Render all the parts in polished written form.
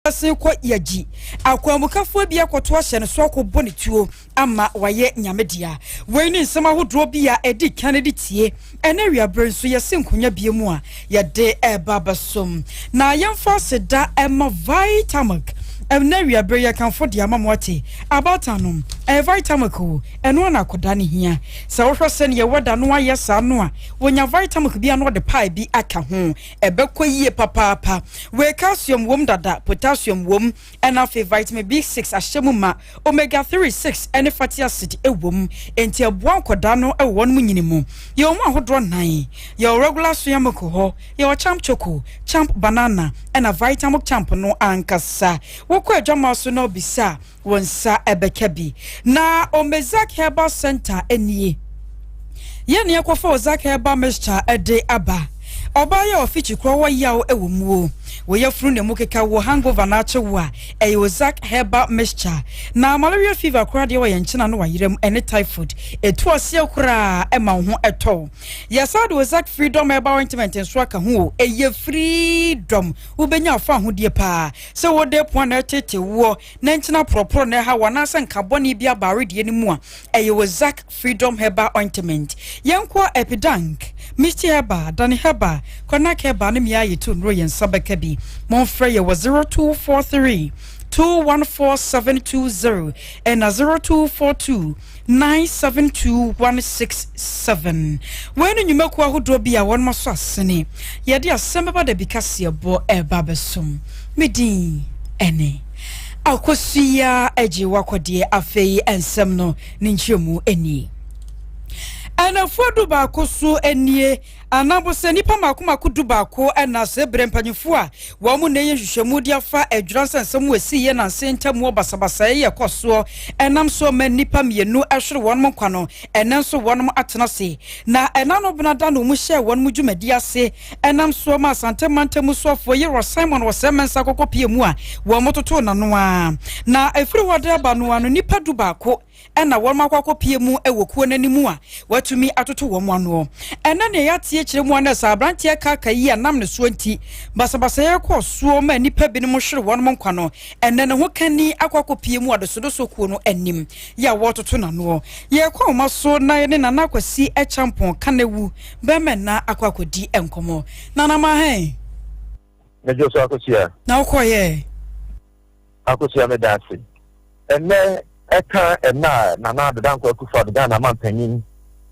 Abɛsen kɔ Yagyi. Akwanmukafoɔ bi akɔto ahyɛ ne so akɔbɔ ne tuo ama wayɛ Nyame dea. Wei ne nsɛm ahodoɔ bi a ɛdi kan de tie. Ɛnɛ awiaberɛ nso yɛse nkonya bie mu a yɛde ɛreba abɛsom. Na yɛmfa aseda ɛma Vitamilk. Ɛnɛ awiaberɛ yɛkamfo de ama mo ate. Abaatan nom, ɛyɛ Vitamilk o, ɛno ara na akwadaa no hia. Sɛ wohwɛ sɛdeɛ wɛda no ayɛ saa no a, wɔnya Vitamilk bi a na wɔde pie bi aka ho. Ɛbɛkɔ yie papaapa. Wei calcium wom dada, potassium wom, ɛna afei vitamin B6 ahyɛ mu ma, omega 3, 6 ɛne fatty acid ɛwom. Enti ɛboa nkwadaa no ɛwɔ wɔn mu nyini mu. Yɛwɔ mu ahodoɔ nnan. Yɛwɔ regular soya milk hɔ, yɛwɔ Champ Choco, Champ Banana, ɛna Vitamilk Champ no ankasa. Wokɔ adwama so na obisa a, wɔn nsa ɛbɛka bi. Na Omezak Herbal Center nie. Yɛn ne yɛkɔfa Ozak Herbal Mixture ɛde aba. Ɔbaa yɛ ɔfikyi korɔ wɔ yaw ɛwɔ mu o. Wɔyɛ funu na mu keka wɔ hangover na akye wo a, ɛyɛ Ozak Herbal Mixture. Na malaria fever koraa deɛ wɔ yɛn nkyɛn na wayerɛ mu ɛne typhoid. Etu aseɛ koraa ɛma wo ho ɛtɔ. Yɛsa de Ozak Freedom Herbal Ointment nso aka ho o. Ɛyɛ freedom. Wobɛnya afa ahodie paa. Sɛ wode poa na ɛtete woɔ na nkyena porɔporɔ na ɛha wɔ anaasɛ nkabɔne bi aba awedeɛ no mu a, ɛyɛ Ozak Freedom Herbal Ointment. Yɛnkɔ Epidank, Misty Herbal, Dani Herbal, Konak Herbal ne mmea yɛtu nnuro yɛn nsa bɛka bi. Momfrɛ yɛ wɔ 0243 214720 ɛna 0242 972167. Wei ne nnwumakuo ahodoɔ bi a wɔn aso asene. Yɛde asɛm bɛba da bi kaseɛbɔ ɛreba abɛsom. Me din ɛne Akosua agye wakɔdeɛ. Afei nsɛm no ne nkyerɛmu nie. Ɛnafoɔ 11 so nie anabo sɛ nnipa mako mako 11 ɛna sɛ berɛ mpanyinfoɔ a wɔn mu na ɛyɛ nhwehwɛmu de afa adwira nsɛnsɛm wɔ esi yɛ nanse ntam wɔ basabasa yɛ kɔ soɔ ɛnam so ma nnipa mmienu ɛhwere wɔn nkwa no, ɛnɛ nso wɔn atena ase. Na ɛna no bena da na wɔn hyɛ wɔn mu dwumadi ase ɛnam so ma Asante mantam soafoɔ Yerɔ Simon wɔ sɛ mɛnsa kɔkɔ pie mu a wɔn toto n'ano a na efiri hɔ de aba no ano nnipa 11 ɛna wɔn akɔ akɔpie mu ɛwɔ kuo n'anim a wɔatumi atoto wɔn ano. Ɛna nea yɛate akyerɛ mu ana sɛ aberanteɛ Kaka yi a nam ne soɔ nti basabasayɛ kɔɔ soɔ ma nnipa binom hwere wɔn nkwa no, ɛnɛ ne ho kani akɔ akɔpie mu adesodoso kuo no anim yɛ a wɔretoto n'anoɔ. Yɛkɔ ahoma so na yɛne Nana Akwasi Ɛkyampɔn Kanewu bɛrima na akɔ akɔdi nkɔmmɔ. Nana ma hɛn. Megye so, Akosua. Na wokɔyɛ? Akosua, meda ase. Ɛnɛ ɛka ɛna a Nana Addo Dankwa Akufo-Addo, Ghana manpanyin,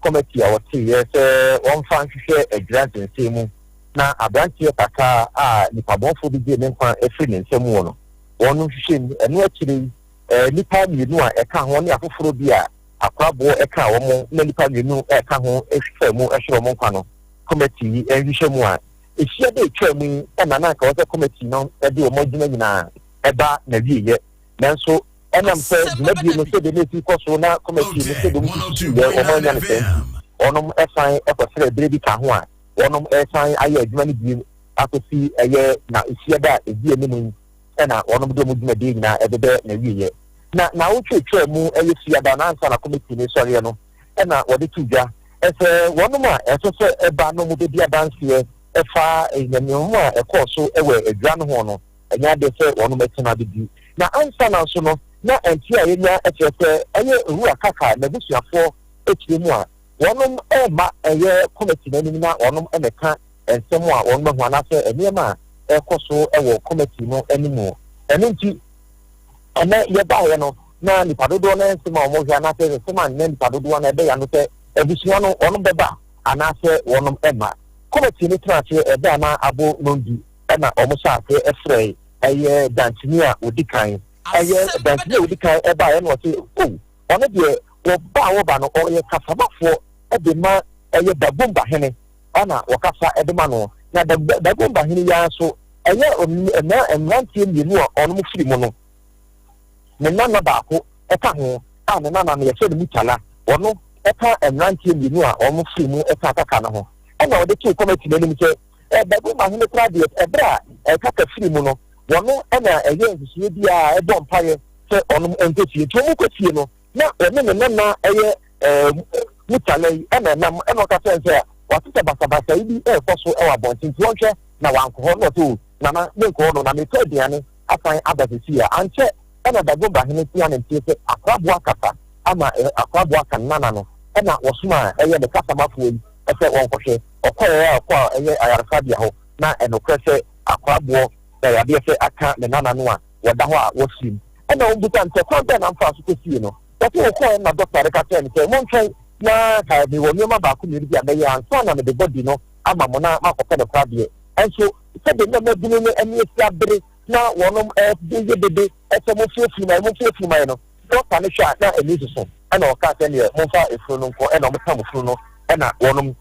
committee a wɔteeɛ sɛ wɔmfa nhwehwɛ adwira nsɛnsɛm mu na aberanteɛ Kaka a nipabɔnfoɔ bi gye ne nkwa afiri ne nsam wɔ no, wɔn nhwehwɛ mu. Ɛno akyire yi, nnipa mmienu a ɛka ho ne afoforɔ bi a akoraboɔ ɛka wɔn na nnipa mmienu ɛka ho ɛhwɛ mu ɛhwere wɔn nkwa no, committee yi nhwehwɛ mu a ehyia de etwa mu yi ɛna na nka wɔsɛ committee no ɛde wɔn adwuma nyinaa ɛba na wieyɛ. Nanso ɛnam sɛ dwumadie no sɛdeɛ ne esi kɔ so na committee no sɛdeɛ wɔn susu yɛ wɔn anya no sɛ nti, wɔn ɛsan ɛkɔsrɛ ebere bi ka ho a wɔn ɛsan ayɛ adwuma no biem akɔsi ɛyɛ na ehyia da a edi anim yi ɛna wɔn de wɔn dwumadie nyinaa ɛbɛbɛ na wieyɛ. Na naawɔtwe etwa mu ɛyɛ fiada na ansa na committee no sɔreɛ no ɛna wɔde to dwa ɛsɛ wɔn a ɛsɛ sɛ ɛba no mu bɛdi adanseɛ ɛfa nneɛma a ɛkɔɔ so ɛwɔ adwa no ho no, ɛnyɛ adeɛ sɛ wɔn bɛtena abɛdi. Na ansa na nso no na ɛnti a yɛnya ɛkyerɛ sɛ ɛyɛ Owura Kaka n'abusuafoɔ akyire mu a wɔnom ɛrema ɛyɛ committee n'anim na wɔnom ɛmɛka nsɛm a wɔnom ahu anaasɛ nneɛma a ɛrekɔ so ɛwɔ committee no anim. Ɛno nti ɛnɛ yɛbaeɛ no na nipa dodoɔ no nsɛm a wɔhwɛ anaasɛ nsɛm a nnɛ nipa dodoɔ no ɛbɛyɛ no sɛ abusua no wɔnom bɛba anaasɛ wɔnom ɛma committee no tena ase ɛbɛ ana abo nondu ɛna wɔn hyɛ ase ɛfrɛ ɛyɛ dansini a odi kan. Ɛyɛ dansini a odi kan ɛba ɛna ɔsɛ o ɔno deɛ wɔba a wɔba no ɔyɛ kasabafoɔ ɛde ma ɛyɛ Dagomba hene ɛna wɔkasa ɛde ma no. Na Dagomba hene yi ara nso ɛyɛ mmeranteɛ mmienu a ɔnom firi mu no, ne nana baako ɛka ho a ne nana no yɛfrɛ no Mutala, ɔno ɛka mmeranteɛ mmienu a wɔn firi mu ɛka Kaka no ho. Ɛna ɔde too committee n'anim sɛ Dagomba hene koraa deɛ, ɛberɛ a ɛkaka firi mu no, wɔno ɛna ɛyɛ nsusuo bi a ɛbɔ mpaeɛ sɛ ɔnom nkɔ fie. Nti wɔn kɔ fie no na ɔne ne nana ɛyɛ Mutala yi ɛna ɛnam ɛna ɔka kyerɛ sɛ wate sɛ basabasa yi bi ɛrekɔ so ɛwɔ abɔnten nti wɔnhwɛ na wankɔ hɔ. Na ɔsɛ o nana menkɔ hɔ no na metɔ aduane. asan aba sisi a ankyɛ ɛna Dagomba hene tia ne nteɛ sɛ Akoraboa kasa ama Akoraboa ka nana no, ɛna wɔsoma a ɛyɛ ne kasamafoɔ yi sɛ wɔnkɔhwɛ. Ɔkɔeɛ a ɔkɔ a ɛyɛ ayaresabea hɔ na ɛnokorɛ sɛ Akoraboɔ da yadeɛ sɛ aka ne nana no a wɔda hɔ a wɔfirim. Ɛna wɔbusa no sɛ kwan bɛn na mfaa so kɔsie no. Wɔse wɔkɔeɛ na dɔkta no ka kyerɛɛ no sɛ montwɛn na mewɔ nneɛma baako mmienu bi a mɛyɛ ansa na mede bɔdi no ama mo na makɔpɛ no koradeɛ. Nso sɛdeɛ na mmabunu no ani asi abere na wɔnom de yɛ dede sɛ momfa efunu ma yɛn, momfa efunu ma yɛn no, dɔkta no hwɛ a na ani soso, ɛna ɔkaa sɛ neɛ momfa efunu no nkɔ, ɛna wɔtam efunu no ɛna wɔnom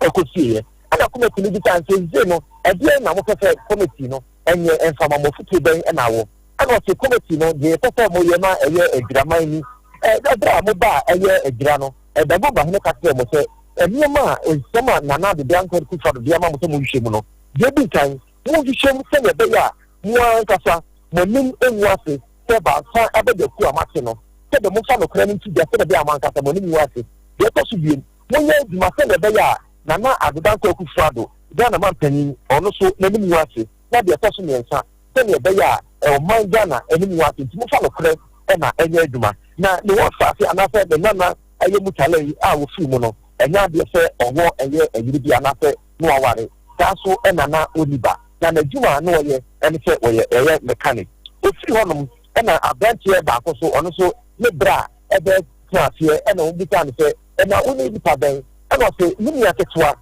ɛkɔsieeɛ. Ɛna kɔmɛti no bisaa no sɛ seesei no ɛdeɛn na mopɛ sɛ kɔmɛti no ɛnyɛ mfa ma mo, afotuo bɛn ɛna awɔ? Ɛna ɔse kɔmɛti no deɛ yɛpɛ sɛ moyɛ ma ɛyɛ adwiraman ni, ɛberɛ a mobaa ɛyɛ adwira no, Dagomba hene ka kyerɛɛ mo sɛ nneɛma a nsɛm a Nana Addo Dankwa Akufo-Addo de ama mo sɛ monhwehwɛ mu no, deɛ ɛdi kan, monhwehwɛ mu sɛdeɛ ɛbɛyɛ a mo ara ankasa mo anim ngu ase sɛ baasa abadwakuo a moate no, sɛdeɛ momfa nokorɛ no nto dwa sɛdeɛ ɛbɛyɛ a mo ankasa mo anim ngu ase. Deɛ ɛtɔ so bio, monyɛ adwuma sɛdeɛ ɛbɛyɛ a Nana Addo Dankwa Akufo-Addo, Ghana manpanin, ɔno nso n'anim ngu ase. Na deɛ ɛtɔ so mmiɛnsa, sɛdeɛ ɛbɛyɛ a ɔman Ghana anim ngu ase. Nti momfa nokorɛ na ɛnyɛ adwuma. Na ne wɔfaase anaasɛ ne nana ɛyɛ Murtala yi a wɔfiri mu no, ɛnyɛ adeɛ sɛ ɔwɔ ɛyɛ ɛyere bi anaasɛ na waware. Saa nso na na ɔnni ba. Na n'adwuma a na ɔyɛ ne sɛ ɔyɛ ɔyɛ mechanic. Ɔfiri hɔnom na aberanteɛ baako nso, ɔno nso ne bra bɛtena aseɛ ɛna wɔbisaa no sɛ, ɛna wo ne nipa bɛn? Ɛna ɔse, me nua ketewa.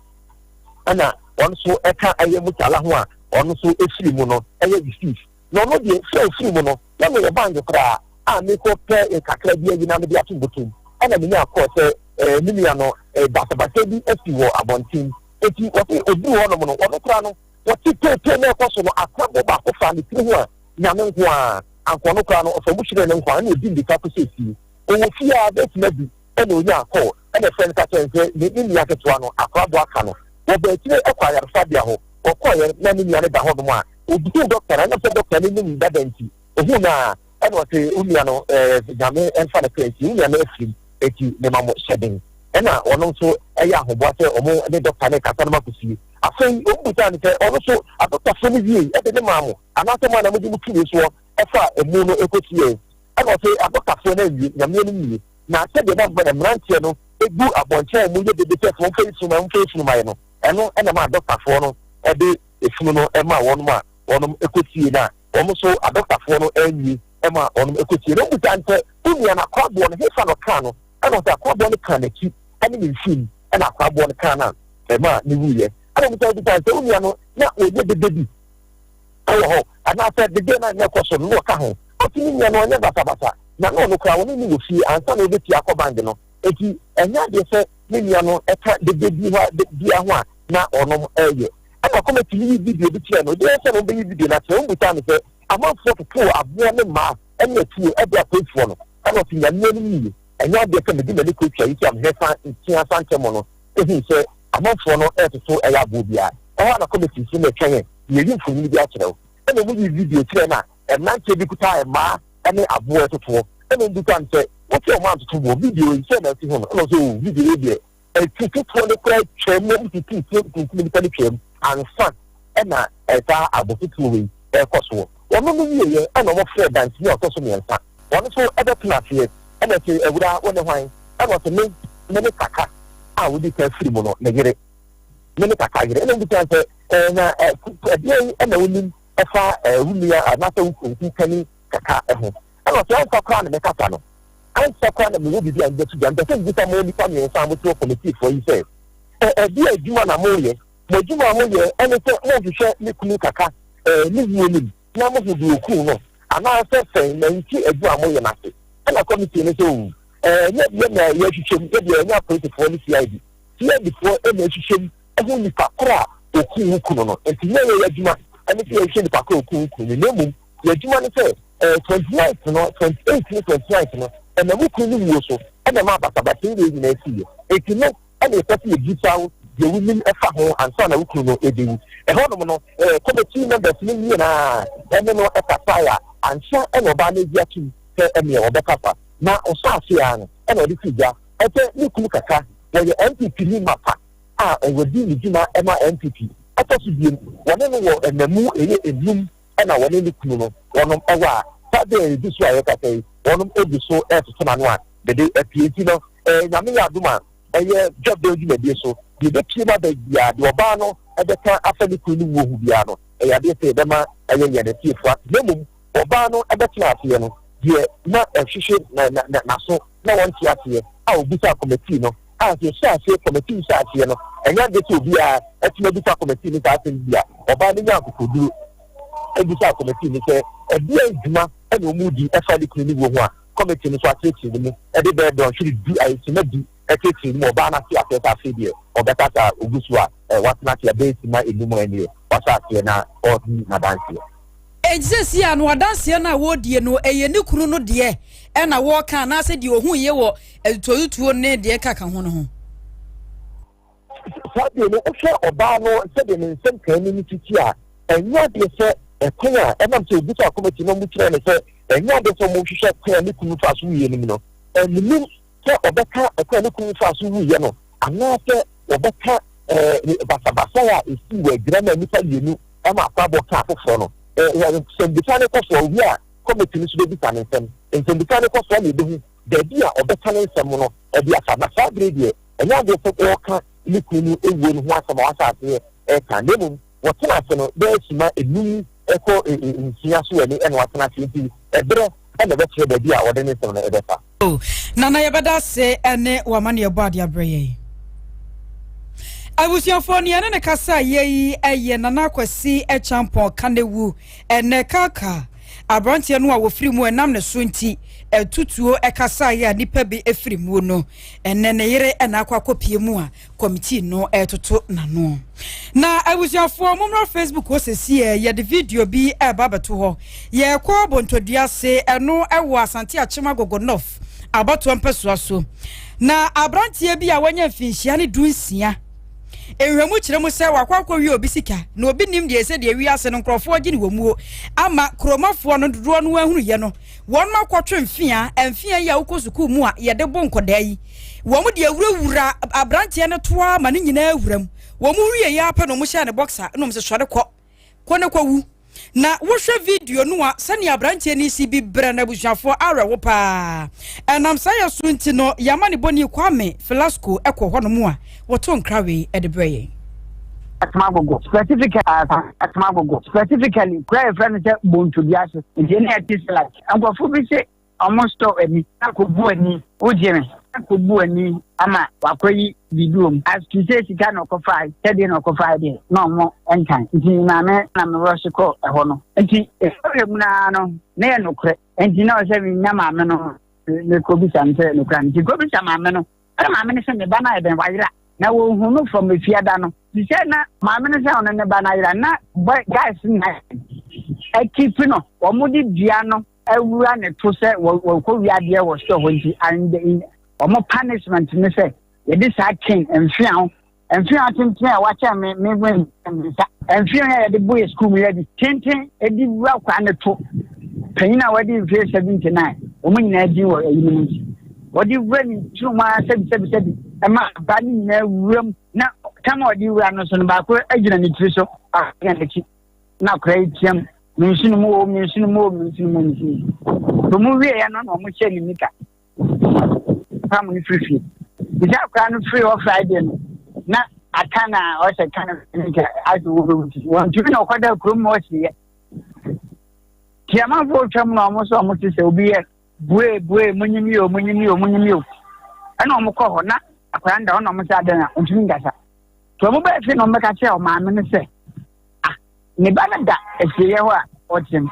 Ɛna ɔno nso ɛka ɛyɛ Murtala ho a ɔno nso ɛfiri mu no ɛyɛ Yusuf. Na ɔno deɛ sɛ ɔfiri mu no, na meyɛ bank koraa a mekɔ pɛ kakra bi ayi na mede ato bɔtɔ mu. Ɛna menya kɔɔ sɛ me nua no basabasa bi asi wɔ abɔnten. Enti wɔse ɔduru hɔnom no, ɔno koraa no, wɔte teetee na ɛkɔ so no, akrabo baako faa ne tiri ho a Nyame nko ara, anka ɔno koraa no, ɔfa mu hyerɛn ne nkwa, ɛna ɔdi mmirika kɔhyɛɛ fie. Ɔwɔ fie ara bɛtumi adu, ɛna ɔnyaa kɔɔ, ɛna ɛfrɛ no ka kyerɛɛ no sɛ ne ne nua ketewa no, akrabo aka no. Wɔbaa akyire kɔ ayaresabea hɔ, wɔkɔeɛ na ne nua no da hɔnom a, ɔbisuu dɔkta no, ɛnam sɛ dɔkta no nim dada nti, ɔhuu no a, ɛna ɔse, wo nua no, Nyame mfa no kra nti, wo nua no afirim, enti mema mo hyɛden. Ɛna ɔno nso yɛ ahoboa sɛ ɔmo ne dɔkta no rekasa no makɔsie. Afei ɔmo bisaa no sɛ ɔno nso adɔktafoɔ no wiei de ne maa mo anaasɛ mo a na mode mo tumi soɔ faa emu no kɔsiee? Ɛna ɔse adɔktafoɔ no anwie, Nyame anim nie. Na sɛdeɛ na mmeranteɛ no gu abɔnten a ɔmo yɛ dede sɛ momfa efunu ma momfa efunu ma yɛ no, ɛno na ɛmaa adɔktafoɔ no de efunu no maa wɔnom a wɔnom kɔsiee no a wɔn nso adɔktafoɔ no anwie ma wɔnom kɔsiee no. Ɔmo bisaa no sɛ wo nua no akoraboɔ no hefa na ɔkaa no? Ɛna ɔsɛ akoraboɔ no kaa n'akyi ne ne mfin ɛna akoraboɔ no kaa no a ɛmaa ne wuiɛ. Ɛna ɔmo san bisaa no sɛ wo nua no na ɔyɛ dede bi ɛwɔ hɔ anaasɛ dede no a na ɛkɔ so no na ɔka ho? Ɔse ne nua no ɔnyɛ basabasa na na ɔno koraa ɔne no wɔ fie ansa na ɔbɛpie akɔ bank no, enti ɛnyɛ adeɛ sɛ ne nua no ɛka dede bi hɔ biara ho a na ɔnom ɛyɛ. Ɛna kɔmɛti no yi video bi kyerɛɛ no, deɛ ɛsɛ no ɔbɛyi video no akyerɛ, wɔn bisaa no sɛ amanfoɔ totoo aboɔ ne mmaa ɛne atuo ɛde apolisifoɔ no. Ɛna ɔse, Nyame anim nie, ɛnyɛ adeɛ sɛ mede m'ani kɔtwa yi so a mehwɛ fa ntea fa ntɛm no huu sɛ amanfoɔ no retoto ɛyɛ aboɔ biara. Ɛhɔ ara na kɔmɛti nso na ɛtwɛn yɛn na yɛyi mfonini bi akyerɛ wo. Ɛna wɔn yii video kyerɛɛ no a mmeranteɛ bi kuta mmaa ne aboɔ retotoɔ. Ɛna wɔn bisaa no sɛ, Wose wɔn antoto boɔ? Video yi sɛn na asi ho no? Ɛna ɔse, Oo, video yi deɛ atutotoɔ no koraa twaam, wɔn tutuu tuo kunkum nnipa no twaam ansa na saa abototoɔ wei rekɔ soɔ. Wɔn no wieeɛ ɛna wɔfrɛɛ danseni a ɔtɔ so mmiɛnsa. Ɔno nso bɛtena aseɛ ɛna ɔse, Awuraa, wo ne hwan? Ɛna ɔse, Me, me ne Kaka a wodi kan firi mu no ne yere. Me ne Kaka yere. Ɛna wɔbisaa no sɛ, Ɛɛ, na ɛdeɛn na wonim ɛfa wo nua anaasɛ wo kunu Kaka ho? Ɛna ɔse, Ansa koraa na mɛkasa no, ansa koraa na mewɔ biribi a mede bɛto dwa, mepɛ sɛ mebisa mo nnipa mmiɛnsa a mote hɔ kɔmitiifoɔ yi sɛ, ɛdeɛn adwuma na moreyɛ? Mo adwuma a moyɛ ne sɛ mohwehwɛ me kunu Kaka ne wuo no mu na mohu deɛ ɔkuu no, anaasɛ sɛn? Mente adwuma a moyɛ no ase. Ɛna kɔmitii no sɛ, Oo, ɛnyɛ yɛn na yɛhwehwɛ mu, yɛdeɛ yɛnyɛ apolisifoɔ ne CID. CID foɔ na ɛhwehwɛ mu hu nipa korɔ a ɔkuu wo kunu no. Nti nyɛ yɛn adwuma ne sɛ yɛhwehwɛ nipa korɔ a ɔkuu wo kunu no, na mmom yɛn adwuma ne sɛ 29th no, 28 ne 29th no, ɛnam wo kunu no wuo so na ɛmaa basabasa wei nyinaa siiɛ. Nti no ɛna yɛpɛ sɛ yɛbisa wo deɛ wonim ɛfa ho ansa na wo kunu no ɛbɛwu. Ɛhɔnom no, committee members no nyinaa ɛne no ɛkasae a ansa ɛna ɔbaa no agye atum sɛ ɛneɛ ɔbɛkasa. Na ɔhyɛ aseɛ ara no ɛna ɔde too dwa ɛsɛ ne kunu kaka, wɔyɛ NPP ni mapa a ɔdi ne dwuma ɛma NPP. Ɛtɔ so biem, wɔne no wɔ ɛnamu ɛyɛ enum. na wɔne ne kunu no wɔnom wɔ a saa bere a yɛdi so a yɛkasa yi wɔnom gu so retoto n'ano a dede apue nti no Nyame yɛ adom a ɛyɛ dwabɛn dwumadie so deɛ ɛbɛpue mu aba biara deɛ ɔbaa no bɛka afa ne kunu no wuo ho biara no ɛyɛ adeɛ sɛ yɛbɛma ɛyɛ yɛn atiefoɔ ate na mmom ɔbaa no bɛtena aseɛ no deɛ na ɛhwehwe n'aso na wɔnte aseɛ a ɔbisaa kɔmɛtii no a sɛ yɛhyɛ aseɛ kɔmɛtii hyɛ aseɛ no ɛnyɛ adeɛ sɛ obiara atumi abisa kɔmɛtii no saa asɛm bi a ɔbaa no nya akokoduro bisaa kɔmɛtii no sɛ ɛdeɛn dwuma na wɔn redi ɛfa ne kunu no wuo ho a kɔmɛtii no nso akyerɛkyerɛ ne mu ɛde bɛyɛ dɔnhwere du ayɛ sima du ɛkyerɛkyerɛ ne mu ɔbaa no ate aseɛ sɛ afei deɛ ɔbɛkasa a ɔgu so a watena ase abɛyɛ sima enum ɛneɛ wahyɛ aseɛ na ɔredi n'adanseɛ. Enti seesei a no adanseɛ no a wɔredie no, ɛyɛ ne kunu no deɛ na wɔreka anaasɛ deɛ ɔhuiɛ wɔ atutuotuo ne deɛ ɛkaka ho no ho? Saa deɛ no, wohwɛ ɔbaa no sɛdeɛ ne nsɛm kan no no titi a, ɛnyɛ adeɛ sɛ ɛkwan a ɛnam sɛ ɔbisaa kɔmɛti no wɔkyerɛɛ no sɛ ɛnyɛ adeɛ sɛ wɔhwehwɛ kwan a ne kunu faa so wuiɛ no mu no, ɛnnim sɛ ɔbɛka ɛkwan a ne kunu faa so wuiɛ no anaasɛ wɔbɛka basabasa a ɛsii wɔ adwira no a nnipa mmienu ma akwabɔ ka afoforɔ no. Nsɛmbisa no kɔ so a, owie a kɔmiti no nso bɛbisa no nsɛm. Nsɛmbisa no kɔ so a na yɛbɛhu baabi a ɔbɛka ne nsɛm no de afa. Na saa berɛ yi deɛ, ɛnyɛ adeɛ sɛ ɔreka ne kunu no wuo no ho asɛm a wahyɛ aseɛ reka, na mmom wɔtena ase no bɛyɛ sima enum kɔ nsia so ani na watena ase nti ɛberɛ na ɛbɛkyerɛ baabi a ɔde ne nsɛm no bɛfa. O Nana yɛbɛda ase ne w'amanneɛbɔ a de abrɛ yɛn. Abusuafoɔ nea ɛne ne kasa yɛ yi yɛ Nana Kwasi Kyampɔn Kanewu ɛnɛ Kalka aberanteɛ no a wɔfiri mu ɛnam ne so nti ɛtutuo ɛkasaeɛ a nnipa bi firi mu no ɛnɛ ne yere ɛna akɔ akɔpie mu a Kɔmitii no retoto n'ano. Na abusuafoɔ mommra Facebook hɔ sɛsiɛ yɛde video bi reba abɛto hɔ. Yɛrekɔ Bontodua ase, ɛno ɛwɔ Asante Akyem Agogo North abatoɔ mpɛsoa so. Na aberanteɛ bi a wanya mfinhyia ne dunsia. Nhwɛmu kyerɛ mu sɛ wakɔ akɔwie obi sika na obi nim deɛ ɛsɛ deɛ wiase no nkurɔfoɔ gye ne wɔ muo ama kuromafoɔ no dodoɔ no ahunuyɛ no wɔn akɔtwe mfea mfea yi a wokɔ sukuu mu a yɛde bo nkɔdaa yi Wɔn de awurawura aberanteɛ no to ara ma ne nyinaa wura mu. Wɔn wie yɛ ara pɛ na wɔn hyɛɛ ne boxer na wɔn sɛ sɔre kɔ, kɔ ne kɔ wu. Na wohwɛ video no a sɛnea aberanteɛ no si bi brɛ no abusuafoɔ awerɛho paa. Ɛnam saa yɛ so nti no yɛn amanebɔni Kwame Filasco kɔ hɔnom a wɔto nkra wei de brɛ yɛn. Agogo specifically Agogo specifically kura yɛfrɛ no sɛ Bontoduase nti ɛna ɛte sɛ like nkurɔfo bi se Ɔmo sɔ ani akɔbu ani. Wogye me akɔbu ani ama wakɔyi biribi wɔ mu. As to sɛ sika na ɔkɔfae, sɛdeɛ na ɔkɔfae deɛ, na ɔmo nkan. Nti maame na me rɔhye kɔɔ ɛhɔ no. Nti ɛhwɛ mu no ara no, na ɛyɛ nokorɛ. Nti na ɔsɛ menya maame no mekɔbisa no sɛ ɛyɛ nokorɛ a. Nti kɔbisa maame no, ɛna maame no sɛ me ba no ayɛ dɛn, wayera. Na wɔhu no from efiada no. Te sɛ na maame no sɛ ɔno ne ba no ayera, na boy guys no na akipi no, wɔn de dua no awura ne to sɛ wɔkɔ wia adeɛ wɔ store hɔ nti and in wɔn punishment ne sɛ yɛde saa cane mfeaw mfeaw tenten a wakyɛ me me me nsa mfeaw a yɛde bɔ yɛ sukuu mu yɛde tenten de wura kwa ne to panyin a wɔde mfeɛ 79 wɔn nyinaa din wɔ ɛyi no mu nti wɔde wura ne tiri mu ara sɛbi sɛbi sɛbi ɛma aba ne nyinaa wura mu na tam a wɔde wura no so no baako gyina ne tiri so baako gyina n'akyi. Na akwadaa yi team, me nsono mu o, me nsono mu o, me nsono mu o, me nsono mu. So mu wieɛ no na wɔn hyɛ ne nika. Pam no firi fie. Bisa akwadaa no firi hɔ Friday no, na aka na ɔhyɛ ka no nika ase wɔ bɛwu ti. Wɔntumi na ɔkɔda kurom ma ɔsieɛ. Ti amanfoɔ twam na wɔn nso wɔn te sɛ obi yɛ bue bue munyim yi o munyim yi o munyim yi o. Ɛna wɔn kɔ hɔ na akwadaa no da hɔ na wɔn sɛ adan a ɔntumi nkasa. So wɔn bɛyɛ fie na wɔn bɛka kyerɛ ɔmaame no sɛ ah ne ba no da asieeɛ hɔ a ɔteam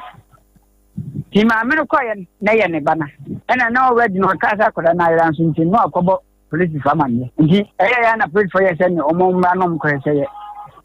nti maame no kɔeɛ na ɛyɛ ne ba no ɛna na already na ɔkaa sɛ akwadaa no ayera nso nti na wakɔbɔ polisifoɔ amanneɛ nti ɛyɛ yɛ na polisifoɔ yɛ sɛ ne ɔmo mmra na ɔmo kɔyɛ sɛ yɛ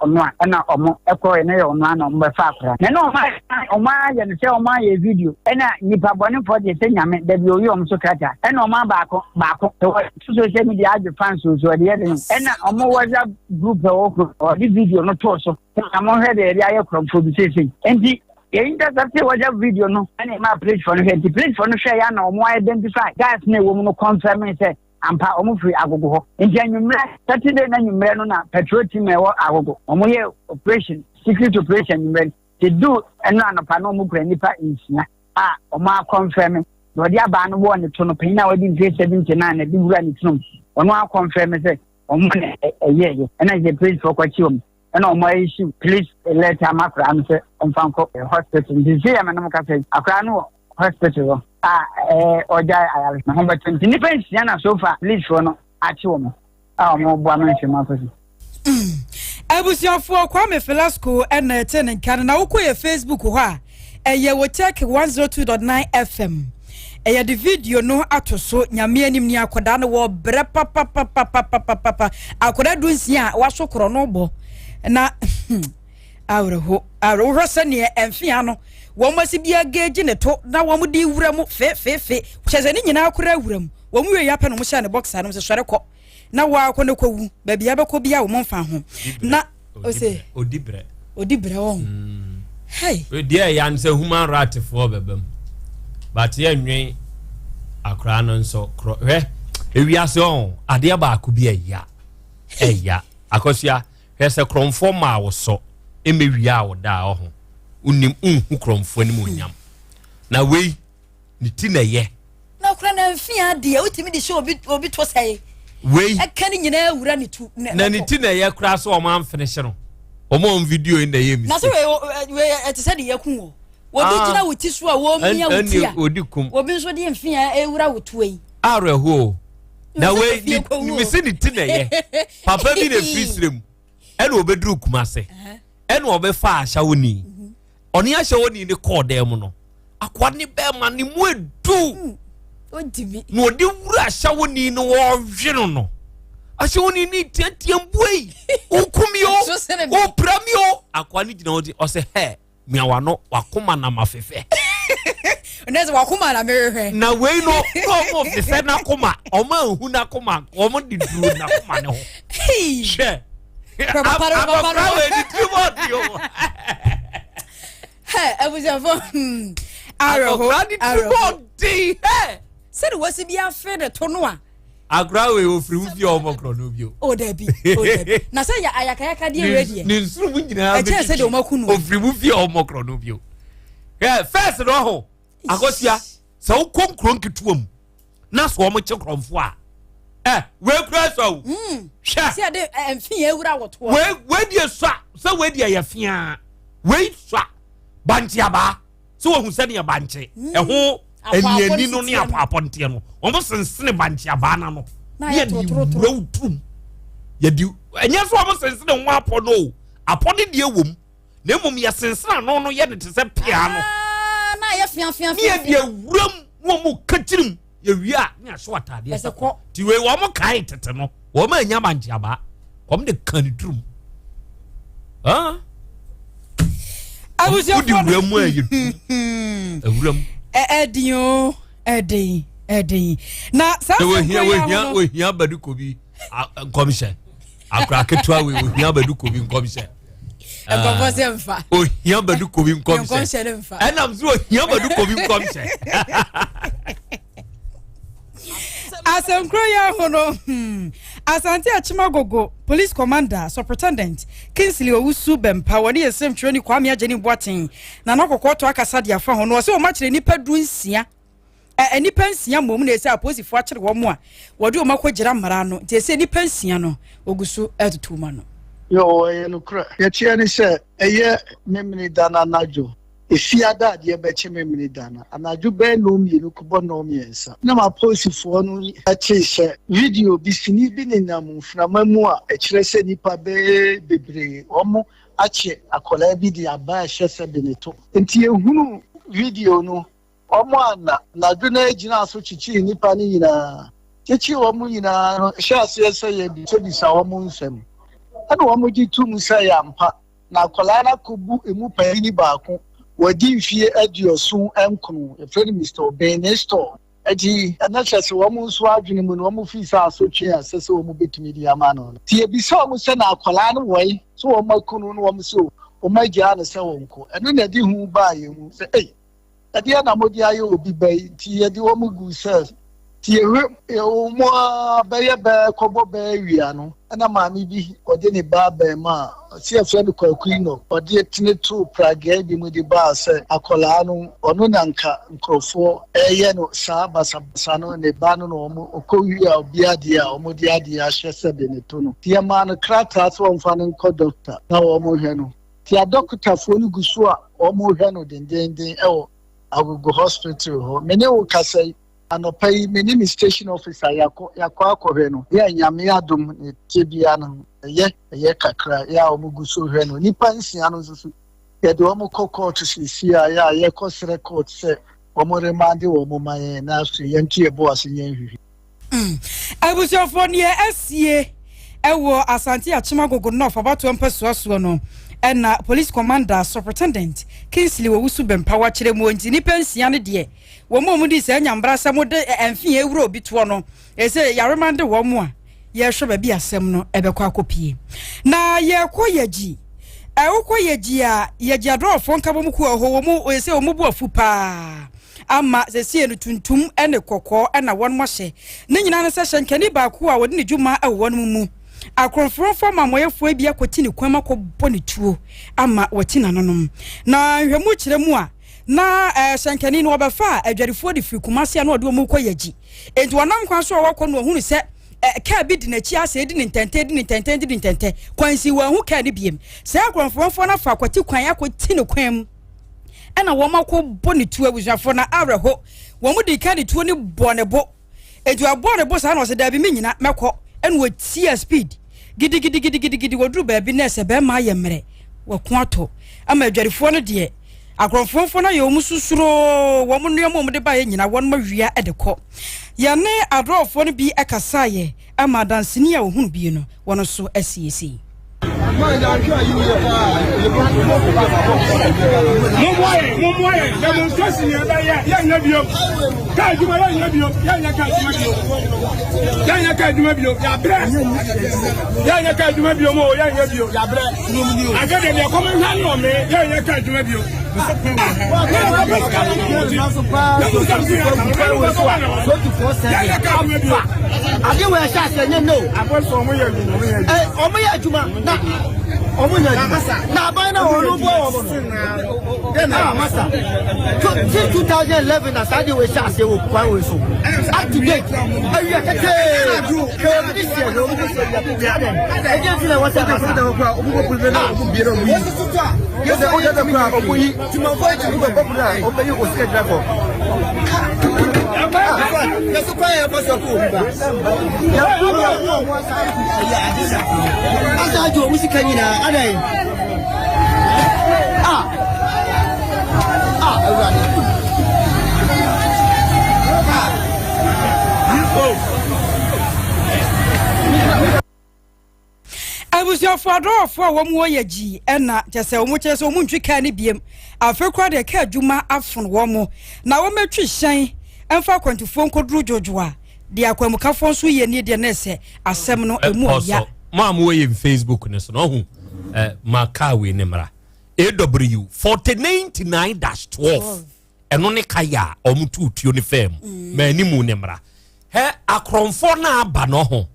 ɔno a ɛna ɔmo ɛkɔɛ na yɛ ɔno a na ɔmo bɛfa akwadaa na ɛna ɔmo ayɛ ɔmo ayɛ no sɛ ɔmo ayɛ video ɛna nipa bɔnefoɔ deɛ sɛ nyame dabi oyi ɔmo so krataa ɛna ɔmo abaako baako ɛwɔ social media agye fans so ɛde yɛ den ɛna ɔmo WhatsApp group ɛwɔ kuro ɔde video no too so na mo hwɛ deɛ yɛde ayɛ korɔmfoɔ bi seesei nti yɛ intercept WhatsApp video no ɛna ɛma policefoɔ no hwɛ nti policefoɔ no hwɛ yɛ na ɔmo identify guys na ɛwɔ mu no confirm sɛ ampa ɔmo firi agogo hɔ nti anwummerɛ Saturday na anwummerɛ no na patrol team ɛwɔ agogo ɔmo yɛ operation secret operation anwummerɛ no. Nti du ɛno anɔpa no wɔn kura nnipa nsia a wɔn akɔnfɛme na ɔde abaa no bɔɔ ne to no panyin a wadi mfeɛ 79 na ɛde wura ne tirim ɔno akɔnfɛme sɛ wɔn na ɛyɛɛyɛ ɛna sɛ polisifoɔ kɔkye wɔn ɛna wɔn ayi police letter ama akwaraa no sɛ ɔmfa nkɔ hospital nti sɛ yɛ menom kasa yi akwaraa no wɔ hospital hɔ a ɛɛ ɔgya ayare na ho bɛtɔ nti nnipa nsia na so far policefoɔ no akye wɔn a wɔn boa no nhwɛ mu akɔ so. Abusuafoɔ Kwame Filasco ɛna ɛte ne nka no na wokɔ yɛ Facebook hɔ a ɛyɛ Wotech 102.9 FM ɛyɛ de video no ato so nyame anim ni akwadaa no wɔ brɛ papapapapapapa akwadaa du nsia a waso korɔ no bɔ na awerɛho awerɛho hwɛ sɛneɛ ɛmfea no wɔn asi bi ageegye ne to na wɔn de wura mu fefefe kyɛ sɛ ne nyinaa kora wura mu wɔn wie yɛ apɛ no wɔn hyɛ ne boxer no sɛ sɔre kɔ na wɔakɔ ne kɔwu baabi abɛkɔ bi a wɔn mfa ho na ose odi brɛ odi brɛ wɔn mm. hey deɛ ɛyɛ an sɛ human right foɔ bɛbɛ mu but yɛ nwen akora no nso korɔ hwɛ ewiase ɔn adeɛ baako bi ɛya ɛya akɔsua hwɛ sɛ korɔmfoɔ maa wo so ɛmɛwia a wɔda ɔho wonim nhu korɔmfoɔ anim onyam na wei ne ti na ɛyɛ. Na kura na mfia deɛ wotumi de hyɛ obi obi to sɛe. Wei. Ɛka ne nyinaa wura ne tu. Na ne ti na ɛyɛ koraa sɛ wɔn amfene hyɛ no. Wɔn a wɔn video yi na ɛyɛ mistake. Na sɛ wei wei ɛte sɛ deɛ yɛku wɔ. Obi ah. gyina wo ti so a wɔmia wo ti a. Odi kum. Obi nso de mfia ewura wo to yi. Awerɛhoɔ. Na wei ne mesi ne ti na ɛyɛ. Papa bi na efiri srem ɛna obeduru Kumase ɛna ɔbɛfa ahyɛwoni. Mhm. Ɔne ahyɛwoni ne kɔɔ dan mu no. Akoa ne bɛrima ne mu edu. Hmm. Na ɔde wura ahyɛwoni no wɔɔhwe no no. Ahyɛwoni ne teatea mbue. Wokum mi o. Wopira mi o. Akoa ne gyina hɔ di ɔsɛ hɛ mia wano wakoma na ma fefɛ. Ɛnɛ sɛ wakoma na mehwehwɛ. Na wei no na ɔmo fefɛ n'akoma ɔmo anhu n'akoma ɔmo de duro n'akoma ne ho. Hwɛ. Abɔfra wei ne tirim ɔde o. Hɛ abusuafo hmm awerɛho Akɔkora ne tiri awerɛho. bɔ den hɛ. Sɛde wɔsi bi afe ne to no a. Akora wei ofiri wo fie a ɔmɔ korɔ no bio. O dabi o dabi na sɛ yɛ ayakayaka deɛ wei deɛ. Ne nsoro mu nyinaa Ɛkyɛn sɛ deɛ wɔn aku no. Ofiri wo fie a ɔmɔ korɔ no bio. Hɛ fɛs no ho akosua sɛ wokɔ nkuro nketewa mu na so wɔn kye korɔmfo a ɛ wei kura sɔ o. Hmm. Hwɛ. Sɛ yɛde mfe yɛn awura wɔ toɔ. Wei wei deɛ sɔ sɛ wei deɛ yɛ fia wei sɔ bankye abaa sɛ wɔhu sɛdeɛ bankye hmm. ɛho aniani no ne apɔapɔ nteɛ no wɔn sensene bankye abaa no ano ne yɛde wura wo turum yɛde ɛnyɛ sɛ wɔn sensene ho apɔ no o apɔ ne deɛ wɔ mu. na mmom yɛsensene ano no yɛ no te sɛ pea no ah, na ayɛ fiafia ne yɛde awuram na wɔn ka tirim yɛwie a ne ahyɛ ataadeɛ sɛ kɔ ti wei wɔn kae tete no wɔn anya bankyeabaa wɔn de ka ne turum ah abusuafo wodi wura mu a yɛ tu awura mu ɛdin o ɛdin ɛdin na saa sɛ wɔhia wɔhia wɔhia baduko bi nkɔmhyɛ akora ketewa wei ohia bɛdu kobi nkɔmhyɛ nkɔmfɔ sɛ nfa ohia bɛdu kobi nkɔmhyɛ ɛnam so ohia bɛdu kobi nkɔmhyɛ asɛnkuro yɛ ho no hmm. Asante Akyem Agogo Police Commander Superintendent Kingsley Owusu Bɛmpa wɔne yɛ nsɛmtwerɛni Kwame Agyeni Boateng na n'akɔkɔɔ to akasa de afa ho no ɔsɛ wɔn akyerɛ nnipa du nsia Ɛ Nnipa nsia mmom na ɛsɛ apolisifoɔ akyere wɔn a wɔde wɔn akɔgyina mmara ano, nti ɛsɛ nnipa nsia no wɔgu so retutu wɔn ano. Yoo, ɛyɛ nokorɛ. Deɛ ɛteɛ ne sɛ, ɛyɛ Memeneda no anadwo, Efiada a adeɛ bɛkye Memeneda no anadwo bɛyɛ nnɔnmienu kɔbɔ nnɔnmiɛnsa, na m'apolisifoɔ no tee sɛ video bi, sini bi nenam mframa mu a ɛkyerɛ sɛ nnipa bɛyɛ bebree, wɔakye akwadaa bi de abaa rehyɛ sɛbe ne to. Enti yɛhunuu video no, Wɔn a na anadwo no ara gyinaa so kyekyee nnipa no nyinaa, kyekyee wɔn nyinaa no hyɛɛ aseɛ sɛ yɛrebisabisa wɔn nsɛm. Ɛnna wɔgye toom sɛ ɛyɛ ampa, na akwadaa no akɔbu emu panin baako, wadi mfeɛ aduɔson nkron, yɛfrɛ no Mister Obeng, ne store. Enti ɛno kyerɛ sɛ wɔn nso adwene mu no, wɔfii sɛ asotwe a ɛsɛ sɛ wɔbɛtumi de ama no no. Nti yɛbisaa wɔn sɛ, na akwadaa no wɔ he? Sɛ wɔaku no? Na wɔn se, wɔagyaa no sɛ ɔnkɔ. Ɛno na ɛde hu baa yɛn mu sɛ, ei, Ɛdeɛn na mode ayɛ obi ba yi? Nti yɛde wɔn guu cells. Nti yɛhwɛ yɛwɔ mu ara bɛyɛ bɛɛ kɔbɔ bɛɛ awia no, ɛna maame bi ɔde ne ba abarimaa a ɔse yɛfrɛ no Kwaku Enoch, ɔde tene too pragea bi mu de baa sɛ akwadaa no ɔno na nka nkorɔfoɔ ɛreyɛ no saa basabasa no, ne ba no na wɔn ɔkɔ wie a obi adeɛ a wɔn de adeɛ ahyɛ sɛ de ne to no. Nti yɛmaa no krataa sɛ wɔmfa no nkɔ dɔkta na wɔn hwɛ no. Nti adɔkotafoɔ no gu so a wɔn rehwɛ no dendeenden wɔ Agogo Hospital hɔ. Me ne wo kasa yi, anɔpa yi me ne me station officer yɛakɔ yɛakɔ akɔhwɛ no. Yɛ Nyame adom ne tebea no ɛyɛ ɛyɛ kakra yɛ a wɔn gu so rehwɛ no. Nnipa nsia no nso so yɛde wɔn kɔ court seesei a yɛ a yɛkɔ srɛ court sɛ wɔn remande wɔn ma yɛn na afei yɛnto yɛn bo ase nyɛ nhwehwɛ. Abusuafoɔ neɛ asie ɛwɔ Asante Akyem Agogo North abatoɔ mpɛsoa soɔ no ɛna Police Commander Superintendent Kingsley Owusu Bempah wakyerɛ mu nti nnipa nsia no deɛ wɔn a wɔn di saa nyambra sɛ mo de ɛmfe ewura obi toɔ no ɛsɛ yaremande wɔn a yɛhwɛ baabi asɛm no ɛbɛkɔ akɔpie na yɛkɔ yɛgyi ɛwokɔ yɛgyi a yɛgyi adɔɔfoɔ nkabom kuo hɔ wɔn mu ɛsɛ wɔn bu afu paa ama seesei no tuntum ne kɔkɔɔ na wɔnom ahyɛ. Ne nyinaa ne sɛ hyɛnkani baako a wɔde ne dwuma wɔ wɔnom mu. Akorɔmforɔmfoɔ amamɔyɛfoɔ bi akɔti ne kwan mu akɔbɔ ne tuo ama wati n'anonom. Na nhwɛmu kyerɛ mu a, na eh, hyɛnkani no wɔbɛfa adwadifoɔ de firi Kumasi a na ɔde wɔn rekɔ Yagyi. Enti wɔnam kwan so a wɔkɔ no wɔhunu sɛ eh, kaa bi di n'akyi asɛ edi ne ntɛntɛ di ne ntɛntɛ di ne ntɛntɛ. Kwansi wɔanhu kaa no biem. Saa akorɔmforɔmfoɔ no afa akwati kwan akɔti ne kwan mu. ɛna wɔn akɔ bɔ ne tuo. Abusuafoɔ na awerɛho, wɔn di kan de tuo ne bɔ ne bo. Eti ɔbɔ ne bo saa na ɔsɛ daabi me nyina mɛkɔ, ɛna ɔtia speed gidigidigidigidi. Wɔduru baabi na ɛsɛ bɛrima ayɛ mmerɛ, wɔko atɔ ama adwarifoɔ no deɛ akorɔmfoɔfoɔ no ayɛ wɔn susuroo, wɔn nneɛma wɔn de baeɛ nyina wɔn awia de kɔ. Yɛne adɔɔfoɔ no bi kasaeɛ ama adanseni a ɔhunu bie no wɔn nso asiesie. Mommoa yɛn, mommoa yɛn, demonstration yɛn bɛyɛ, yɛnyɛ bio. Kaa adwuma yɛnyɛ bio, yɛnyɛ kaa adwuma bio. Yɛnyɛ kaa adwuma bio, yɛabrɛ. Yɛnyɛ kaa adwuma bio mo, yɛnyɛ bio, yɛabrɛ. Afei deɛ deɛ kɔm nhwɛ ne ɔme, yɛnyɛ kaa adwuma bio. Ade wɔ ɛhyɛ ase ɛnyɛ no. Ɔmo yɛ adwuma na ɔmo nyɛ adwuma na aban na ɔno boa wɔn no. Ah masa since 2011 na saa de wɔ ɛhyɛ ase wɔ kwan wɔ so up to date awia ketee hwɛ obi de seɛ hwɛ obi de seɛ awia ketee adɛn ɛdeɛ nti na ɛwɔ sɛ ɛba saa. Yɛsɛ o dada kura o yi o bɛ yi o sika gyina fɔ. Yɛsɛ kwan yɛ fɔ sɛ ko obi ba. Asa agye wɔn sika nyinaa adan. Ah ah awurade. Ah. Abusuafo adɔɔfo a wɔn wɔ yɛ gyi ɛna kyɛ sɛ wɔn kyerɛ sɛ wɔn ntwi kaa no biem. Afei koraa deɛ kaa adwuma afono wɔn na wɔn atwi hyɛn mfa akwantufoɔ nkɔduru dwodwoa. Deɛ akwanmukafoɔ nso yɛ nie deɛ na ɛsɛ asɛm no emu ɔya. Mo a mowɔ yɛn Facebook no so no ɔho eh, ma kaa wei ne mmra AW 4099-12 ɛno ne kaya a wɔn tu tuo ne fam mm. ma animu ne mmra hɛ akorɔmfoɔ no aba no ho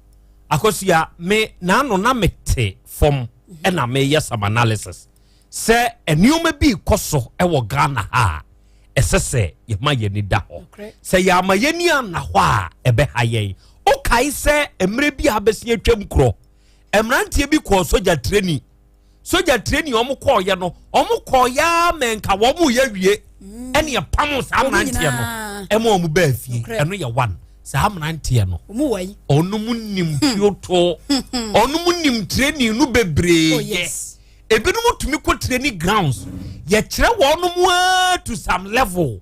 akosua me n'ano na mete fam mm-hmm. ɛna meyɛ some analysis sɛ nneɛma bi kɔ so ɛwɔ Ghana ha a ɛsɛ sɛ yɛma yɛn ani da hɔ sɛ yɛama yɛn ani anna hɔ a ɛbɛha yɛn. Wokae sɛ mmerɛ bi a abɛsi atwam korɔ mmeranteɛ bi kɔɔ sogya training. Sogya training wɔn kɔɔyɛ no, wɔn kɔɔyɛ ara ma nka wɔn yɛ wie mm. ɛne ɛpam saa mmeranteɛ no ɛma wɔn baa fie. Ɛno yɛ one. Saa mmeranteɛ no ɔnom nim hmm. tuoto, ɔnom nim training no bebree oh, yɛ. Ebinom tumi kɔ training grounds, yɛkyerɛ wɔn mu ara to some level,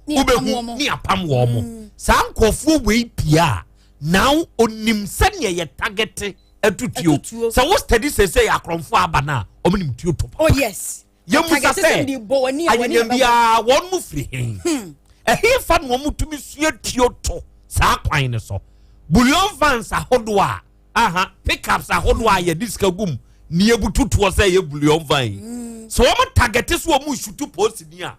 wobɛhu ne apam wɔn mo. Mm. Saa nkurɔfoɔ wei pia a, now onim sɛdeɛ yɛ target atutuo. Sɛ wo study sese yɛ akorɔmfoɔ aba no a, wɔn nim tuo to papa. Oh yes. Yɛmusa sɛ anyanyam biara wɔn mu firi he. Hmm. Ɛhefa na wɔn tumi sua tuo to saa kwan no so. Bullion vans ahodoɔ a aha pickups ahodoɔ a yɛde sika gu mu ne yɛbutu toɔ sɛ ɛyɛ bullion van yi mm. sɛ wɔn tagɛte so wɔn nsutu polisini a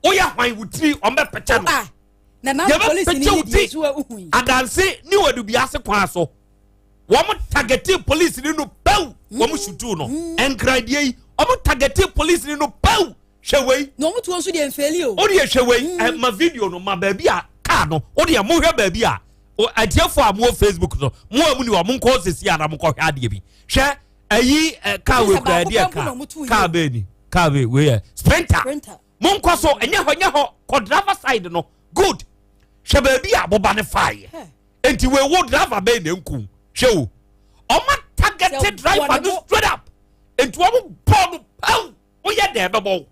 woyɛ hwan wo tiri wɔn bɛ pɛkyɛ no. Ah, Yɛbɛpagya wo ti adanse ne wadubiase kwan so. Wɔn targete police ni no pɛw. Wɔn sutu no. Nkran deɛ yi, wɔn targete police ni no pɛw. Hwɛ wei. Na wɔn tuo nso deɛ nfeeli o. O deɛ hwɛ wei. Mm. Ma video no ma baabi a kaa no. O deɛ mo hwɛ baabi a atiefo a mo wɔ Facebook no mo a mo ni hɔ mo nkɔ sisi a na mo nkɔ hwɛ adeɛ bi. Hwɛ ɛyi kaa wei kura ɛdeɛ kaa kaa bɛɛ ni kaa bɛɛ wei yɛ sprinter. Mo nkɔ so ɛnyɛ hɔ ɛnyɛ hɔ kɔ driver side no good. Hwɛ baabi a aboba ne fa yɛ. Nti wei wo driver bɛɛ na nku hwɛ o. Ɔma target driver no straight up. Nti wɔn bɔ no pɛw. Woyɛ dɛn ɛbɛbɔ wo.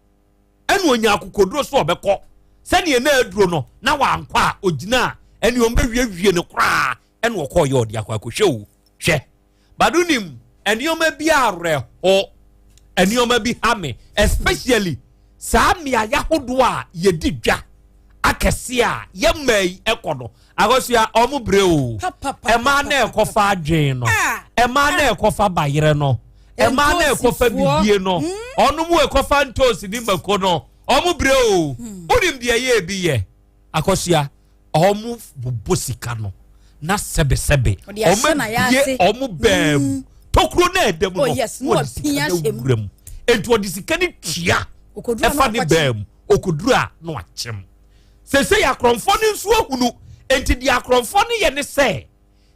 Ɛna ɔnya akokoduro so ɔbɛkɔ sɛdeɛ na aduro no na wankɔ a ɔgyina a ɛne ɔmbɛwiewie no koraa ɛna ɔkɔɔ yɛ ɔde akɔ akɔhwɛ o hwɛ bado nim nneɛma bi awerɛho nneɛma bi ha me especially saa mmeaeɛ ahodoɔ a yɛdi dwa akɛseɛ a yɛmmaa yi ɛkɔ no akɔsua ɔmo brɛ o ɛmaa na ɛkɔfa adwen no ɛmaa na ɛkɔfa bayerɛ no ɛmaa na ɛkɔfa bibie no ɔno mu ɛkɔfa ntoosi ne mako no ɔmo brɛ o wonim deɛ ɛyɛ ebi yɛ akɔsua ɔmo bobɔ sika no na sɛbesɛbe ɔmo abie ɔmo bɛɛ mu tokuro na ɛda mu no wɔde sika no wura mu nti ɔde sika no tua ɛfa ne bɛɛ mu okoduru a na wakyem Seesei akorɔmfoɔ no nso ahunu. Enti deɛ akorɔmfoɔ no yɛ ne sɛ,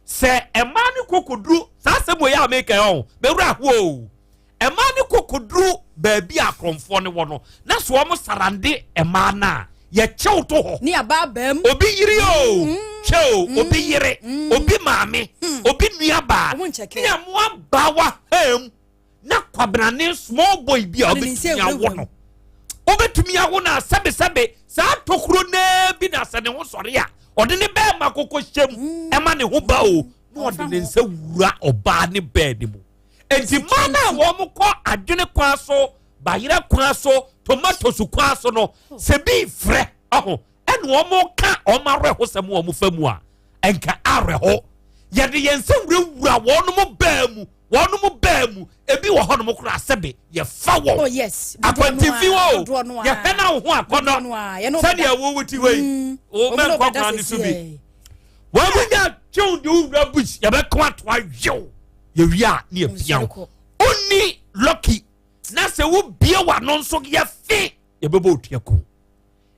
sɛ mmaa no kɔ kɔduru, saa asɛm wei a meka yi ɔho, mewura ho o. Mmaa no kɔ kɔduru baabi a akorɔmfoɔ no wɔ no, na so wɔn sarande mmaa no a, yɛkyew to hɔ. Ne aba abam. Obi yere o, hwɛ o, obi yere, obi maame, obi nuabaa, ne amoa baawa ham. na kwabena ne small boy bi a wobɛtumi awo no wobɛtumi awo no a sɛbesɛbe saa tokuro naa bi na sɛ ne ho sɔre a ɔde ne bɛɛma koko hyɛm mm. ɛma ne ho ba o na ɔde ne nsa wura ɔbaa ne bɛɛ ne mu nti mmaa no a wɔn kɔ adwene kwan so bayerɛ kwan so tomatoes kwan so no sɛ bi frɛ ɔho ɛna wɔn ka wɔn awerɛhosɛm wɔn fa mu a nka awerɛho yɛde yɛn nsa wurawura wɔn mo bɛɛ mu wɔn mo bɛɛ mu ebi wɔ hɔnom koraa sɛbe yɛfa wɔn oh, yes. akwantifi o yɛhwɛ na wo ho akɔnɔ sɛdeɛ wo ti wei mm. wo mɛnkɔ kwan no so bi wɔn mo nya twew de wura bush yɛbɛko ato ayew yɛwie a ne yɛpia wo onni lɔki na sɛ wobie w'ano nso yɛfe yɛbɛbɔ otua ko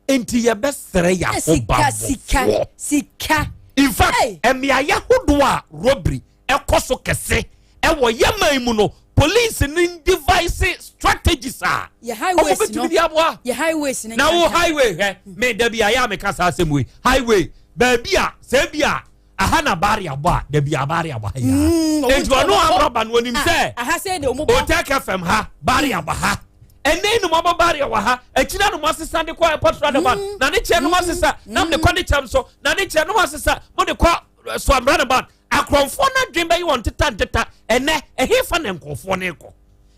nti yɛbɛsrɛ yɛ ahobammɔfoɔ sika in fact mmeaeɛ ahodoɔ a robbery ɛkɔ so kɛse ɛwɔ yɛ man mu no police ne device strategies a ɔmo bɛtumi de aboa na wo highway hwɛ me dabi ayɛ a meka saa asɛm wei highway baabi a sɛ bi a aha na baari abɔ a dabi a baari abɔ ha yaa mm, nti ɔno amrɔba no onim ah, sɛ otec fm ha baari abɔ ha ɛnɛ nom abɔ baari wɔ ha akyina nom asesa de kɔ airport roundabout mm. na ne kyɛ nom asesa mm. nam de kɔ ne kyɛm so na ne kyɛ nom asesa mo de kɔ eh, soam roundabout akorɔmfoɔ no adwene bɛyɛ wɔn teta nteta ɛnɛ ɛhefa na nkurɔfoɔ no kɔ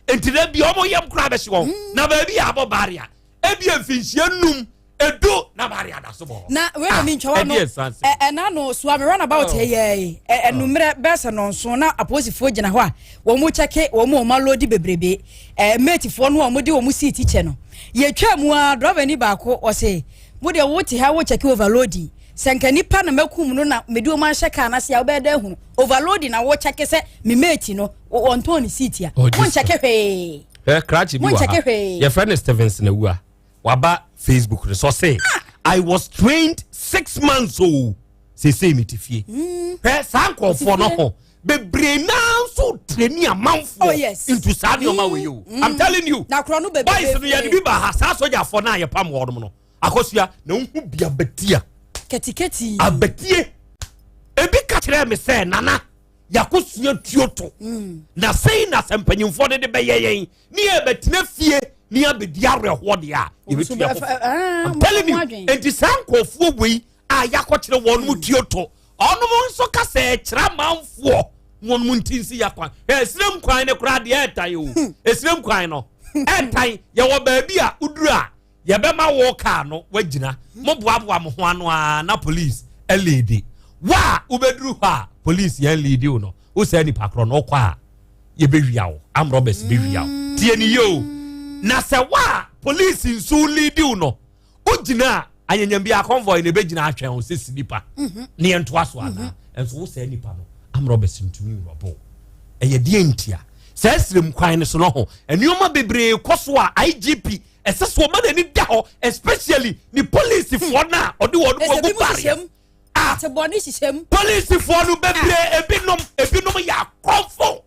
nti na bi wɔn yam koraa bɛhye wɔn na baabi yɛ abɔ baari a ebi mfinhyia num edu na baari ada so bɔ hɔ. na wei na mi ntwa wa no ɛna no soa mi runabout oh. yɛ yi ɛnumrɛ oh. bɛsɛ nɔnso na apolisifoɔ gyina hɔ a wɔn mu kyɛke wɔn mu wɔn alodi bebrebe ɛɛ matefoɔ no a wɔn de wɔn seat kyɛ no yɛtwa mu a driver ni baako ɔse mo deɛ wo te ha wo kyɛke overloading sɛ nka nipa na mɛkum no na mede wɔn ahyɛ kaa n'ase a wobɛyɛ dɛ ahunu overloading na wo kyɛke sɛ me mate no wɔntɔn ne seat a oh, mo nkyɛke hwee. Ɛ krakye bi wɔ ha yɛfrɛ no Stevenson Awua waba Facebook no so ɔse I was trained six months o seesei mete fie hmm. hwɛ saa nkurɔfoɔ no ho bebree naa nso training amanfoɔ oh, into saa nneɛma wei o hmm. I'm telling you boys no yɛde bi ba ha saa sogyafoɔ no a yɛpam wɔn no akɔsua na wohu bi abatia ketiketi abatie ebi ka kyerɛ me sɛ nana yɛakɔsua tuo to mm. na sei na sɛ mpanyimfoɔ no de bɛyɛ yɛn ne yɛbɛtena fie ne yɛabɛdi awerɛhoɔ deɛ a yɛbɛtua ho ah, I'm telling you enti saa nkurɔfoɔ wei a yɛakɔkyerɛ wɔn mu tuo to ɔnom nso ka sɛ ɛkyerɛ amanfoɔ wɔn mu nti nsi yɛ kwan ɛsirem kwan no koraa deɛ ɛɛtan o hmm. ɛsirem kwan no ɛɛtan yɛwɔ baabi a woduru a Yɛbɛma wo kaa no wagyina. Mo boaboa mo ho ano ara na police leadi. Wo a wobɛduru hɔ a police yɛn leadi wo no, wo saa nipa korɔ no wokɔ a yɛbɛwia wo. Armed robbers bɛwia wo. Tie ne yie o. Na sɛ wo a police nso leadi wo no, wogyina a. Anyanyam biara convoy na ɛbɛgyina atwɛn wo sɛ si nipa ne yɛntoa so anaa? Ɛnso wo saa nipa no armed robbers ntumi nrɔbo. Ɛyɛ deɛ ntia? Saa srem kwan no so no ho nneɛma bebree kɔ so a IGP ɛsɛ sɛ ɔma n'ani da hɔ, especially ne polisifoɔ no a ɔde wɔn mu agu barrier. Ah, polisifoɔ no bebree ebinom ebinom yɛ akorɔmfo.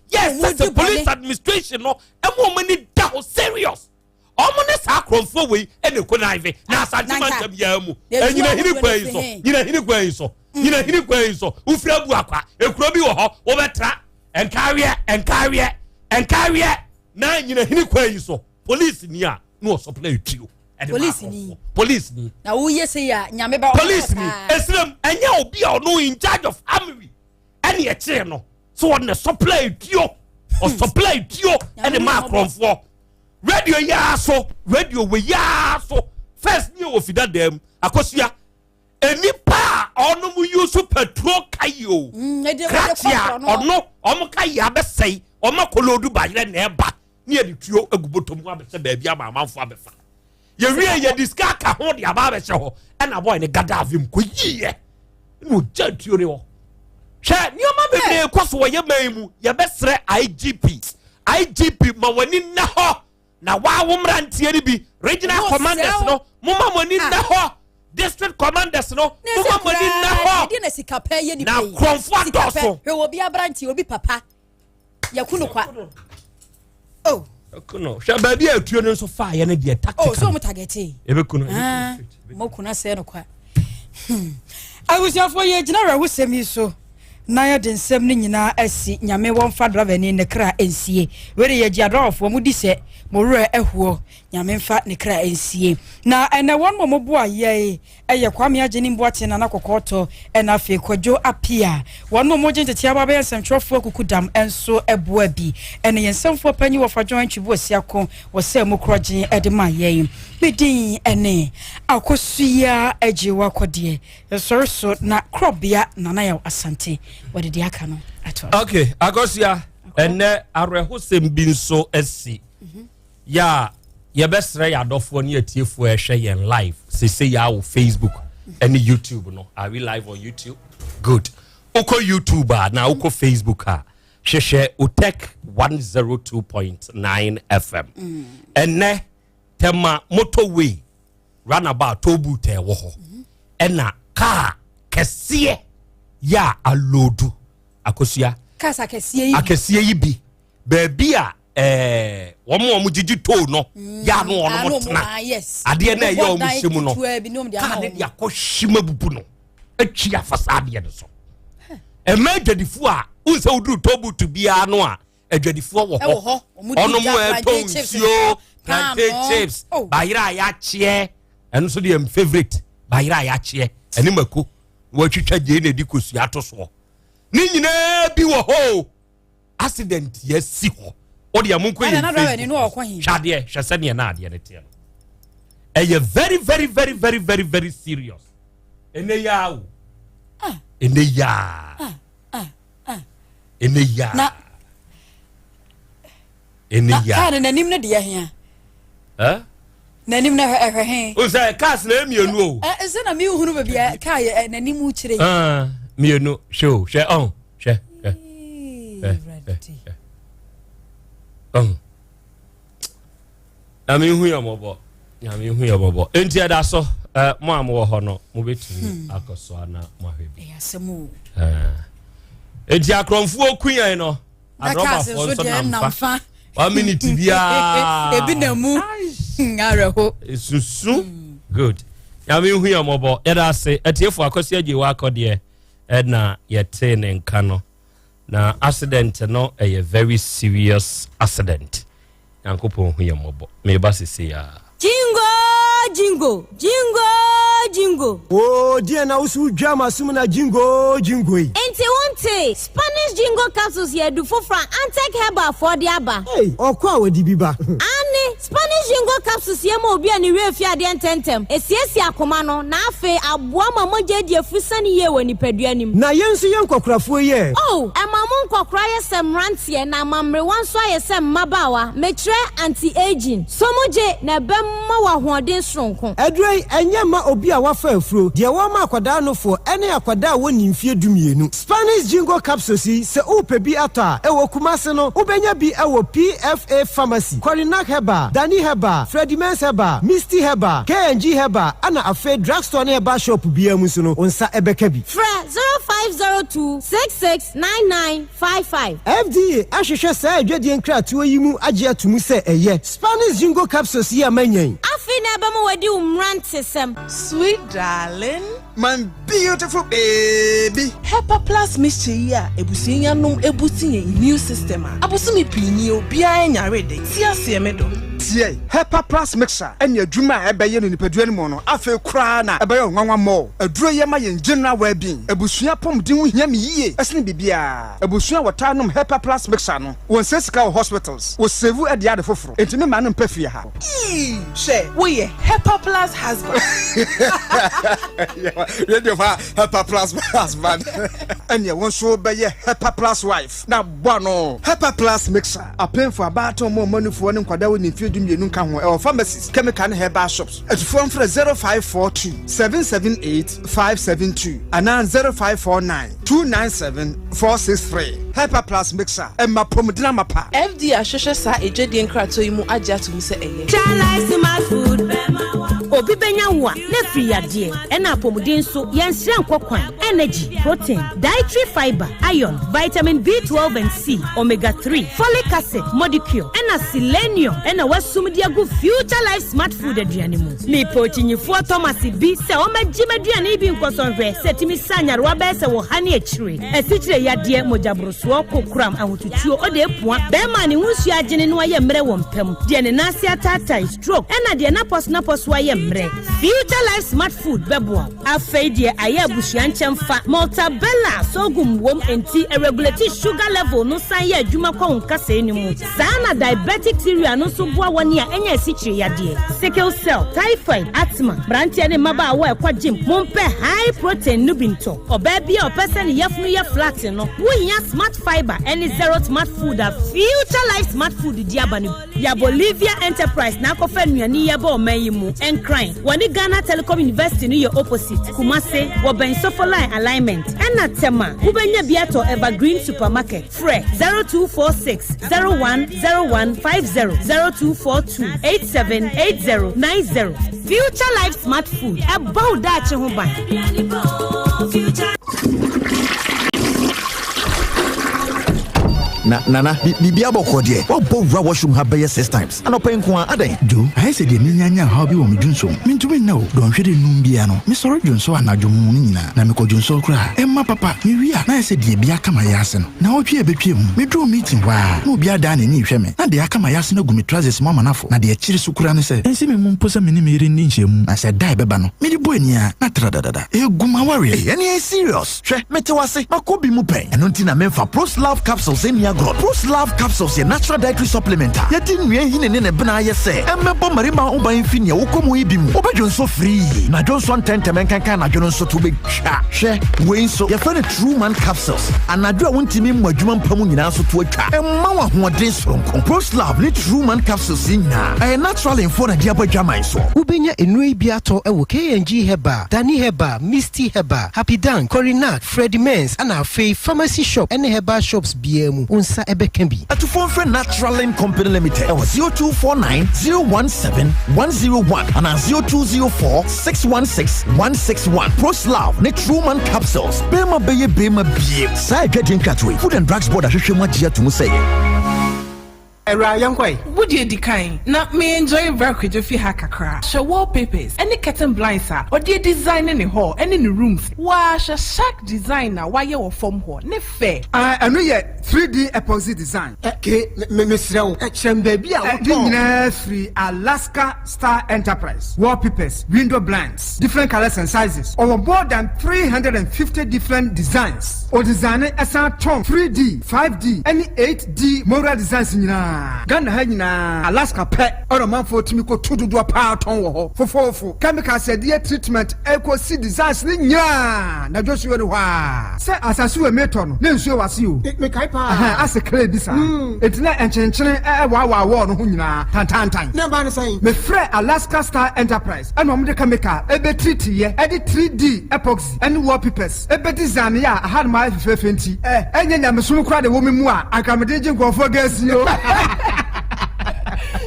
Yes, sɛ sɛ police administration no ɛmu wɔn ani da hɔ serious. Wɔn ne saa akorɔmfoɔ wei ɛna ɛkɔ naive na Asante mantam yɛn mu. Ɛnyinahini kwan yi so, nyinahini kwan yi so, nyinahini kwan yi so. Wofiri abu akwa, ekuro bi wɔ hɔ, wobɛtra nkaweɛ, nkaweɛ, nkaweɛ na nyinahini kwan yi so. Police ni a na ɔsɔpla etuo. Police ni. Police ni. Na woyɛ sɛ yɛ a nyame bɛ. Police ni. Esirem ɛnyɛ obi a ɔno in charge of armory ɛne ɛkyee no so ɔne sɔpla etuo ɔsɔpla etuo ɛde ma akorɔmfoɔ. Radio yi ara so, radio wɔ yi ara so. First ni wɔ fida dɛm akosua. Enipa a ɔnom use petrol kayi o. Krakye a ɔno ɔmo kayi abɛsɛe ɔmo akɔloodu bayerɛ na ɛba ne yɛde tuo agu bɔtɔ mu abɛhyɛ baabi ama amanfo abɛfa. Yɛwie yɛde sika aka ho de aba abɛhyɛ hɔ ɛna bɔyɛ ne gada avim kɔ yiiɛ na ɔgya tuo ne hɔ. Hwɛ nneɛma bebree kɔ so wɔ yɛ man mu. Yɛbɛsrɛ IGP. IGP ma w'ani nna hɔ na waawo mmeranteɛ no bi regional commanders no moma mo ani nna hɔ, district commanders no moma mo ani nna hɔ na kurɔmfo adɔɔso. Hwɛ obi aberanteɛ obi papa yɛku no kwa. Oh. Ɛku no. Hwɛ baabi a atuo no nso faeɛ no deɛ tactical. Oh, so mo targetee. Ɛbɛku no. Ah, mo ku no asɛe no kwa. Abusuafoɔ yɛgyina awerɛhosɛm yi so na yɛde nsɛm no nyinaa asi Nyame wɔmfa dravani ne kra nsie. Wei de yɛgye adrawafoɔ mo di sɛ mo werɛ ahuo. Nyame mfa ne kra nsie. Na ɛnɛ wɔn mo moboa yɛe ɛyɛ Kwame Agyenim Boateng, Nana Kɔkɔɔtɔ, ɛna afei Kwadwo Appiah. Wɔn mo mogye nteteɛ aba bɛyɛ nsɛmtwerɛfoɔ akukudam nso boa bi. Ɛne yɛn nsɛmfoɔ panyin Wɔfa John Antwi Boasiako wɔ sɛ mu korɔgyen ɛde ma yɛn. Me din ɛne Akosua Agyewa Kɔdeɛ. Yɛsɔre so na korɔbea Nana Yaw Asante wɔde deɛ aka no ato aso. Okay, Akosua, ɛnɛ awerɛhosɛm bi nso asi. Yɛ a yɛbɛsrɛ yɛ adɔfoɔ ne atiefoɔ ɛhwɛ yɛn live sese yɛ wɔ Facebook ɛne YouTube no. Are we live on YouTube? Good. Wokɔ YouTube a na wokɔ Facebook a hwehwɛ Otec 102.9 FM. Ɛnɛ Tema motorway runabout toll booth ɛwɔ hɔ ɛna kaa kɛseɛ yɛ a aloodu Akosua. Cars akɛseɛ yi bi. Akɛseɛ yi bi baabi a ɛɛ wɔn a wɔn gyegye toll no yɛ ano wɔn tena adeɛ na ɛyɛ wɔn hyɛ mu no kaa ne de akɔ hyima bubu no atwi afa saa adeɛ no so. Ɛmɛ adwadifoɔ a n sɛ woduru toll booth biara no a adwadifoɔ wɔ hɔ ɔnom ɛtɔ nsuo plantain chips bayerɛ a yɛakyeɛ ɛno nso deɛ m favourite bayerɛ a yɛakyeɛ ɛne mako wɔatwitwa gyee na ɛdi kosua ato soɔ ne nyinaa bi wɔ hɔ o accident yɛ si hɔ o deɛ mo nkɔ yɛn Facebook hwɛ adeɛ hwɛ sɛdeɛ na adeɛ no teɛ no ɛyɛ very very very very very very serious ɛnɛ yaa o ɛnɛ yaa ɛnɛ yaa ɛnɛ yaa kaa no n'anim no deɛ hia n'anim no ɛhwɛ he o sɛ cars na mmienu o ɛsɛ na mehunu baabi a kaa yɛ n'anim kyerɛ mmienu hwɛ o hwɛ ɔn hwɛ hwɛ hwɛ ɔn Nyame hu yɛ mɔbɔ Nyame hu yɛ mɔbɔ enti ɛda so mo a mowɔ hɔ no mobɛtumi akɔ so ana moahwɛ bi enti akorɔmfoɔ ku yɛn no adrɔbafoɔ nso nam fa one minute biara ebi na mu awerɛho esusu good Nyame hu yɛ mɔbɔ yɛda ase atiefo Akwasi agye wɔ akɔdeɛ ɛna yɛtee ne nka no na accident no ɛyɛ very serious accident. Nyankopɔn hu yɛn mmɔbɔ. Meba sesei aa. Jingo jingo jingo jingo. Oo deɛn na wo so wodwa m'asom na jingo jingo yi. Enti wontee? Spanish Jingo Capsules yɛ adu foforɔ a Antec Herbal foɔ de aba. Ei, ɔkɔ a wɔde bi ba. Aane, Spanish Jingo Capsules yɛ ma obi a ne werɛ fi adeɛ ntɛmntɛm, ɛsiesie akoma no, na afei aboa ma mogya adi afuru sane yie wɔ nipadua no mu. Na yɛn nso yɛn nkwakorafoɔ yi ɛ? Oh, ɛma mo. nkɔkora ayɛ sɛ mmeranteɛ na ama mmerewa nso ayɛ sɛ mmabaawa, mekyerɛ anti-aging. Som gye na ɛbɛma wo ahoɔden soronko. Aduro yi, ɛnyɛ mma obi a wafa afuro, deɛ wɔma akwadaa nofoɔ, ɛne akwadaa a wɔnni mfeɛ dumienu. Spanish Jingo Capsules yi, sɛ worepɛ bi atɔ a, ɛwɔ Kumasi no, wobɛnya bi wɔ PFA Pharmacy, Korinak Herbal, Dani Herbal, Freddie Mens Herbal, Misty Herbal, K&G Herbal, ɛna afei drugstore ne herbal shop biara mu nso no, wo nsa bɛka bi. Frɛ 0502 66 9955. FDA ahwehwɛ saa adwadie nkratoɔ yi mu agye ato mu sɛ ɛyɛ. Spanish Jingo Capsules yi a manya yi. Afei na ɛbɛma wadi wo mmerantesɛm. Sweet darling. My beautiful baby. Hepa Plus mixture yi a abusua yi anom abusti yɛn immune system a abosome pii nie obiara nyare de, te aseɛ me dɔ. Tie! Hepa Plus mixture ne adwuma a ɛbɛyɛ no nipadua no mu no afei koraa na ɛbɛyɛ wo nwanwa more. Aduro yi ma yɛn general well being. Abusua apɔmuden ho hia me yie sene biribiara. Abusua a wɔtaa nom Hepa Plus mixture no, wɔnsɛe sika wɔ hospitals, wɔ save de ade foforo. Enti me mma no mpɛ fie ha. Eii hwɛ woyɛ Hepa Plus husband. Radio fa Hepa Plus husband. Ɛneɛ wo nso bɛyɛ Hepa Plus wife na bɔ ano. Hepa Plus mixer, apemfo, abaatan, wɔn a wɔn anufoɔ ne nkwadaa a wɔnni mfeɛ dumienu nka ho, ɛwɔ pharmacies, chemical ne herbal shops. Atufoɔ mfrɛ 0542 778 572 anaa 0549 297 463. Hepa Plus Mixer, ɛma apɔmuden amapa. FDA ahwehwɛ saa adwadie nkratoɔ yi mu agye ato mu sɛ ɛyɛ. Chalice smart food bɛma wa. Obi bɛnya wo a, na afiri yadeɛ, ɛna apɔmuden nso, yɛnsrɛ nkɔ kwan, energy, protein, dietary fibre, iron, vitamin B12 and C, omega 3, folic acid, modicure, ɛna selenium ɛna wasum de agu Future Life Smart Food aduane mu. Mepɛ okyinyifoɔ Thomas bi sɛ ɔmmɛgye m'aduane yi bi nkɔsɔ nhwɛ sɛ ɛtumi sa nyarewa bɛyɛ sɛ wɔ ha ne akyire, asikyire yadeɛ, mogyaborosoɔ, kokoram, ahotutuo, ɔde apua, bɛrima a ne ho nsuo agyene no ayɛ mmerɛ wɔ mpa mu, deɛ ne nan ase ataatae, stroke, ɛna deɛ n'apɔso ayɛ mmerɛ. Future Life Smart Food bɛboa wo. Afei deɛ ayɛ abusua nkyɛmfa, Maltabella sorghum wom nti ɛregulate sugar level no san yɛ adwuma kɔ wo nkasɛɛ no mu. Saa na diabetic cereal no nso boa wɔn a ɛnyɛ asikyire yadeɛ, sickle cell, typhoid, asthma, mmeranteɛ ne mmabaawa a ɛkɔ gym, mompɛ high protein no bi ntɔ. Ɔbaa bi a ɔpɛ sɛ ne yafunu yɛ flat no, wohia smart fiber ɛne zero smart food a Future Life Smart Food di aba no bi. Ya Bolivia Enterprise na akɔfa nnuane yi aba ɔman yi mu. Nkran, wɔne Ghana Telecom University no yɛ opposite. Kumase, wɔbɛn Sofoline alignment. Ɛna Tema, wobɛnya bi atɔ Evergreen Supermarket. Frɛ 0246 010150, 0242 878090. Future Life Smart Food, ɛbɔ wo daakye ho ban. Na nana, biribi abɔkɔ deɛ, woabɔ wura washroom ha bɛyɛ six times anɔpa yi nko a, adɛn? Joe, ayɛ sɛ deɛ menyanya haw bi wɔ me dwonsɔ mu. Mentumi nna o. Dɔnhwere num biara no, mesɔre dwonsɔ anadwo mu no nyinaa, na mekɔ dwonsɔ koraa a, ɛmma papa. Mewie a, na ayɛ sɛ deɛ bi aka m'ayaase no. Naawɔtwe a ɛbɛtwaam no, meduruu meeting hɔ ara, na obi adan n'ani rehwɛ me, na deɛ aka m'ayaase no agu me trousers mu ama no afɔ. Na deɛ ɛkyere so koraa ne sɛ, ɛnsi me mu mpo sɛ me ne me yere nni nhyiamu, na sɛ da a ɛbɛba no, mede bɔ ani ara, na tradadada, ɛregu m'awareɛ. Ei, ɛnneɛ ɛyɛ serious. Hwɛ, mete wo ase, makɔ bi mu pɛn. Ɛno nti na memfa Proslove Capsules nni agorɔ no. Proslove Capsules yɛ natural dietary supplement a yɛde nnua nhini ne ne bena ayɛ sɛ ɛmmɛbɔ mmarima ho ban mfi nea wokɔ mu yi bi mu. Wobɛdwonsɔ firii, na dwonsɔ ntɛmntɛm nkanka anadwo no nso to bɛtwa. Hwɛ, wei nso, yɛfrɛ no True Man Capsules. Anadwo a wontumi mmɔ adwuma mpa mu nyinaa nso to atwa. Ɛmma wo ahoɔden soronko. Proslove ne True Man Capsules yi nyinaa, ɛyɛ natural mfoɔ na de abɔ adwaman soɔ. Wobɛnya nnuro yi bi atɔ wɔ K&G Herbal, Dani Herbal, Misty Herbal, Happy Dan, Corinat, Freddie Mens ɛna afei pharmacy shop ɛne herbal shops biara mu wo nsa ɛbɛka bi. Atufoɔ mfrɛ Naturalin Company Limited ɛwɔ 0249 017 101 anaa 0204 616 161. Proslav ne Truman Capsules, bɛrima bɛyɛ bɛrima biem. Saa adwadie nkratoɔ yi, Food and Drugs Board ahwehwɛ mu agye ato mu sɛ ɛyɛ. Awuraa, yɛnkɔ ɛ. Wo deɛ di kan na me enjoy bra Kwadwo fie ha kakra. Hwɛ wallpapers ɛne curtain blinds a ɔde adesign ne hall ɛne ne rooms. Waa hwɛ shark design a wayɛ wɔ fam hɔ, ne fɛ. Ah, ɛno yɛ 3D epoxy design. Ke, me, mesrɛ wo, kyerɛ me baabi a wotɔɔ. Ne nyinaa firi Alaska Star Enterprise. Wallpapers, window blinds, different colours and sizes. Ɔwɔ more than 350 different designs. Ɔdesigne ɛsan tɔn 3D, 5D ɛne 8D mural designs nyinaa. paa. Ghana ha nyinaa, Alaska pɛ ɛna ɔmanfoɔ tumi kɔtu dodoɔ paa tɔn wɔ hɔ. Fofoofo, chemicals a yɛde yɛ treatment ɛkɔsi designs no nyinaa, na dwosuo no hɔ ara. Sɛ asase wɔ metɔ no, na nsuo wɔ ase o. Mekae paa. Ɛhɛn, ase clay bi saa. Enti na nkyenenkyene ɛwaawaa wall no ho nyinaa tantaantan. Na ɛbaa no sɛn? Mefrɛɛ Alaska Star Enterprise ɛna wɔde chemical ɛbɛtreatiiɛ ɛde 3D epoxy ɛne wallpapers ɛbɛdesigneeɛ a ahanom ayɛ fɛfɛɛfɛ nti ɛ, ɛnyɛ nyamesom koraa na ɛwɔ me mu a anka mede regye nkurɔfoɔ gas yi o.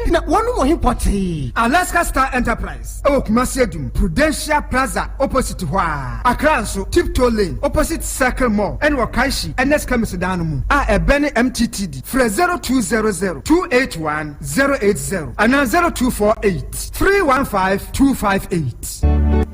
Na wɔnom wɔ he pɔtee? Alaska Star Enterprise ɛwɔ Kumasi Adum, Prudential Plaza opposite hɔ ara, Accra nso, Tiptoe Lane opposite Circle Mall ɛne wɔ Kanshi Ernest Chemist dan no mu a ɛbɛne MTTD. Frɛ 0200 281 080 anaa 0248 315 258.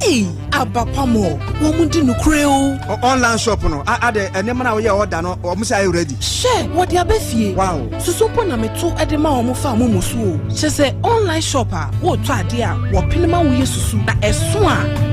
Ei aba pa mɔ wɔn di nokorɛ o. Online shop no adɛ nneɛma no a woyɛ order no wɔn sɛ ayɛ ready. Hwɛ wɔde aba fie. Wow. Susu mpo na meto de ma wɔn fa momo so o. Kyerɛ sɛ online shop a wotɔ adeɛ a wɔpene ma woyɛ susu na ɛso a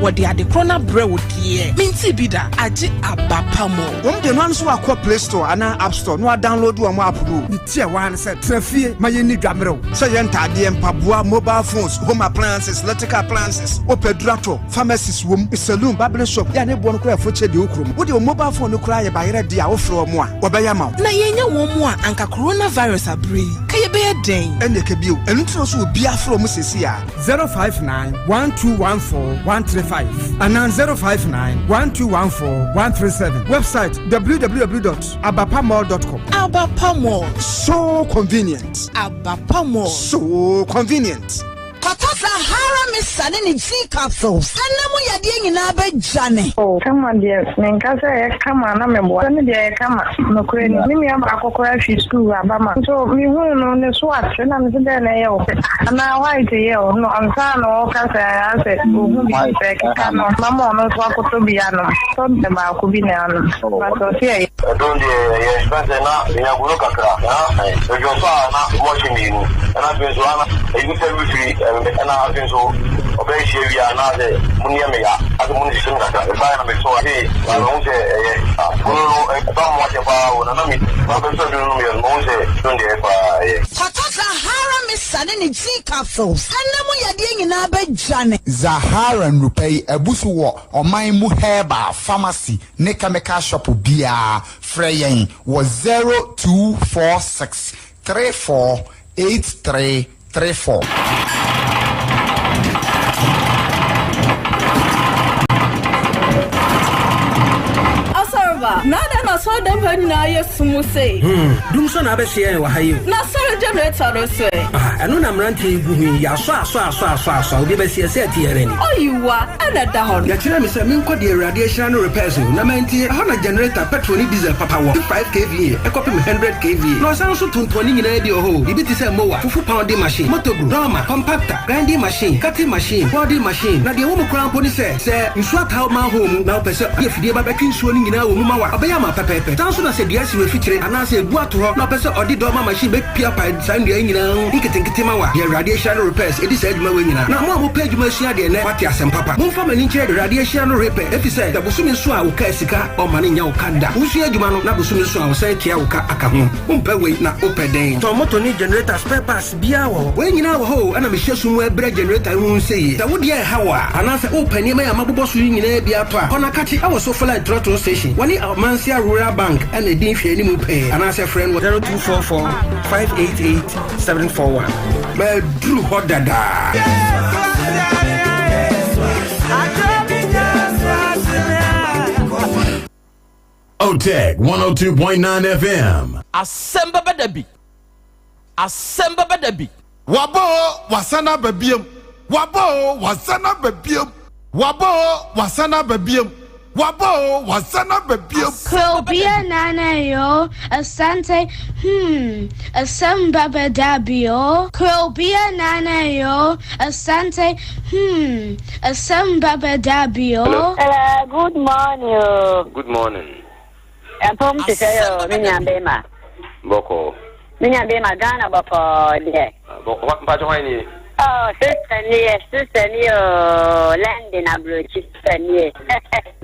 wɔde ade korɔ no abrɛ wo deɛ. Mente bi da agye aba pa mɔ. Wɔn deɛ no ara nso wakɔ play store anaa app store na wadownload wɔn app no o. Ne ti a ɛwɔ ha ne sɛ tena fie ma yɛnni dwammerɛw. Sɛ yɛ ntaadeɛ, mpaboa, mobile phones, home appliances, electrical appliances, wopɛ aduru atɔ, pharmacies wom, saloon, barbering shop, yɛ a ne boɔ no koraa ɛfo kyɛ deɛ ɛwɔ kurom. Wode wo mobile phone no koraa yɛ bayerɛ deɛ a wofrɛ wɔn a, wɔbɛyɛ ama wo. Na yɛanya wɔn mu a anka coronavirus aberɛ yi, ka yɛbɛyɛ dɛn? Ɛnneɛ ka bio. Ɛno nti na ɔsɛ obiara frɛ wɔn seesei ara. 059 1214 135 anaa 059 1214 137. Website www.abapamall.com. Abapa Mall. So convenient. Abapa Mall. So convenient. Kɔtɔ Sahara Mixture ne ne G capsules ɛna mu yadeɛ nyinaa bɛdwane. Oh kama deɛ menka sɛ ɛyɛ kama na meboa sɛ me deɛ ɛyɛ kama nokorɛ ni me nua baako koraa fi sukuu aba ma nso mehuu no ne so ate na mese dɛn na ɛyɛ wo anaa white yɛ wo no ansa na ɔka sɛ asɛ ɔhu bi sɛ ɛkeka no mama ɔno nso akɔtɔ bi anom tɔ deɛ baako bi na anom but ɔse ɛyɛ. Ɛdon deɛ ɛyɛ fɛn sɛ na menya gono kakra na medwo nso a na mɔhye mmienu ɛna afei nso ana ɛyi sɛ mefiri ɛna afei nso ɔbɛyɛ hyia wie a na sɛ mu no yɛ me ya asɛ mu no hyehye me kakra mebaeɛ na mesɔ afei na mehu sɛ ɛyɛ gono no ɛba mmoakyɛ paa o na na me mabɛsɔ duro no meyɛ no mahu sɛ don deɛ ɛyɛ paa ɛyɛ. Kɔtɔ Zahara Mixture ne ne G capsules ɛna mu yadeɛ nyinaa bɛdwane. Zahara nnurupɛ yi abu so wɔ ɔman mu herbal pharmacy ne chemical shop biara. Frɛ yɛn wɔ 0246 34 83 34. Asɔreba, na adɛn na asɔredan ha nyinaa yɛ sum sei? Hmm, dum sɔ na abɛhyia yɛn wɔ ha yi o. Na asɔre generator no nso ɛ? Ah, ɛno na mmeranteɛ yi gu ho yi, yɛasɔ asɔ asɔ asɔ asɔ a, obi bɛsi ɛsɛ ɛte yɛn ani. Oyiwa, ɛna ɛda hɔ no. Yɛkyerɛɛ me sɛ menkɔ deɛ Awurade ahyira no repairs o, na mantie. Ɛhɔ na generator, petrol ne diesel papa wɔ, fi 5 kva ɛkɔpem 100 kva. Na ɔsan nso tontɔn ne nyinaa bi wɔ hɔ o, biribi te sɛ mower, fufu pounding machine, motobro, dɔɔma, compactor, grinding machine, cutting machine, welding machine. Na deɛ ɛwɔ mu koraa mpo ne sɛ, sɛ nsuo ataa wo manhole mu na wopɛ sɛ ɔde afidie ba bɛtwe nsuo no nyinaa wɔ mu ma wo a, ɔbɛyɛ ama wo pɛpɛɛpɛ. Saa nso na sɛ dua si w'afikyire anaasɛ ebu ato hɔ na wopɛ sɛ ɔde dɔɔma machine bɛpiapae saa nnua yi nyinaa ho nketenkete ma wo a, deɛ Awurade ahyira no repairs ɛdi saa adwuma wei nyinaa. Na mo a mopɛ adwuma asua deɛ nnɛ moate asɛm papa. Momfa mo ani nkyerɛ deɛ Awurade ahyira no repɛ, efisɛ sɛ bosome so a wo kaa sika ɔmma no nnya wo ka da. Wosua adwuma no na bosome so a ɔsan tua wo ka aka ho. Wompɛ wei na wopɛ dɛn? Tɔn moto ne generator spare parts biara wɔ hɔ. Wei nyinaa wɔ hɔ o, ɛna mehyɛ sum mu ɛbrɛ generator yi ho sɛ yie. Sɛ wo deɛ ɛha wo a, anaasɛ wopɛ nneɛma yi a mabobɔ so yi nyinaa bi atɔ a, kɔ Nakakye ɛwɔ Sofoline Trɔtrɔ Station. Wɔne Amansia Rural Bank ɛna ɛdi nhwɛanimu pɛɛ, anaasɛ frɛ no wɔ 0244 588 741. Maduru hɔ dada. Oteg 102.9 FM. Asɛm bɛba da bi. Asɛm bɛba da bi. Waba o, wasan aba biom. Waba o, wasan aba biom. Waba o, wasan aba biom. Waba o, wasan aba biom. Krobia nana yo, Asante, hmm, asɛm bɛba da bi o. Krobia nana yo, Asante, hmm, asɛm bɛba da bi o. Hello, good morning o. Good morning. Ɛmpom te sɛ yɛ o, me nua bema. Bɔkɔɔ. Me nua bema, Ghana bɔkɔɔ deɛ. Bɔkɔɔ, mpakyɛ hwan nie? Oh, sister nie, sister nie o, London aburokyi sister nie.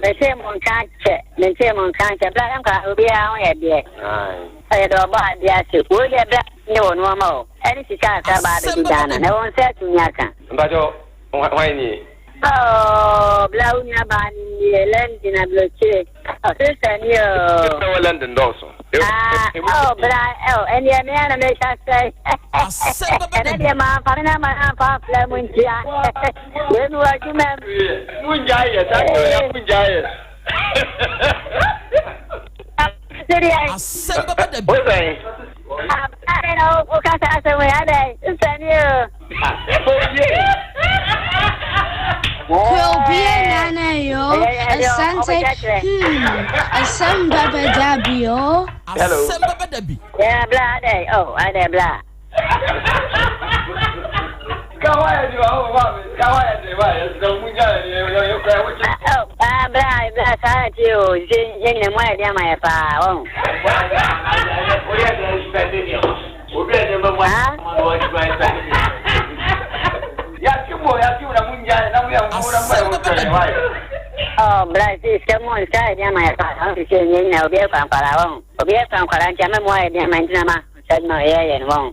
Mente mo nka kyɛ, mente mo nka kyɛ, bla nkwa obiara ho yɛ deɛ. Aye. Ɔyɛ dɛ ɔbɔ adeɛ ase. Wei deɛ bla. ne wɔ nnoɔma o, ɛne sika kakra ba abɛdu Ghana na wɔn nsa atumi aka. Mpakyɛw, hwan nie? Oh, bla wo nua baa no nie, London aburokyire. Oh, sister ni o. Sɛ wɔ London dɔɔso. Ah, oh, bra, oh, ɛneɛ me ana meka sɛ. Ɛnɛ deɛ mamfa me nama amfa amfra mu ntia. Wei mi wɔ adwuma mu. Mungyae yɛ, saa deɛ ɔyɛ mungyae yɛ. Asɛm bɛba da bi. Wosɛn? Abare na wokasa asɛm yi adɛn? Sister ni o. Krobia nana yo, Asante, asɛm bɛba da bi o. Hello. Asɛm bɛba da bi. Yeah, bla adɛn? Oh, adɛn bla. Ah, bla, bla, saa na ti o. Sɛ yɛn nyina mu ayɛ den ama yɛ paa, wɔn. Oh, bla, si sika mu sika ayɛ den ama yɛ paa. Wɔn sɛ yɛn nyina obi akwa nkwalaa wɔn. Obi akwa nkwalaa nti ama mu ayɛ den ama ntina ma. Sɛ ma yɛ yɛ no wɔn.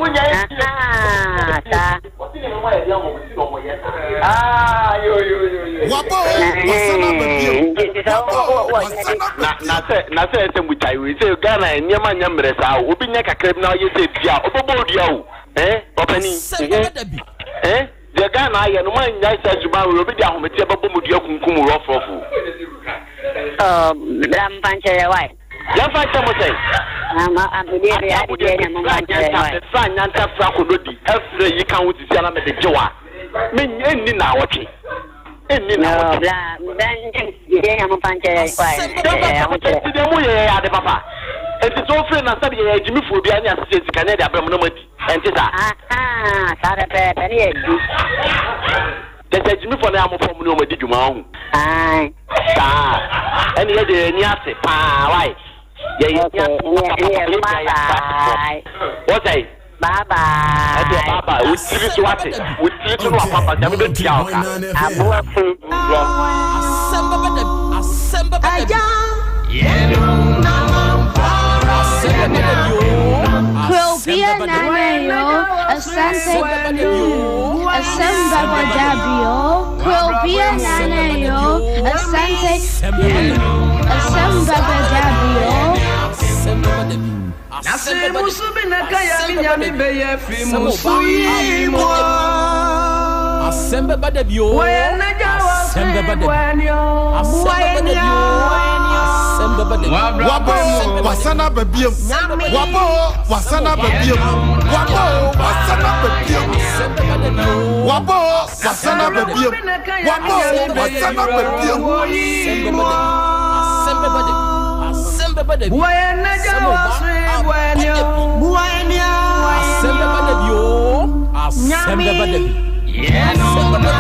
Ah, saa. Na na sɛ na sɛ ɛsɛ mu gyae wei sɛ Ghana nneɛma nyɛ mmerɛ saa o obi nyɛ kakra bi na ɔyɛ sɛ dua a ɔbɛbɔ odua o eh ɔpani mhm eh deɛ Ghana ayɛ no moannyae saa suban wei obi de ahometeɛ bɛbɔ mo dua kunkum mo rɔfrɔfo. Oh, bra mfa nkyerɛ yɛ why? Yɛmfa nkyɛ mo sɛn? Ade mo deɛ na momfa nkyerɛ yɛ why? Mefra nyanta fra konodi ɛfrɛ yi ka ho sisi ana mede gye wa me ɛnni naawɔtwe ɛnni naawɔtwe. Bra bra nkyɛ na momfa nkyerɛ yɛ why? Nti deɛ mo yɛ yɛ ade papa nti sɛ wofiri na sɛdeɛ yɛ agyimifoɔ biara ne asesɛ sika ne ɛde abrɛ mo na mo adi ɛnte saa? Ahaa saa pɛpɛɛpɛ ne yɛ di. Kyɛ sɛ agyimifoɔ no yɛ amofɔ mu ne wɔn adi dwuma wahu. Ae. Saa. Ɛne yɛ deɛ yɛn ani ase paa wai. Yɛ yɛn ani ase papa papa yɛ nyinaa yɛ asasefoɔ. Wɔsɛe. Bye bye. Ɛdeɛ bye bye. Wo tiri so wate. Wo tiri so no wapapa nyame bɛ tua wo ka. Aboa funu. Asɛm bɛba da bi. Asɛm bɛba da bi. Asɛm bɛba da bi oo. Krobia nana yo, Asante, asɛm bɛba da bi o. Krobia nana yo, Asante, asɛm bɛba da bi o. Asɛm bɛba da bi. Na sɛ musu bi na ka ya mi nyame bɛyɛ firi musu yi mu. Asɛm bɛba da bi o. Asɛm bɛba da bi. Asɛm bɛba da bi o. Asɛm bɛba da bi. Wabɔ o, wasan aba biom. Wabɔ o, wasan aba biom. Wabɔ o, wasan aba biom. Wabɔ o, wasan aba biom. Wabɔ o, wasan aba biom. Asɛm bɛba da bi. Asɛm bɛba da bi. Asɛm ɔba aba da bi. Asɛm bɛba da bi o. Asɛm bɛba da bi. Asɛm bɛba da bi o. Asɛm bɛba da bi. Asɛm bɛba da bi. Asɛm bɛba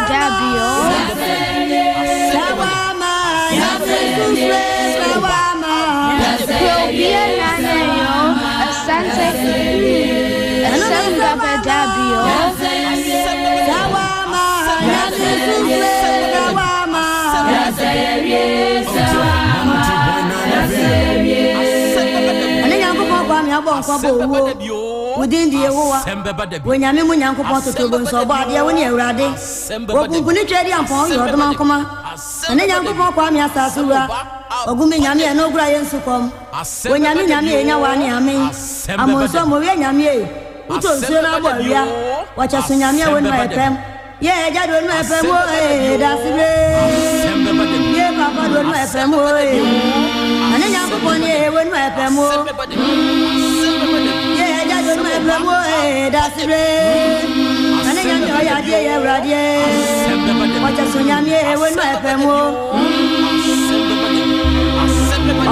da bi. Asɛm ɔba Krobia nana yo, Asante, asɛm bɛba da bi o. Krobia nana yo, Asante, asɛm bɛba da bi o. Krobia nana yo, Asante, asɛm bɛba da bi o. Ɔne Nyankopɔn Kwame abɔ nkwa bɔ owuo. Wo din de Yehowa. Wɔ Nyame mu Nyankopɔn totobo nso ɔbɔ adeɛ wo ne Awurade. Wɔ kunkuni twɛ di ampɔn woyɛ ɔdoma nkoma. Ɔne Nyankopɔn Kwame asase wura. Ɔgumi Nyame ɛno ogura yɛ nsu kɔm. Wɔ Nyame Nyame enya wa ne amen. Amonso mɔwie Nyame e. Wotɔ nsuo na abɔ awia. Wɔkyɛ so Nyame a wɔnuma ɛpɛm. Yɛ ɛgya do onuma ɛpɛm o ee dasebe. Yɛ papa do onuma ɛpɛm o ee. Ɔne Nyankopɔn ne ee onuma ɛpɛm o. Yɛ ɛgya do onuma ɛpɛm o ee dasebe. Ɔne Nyame ɔyɛ adeɛ yɛ awuradeɛ. Wɔkyɛ so Nyame ee onuma ɛpɛm o.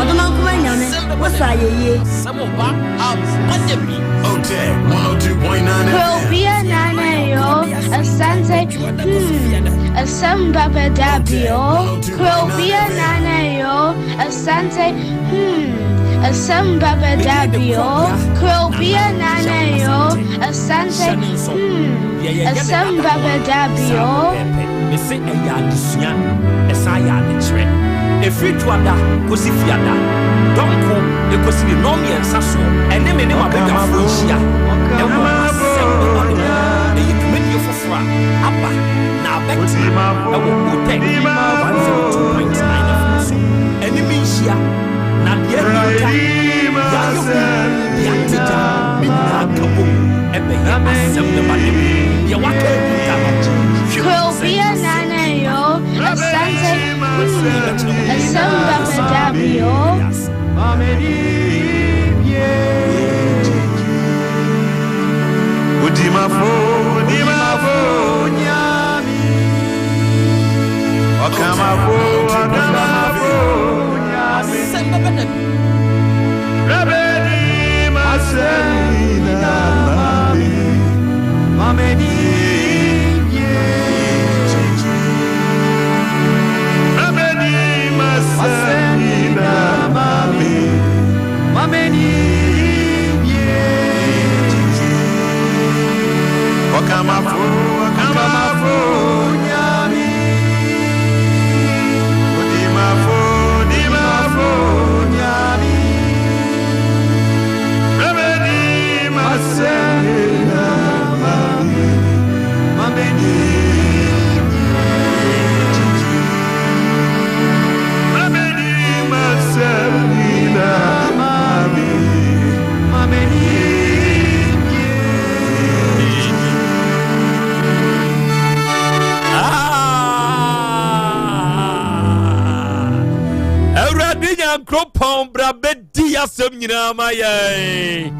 Ɔdoma nkuma Nyame wosa ayɛyie. Asɛm ɔba aba da bi. Otec 102.9 FM. Krobia nana yo, Asante, asɛm Asɛm bɛba da bi o, Krobea Nana yo, Asante, hmm. Asɛm bɛba da bi o, Krobea Nana yo, Asante, hmm. Asɛm bɛba da bi o. Mese ɛyɛ adesua, ɛsan yɛ adekyerɛ. Ɛfiri Dwoada kɔsi Fiada, dɔnko ɛkɔsi ne nnɔnmiɛnsa soɔ, ɛne me ne m'abadwafoɔ nhyia ɛwɔ Asɛm Bɛba no mu. Ɛyɛ dwumadie foforɔ a aba na abɛtena ɛwɔ Otec 102.9 FM so. Ɛne me nhyia na deɛ ahinta, deɛ ayɛ hu, deɛ ate gya, ne nyinaa ka bom ɛbɛyɛ Asɛm Bɛba no mu. Deɛ waka ahinta no, hwɛ hu sɛ Krobea Nana yo, Asante, hmm. Asɛm bɛba da bi o. Odimafo, odimafo, nyami. Okamafo, okamafo, nyami. Rebedi masemina mami. Mameni Rebedi masemina mami. Mameni Okamafo, okamafo, nyami. Odimafo, odimafo, nyami. Rebedi masemina mami. Mameni Rebedi masemina mami. Mameni Awurade Nyankopɔn bra bɛdi asɛm nyinaa ma yɛn.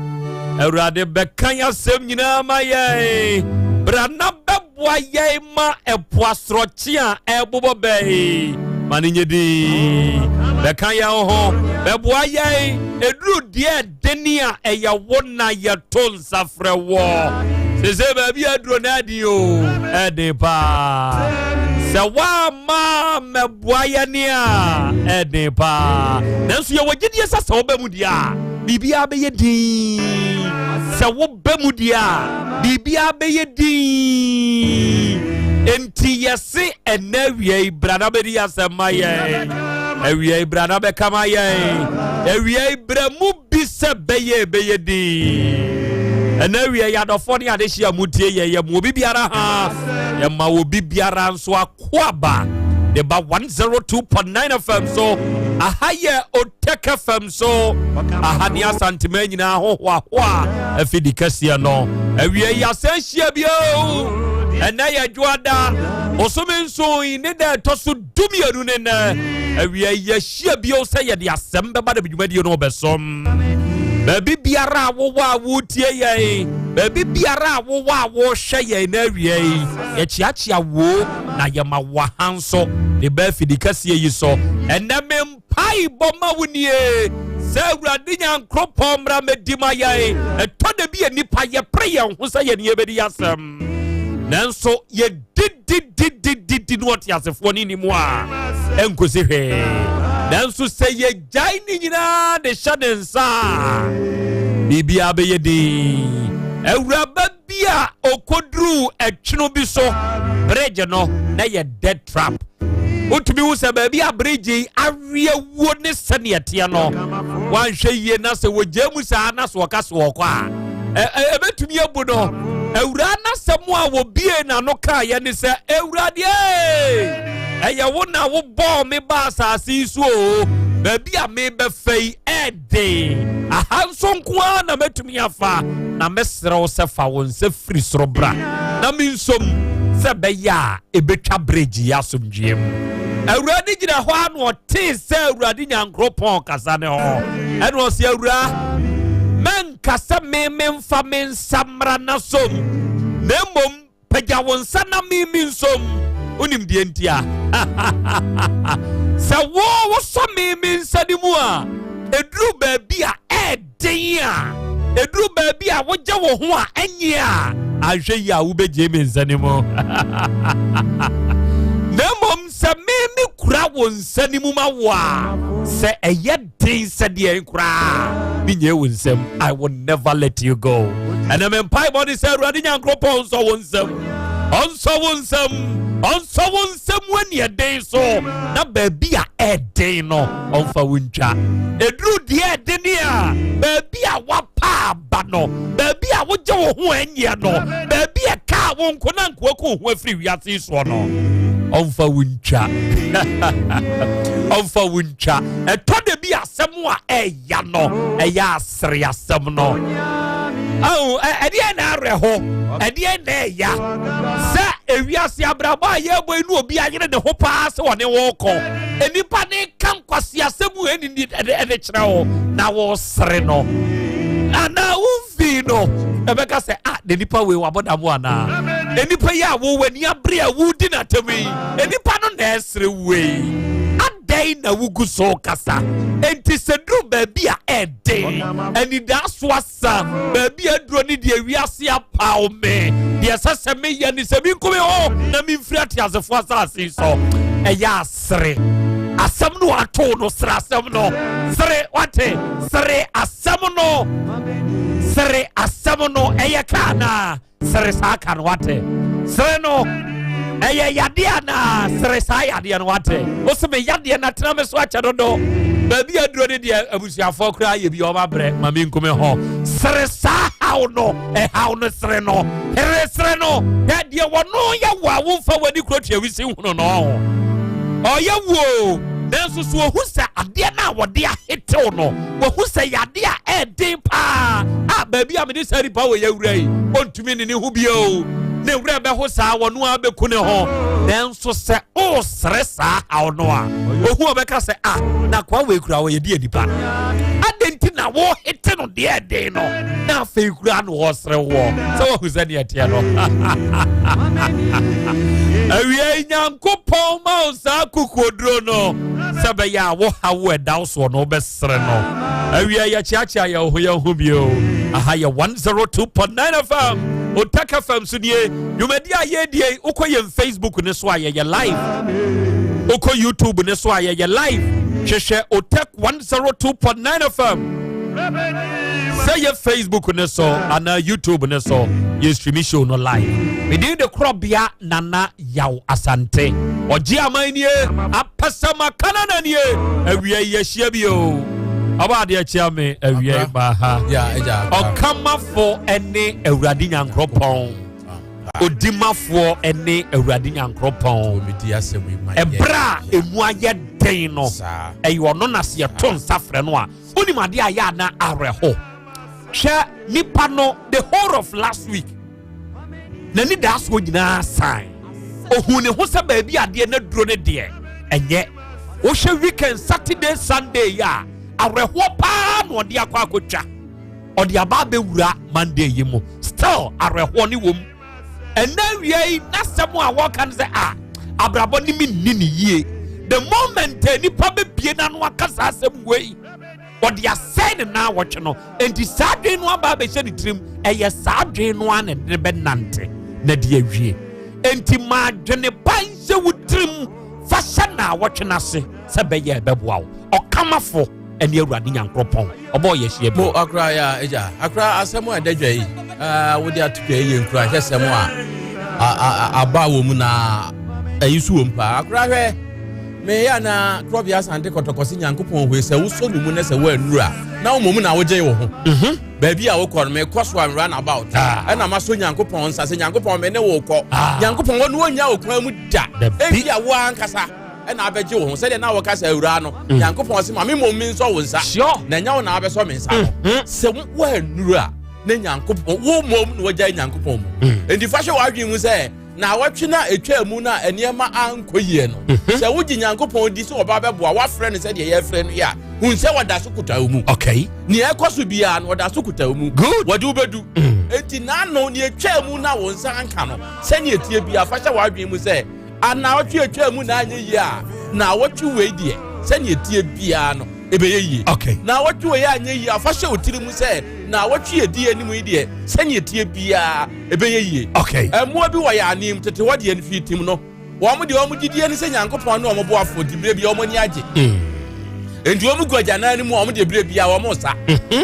Awurade bɛka asɛm nyinaa ma yɛn. Bra na bɛboa yɛn ma ɛpo asorɔkye a ɛrebobɔ bɛn ma no nyɛ din. Bɛka yɛn ho, bɛboa yɛn. Ɛduru deɛ ɛdene a ɛyɛ wo na yɛto nsa frɛ wɔ. Sese baabi aduro na ɛden o, ɛden paa. Sɛ woamma mɛboa yɛn a, ɛden paa. Nanso yɛwɔ gyidie sɛ sɛ wobɛ mu deɛ a, biribiara bɛyɛ din. Sɛ wobɛ mu deɛ a, biribiara bɛyɛ din. Enti yɛse ɛnɛ awia yi bra na bɛdi asɛm ma yɛn. Awia yi bra na bɛka ma yɛn. Awia yi bra mu bi sɛ bɛyɛ ɛbɛyɛ din. Ɛnɛ awia yi adɔfoɔ ne adehye a mutie yɛ yɛ mu obi biara ha. Yɛma obi biara nso akoaba de ba 102.9 FM so. Aha yɛ Otec FM so. Aha ne Asantema nyinaa hohoahoa afidi kɛseɛ no. Awia yi asɛn hyia bio. Ɛnɛ yɛ dwoada. Bosome nson yi ne da ɛtɔ so dumienu ne nɛ. Awia yi yɛahyia bio sɛ yɛde asɛm bɛba de dwumadie no bɛsom. Baabi biara a wowɔ a wotie yɛn, baabi biara a wowɔ a wohwɛ yɛn na awia yi, yɛkyeakyea wo na yɛma wo aha nso de ba afidi kɛseɛ yi so. Ɛnɛ me mpaebɔ ma wo nie sɛ Awurade Nyankopɔn mmra mmɛdi ma yɛn. Ɛtɔ da bi a nnipa yɛpere yɛn ho sɛ yɛne yɛbɛdi asɛm, nanso yɛdidididididi no ɔteasefoɔ ne ni mu a ɛnkosi hwee. Nanso sɛ yɛgyae ne nyinaa de hyɛ ne nsa a, biribiara bɛyɛ din. Awuraba bi a ɔkɔduruu ɛtwene bi so bridge no na yɛ dead trap. Wotumi hu sɛ baabi a bridge yi aweɛ wuo ne sɛdeɛ ɛteɛ no, wanhwɛ yie na sɛ wɔgyaa mu saa na sɛ wɔka so wɔkɔ a, ɛbɛtumi abu no. Awuraa n'asɛm a wɔbie n'ano kaeɛ ne sɛ, Awurade ɛyɛ wo na wobɔɔ me ba asase yi so o, baabi a mebɛfa yi ɛɛden, aha nso nko ara na mɛtumi afa, na mɛsrɛ wo sɛ fa wo nsa firi soro bra na mensom sɛ ɛbɛyɛ a ɛbɛtwa bridge yi asomdwoeɛ mu. Awurade gyina hɔ a na ɔtee sɛ Awurade Nyankopɔn kasa ne ho, ɛna ɔse, Awura, mɛnka sɛ me memfa me nsa mmra na som, na mmom pagya wo nsa na me me nsom. Wonim deɛ nti a? Sɛ wo wosɔ me me nsa no mu a, ɛduru baabi a ɛɛden a, ɛduru baabi a wogye wo ho a ɛnyɛ a, anhwɛ yi a wobɛgye me nsa no mu. sɛ me me kura wo nsa no mu ma wo a, sɛ ɛyɛ den sɛdeɛ koraa menyɛ wo nsam. I will never let you go. Ɛnɛ me mpaebɔ ne sɛ Awurade Nyankopɔn nsɔ wo nsam, ɔnsɔ wo nsam, ɔnsɔ wo nsam wɔ den so, na baabi a ɛden no ɔmfa wo ntwa. Ɛduru deɛ ɛdene a, baabi a wapa aba no, baabi a wogye wo ho ɛnyɛ no, baabi a ɛkaa wo nko na nkoaku wo ho afiri wiase yi soɔ no, ɔmfa wo ntwa. Ɔmfa wo ntwa. Ɛtɔ da bi asɛm a ɛya no, ɛyɛ asere asɛm no. Ahu, ɛdeɛ na awerɛho, ɛdeɛ na ɛya sɛ ewiase abrabɔ a yɛrebɔ yi no obi ayere ne ho paa sɛ ɔne wo kɔ. Nnipa ne ka nkwaseasɛm mu ɛne ni ɛde kyerɛ wo na wɔresere no. Anaa womfii no ɛbɛka sɛ ah na nipa wei wabɔ dam anaa. Nnipa yi a wo w'ani abere a wodi n'atam yi, nnipa no na ɛresere wei. Adɛn na wugu so kasa? Enti sɛ duru baabi a ɛden, anidaaso asa, baabi a aduro ne deɛ wiase apaw me, deɛ ɛsɛ sɛ meyɛ ne sɛ menku me ho na memfiri ateasefoɔ asase yi so. Ɛyɛ asere. Asɛm no atow no, sere asɛm no. Sere, wate? Sere asɛm no. Sere asɛm no. Ɛyɛ kaa naa. Sere saa ka no wate. Sere no. Ɛyɛ yadeɛ anaa? Sere saa yadeɛ no wate. Wose me yadeɛ na tena me so akyɛ dodo. Baabi aduro ne deɛ abusuafoɔ koraa yɛ bi ɔma brɛ ma me nkume ho. Sere saa haw no, ɛhaw no sere no. Here sere no. Hwɛ deɛ wɔno yɛ wo a womfa w'ani kuro tua wisi hunu no ho. Ɔyɛ wuo nanso so ohu sɛ adeɛ no a wɔde ahetew no Wahu sɛ yɛ a ɛyɛ paa a baabi a mede saa nipa wɔ yɛwura yi, ɔntumi ne ne ho bio. Ne werɛ bɛho saa, wɔno ara bɛku ne ho. Nanso sɛ ɔresere saa haw no a, ohu ɔbɛka sɛ, ah, na akoa wei kura wɔyɛ deɛ nipa. Adɛn nti na wohete no deɛ ɛden no, na afei kura na ɔresere woɔ? Sɛ wahu sɛ neɛ ɛteɛ no. Awia Nyankopɔn ma wo saa kukuoduro no sɛ bɛyɛ a wo haw ɛda wo soɔ no wobɛsere sere no. Awia yɛkyeakyea yɛn ho yɛn ho bio. Aha yɛ 102.9 FM. Otak FM so nie. Dwumadi a yɛdie wokɔ yɛn Facebook ne so a yɛyɛ live. Wokɔ YouTube ne so a yɛyɛ live. Hwehwɛ Otak 102.9 FM. Sɛ yɛ Facebook ne so anaa YouTube ne so yɛ stream show no live. Medin de korɔbea Nana Yaw Asante. Ɔgye aman nie, apɛsɛm akanana nie. Awia yi yɛhyia bi o. Ɔba adeɛ kyea me awia yi ma ha. Ɔkamafo ne Awurade Nyankoropɔn. Odimafoɔ ne Awurade Nyankoropɔn. Ɛberɛ a emu ayɛ den no, ɛyɛ ɔno na sɛ yɛto nsa frɛ no a, wonim adeɛ a yɛ ana awerɛho. Hwɛ nipa no the whole of last week. N'anidaasoɔ nyinaa san. Ohuu ne ho sɛ baabi adeɛ no aduro no deɛ, ɛnyɛ. Wohwɛ weekend Saturday, Sunday yi a, awerɛhoɔ paa na ɔde akɔ akɔtwa. Ɔde aba abɛwura Monday yi mu. Still, awerɛhoɔ ne wɔ mu. Ɛnna awia yi, n'asɛm a wɔka no sɛ, ah, abrabɔ ne me nni ne yie. The moment a nipa bɛbie n'ano aka saa asɛm wei, Ɔde asɛe ne naawɔtwe no. Enti saa adwene no aba abɛhyɛ ne tirim. Ɛyɛ saa adwene no ara na ɛde no bɛnante na de awie. Enti ma adwene pa nhyɛ wo tirim fa hyɛ naawɔtwe no ase sɛ ɛbɛyɛ a ɛbɛboa wo. Ɔkamafo ne Awurade Nyankoropɔn. Ɔbɔɔ yɛn hyia bio. Mo akora ya agya akora asɛm a ɛda dwa yi wode ato dwa yi yɛ nkuranhyɛsɛm a aba wɔ mu na ɛyi so wɔ mu paa akora hwɛ. Meyɛ anaa Korɔbea Asante Kɔtɔkɔ se Nyankopɔn hue sɛ wosɔ ne mu na sɛ woannuru a na wo mmom na wogyee wo ho. Mhm. Baabi a wokɔ no mekɔ so a run about. Ah. Ɛna masɔ Nyankopɔn nsa sɛ Nyankopɔn me ne wo kɔ. Ah. Nyankopɔn wɔne wɔnnya wo kwan mu da. Ebi a wo ankasa ɛna abɛgye wo ho sɛdeɛ na wɔka sɛ awuraa no mm. Nyankopɔn se ma me mmom mensɔ wo nsa na ɛnyɛ wo na abɛsɔ me nsa no. Mm-hmm. Sɛ woannuru a na Nyankopɔn wo mmom na wagyae Nyankopɔn mu. Mm. Enti fa hyɛ w'adwene mu sɛ Naawɔtwe no a ɛtwaa mu no a nneɛma ankɔ yie no, mhm. sɛ wogye Nyankopɔn di sɛ ɔba bɛboa woafrɛ no sɛdeɛ yɛfrɛ no yi a, hu sɛ wɔda so kuta wo mu. Okay. Nea ɛkɔ so biara no, ɔda so kuta wo mu. Good. Wɔde wo bɛdu. Mm. Enti n'ano nea ɛtwaa mu no a wo nsa anka no, sɛnea ɛteɛ biara, fa hyɛ w'adwene mu sɛ anaawɔtwe ɛtwaa mu na anyɛ yie a, naawɔtwe wei deɛ, sɛnea ɛteɛ biara no, ɛbɛyɛ yie. Okay. Naawɔtwe wei anyɛ yie a, fa hyɛ wo tiri mu sɛ naawɔtwe ɛdi anim yi deɛ, sɛnea ɛteɛ biara ɛbɛyɛ yie. Okay. Mmoa bi wɔ yɛn anim tete hɔ deɛ no fii tim no. Wɔn deɛ wɔn gyidie ne sɛ Nyankopɔn ne wɔn boafoɔ nti berɛ biara wɔn ani agye. Nti wɔn gu agyanan no mu a wɔn deɛ berɛ biara wɔn resa.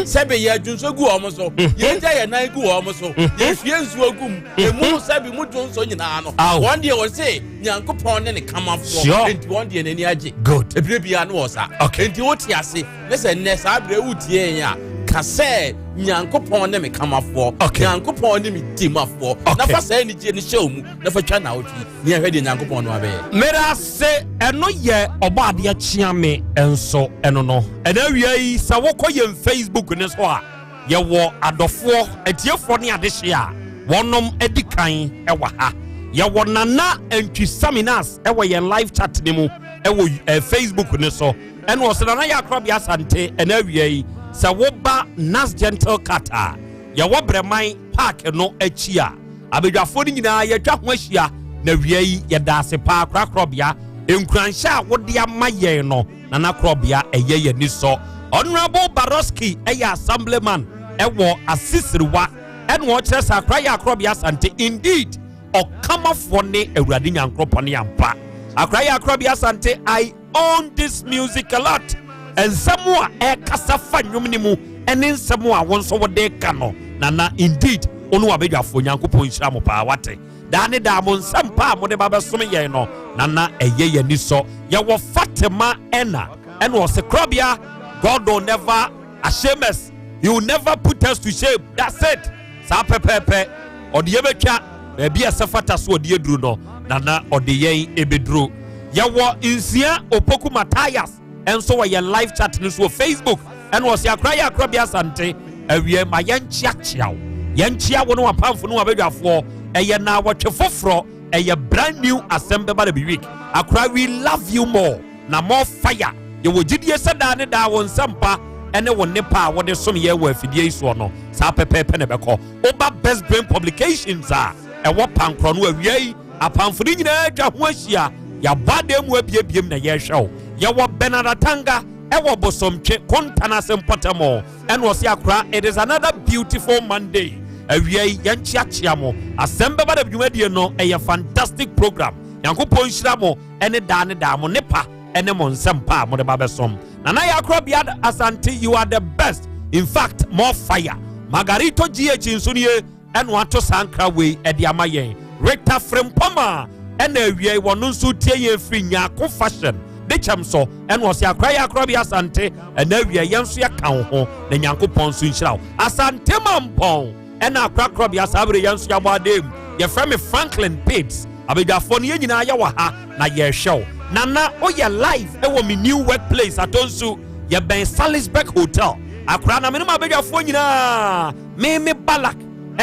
Sɛbe yɛ dwonsɔ gu wɔn so, yɛgya yɛn nan gu wɔn so, yɛhwie nsuo gu mu, emu sɛbe mu dwonsɔ nyinaa no. Wɔn deɛ wɔn se Nyankopɔn ne ne kamafoɔ, nti wɔn deɛ n'ani agye. Berɛ biara no wɔsa. Nti wote ase ne sɛ nnɛ saa berɛ wotie yɛn a, ka sɛ Nyankopɔn ne me kamafoɔ, Nyankopɔn ne me dimafoɔ. Na fa saa anigyeɛ no hyɛ wo mu. na fa twa naawɔtwe yi ne yɛhwɛ deɛ Nyankopɔn no abɛyɛ. Medase, ɛno yɛ Ɔbɔadeɛ Kyeame nso ɛno no. Ɛna awia yi sɛ wokɔ yɛn Facebook no so a, yɛwɔ adɔfoɔ, atiefoɔ ne adehye a wɔnom adi kan wɔ ha. Yɛwɔ Nana Antwi Saminas wɔ yɛn live chat no mu wɔ eh, Facebook no so. Ɛna ɔsɛ Nana yɛ Akorabea Asante ɛna awia yi sɛ woba Nas Gentle Cat a yɛwɔ Brɛman Park no akyi a, Abadwafoɔ no nyinaa yɛatwa ho ahyia na awia yi yɛda ase paa korakorɔbea nkuranhyɛ a wode ama yɛn no Nana Korɔbea ɛyɛ yɛn ani sɔ. Honourable Baroski ɛyɛ Assemblyman ɛwɔ Asisiriwa ɛna ɔkyerɛ sɛ akora yɛ Akorɔbea Asante indeed ɔkamafoɔ ne Awurade Nyankoropɔn ampa. Akora yɛ Akorɔbea Asante I own this music a lot. Nsɛm a ɛkasa fa nnwom no mu ne nsɛm a wo nso wode ka no Nana indeed wo ne w'abadwafoɔ Nyankopɔn nhyira mo paa wate. Daa ne daa mo nsɛm pa a mode ba bɛsom yɛn no Nana ɛyɛ yɛn ani sɔ. Yɛwɔ Fatima ɛna ɛna ɔse Korɔbea God will never ashame us he will never put us to shame that's it saa pɛpɛɛpɛ ɔde yɛ bɛtwa baabi a ɛsɛ fata so ɔde aduru no Nana ɔde yɛn ɛbɛduru. Yɛwɔ Nsia Opoku Matthias nso wɔ yɛn live chat no so wɔ Facebook ɛna ɔsɛ akora yɛ akora bi asante awie ma yɛnkyeakyea wo yɛnkyea wo ne wapamfo ne wabadwafoɔ ɛyɛ na wɔtwe foforɔ ɛyɛ brand new asɛm bɛba da bi week akora we love you more na more fire yɛwɔ gyidie sɛ daa ne daa wo nsɛmpa ɛne wo nnepa a wode som yɛ wɔ afidie yi soɔ no saa pɛpɛɛpɛ na ɛbɛkɔ woba Best Brain Publications a ɛwɔ pankorɔ no awia yi Apamfo no nyinaa atwa ho ahyia, yɛabɔ adan mu abiebiem na yɛrehwɛ wo. Yɛwɔ Bernard Atanga ɛwɔ Bosomtwe, Kontan ase mpɔtam. Ɛna ɔse akora, it is another beautiful Monday. Awia yi, yɛnkyeakyea mo. Asɛm bɛba da dwumadie no, ɛyɛ fantastic program. Nyankopɔn nhyira mo ɛne daa ne daa mo nepa ɛne mo nsɛm pa a mode ba bɛsom. Nana Yakorɔ Bia Asante, you are the best. In fact, more fire. Margarito GH nso nie. ɛna wato saa nkra wei ɛde ama yɛn. Rita Frimpong a ɛna awia yi wɔno nso tie yɛn firi Nyarko Fashion de kyɛm so ɛna ɔsɛ akora yɛ akora bi Asante ɛna awia yɛn nso yɛka wo ho na Nyankopɔn nso nhyira wo. Asante Mampɔn ɛna akora korɔ bi saa bere yɛn nso yɛabɔ adan mu. Yɛfrɛ me Franklin Pitts. Abadwafoɔ no yɛn nyinaa yɛwɔ ha na yɛrehwɛ wo. Nana woyɛ live ɛwɔ me new workplace Atonsu yɛbɛn Salisbury Hotel. Akora na menom abadwafoɔ nyinaa Me me Balak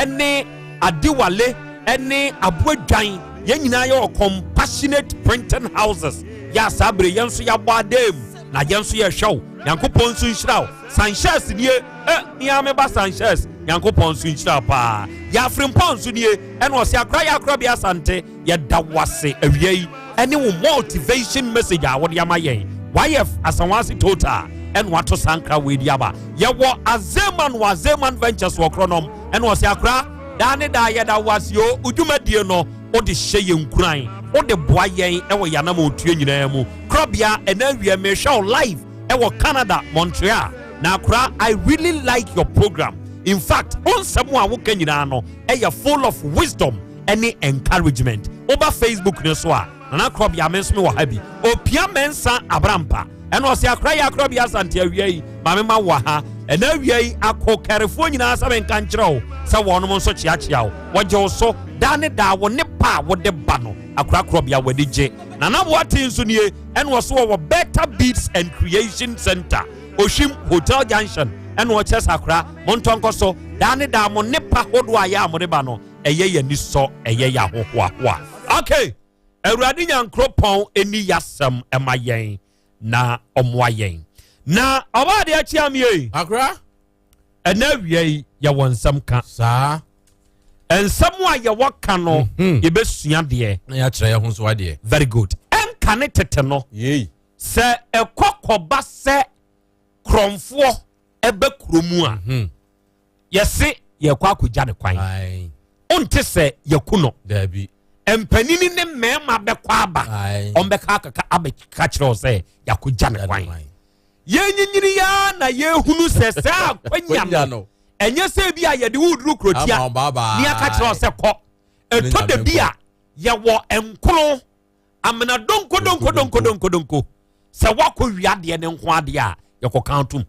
ne Adewale ne Aboadwan yɛn nyinaa yɛwɔ compassionate printing houses yɛ a saa bere yɛn nso yɛabɔ adan mu na yɛn nso yɛhwɛ wo Nyankopɔn nso nhyira wo Sanchez nie eh mea me ba Sanchez Nyankopɔn nso nhyira wo paa yɛ Afirimpɔn nso nie ɛna ɔse akora yɛ akora bi Asante Yɛda wo ase awia yi ɛne wo motivation message a wode ama yɛn. YF Asanwase Total ɛna wato saa nkra wei de aba. Yɛwɔ Azeman wɔ Azeman Ventures wɔ Korɔnɔm ɛna ɔse akora daa ne daa yɛda wo ase o, wo dwumadie no wode hyɛ yɛn nkuran, wode boa yɛn ɛwɔ yɛn anamɔntuo nyinaa mu. Korɔbea ɛna awia mehwɛ wo live ɛwɔ Canada, Montreal. Na akora I really like your program. In fact, wo nsɛm a woka nyinaa no ɛyɛ full of wisdom. ɛne encouragement. Woba Facebook no so a, Nana Korɔbea me nso me wɔ ha bi. Opia Mɛnsa Abrampa ɛna ɔse akora yɛ Akorɔbea Asante awia yi ma me ma wɔ ha. Ɛna awia yi akɔ kɛrefoɔ nyinaa sɛ menka nkyerɛ wo sɛ wɔnom nso kyeakyea wo. Wɔgye wo so daa ne daa wo ne pa a wode ba no Akora Korɔbea w'ani gye. Nana Boateng nso nie ɛna ɔse wɔwɔ Better Beads and Creation Center Ohwim Hotel Junction ɛna ɔkyerɛ sɛ akora montɔ nkɔ so daa ne daa mo ne pa hodoɔ a yɛ a mode ba no ɛyɛ yɛn anisɔ, ɛyɛ yɛn ahohoahoa. Okay, Awurade Nyankoropɔn ɛni yasɛm ɛma yɛn na ɔmoa yɛn. Na ɔba adeɛ akyia mi ei. Akora. Ɛna awia yi yɛwɔ nsɛm ka. Saa. Nsɛm a yɛwɔ ka no mhm. yɛbɛsua deɛ. Na yɛakyerɛ yɛn ho nso adeɛ. Very good. Ɛnka ne tete no. Yei. Sɛ ɛkɔ kɔba sɛ korɔmfoɔ ɛbɛ kuro mu a. Mhm. Yɛse yɛkɔ akɔgya ne kwan. Wonte sɛ yɛku no. Daabi. Mpanini ne mmarima bɛkɔ aba, ɔmbɛka akaka abɛka kyerɛ wo sɛ yɛakɔgya ne kwan. Yɛnyinyini ya na yɛhunu sɛ saa akwanya no ɛnyɛ sɛ bi a yɛde wo duru kurotia ne aka kyerɛ wo sɛ kɔ. Ɛtɔ da bi a yɛwɔ nkono amena donko donko donko donko donko sɛ woakɔ wia adeɛ ne nko adeɛ a yɛkɔka atom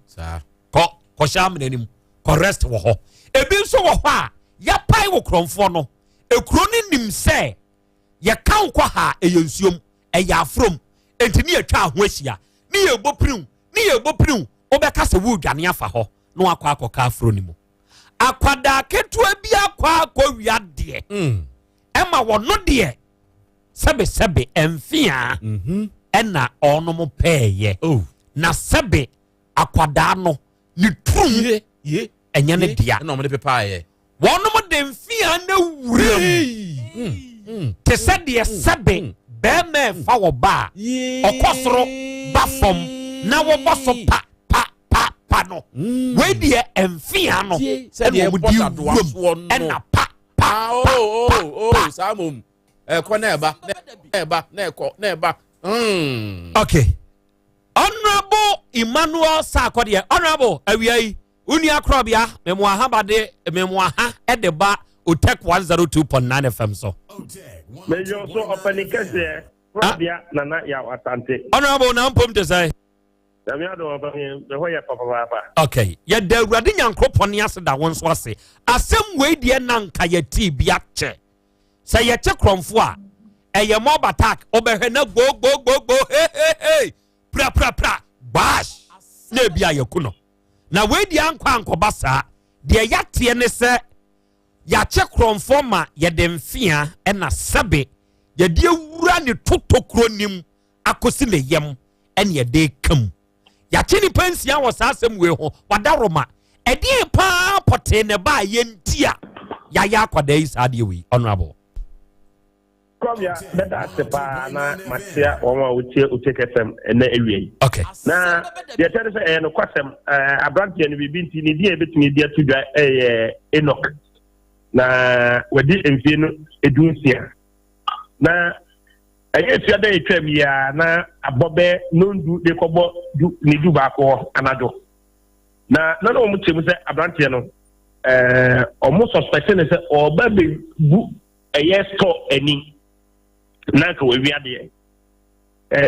kɔ kɔhyɛ amena no mu kɔ rest wɔ hɔ. Ebi nso wɔ hɔ a yɛpae wo korɔmfoɔ no, ekuro no nim sɛ yɛka wo kɔ ha ɛyɛ nsuom, ɛyɛ aforom, enti ne yɛtwa ho ahyia ne yɛbɔ piriw ne yɛbɔ piriw, wobɛka sɛ woredwane afa hɔ na wakɔ akɔka aforo no mu. Akwadaa ketewa bi akɔ akɔ wia deɛ ɛma wɔno deɛ sɛbesɛbe ɛmfea ɛna ɔnom pɛɛyɛ oh. Na sɛbe akwadaa no ne turum ɛnyɛ ne dea. Wɔnom de mfea no awura mu te sɛ deɛ sɛbe bɛrima ɛfa wɔ ba a ɔkɔ soro ba fam na wɔbɔ so pa pa pa pa no. Wei deɛ mfea no ɛna wɔn de wura mu ɛna pa pa ah, pa oh, pa oh, pa. Saa mom ɛkɔ na ɛba na ɛba na ɛkɔ na ɛba. Okay, Honourable Emmanuel Sarko deɛ, Honourable awia yi wo nua korɔbea memoa ba de memoa ha ɛde ba Otec 102.9 FM so. Mejɔ so ɔpɛni kɛseɛ korɔbea Nana Yaw Asante. Honourable, na mpom te sɛ? Nyame adom, ɔpɛni, me ho yɛ papapaapa. Okay, yɛda Awurade Nyankoropɔn ne ase da wo nso ase. Asɛm wei deɛ na nka yɛtee bi akyɛ sɛ yɛkye korɔmfo a ɛyɛ mob attack, wobɛhwɛ na gbogbogbogbo hehehe prapra gbash na ebi a yɛku no. Na wei deɛ ankɔ ankɔba saa. Deɛ yɛateɛ ne sɛ yɛakye korɔmfoɔ ma yɛde mfea ɛna sɛbe yɛde awura ne totokuro nim akɔsi ne yam ɛne yɛde ka mu. Yɛakye nipa 6 wɔ saa asɛm wei ho. Wadaroma ɛdeɛ paa pɔtee ne ba a yɛnti a yɛayɛ akwadaa yi saa adeɛ wei, Honorable? Korɔbea, bɛda ase paa na makyea wɔn a wotie Otec FM ɛnɛ awia yi. Okay. Na deɛ ɛkyɛ ne sɛ ɛyɛ nokwasɛm, aberanteɛ no biribi nti ne din a ɛbɛtumi de ato dwa ɛyɛ Enoch. Na wadi mfie no 16. Na ɛyɛ etua dɛ etwam yi a na abɔ bɛ nondu de kɔbɔ du ne du baako hɔ anadwo. Na na na wɔn kyerɛ mu sɛ aberanteɛ no wɔn suspect ne sɛ ɔba bɛbu ɛyɛ store ani na nka wawi adeɛ.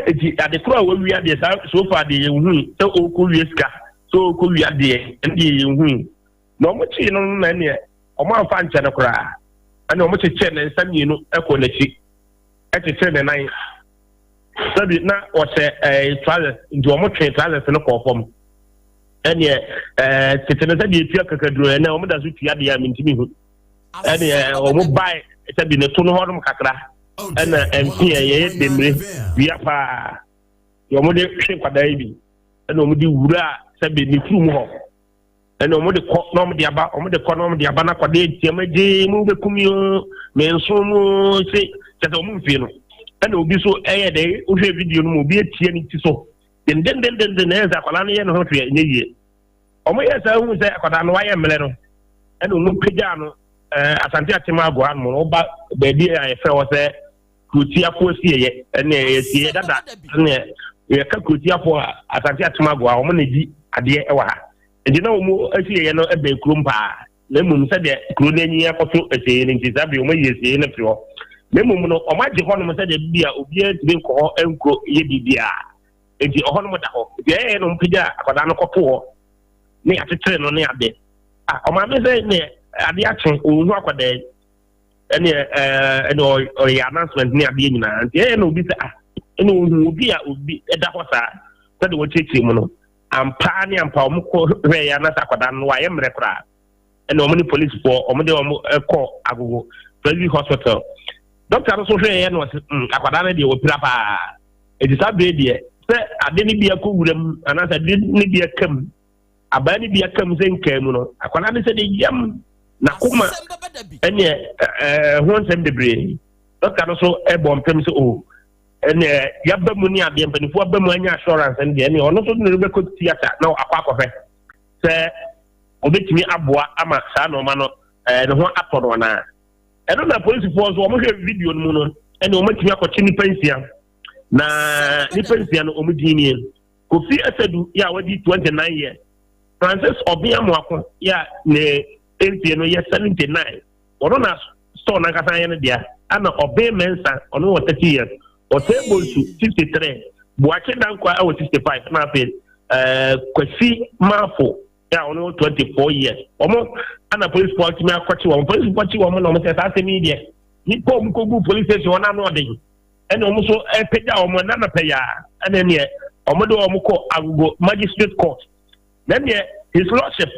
Eti ade koro a wawi adeɛ saa so far deɛ yɛn hu sɛ ɔrekɔ wie sika sɛ ɔrekɔ wie adeɛ ɛne deɛ yɛn hu. Na wɔn kyee no na ɛneɛ wɔn amfa nkyɛ no koraa, ɛne wɔn kyekyɛ ne nsa mmienu ɛkɔ n'akyi ɛkyekyere ne nan sɛbi na ɔhyɛ trousers nti wɔn twe trousers no kɔɔ fam ɛneɛ tete no sɛdeɛ etua kakaduro ɛnɛ wɔn da so tua deɛ a mintimi hu ɛneɛ wɔn bae sɛbi ne to no hɔnom kakra ɛna mfe a yɛyɛ demire wia paa deɛ wɔn de hwe nkwadaa yi bi ɛna wɔn de wura sɛbi ne furu mu hɔ ɛna wɔn de kɔ na wɔn de aba wɔn de kɔ na wɔn de aba na akwadaa etia mu agye mu bɛkum yi o mɛnso mu se kyɛ sɛ wɔn mfie no ɛna obi so ɛyɛ dɛ wohwɛ video no mu obi etia ne ti so dendendendenden ɛyɛ sɛ akwadaa no yɛ ne ho hwɛ nyɛ yie. Wɔn yɛ saa ehu sɛ akwadaa no wayɛ mmerɛ no ɛna wɔn pagya no Asante Atem Agoa no mu ɔba baabi a yɛfrɛ hɔ sɛ Kurotiafoɔ asieɛ ɛne asieɛ dada ɛne yɛka Kurotiafoɔ a Asante Atem Agoa wɔn na di adeɛ ɛwɔ ha nti na wɔn asieɛ no ɛbɛn kurom paa na mmom sɛdeɛ kuro no anyi akɔto asieɛ no nti saa bere wɔn ayi asieɛ no afiri hɔ na mmom no wɔn agye hɔnom sɛdeɛ bi a obiara ntumi nkɔ hɔ nkɔ yɛ biribiara nti ɔhɔnom da hɔ nti ɛyɛ no mpagya akwadaa no kɔto hɔ ne akyekyere no ne ade a ɔmaame sɛ ne ade akye ɔnhu akwadaa yi ɛne ɛɛ ɛne ɔyɛ announcement ne adeɛ nyinaa nti ɛyɛ na obi sɛ ah ɛne ohun obi a obi ɛda hɔ saa sɛde wɔkyerɛkyerɛ mu no ampa ne ampa wɔn kɔ hwɛ yɛ anasa akwadaa no wayɛ mmerɛ koraa ɛna wɔn ne polisifoɔ wɔn de wɔn kɔ Agogo Presby Hospital. Dɔkta no nso hwɛ yɛ na ɔsɛ akwadaa no deɛ wɔpira paa eti saa bere deɛ sɛ ade no bi akɔ wura mu anaasɛ ade no bi aka mu abaa no bi aka mu sɛ nkaa mu no akwadaa no sɛ de yam n'akoma ɛneɛ ɛɛ ho nsɛm bebree. Dɔkta no nso ɛbɔ mpem sɛ o ɛneɛ yaba mu ne adeɛ mpanimfoɔ aba mu anya assurance no deɛ ɛneɛ ɔno nso de ne bɛkɔ theatre na akɔ akɔhwɛ sɛ obetumi aboa ama saa nneɛma no ne ho atɔ no anaa. Ɛno na polisifoɔ nso wɔn hwɛ video no mu no ɛna wɔn atumi akɔkye nipa nsia na nipa nsia no wɔn din nie Kofi Asadu yɛ a wadi 29 years, Francis Ɔbea Moako yɛ a ne mfie no yɛ 79 ɔno na store nankasa yɛ no dea ɛna Ɔbea Mensah ɔno wɔ 30 years, Ɔsɛe Bonsu 53, Boakye Dankwa ɛwɔ 65 na afei ɛɛ Kwasi Mafo a ɔno wɔ 24 years. Wɔn ɛna polisifoɔ atumi akɔkye wɔn. Polisifoɔ kye wɔn na wɔn sɛ saa asɛm yi deɛ nipa wɔn kɔgu police station wɔn ano ɔden ɛna wɔn nso ɛpagya wɔn ɛna anapa yi a ɛna neɛ wɔn de wɔn kɔ Agogo magistrate court na neɛ his lordship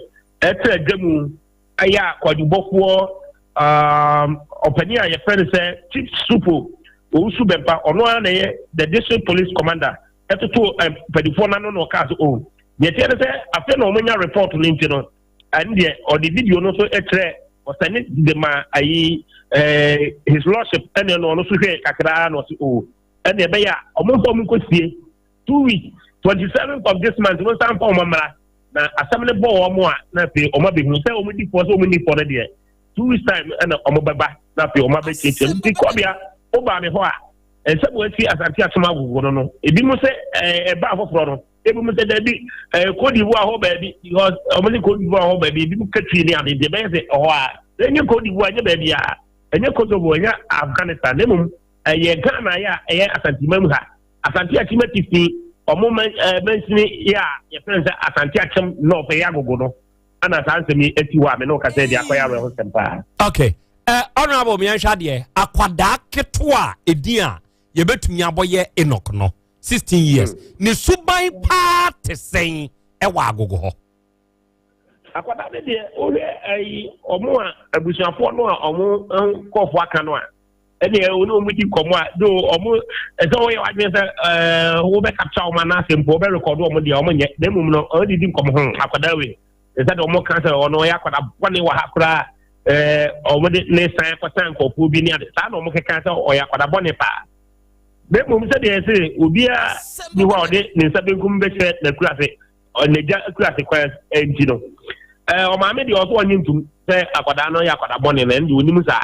ɛtɛ adwa mu ɛyɛ akwadubɔfoɔ um, ɔpanin a yɛfrɛ no sɛ chief supo owusu bɛmpa ɔno ara na ɛyɛ the district police commander ɛtoto mpanimfoɔ n'ano na ɔkaa sɛ o oh, deɛ ɛteɛ no sɛ afei na wɔn nya report no nti no ɛne deɛ ɔde video no nso kyerɛ ɔsɛne de ma ayi ɛɛ his lordship ɛne ɛno ɔno nso hwɛ kakraa na ɔsi o oh, ɛne ɛbɛyɛ a wɔn nfa wɔn nkɔsie 2 weeks, 27th of this month wɔn nsa nfa wɔn mmra na asɛm no bɔ wɔn a na afei wɔn abɛhu sɛ wɔn di fɔ sɛ wɔn ni fɔ no deɛ 2 weeks time ɛna wɔn bɛba na afei wɔn abɛkyerɛkyerɛ nti kɔbea ɔbaa mi hɔ a nsɛm wɔn asi Asante Asom Agogo no ebi mu sɛ ɛɛ ɛba afoforɔ no ebi mu sɛ dabi ɛɛ Cote d'Ivoire hɔ baabi because wɔn ne Cote d'Ivoire hɔ baabi ebi mu katwi ne ade nti ɛbɛyɛ sɛ ɛhɔ a ɛnyɛ Cote d'Ivoire, ɛnyɛ baabi a ɛnyɛ Kosovo, ɛnyɛ Afghanistan, na mmom ɛyɛ Ghana yɛ a ɛyɛ Asanteman mu ha, Asante Akyem Atifi ɔmo ɛɛ mansini yɛ a yɛfrɛ no sɛ Asante Akyem North, ɛyɛ Agogo no ɛna saa nsɛm yi ati hɔ a me ne wo kasa di akɔyɛ awerɛhosɛm paa. Okay, honorable, mmiɛnhwɛ adeɛ, akwadaa ketewa a edin a yɛbɛtumi abɔyɛ Enoch no, 16 years, ne suban paa te sɛn ɛwɔ Agogo hɔ? Akwadaa no deɛ, wohwɛ ayi ɔmo a abusuafoɔ no a ɔmo nkɔɔfoɔ aka no a ɛne ɔne ɔmo di nkɔmɔ a do ɔmo ɛsɛ wɔyɛ wadwene sɛ wobɛ capture ɔmo anaasɛ mpo wobɛ record ɔmo deɛ ɔmo nyɛ, na mmom no ɔmo de di nkɔmɔ ho. Akwadaa wei ɛsɛ deɛ ɔmo ka sɛ ɔno ɔyɛ akwadaa bɔne wɔ ha koraa, ɔmo de ne san kɔsan nkɔfoɔ bi ne ade saa na ɔmo keka sɛ ɔyɛ akwadaa bɔne paa. Na mmom sɛdeɛ ɛsɛ obiara ni hɔ a ɔde ne nsa benkum bɛhyɛ n'akura ase n'agya akura ase kwan nti no, ɔmaame deɛ ɔso ɔnye ntum sɛ akwadaa no yɛ akwadaa bɔne na ɛno deɛ onim saa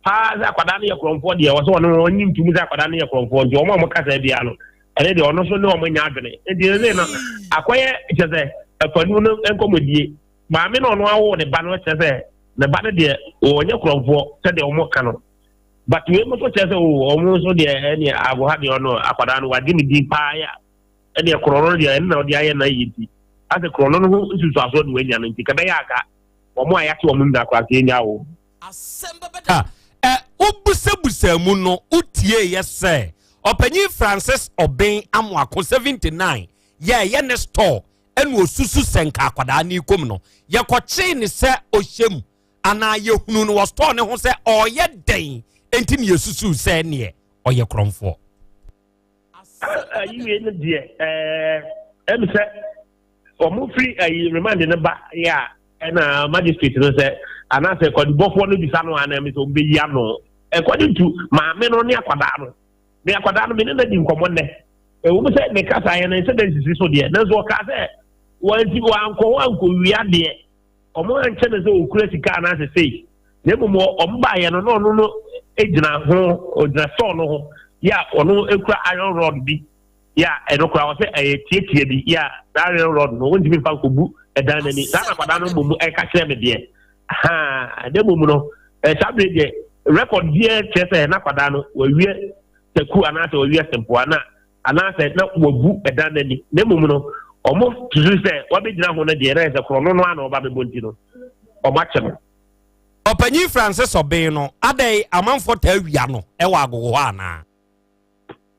paa sɛ akwadaa no yɛ korɔmfoɔ deɛ ɔsɛ ɔno ɔnye ntum sɛ akwadaa no yɛ korɔmfoɔ. Nti wɔn a wɔka saa biara no ɛne deɛ ɔno nso ne wɔn nya adwene. Nti ɛsɛ no akɔyɛ kyɛ sɛ afanu no nkɔmɔdie maame na ɔno awo ne ba no kyerɛ sɛ ne ba no deɛ ɔnyɛ korɔmfoɔ sɛdeɛ wɔn ka no, but wei mo nso kyerɛ sɛ o ɔmo nso deɛ ɛne agoha deɛ ɔno akwadaa no wagye ne din paa yɛ a ɛdeɛ korɔ no deɛ ɛno na ɔde ayɛ na yie nti asɛ korɔ no no ho nsusuasoɔ de wanya no nti kɛbɛyɛ aka wɔn a yɛate wɔn nyinaa koraa sɛ yɛnya wo. Ah, wobusabusa mu no wotie yɛ sɛ ɔpanyin Francis Ɔben Amoako 79 yɛ ɛyɛ ne store ɛna osusu sɛ nka akwadaa ne kom no yɛkɔkyee ne sɛ ɔhyɛ mu anaa yɛhunu no wɔ store ne ho sɛ ɔyɛ dɛn enti ne yɛsusu sɛ neɛ ɔyɛ korɔmfoɔ. Ayi wei no deɛ ɛmi sɛ wɔn firi ayi remand no ba yɛ a ɛna magistrate no sɛ anaasɛ kwadubɔfoɔ no bisa no ana ɛmi sɛ wɔn bɛyi ano according to maame no ne akwadaa no. Me akwadaa no me ne no di nkɔmɔ nnɛ ɛwɔ mu sɛ ne kasa yɛ no nsɛ dɛ nsisi so deɛ, nanso ɔkaa sɛ wɔnti wankɔ hɔ ankɔwia deɛ wɔn ankyɛ no sɛ ɔkura sika anaasɛ sei, na mmom wɔn baayɛ no na ɔno no gyina ho, ɔgyina store no ho yɛ a ɔno kura iron rod bi yɛ a ɛno kora ɔsɛ ɛyɛ tietie bi yɛ a saa iron rod no wɔntumi nfa nkɔbu ɛdan n'ani saa na akwadaa no mmom ɛka kyerɛ me deɛ haa. Na mmom no saa bere deɛ record biara kyerɛ sɛ na akwadaa no wawie taku anaasɛ wawie sempoa na anaasɛ na wabu ɛdan n'ani, na mmom no wɔn susu sɛ wabɛgyina ho no deɛ na yɛ sɛ korɔno no a na ɔba bɛbɔ nti no wɔn akyɛ no. Ɔpanyin Francis Ɔben no adɛn amanfoɔ taa wia no ɛwɔ Agogo hɔ anaa?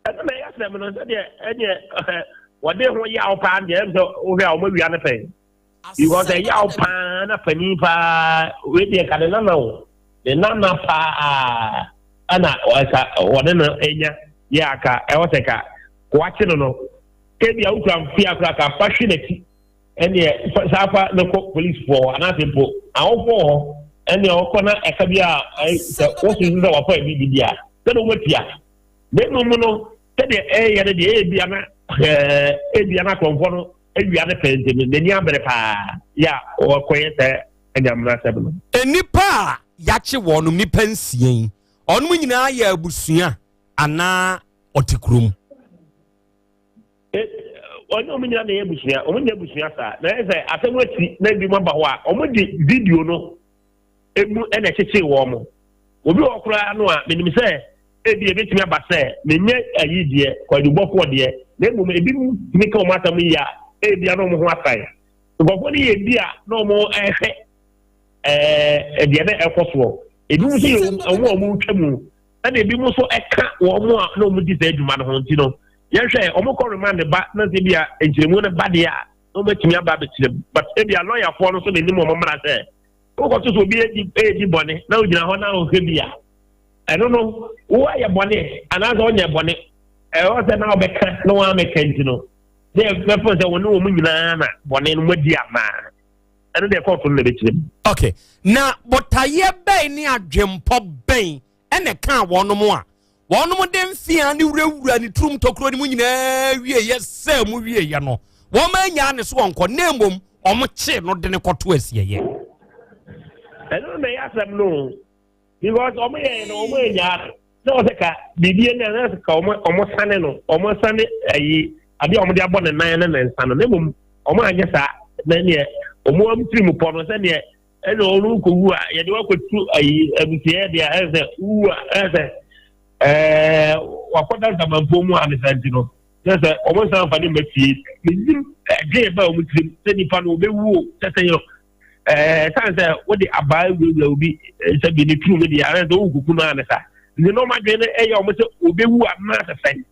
Ɛno na ɛyɛ asɛm no sɛdeɛ ɛneɛ wɔde ho yaw paa deɛ ɛm sɛ wohwɛ a wɔn awia no pɛn because ɛyaw paa na panin paa wei deɛ ka ne nana o ne nana paa ɛna ɛka wɔde no anya yɛ aka ɛwɔ sɛ ka wakye no ebi a wokura mfe akora ka fa hwe n'akyi ɛneɛ saa fa no kɔ polisifoɔ hɔ anaasɛ mpo awofoɔ hɔ ɛneɛ ɔkɔ na ɛka bi a sɛ wosusu sɛ wafa bi bi a sɛde wɔatua. Na mmom no sɛdeɛ ɛyɛ no deɛ ebia na ebia na akɔmfoɔ no awia no pɛn nti no n'ani abere paa yɛ a ɔkɔyɛ sɛ anyamena asɛm no. Nnipa a yɛakye wɔnom nnipa nsia yi, wɔnom nyinaa yɛ abusua anaa ɔte kurom? Ɔne wɔn nyinaa na ɛyɛ abusua, wɔn nyɛ abusua saa. Na ɛyɛ sɛ asɛm asi na ebi mu aba hɔ a, wɔn de video no emu na ɛkyekyee wɔn mo. Obi wɔ koraa no a, menim sɛ ebi ebetumi aba sɛ menyɛ ayi deɛ, kwadubɔfoɔ deɛ, na mmom ebi mu tumi ka wɔn asɛm yie a, ebi a na wɔn ho asan. Nkurɔfoɔ no yɛ bi a na wɔn ɛhwɛ ɛɛ deɛ na ɛkɔ soɔ. Ebi nso yɛ wɔn a wɔretwa mu, ɛna ebi nso ɛka wɔn a na wɔn di saa adwuma no ho nti no, yɛhwɛ wɔn kɔ remand ba na sɛ bi a nkyerɛmu no ba deɛ a na wɔn atumi aba abɛkyerɛ mu. But ebi a lɔyafoɔ no nso na anim wɔn mmara sɛ wokɔto sɛ obi edi edi bɔne na ogyina hɔ na ɔhwɛ bi a, ɛno no woayɛ bɔne anaasɛ ɔnyɛ bɔne, ɛwɔ sɛ na ɔbɛka na wɔn amɛka nti no, sɛ mɛfo sɛ wɔne wɔn nyinaa na bɔne no moadi anaa, ɛno deɛ kɔɔto no na ɛbɛkyerɛ mu. Ok, na botaeɛ bɛn ne adwempɔ bɛn ɛna ɛkaa wɔnom a wɔnom de mfea ne wurawura ne turum tokuro no mu nyinaa wieɛ sɛ mu wieɛ no, wɔn anyaa ne so wɔnkɔ, na mmom wɔn kyee no de ne kɔto asieɛ? Ɛno na ɛyɛ asɛm no, because wɔn yɛ no wɔn anyaa no na wɔsɛ ka biribi ɛna na ka wɔn wɔn sane no, wɔn sane ayi adeɛ a wɔn de abɔ ne nan ne ne nsa no, na mmom wɔn anyɛ saa, na neɛ wɔn amutiri mu pɔ no sɛdeɛ ɛna ɔno kɔwu a yɛde wakɔtu ayi abusua deɛ ɛyɛ sɛ wu a ɛyɛ sɛ ɛɛ wakɔda nsamanfoɔ mu a ne sa nti no sɛ sɛ wɔn nsa nfa ne mma fie. Menim ɛdwen ba wɔn tirim sɛ nipa no ɔbɛwu o, sɛ sɛ yɛ ɛɛ san sɛ wode abaa wurawura obi sɛ bi ne turu mu deɛ ɛyɛ sɛ wokuku no a ne sa nti na wɔn adwene no ɛyɛ wɔn sɛ ɔbɛwu a na sɛ sɛn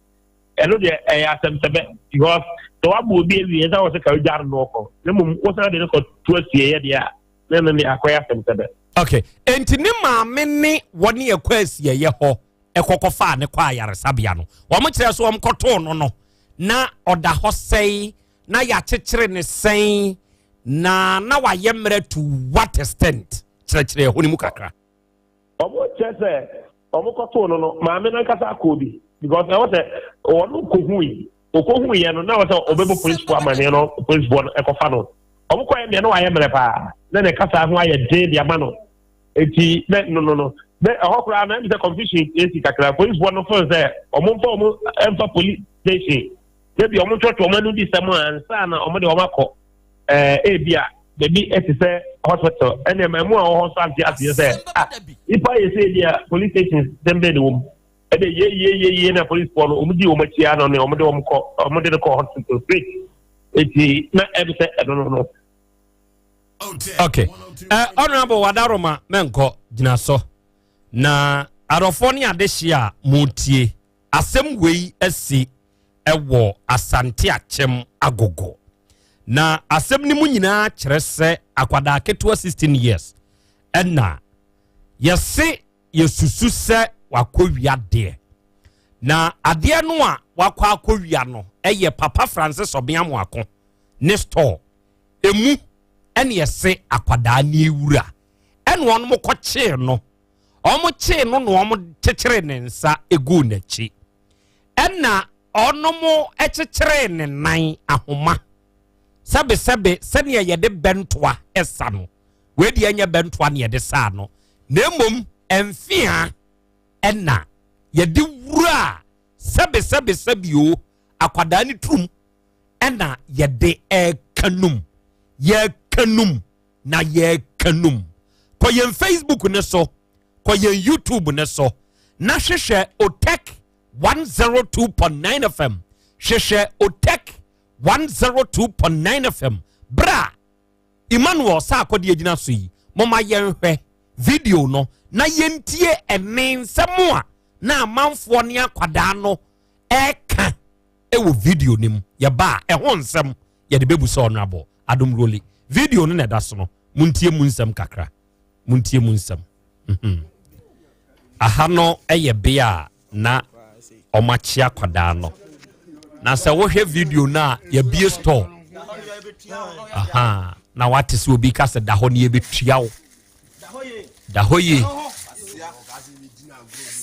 ɛno deɛ ɛyɛ asɛm sɛbɛ, because sɛ wabɔ obi awie sɛ wɔsɛ ka odware no ɔkɔ na mmom wosan de no kɔ to asieɛ deɛ a, na ɛno deɛ akɔyɛ asɛm sɛbɛ. Okay, enti ne maame ne wɔne ɛkɔ asieɛ hɔ ɛkɔkɔfaa ne kɔ ayaresabea no, wɔn kyerɛ so wɔn kɔtoo no no na ɔda hɔ sɛn, na yɛakyekyere ne sɛn, na na wayɛ mmerɛ to what extent? Kyerɛkyerɛ ɛhɔ no mu kakra. Wɔn kyerɛ sɛ wɔn kɔtoo no no, maame nankasa akɔ bi because ɛwɔ sɛ wɔn kɔhui ɔkɔhui yɛ no na wɔ sɛ ɔbɛbɔ polisifoɔ amaneɛ no, polisifoɔ no ɛkɔfa no. Wɔn kɔɛ deɛ no wayɛ mmerɛ paa na ne kasa ho ayɛ den de ama no, eti na no no no na ɛhɔ koraa na ɛmi sɛ confusion esi kakra. Polisifoɔ no fɛn sɛ wɔn mfa wɔn mfa police station ebi wɔn twɛtwɛ wɔn ano di sɛm ansa na wɔn de wɔn akɔ ɛɛ ebi a baabi ɛte sɛ hospital. Ɛnna ɛmu a wɔwɔ hɔ nso ante aseɛ sɛ, ah, nipa yɛ sɛ ebi a police station sɛm bɛɛ de wɔm ɛde yie yie yie yie na polisifoɔ no wɔn di wɔn akyi ano ne wɔn de wɔn kɔ, wɔn de no kɔ hospital straight, eti na ɛbi sɛ ɛno no no. Okay, Honorable Wadaroma, mɛnkɔ gyina so na adɔfoɔ ne adehye a motie asɛm wei asi ɛwɔ Asante Akyem Agogo, na asɛm no mu nyinaa kyerɛ sɛ akwadaa ketewa 16 years ɛna yɛse yɛsusu sɛ wakɔwia deɛ, na adeɛ no a wakɔ akɔwia no ɛyɛ Papa Francis Ɔbeamoako ne store emu, ɛne yɛse akwadaa ne ewura ɛna wɔn kɔkyee no. Wɔn kyee no na wɔn kyekyere ne nsa egu n'akyi, ɛna ɔnom kyekyere ne nan ahoma sɛbesɛbe sɛnea yɛde bɛntoa ɛsa no. Wei deɛ ɛnyɛ bɛntoa ne yɛde saa no, na mmom mfea ɛna yɛde wura sɛbesɛbesɛbe o akwadaa ne turum, ɛna yɛde ɛka num, yɛka num na yɛka num. Kɔ yɛn Facebook ne so, kɔ yɛn YouTube ne so na hwehwɛ Otec 102.9 FM. Hwehwɛ Otec 102.9 FM. Bra Emmanuel sɛ akɔdeɛ gyina so yi, moma yɛnhwɛ video no na yɛntie ɛne nsɛm a na amanfoɔ ne akwadaa no ɛka ɛwɔ video no mu. Yɛba a, ɛho nsɛm yɛde bɛbu sɛ Honorable Adom Roli. Video no na ɛda so no, montie mu nsɛm kakra, montie mu nsɛm. Aha no ɛyɛ bea a na ɔmakye akwadaa no, na sɛ wohwɛ video no a, yɛbie store aha na wate sɛ obi ka sɛ da hɔ ne yɛbɛtua wo, da hɔ yie,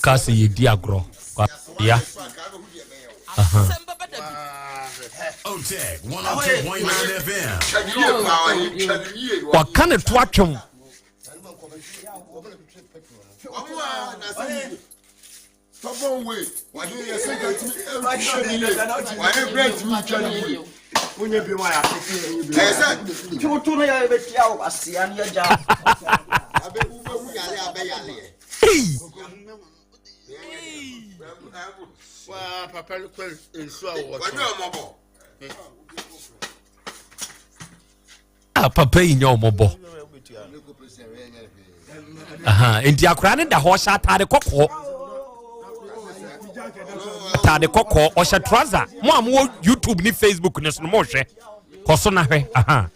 ka sɛ yɛdi agorɔ ya. Aha. Otec 102.9 FM. Waka ne to atwem. Stubborn way. Wàá yẹ sẹ́jà tí ẹ ní yé. Wàá yẹ bẹ́ẹ̀ tí mi twa ní yé. Wonye bi wa ya tete. Ɛyɛ sɛ. Tí o tó no yɛ bɛ tia o asia ni yɛ gya. Abɛ wúbɛ wú yàrá abɛ yàrá yɛ. Waa papa no kɔ nsu a wɔtɔ. Wàá dùn ọmọ bọ̀. Ah, papa yi nyɛ ɔmɔbɔ. Nti akwaraa no da hɔ ɔhyɛ ataade kɔkɔɔ. Ataade kɔkɔɔ ɔhyɛ trouser. Mo a mowɔ YouTube ne Facebook ne so no mohwɛ. Kɔ so na hwɛ. Aha.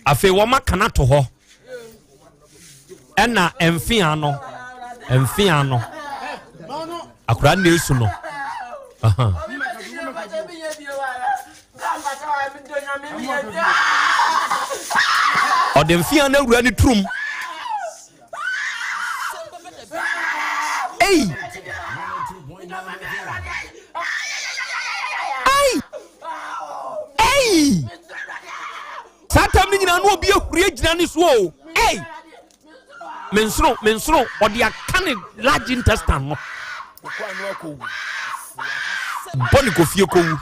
Afei wɔn aka no ato hɔ. Ɛna mfea no mfea no akwaraa no na esu no. Aha. Ɔde mfea no awura ne turum. Ei! Ei! Ei! Saa tam no nyinaa no obi ahuri agyina ne so o. Ei! Mensono, mensono, ɔde aka ne large intestine no. Bɔ ne kofie kɔwu.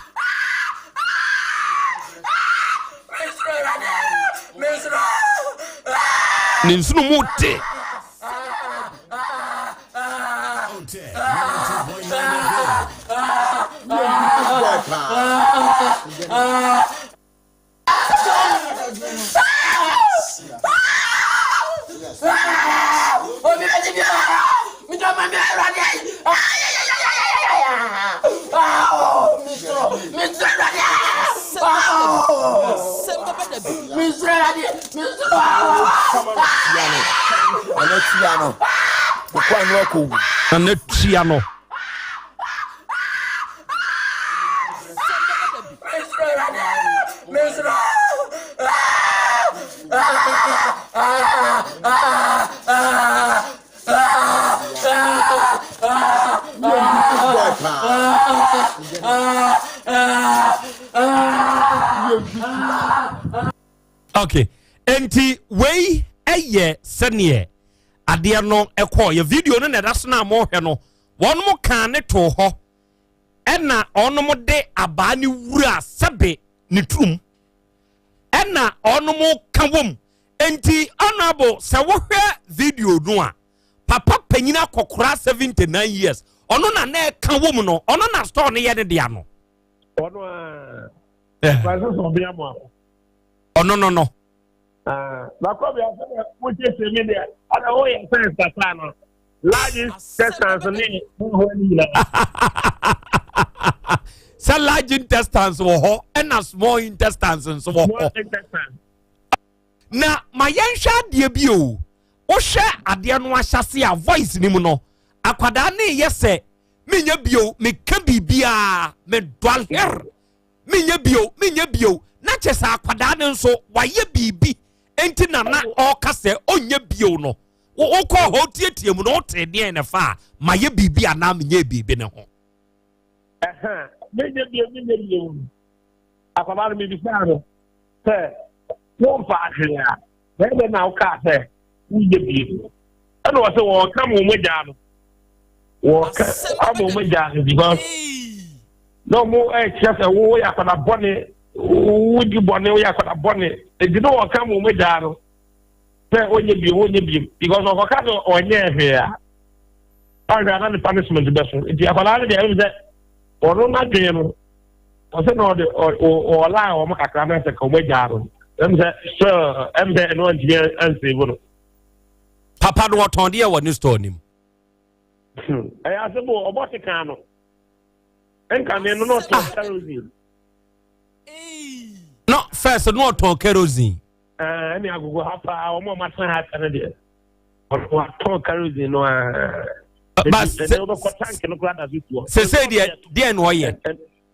Ne nsono mu te. Nana tua no. Okay, enti wei ɛyɛ sɛneɛ adeɛ no ɛkɔɔ yɛ video no na ɛda so no a mohwɛ no wɔn mo kaa ne too hɔ ɛna wɔn de abaa ne wura sɛbe ne turum ɛna wɔn ka wɔm nti honorable sɛ wohwɛ video no a papa panyin akɔkora 79 years ɔno na na ɛka wɔm no ɔno na store no yɛ ne dea no. Ɔno a Francis ɔbea mu ako. Ɔno no no. Bakɔ bi asɛ dɛ wosiesie mi deɛ ɔdɛ woyɛ science kasa no large intestines ne ho ne nyinaa. Sɛ large intestines wɔ hɔ ɛna small intestines nso wɔ hɔ. Na ma yɛnhwɛ adeɛ bi o wohwɛ adeɛ no ahyase a voice ni mu no akwadaa ne yɛ sɛ menyɛ bio meka biribiara medɔlher menyɛ bio menyɛ bio na kyɛ sɛ akwadaa no nso wayɛ biribi nti na na ɔka sɛ ɔnyɛ bio no wokɔ hɔ tietie mu na wote deɛn na fa a mayɛ biribi anaa menyɛ biribi ne ho. Menyɛ bio menyɛ bio akwadaa no mebisaa no sɛ womfa ahwee a bɛyɛ dɛ na wokaa sɛ wonyɛ bio ɛna wɔ sɛ wɔka ma wɔn agyaa no wɔka ama wɔn agyaa no because na wɔn ɛkyerɛ sɛ woyɛ akwadaa bɔne wodi bɔne woyɛ akwadaa bɔne eti na wɔka ma wɔn agyaa no sɛ ɔnyɛ bio ɔnyɛ bio because ɔkɔka sɛ ɔnyɛ hwee a ɔhwɛ ana ne punishment bɛ so nti akwadaa no deɛ ɛmu sɛ ɔno n'adwene no ɔsɛ na ɔde ɔlaa wɔn kakra na sɛ ka wɔn agyaa no ɛmu sɛ sɛ ɛmu sɛ ɛno ntumi ansave no. Papa no ɔtɔn deɛ wɔ ne store nim. Ɛyɛ asɛm o ɔbɔ sekan no nkane no na ɔtɔn ah. kerosene. No first no ɔtɔn kerosene. Ɛne agogo ha paa wɔn a wɔatena ha kyɛ no deɛ wɔatɔn kerosene no aa. Ba sɛ wɔbɛkɔ tank no koraa da so si hɔ. Sese deɛ deɛ na ɔyɛ.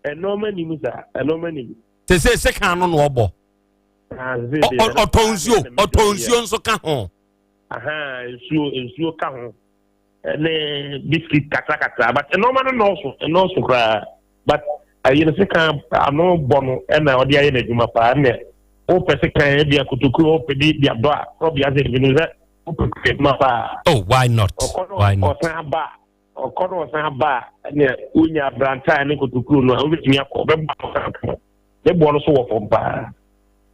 Ɛnɔɔma nim saa ɛnɔɔma nim. Sese sekan no na ɔbɔ. Ɔtɔn nsuo ɔtɔn nsuo nso ka ho. Nsuo nsuo ka ho ne biscuit kakra kakra but nneɛma no nɔɔso nɔɔso koraa but ayi no sekan ano bɔ no ɛna ɔde ayɛ n'adwuma paa ɛnna wopɛ sekan ebi akotokuo wopɛ bi de adɔ a kɔbi ase ebi no sɛ. Wopɛ adwuma paa. Oh, why not? Why not? Ɔsan aba a, ɔkɔ na ɔsan aba a, ɛnna wonya abrantaa ne kotokuro no a, wobɛtumi akɔ, ɔbɛbɔ ɔsan akɔ. Ne boɔ no so wɔ fam paa.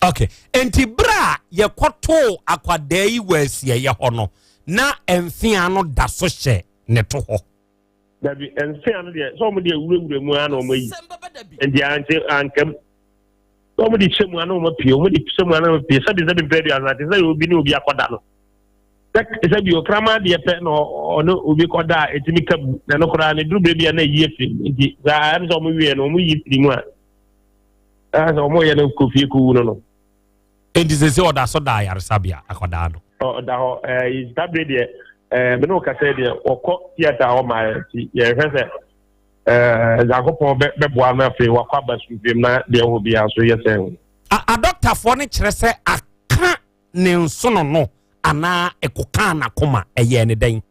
Okay, nti berɛ a yɛkɔtoo akwadaa yi wɔ asieeɛ hɔ no, na mfea no da so hyɛ ne to hɔ. Dabi, mfea no deɛ, sɛ wɔn deɛ wurawura mu ara na wɔn ayi. Nti ante ankam. Sɛ wɔn de hyɛ mu ara na wɔn apue, wɔn de hyɛ mu ara na wɔn apue. Sɛbi sɛbi mpɛ aduasa te sɛ obi ne obi akɔda no. Sɛ sɛbi okraman deɛ pɛ na ɔne obi kɔda a etumi ka bu. Na ɛno koraa ne duru bere bi a na eyi afiri mu. Nti saa ɛm sɛ wɔn wie no wɔn yi firi mu a. Ɛsɛ sɛ wɔn yɛ no kɔ fie kɔ wu no no. Nti sɛ sɛ ɔda so da ayaresabea akwadaa no. Ɔda hɔ ɛɛ saa bere deɛ ɛɛ mene wo kasa deɛ wɔkɔ theatre hɔ maa yɛ nti yɛhwɛ sɛ ɛɛ Nyankopɔn bɛ bɛboa no afei wakɔ aba sumpiem na deɛ ɛwɔ biara so yɛ sɛ. Adɔktafoɔ no kyerɛ sɛ aka ne nsono no anaa ɛkɔkaa n'akoma ɛyɛɛ ne dɛn?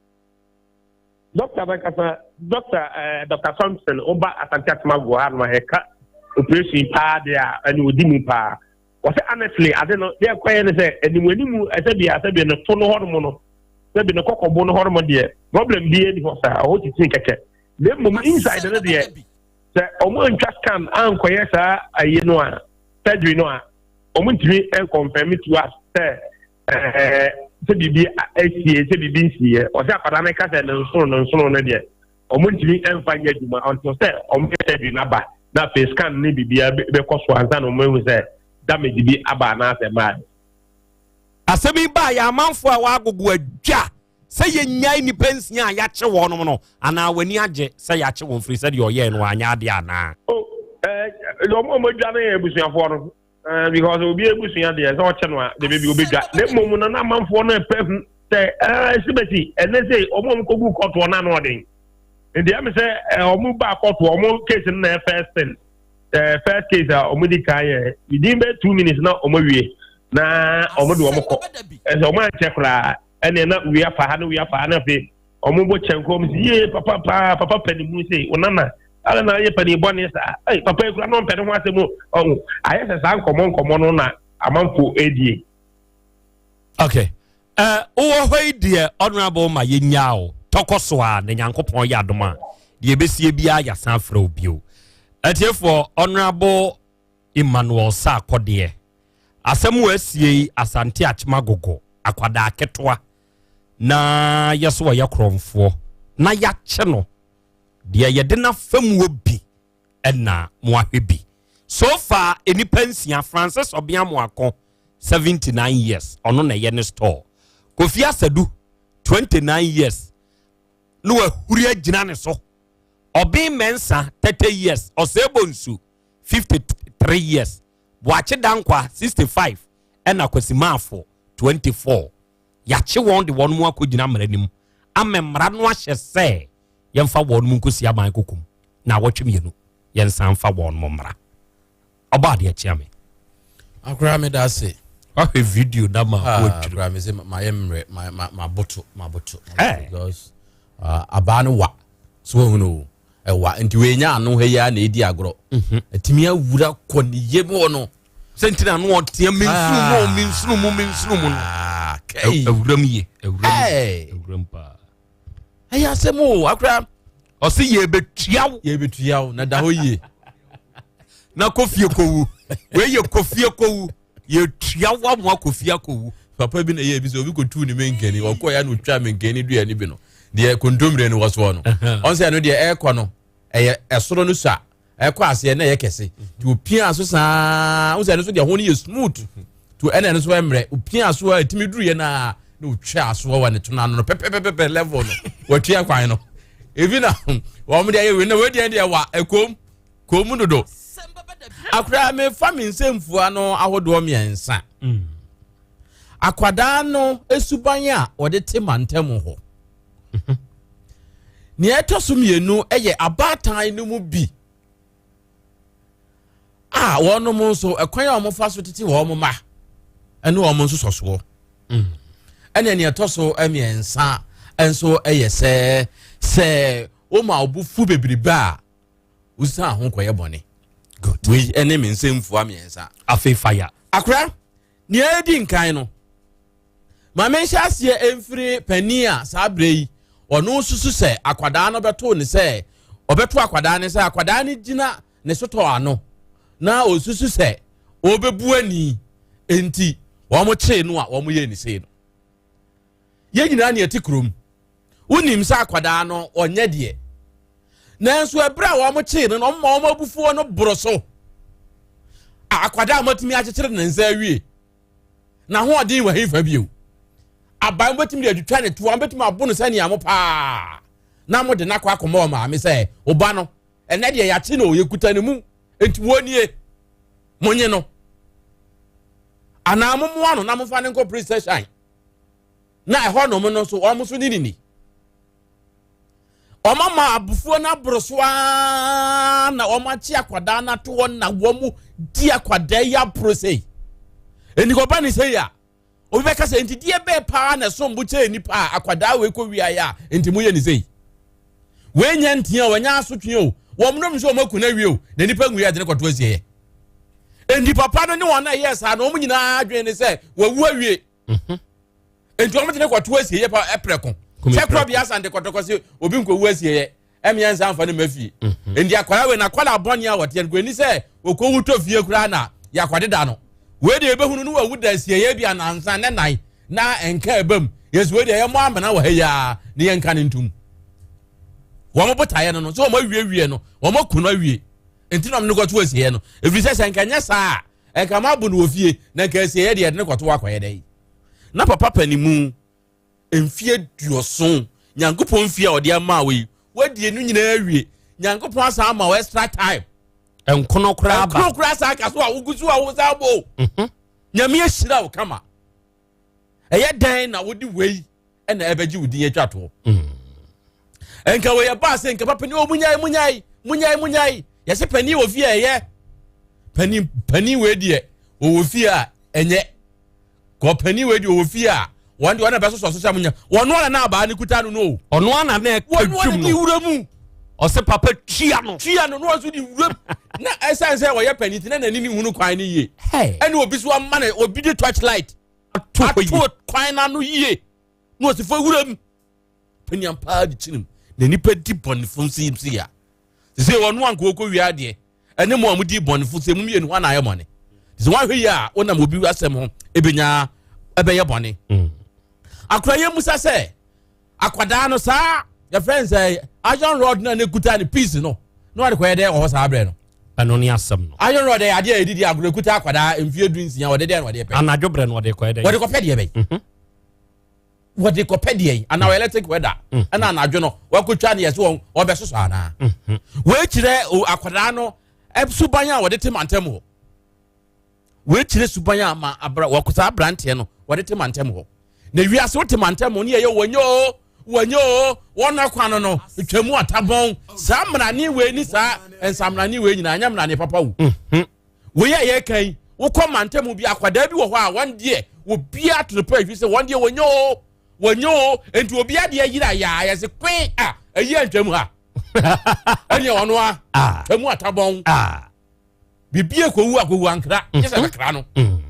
Dɔkta bɛkasa dɔkta ɛɛ eh, dɔkta Thompson ɔba Asante Atemago ha no a ɛka operation paa deɛ a ɛna odi mu paa wɔsɛ honestly ade no deɛ ɛkɔyɛ ne sɛ animu animu ɛsɛ bi asɛ bi ne to no hɔnom no sɛ bi ne kɔkɔbo no hɔnom deɛ problem bi ɛni hɔ saa ɔhɔ titi kɛkɛ na mmom inside no deɛ sɛ wɔn antwa scan ankɔyɛ saa ayi no a surgery no a wɔn ntumi nkɔnfɛm to us sɛ ɛɛ sɛ biribi asie sɛ biribi nsieɛ ɔsɛ akwadaa no ka sɛ ne nsono ne nsono no deɛ wɔn ntumi mfa nyɛ adwuma ɔnto sɛ wɔn yɛ surgery no aba na afei scan ne biribiara bɛkɔ so ansa na wɔn ahu sɛ damage bi aba anaasɛ mmaa. Asɛm yi baa yɛ amanfoɔ a wɔagogo adwa sɛ yɛnyae nnipa nsia a yɛakye wɔnom no anaa w'ani agye sɛ yɛakye wɔn firi sɛdeɛ ɔyɛɛ no wanyɛ adeɛ anaa? O ɛɛ wɔn a wɔadwa no yɛ abusuafoɔ no. Eh, because obi ebusua deɛ sɛ ɔkyɛ no a de baabi obedwa na mmom no na amanfoɔ no ɛpɛ hu sɛ ɛɛ sibɛsi ɛnɛ sɛ wɔn a wɔkɔgu kɔtoɔ no ano ɔden nti ɛmi sɛ ɛɛ wɔn ba kɔtoɔ wɔn case no na ɛyɛ first thing ɛɛ first case a wɔn di kan yɛ within bɛ two minutes na wɔn awie na wɔn de wɔn kɔ ɛsɛ wɔn ankyɛ koraa ɛnna na wia fa ha na wia fa ha na afei wɔn bɔ kyɛn kɔn mu sɛ yie papa paa papa pɛ ne mu sɛ ɔnana ala na ayɛ panin bɔne saa ɛy papa ekura na ɔmpɛ ne ho asɛm ɔho ayɛ sɛ saa nkɔmɔ nkɔmɔ no na amanfo edie. okay ɛɛ wowɔ hɔ yi deɛ honourable ma yɛnyaa o tɔkɔ so a na nyankopɔn yɛ adom a deɛ ɛbɛsie biara yɛasan afrɛ wo bio atiefoɔ honourable Emmanuel Sarkodie. Asɛm wɔ asie yi Asante Akyem Agogo akwadaa ketewa na yɛso ɔyɛ korɔmfoɔ na yɛakye no deɛ yɛde n'afa mu bi ɛna mo ahwɛ bi so far nnipa nsia Francis Ɔbea Moako 79 years ɔno na ɛyɛ ne store Kofi Asadu 29 years na wahuri agyina ne so Ɔben Mensah 30 years Ɔsɛɛbɔ Nsu 53 years, Boakye Dankwah, 65, ɛna Kwasi Maafo, 24. Yɛakye wɔn de wɔn mu akɔgyina mmara no mu ama mmara no ahyɛ sɛ yɛmfa wɔn mu nkɔsi aban kokom na awɔtwe mmienu yɛnsan mfa wɔn mu mmara. Ɔbɔ adeɛ kyea me. Akora me da ase. Wahwɛ video na ma ah, wɔadwiri. Akora me sɛ mayɛ mmerɛ maboto maboto. Because ah, abaa no wa so wahunu o. ɛwa nti wei nya ano ha yi ara na edi agorɔ mhm. ɛtumi awura kɔ ne yam hɔ no sɛ nti na ano ɔteɛ mensunu mu ah. mensunu mu mensunu mu no ah, awuram yie awuram awuram paa ɛyɛ asɛm o akora ɔsi yɛbɛtua wo yɛbɛtua wo na da hɔ yie na kɔ fie kɔwu wei yɛ kɔ fie kɔwu yɛtua wo amoa kɔ fie akɔwu papa bi na ɛyɛ bi sɛ obi kɔtuu ne menkani ɔkɔɔ ya na ɔtwa menkani dua no bi no deɛ kontommire no wɔ soɔ no ɔn sɛ ɛno deɛ ɛrekɔ no ɛyɛ ɛsoro no sua ɛkɔ aseɛ na ɛyɛ kɛse nti opia so saa ɔn sɛ ɛno nso deɛ ho no yɛ smooth to ɛna ɛno nso ɛmmerɛ opia so a ɛtumi duru yɛ na na otwa asoɔ wɔ ne to no ano no pɛpɛpɛpɛ level no wɔtua kwan no ebi na wɔn deɛ ayɛ wei na wei deɛ deɛ wa ɛkom kom dodo akora mefa me nsɛmfua no ahodoɔ mmiɛnsa mm. Akwadaa no suban a ɔde te mantam hɔ. Nea ɛtɔ so mmienu yɛ abaatan no mu bi a wɔnom nso ɛkwan a wɔfa so tete wɔn mma ɛne wɔn nso sɔsoɔ. Mm. Ɛna nea ɛtɔ so mmiɛnsa nso yɛ sɛ sɛ wɔma ɔbo fu bebrebe a wosan ho kɔyɛ bɔne. Good. Wei ɛne me nsɛmfua mmiɛnsa. Afei fire. Akora. Nea edi nkan no, Ma menhyɛ aseɛ mfiri panin a saa berɛ yi ɔno susu sɛ akwadaa no bɛto ne sɛ ɔbɛto akwadaa no sɛ akwadaa no gyina ne sotɔ ano na ɔsusu sɛ ɔbɛbu ani nti wɔn kyee no a wɔn yɛ ne sei no. Yɛn nyinaa ne ɛte kurom. Wonim sɛ akwadaa no ɔnyɛ deɛ. Nanso ɛberɛ a wɔn kyee no no wɔn ma wɔn abufuo no boro so. Akwadaa a wɔatumi akyekyere ne nsa awie. N'ahoɔden wɔ hefa bio? Aban bɛtumi de atwitwa ne toa, bɛtumi abo no sɛnea mo paa na mo de no akɔ akɔma ɔmaame sɛ ɔba no ɛnɛ deɛ yɛakye no yɛkuta ne mu nti wɔnie monye no anaa mommoa no na momfa no nkɔ police station na ɛhɔ nom no nso wɔn nso ne ne ni. Wɔn ama abufuo no aboro so ara na wɔn akye akwadaa no ato hɔ na wɔn di akwadaa yi aboro sei. Enikɔba ne sei a, obi bɛka sɛ nti deɛ bɛɛ paa na ɛsom bo kyɛn nipa a akwadaa wei kɔ wiaeɛ a nti mo yɛ ne sei. Wei nyɛ ntea o, ɛnyɛ asotwe o. Wɔn nom nso wɔn aku no awie o, na nipa ngu yɛ de ne kɔto asieɛ. Nti papa no ne wɔn a ɛyɛ saa no wɔn nyinaa adwene ne sɛ wɔawu awie. Mhm. Nti wɔn de ne kɔto asieɛ pa ɛprɛko. Sɛ korɔ bi asan de kɔtɔkɔ se obi nkɔwu asieɛ ɛmeɛ nsa nfa ne ma fie. Mhm. Nti akwadaa wei na akwadaa bɔne a wɔteɛ no kò ani sɛ okɔwu tɔ fie koraa na yɛakɔde da no. Wei deɛ ebɛhunu no wawu da asieɛ bi anansa ne nan na nka ɛbam. Yɛsi wei deɛ yɛmmɔ amena wɔ ha yi ara ne yɛnka ne ntom. Wɔn botaeɛ no no sɛ wɔn awiewie no wɔn aku no awie nti na wɔn no kɔto asieɛ no ɛfiri sɛ sɛ nka nyɛ saa a nka mo abo no wɔ fie na nka asieɛ deɛ yɛde no kɔto akɔyɛ dɛ na papa panimu mfie duɔson nyankopɔn mfie a ɔde ama wo yi wadie no nyinaa awie nyankopɔn asan ama wo extra time nkono koraa ba nkono koraa saa ka so a wogu so a wo san bɔ mhm. Nyame ahyira wo kama ɛyɛ dɛn na wode wei ɛna ɛbɛgye wo din atwa toɔ mm. nka wei ɛbaa sɛ nka papa ni o munyae munyae munyae munyae yɛsɛ panin wɔ fie a ɛyɛ panin panin wei deɛ ɔwɔ fie a ɛnyɛ kɔ panin wei deɛ ɔwɔ fie a wɔn deɛ wɔn na bɛsosɔ so sɛ munya wɔn ara na abaa ne kuta no no ɔno ara na ɛka twum no wura mu ɔsɛ papa tua no tua no na wɔn nso de wura mu na ɛsan sɛ wɔyɛ panin ti na n'ani ne hunu kwan no yie ɛna obi so ama na obi de torch light ato kwan n'ano yie na ɔsi fo wura mu panyin paa de kyinim na nipa di bɔnefo nsi ya sɛ wɔn anka wɔkɔ wia adeɛ ɛne mo a modi bɔnefo sɛ mu mmienu hɔ na ayɛ bɔne sɛ wɔahwɛ yie a wonam obi asɛm ho ebenya ɛbɛyɛ bɔne mm. akora yɛ musa sɛ akwadaa no saa yɛfrɛ no sɛ iron rod no a ne kuta ne piece no na wɔde kɔyɛ dɛ wɔ hɔ saa berɛ no ɛno ne asɛm no iron rod yɛ adeɛ a yɛdidi agorɔ kuta akwadaa mfeɛ du nsia wɔde dɛn na wɔde pɛ anadwo berɛ no wɔde kɔyɛ dɛ wɔde kɔpɛ deɛ bɛyi mhm. Wɔde kɔpɛ deɛ yi anaa electric weather mhm. ɛna anadwo no wɔakɔtwa ne yɛ so wɔn wɔbɛsosɔ anaa mhm. wei kyerɛ akwadaa no suban a wɔde te mantam hɔ wei kyerɛ suban a ma abra wɔkɔsa aberanteɛ no wɔde te mantam hɔ na wiase wote mantam ne yɛyɛ wɔnyɛ o wɔnyɛ o wɔn akwan no no twa mu atabɔn saa mmarane wei ne saa nsamrane wei nyinaa nyɛ mmarane papa wo mhm. Wei a yɛreka yi, wokɔ mantam bi akwadaa bi wɔ hɔ a wɔn deɛ obiara to no pɛ ahwi sɛ wɔn deɛ wɔnyɛ o wɔnyɛ o nti obiara deɛ yira yaa yɛse kwen a ɛyi antwam ha ɛneɛ ɔno a ah. twam atabɔn ah. biribi akɔwu akɔwu ankra gye sɛ kakra no mm.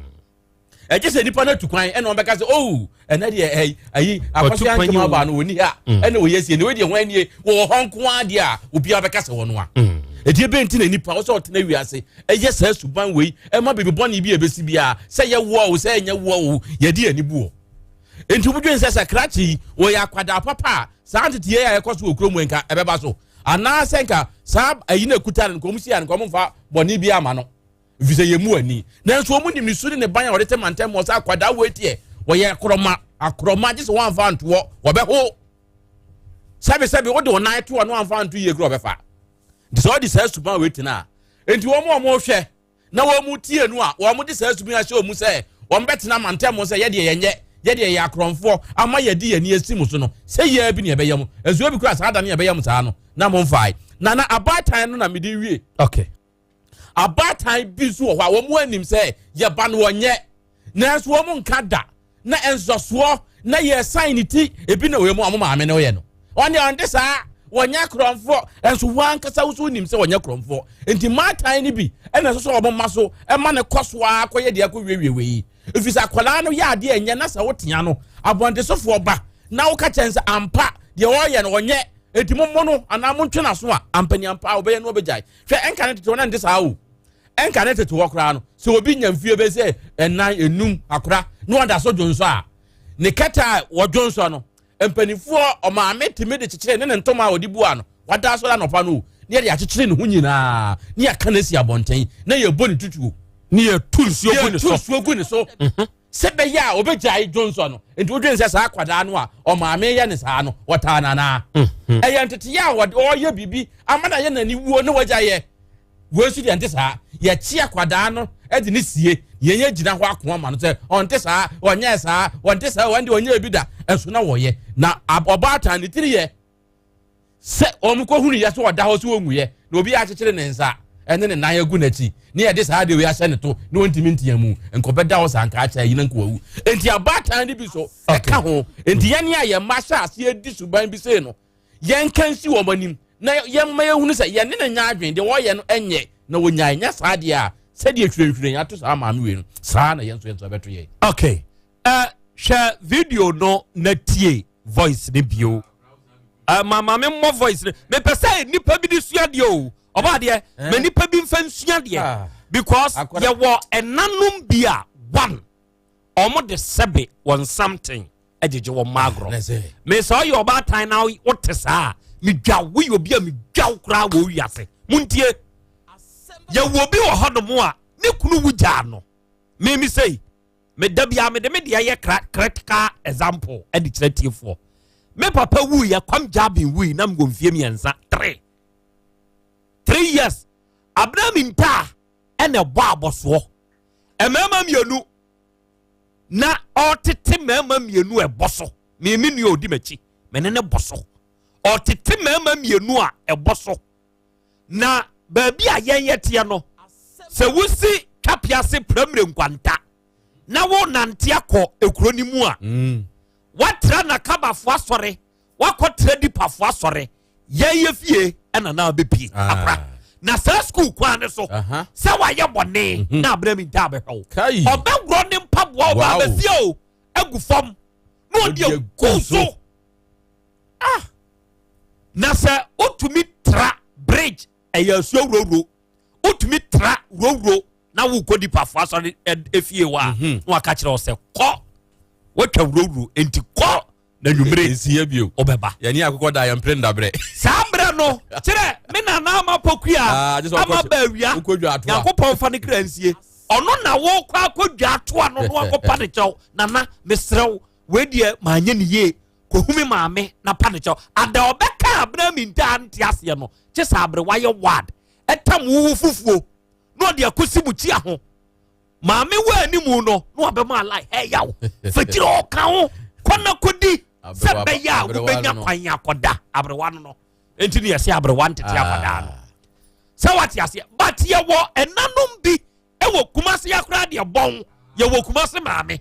Ɛgye sɛ nipa no atu kwan ɛna wɔn bɛka sɛ oh ɛnɛ deɛ ɛyi ayi akɔso ankema aba no wɔni ha mm. ɛna wɔyɛ sie na wɔyɛ deɛ wɔn anie wɔwɔ hɔ nko ara deɛ a obiara bɛka sɛ wɔn a mm. ɛdeɛ bɛn ti na nipa wɔsɛ ɔtena wiase ɛyɛ saa suban wei ɛma biribi bɔne bi a ɛbɛsi biara sɛ yɛ woɔ o sɛ ɛnyɛ woɔ o yɛde ani buɔ nti wobɛdwen sɛ sɛ krakye yi wɔyɛ akwadaa papa a saa nteteɛ a ɛkɔ so wɔ kurom nka ɛbɛba so anaasɛ nka saa ayi na ɛkuta no nka ɔmo si a nka ɔmo mfa bɔne bi ama no Efisɛ yɛn mu ani. Nanso wɔn nim ne su ne ne ban a wɔde te mantam wɔ sɛ akwadaa wei teɛ. Wɔyɛ akorɔma, akorɔma gye sɛ wɔamfa antoɔ, wɔbɛho. Sɛbesɛbe wode wo nan to a na wɔamfa anto yie kura wɔbɛfa. Nti sɛ wɔde saa suban wei tena a, nti wɔn a wɔhwɛ na wɔn tie no a wɔn de saa suban ahyɛ wɔn mu sɛ wɔn bɛtena mantam sɛ yɛdeɛ yɛnyɛ yɛdeɛ yɛ akorɔmfoɔ ama yɛde yɛn ani asi mo so no sɛ yɛa bi ne ɛbɛyɛ mo nso ebi kura saa da ne ɛbɛyɛ mo saa no na mo mfae na na abaatan no na mede wie. Okay. Abaatan bi nso wɔ hɔ a wɔn anim sɛ yɛba no wɔnyɛ nanso wɔn nka da na nsɔsoɔ na yɛsan ne ti ebi na wɔn mu a wɔn maame no yɛ no wɔn deɛ wɔn de saa wɔnyɛ korɔmfoɔ nso wɔn ankasa nso nim sɛ wɔnyɛ korɔmfoɔ nti mmaatan no bi ɛna ɛsɛ sɛ wɔn mma so ɛma no kɔ so ara kɔyɛ deɛ akɔ wiewie wei efisɛ akwadaa no yɛ adeɛ ɛnyɛ na sɛ wotea no. Abɔntesofoɔ ba na woka kyɛn sɛ ampa deɛ ɔreyɛ no ɔnyɛ, enti mommɔ no anaa montwe n'aso a, ampaniampa a ɔbɛyɛ no ɔbɛgyae. Hwɛ, ɛnka ne tete hɔ na nte saa o. Ɛnka ne tete hɔ koraa no, sɛ obi nya mfie bɛyɛ sɛ ɛnan, enum, akora na ɔda so dwonsɔ a, ne kɛtɛ a wɔdwonsɔ no, mpanimfoɔ ɔmaame tumi de kyekyere ne ne ntoma a ɔde bua no, wada asɔre anɔpa no o, na yɛde akyekyere ne ho nyinaa, na yɛaka no asi abɔnten, na yɛbɔ ne tutuo. Ne yɛtu nsuo gu ne so. Yɛtu nsuo gu ne so. Sɛ bɛyɛ a ɔbɛgyae dwonsɔ no. Nti wodwene sɛ saa akwadaa no a ɔmaame yɛ ne saa no, wɔtaa no anaa? Ɛyɛ nteteyɛ a wɔde ɔreyɛ biribi ama no ayɛ n'ani wuo na wagyaeɛ. Wei nso deɛ nte saa. Yɛkye akwadaa no de ne sie, yɛn yɛ gyina hɔ ako ama no sɛ ɔnte saa, ɔnyɛɛ saa, ɔnte saa, wɔn deɛ ɔnyɛɛ bi da. Ɛnso na wɔyɛ. Na ɔbaatan ne tiri yɛ sɛ wɔn kɔ hunu yɛ sɛ ɔda hɔ sɛ ɔnwuyɛ na obi akyekyere ne nsa ɛne ne nan agu n'akyi ne yɛde saa adeɛ wei ahyɛ ne to na ɔntumi ntea mu nkɔbɛda hɔ saa nka akyɛ yi na nka wawu. Nti abaatan no bi so ɛka ho. Nti yɛne a yɛn mma hyɛ aseɛ di suban bi sei no, yɛnka nsi wɔn anim na yɛmma yɛhunu sɛ yɛne no nyɛ adwene, deɛ wɔyɛ no nyɛ na wɔnyae. Nyɛ saa deɛ a, sɛdeɛ hwirenhwiren ato saa maame wei no, saa na yɛn nso yɛn nso ɛbɛto yɛn. Okay. Hwɛ video no na tie voice no bio. Ma maame mmɔ voice no. Mepɛ sɛ nipa bi de sua deɛ o. Ɔba adeɛ, ma nipa bi mfa nsua deɛ. Because yɛwɔ ɛnanom bi a one, ɔmo de sɛbe wɔn something ɛgyegye wɔn mma agorɔ. Me sɛ ɔyɛ ɔbaatan na wote saa a, medwa wo, yɛ obi a medwa wo koraa wɔ wiase. Montie, yɛwɔ obi wɔ hɔnom a ne kunu wu gyaa no. Me me sei, meda biara mede me deɛ yɛ critical example ɛde kyerɛ tiefoɔ. Me papa wui yɛ Kwam Jabin wui na mewɔ mfie 3, 3 years. Abena mi ntaa ɛna ɛbɔ abɔsoɔ mmarima 2 na ɔtete mmarima 2 ɛbɔ so. Mmienu nua odi m'akyi, mene ne bɔ so. Ɔtete mmarima 2 a ɛbɔ so. Na baabi a yɛn yɛ teɛ no, sɛ wosi Twapiase Pramire Nkwanta na wo nante akɔ ekuro no mu a, watra na kabafo asɔre, wakɔ tra dipafo asɔre, yɛn yɛ fie ɛna na abɛpie akora. Na saa sukuu kwan ne so sɛ wayɛ bɔne na abena mi nta abɛhwɛ wo, ɔbɛworɔ ne mpaboa ɔba abɛfie o agu fam na ɔde agu so. Na sɛ wotumi tra bridge, ɛyɛ asuo wurowuro, wotumi tra wurowuro na wokɔ dipafo asɔre efie hɔ a, na waka kyerɛ wo sɛ kɔ, watwa wurowuro nti kɔ na nwummere nsiɛ bio wobɛba. Yɛne akokɔ da yɛmpere ndabrɛ. Saa mmerɛ no kyerɛ me nana ama pokua ama baawia, Nyankopɔn fa ne kra nsie, ɔno na wokɔ akɔdwa atoa no no akɔpa ne kyɛw. Nana mesrɛ wo, wei deɛ maanyɛ ne yie, kɔhu me maame na pa ne kyɛw. Ada ɔbɛka abena mi ntaa nte aseɛ no, kye sɛ abere wayɛ wad ɛtam wowo fufuo na ɔde akɔsi mu kyia ho maame wɔ animu no na wabɛma alai ɛyaw fakyiri ɔka ho kɔ na kɔdi sɛ bɛyɛ a wobɛnya kwan akɔda aberewa no no nti ne yɛsɛ aberewa ntete akwadaa no sɛ wate aseɛ. But yɛwɔ ɛnanom bi ɛwɔ Kumase akora deɛ bɔn, yɛwɔ Kumase maame,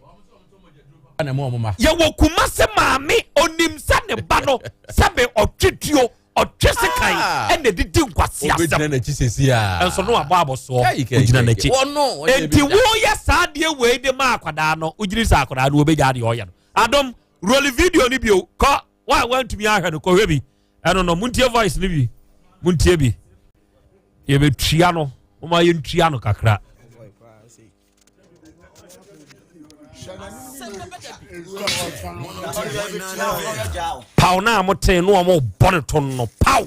yɛwɔ Kumase maame onim sɛ ne ba no sɛbe ɔtwe tuo ɔtwe sekan ɛna didi nkwasi asɛm nso no abɔ abɔsoɔ ogyina n'akyi. Enti woyɛ saa deɛ wei de ma akwadaa no, wogyiri sɛ akwadaa no wɔbɛgya deɛ ɔyɛ no. Adom roll video no bio kɔ wa wantumi ahwɛ no kɔhwɛ bi. Ɛno no montie voice no bi, montie bi, yɛbɛtua no, moma yɛntua no kakra. Paw na a mote no ɔmo bɔ ne to no paw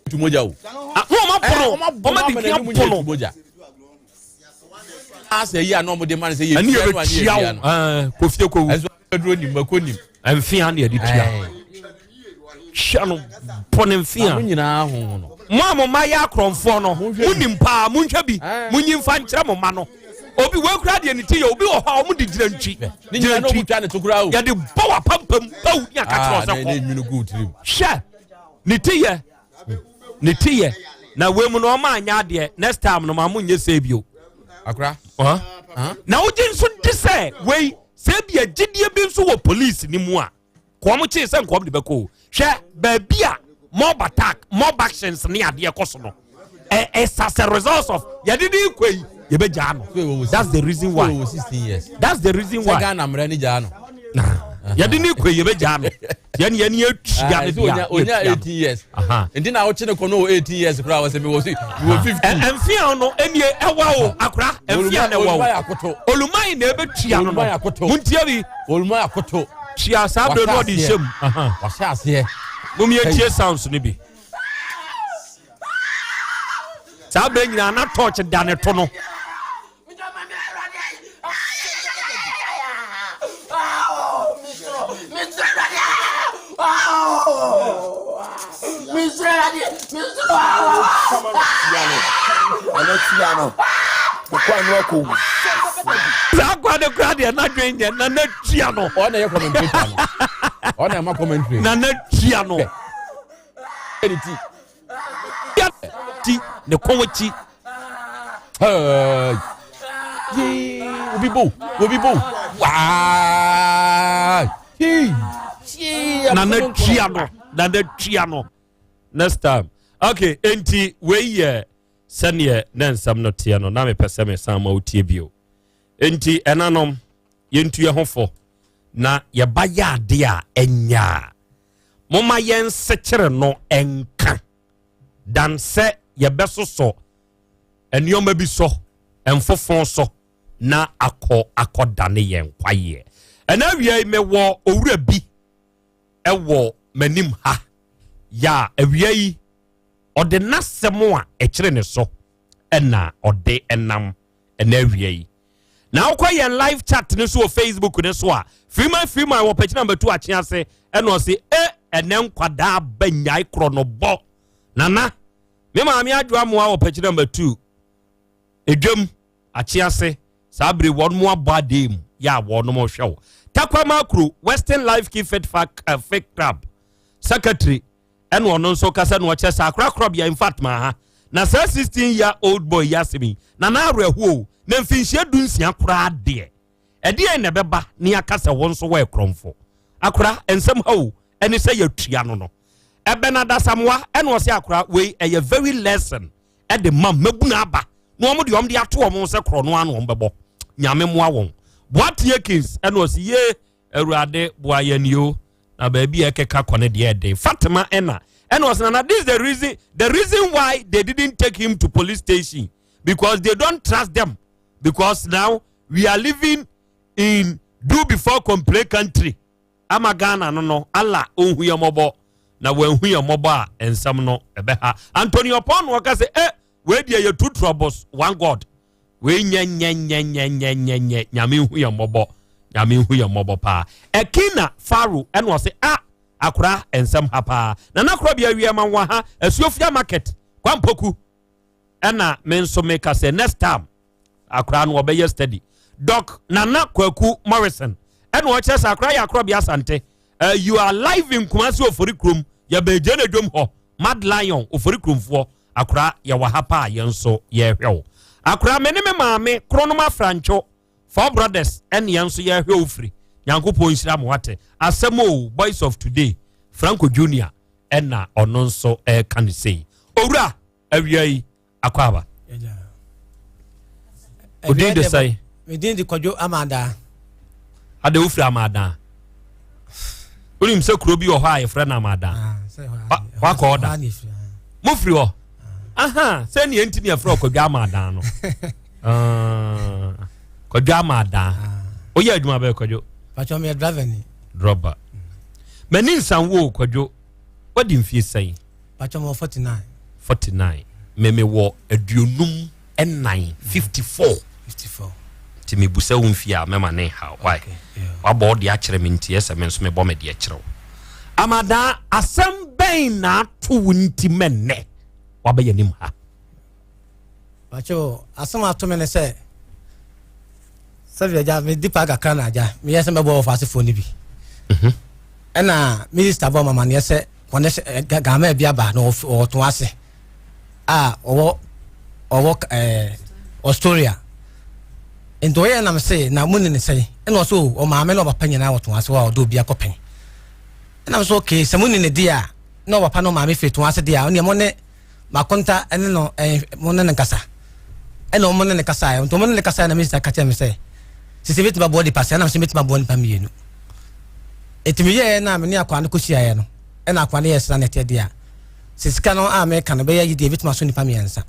tumogya o. Na ɔmo abɔ no, ɔmo adi kan abɔ no asɛ yi a na ɔmo de ma no sɛ yɛ ɛne yɛbɛtua wo kofie kowu ɛnso aduro nim mako nim mfea ne yɛde tua hwɛ no bɔ ne mfea mo nyinaa ho no. Mo a mo mma yɛ akorɔmfoɔ no, monim paa, monhwɛ bi, monyi mfa nkyerɛ mo mma no. Obi wɔakura deɛ ne ti yɛ obi wɔ hɔ a wɔn de gyina ntwi ne nyinaa na ɔmo twa ne to koraa o. Yɛde bɔ w'apampam bawu ne aka kyerɛ ɔsɛ kɔ ne nwunu gu tirim. Hwɛ ne ti yɛ ne ti yɛ na wei mu no ɔmo anya adeɛ. Next time no ma mo nyɛ sɛ bio. Akora na wogye nso di sɛ wei sɛ bi agyidie bi nso wɔ police ne mu a kɔn mo kyee sɛ nkɔm de bɛkɔ o. Hwɛ baabi a mob attack, mob actions ne adeɛ kɔ so no, it's as a result of yɛde ne kɔ yi yɛbɛgyaa no. That's the reason why, that's the reason why. Sɛ Ghana mmerɛ ne gyaa no. Yɛde ne kɔ yɛbɛgyaa no. Yɛne yɛne atua ne deɛ. Onya 18 years. Nti na wokye ne kɔ no wɔ 18 years koraa wɔ sɛ mewɔ si mewɔ 15. Mfea no ɛnie ɛwa o akora mfea na ɛwa o. Oluman na ɛbɛtua no no. Montie bi. Oluman akoto. Tua saa berɛ no ɔde hyɛ mu. Wahyɛ aseɛ. Mom yɛntie sounds no bi. Saa berɛ nyinaa na torch da ne to no. Saa kwa no kora deɛ n'adwen nyɛ na na tua no. Ɔna yɛ commentator no. Ɔna ɛma commentary. Na na tua no. Ti ne kɔn akyi. Obi bo, obi bo. Waa. Nana tua no, nana tua no. Next time. Okay, enti wei yɛ sɛneɛ na nsɛm no teɛ no na mepɛ sɛ mesan ma wotie bio. Enti ɛnanom yɛntu yɛ ho fo na yɛba yɛ adeɛ a ɛnyɛ a momma yɛnsekyere no nka dan sɛ yɛbɛsosɔ nneɛma bi so mfofo so na akɔ akɔdane yɛn kwaeɛ. Ɛna awia yi mewɔ owura bi ɛwɔ m'anim ha yɛ a awia yi ɔde n'asɛm a ɛkyerɛ ne so ɛna ɔde ɛnam ɛna awia yi. Na wokɔ yɛn live chat no so wɔ Facebook no so a, Freeman Freeman wɔ pɛkyina mbɛtu akye ase ɛna ɔse e ɛnɛ nkwadaa ba nyae korɔ no bɔ. Nana, me maame adwo amoa wɔ pɛkyina mbɛtu edwam akye ase saa bere wɔn mo abɔ adee mu yɛ a wɔn mo hwɛ wo. Takwama Kuro Western Life Key Fit Fac uh, Fake Club secretary ɛna ɔno nso kasa na ɔkyerɛ sɛ akorakora bea in fact maa ha na saa 16 year old boy yi asɛm yi na n'awerɛhoɔ o na mfinhyia du nsia koraa deɛ ɛdeɛn na ɛbɛba ne aka sɛ wɔn nso wɔyɛ korɔmfo akora nsɛm ha o ɛne sɛ yɛtua no no ɛbɛn adasamoa ɛna ɔsɛ akora wei ɛyɛ very lesson ɛde ma mmabunu aba na wɔn de wɔn de ato wɔn sɛ korɔ no ano wɔn bɛbɔ nyame mmoa wɔn boateɛ kings ɛna ɔsɛ yie Awurade boa yɛn yo na baabi a ɛkeka kɔ no deɛ ɛden. Fatima ɛna ɛna ɔsɛ nana this is the reason the reason why they didn't take him to police station because they don't trust them because now we are living in do before complain country ama Ghana no no Allah onhu yɛn mmɔbɔ na wɔnhu yɛn mmɔbɔ a nsɛm no ɛbɛha Anthony Opon no ɔka sɛ eh wei deɛ yɛ two troubles one God Wei nyɛ nyɛ nyɛ nyɛ nyɛ nyɛ nyɛ nyame nhu yɛn mmɔbɔ nyame nhu yɛn mmɔbɔ paa ɛkina faro ɛna ɔse a akora nsɛm ha paa nana korɔ bia awia ma wɔ ha asuofia market kwampoku ɛna me nso meka sɛ next time akora no ɔbɛyɛ steady doc nana kwaku morrison ɛna ɔkyerɛ sɛ akora yɛ akorɔ bia asante uh, you are live in Kumasi ofori kurom yɛbɛgye na dwom hɔ mad lion ofori kuromfoɔ Akora yɛwɔ ha paa yɛn nso yɛrehwɛ wo. Akora me ne me maame Kronom Afrantwo four brothers ɛne yɛn nso yɛrehwɛ wo firi. Nyankopɔn nhyira mo wate. Asɛm o boys of today Franco Junior ɛna ɔno nso ɛreka ne sei. Owura awia yi akɔ aba. Odin de sɛn? Me din de Kwadwo Amadaa. Ade wofiri Amadaa. Wonim sɛ kuro bi wɔ hɔ a yɛfrɛ no Amadaa. Ah, Wakɔ ɔda. Mofiri hɔ. Ah. Aha, sɛ neɛ nti ne yɛfrɛ Kwadwo Amadaa no. Ah, Kwadwo Amadaa. Woyɛ adwuma bɛyɛ Kwadwo? Patwɔ meyɛ driver ni. Drɔba. M'ani nsanwo Kwadwo. Wadi mfie sɛn? Patwɔ mewɔ 49. 49. Me mewɔ aduonum nnan 54 54 nti mebusa wo mfie a mɛma ne ha why wabɔ wo de akyerɛ me nti ɛsɛ me nso mebɔ me deɛ kyerɛ wo amadaa asɛm bɛn na ato wo nti mɛnnɛ wabɛyɛ nim ha Pacho, asɛm ato me ne sɛ sɛbi agya medi paa kakra na agya meyɛ sɛ mɛbɔ wɔfa asefoɔ no bi mhm. ɛna minista bɔ mamaneɛ sɛ wɔne sɛ gama bi aba na ɔwɔ ase a ɔwɔ ɔwɔ ɛɛ Australia nti ɔyɛ nam se na mu ne ne sɛn ɛna ɔsɛ o ɔmaame na ɔpapa nyinaa wɔ ase hɔ a ɔde obi akɔpɛn ɛna so okay sɛ mu ne ne deɛ a na ɔpapa na ɔmaame firi to ase deɛ a ɔneɛ mo ne makonta ɛne no ɛɛ mo ne ne nkasa ɛna ɔmo ne ne kasa nti ɔmo ne ne kasa na minista ka kyerɛ me sɛ sisi betumi aboɔ nipa sɛ ɛna sɛ betumi aboɔ nipa mmienu. Nti meyɛɛ na me ne akwaa no kɔhyiaeɛ no, ɛna akwaa no yɛɛ sra na ɛteɛ deɛ a, sɛ sika no a meka no bɛyɛ yi deɛ ɛbɛtumi aso nnipa mmiɛnsa.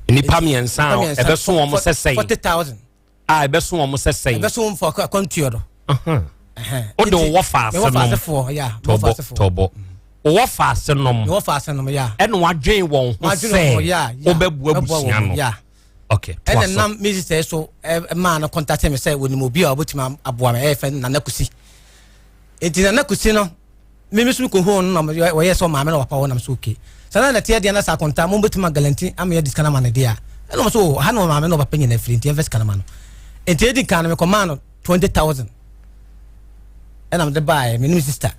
Nnipa mmiɛnsa a ɛbɛso wɔn sɛ sɛn? 40,000. A ɛbɛso wɔn sɛ sɛn? Ɛbɛso wɔn fɔ akwantuo no. Wode wowɔ faase nom. Tɔbɔ tɔbɔ. Wowɔ faase nom. Wowɔ faase nom ya. Ɛna wadwen wɔn ho sɛ wobɛboa abusua no. Okay, toa so. Ɛna nam me sister so maa no contact me sɛ wɔnim obi a wɔbɛtumi aboa me ɛyɛ fɛ Nana Kusi. Nti Nana Kusi no me me so mekɔhu no na wɔyɛ sɛ ɔmaame na wapa hɔ nam so okay. Sɛ na nɛteɛ deɛ na sɛ akonta mo bɛtumi agalanti ama yɛde sika no ama no deɛ a ɛna ɔmo so oh, ha na ɔmaame na ɔpapa nyina firi nti yɛmfa sika no ma no. Nti ɛdi kan no mekɔmaa no 20,000 ɛna mede baeɛ me ne me sister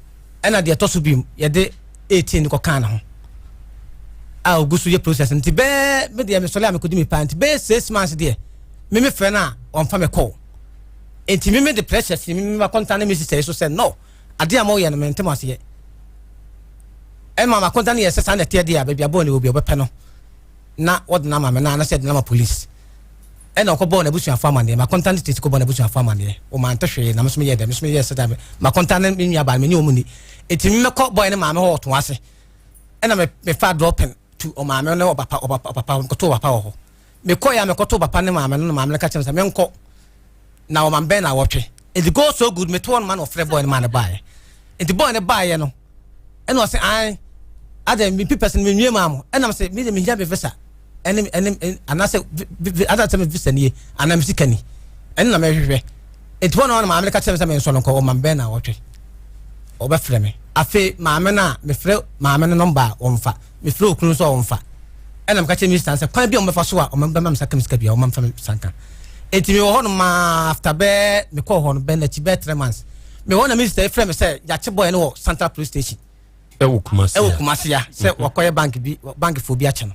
ɛna deɛ ɛtɔ so bi yɛde 18 no kɔkaa ne ho a ogu so yɛ process nti bɛɛ me deɛ mesɔre a mekɔdi me paa nti bɛyɛ six months deɛ me me frɛ no a ɔmfa me kɔɔ nti me me de pressure si me me makɔnta ne me sister yi so sɛ no adeɛ a moyɛ no mente mo aseɛ ɛma makɔnta ne yɛ sɛ saa na ɛteɛ deɛ a baabi abɔɔ ne wɔ bi ɔbɛpɛ no na wɔde no ama me na anasɛ de no ama police ɛna ɔkɔbɔɔ n'abusuafo amanneɛ makɔnta ne tete kɔbɔɔ n'abusuafo amanneɛ wɔmante hwee na me nso meyɛɛ dɛ me nso meyɛɛ sɛ makɔnta ne me nua baa me ne wɔn ni eti mɛkɔ bɔyɛ ne maame hɔ ɔto ase ɛna me mefa dropping to ɔmaame ne ɔpapa ɔpapa ɔpapa mekɔto ɔpapa wɔ hɔ mekɔ yɛ a mekɔto ɔpapa ne maame no na maame no ka kyerɛ me sɛ menkɔ na ɔma bɛn na wɔtwe nti go so good meto hɔ no ma na ɔfrɛ bɔyɛ no ma no baeɛ nti bɔyɛ no baeɛ no ɛna ɔsɛ an adɛ me pipɛs no menwie maa mo ɛnam sɛ me de mehia me visa ɛne ɛne anaasɛ anaasɛ me visa nie anaa me sika ni ɛne na mehwehwɛ nti hɔ na ɔna maame no ka kyerɛ me sɛ mensɔ no nkɔ ɔma bɛn na wɔtwe ɔbɛfrɛ me afei maame no a mefrɛ maame no nɔmba a ɔmfa mefrɛ okunu nso a ɔmfa ɛna meka kyerɛ minista sɛ kwan bi a ɔmbɛfa so a ɔmbɛma me saka me sika bi a ɔma mfa me sanka nti mewɔ hɔ no maa after bɛɛ mekɔɔ hɔ no bɛn n'akyi bɛɛ 3 months mewɔ na minista yi frɛ me sɛ yɛakye boy no wɔ Central Police Station. Ɛwɔ Kumasi ɛwɔ Kumasi ya sɛ wakɔyɛ bank bi bank fo bi akyɛ no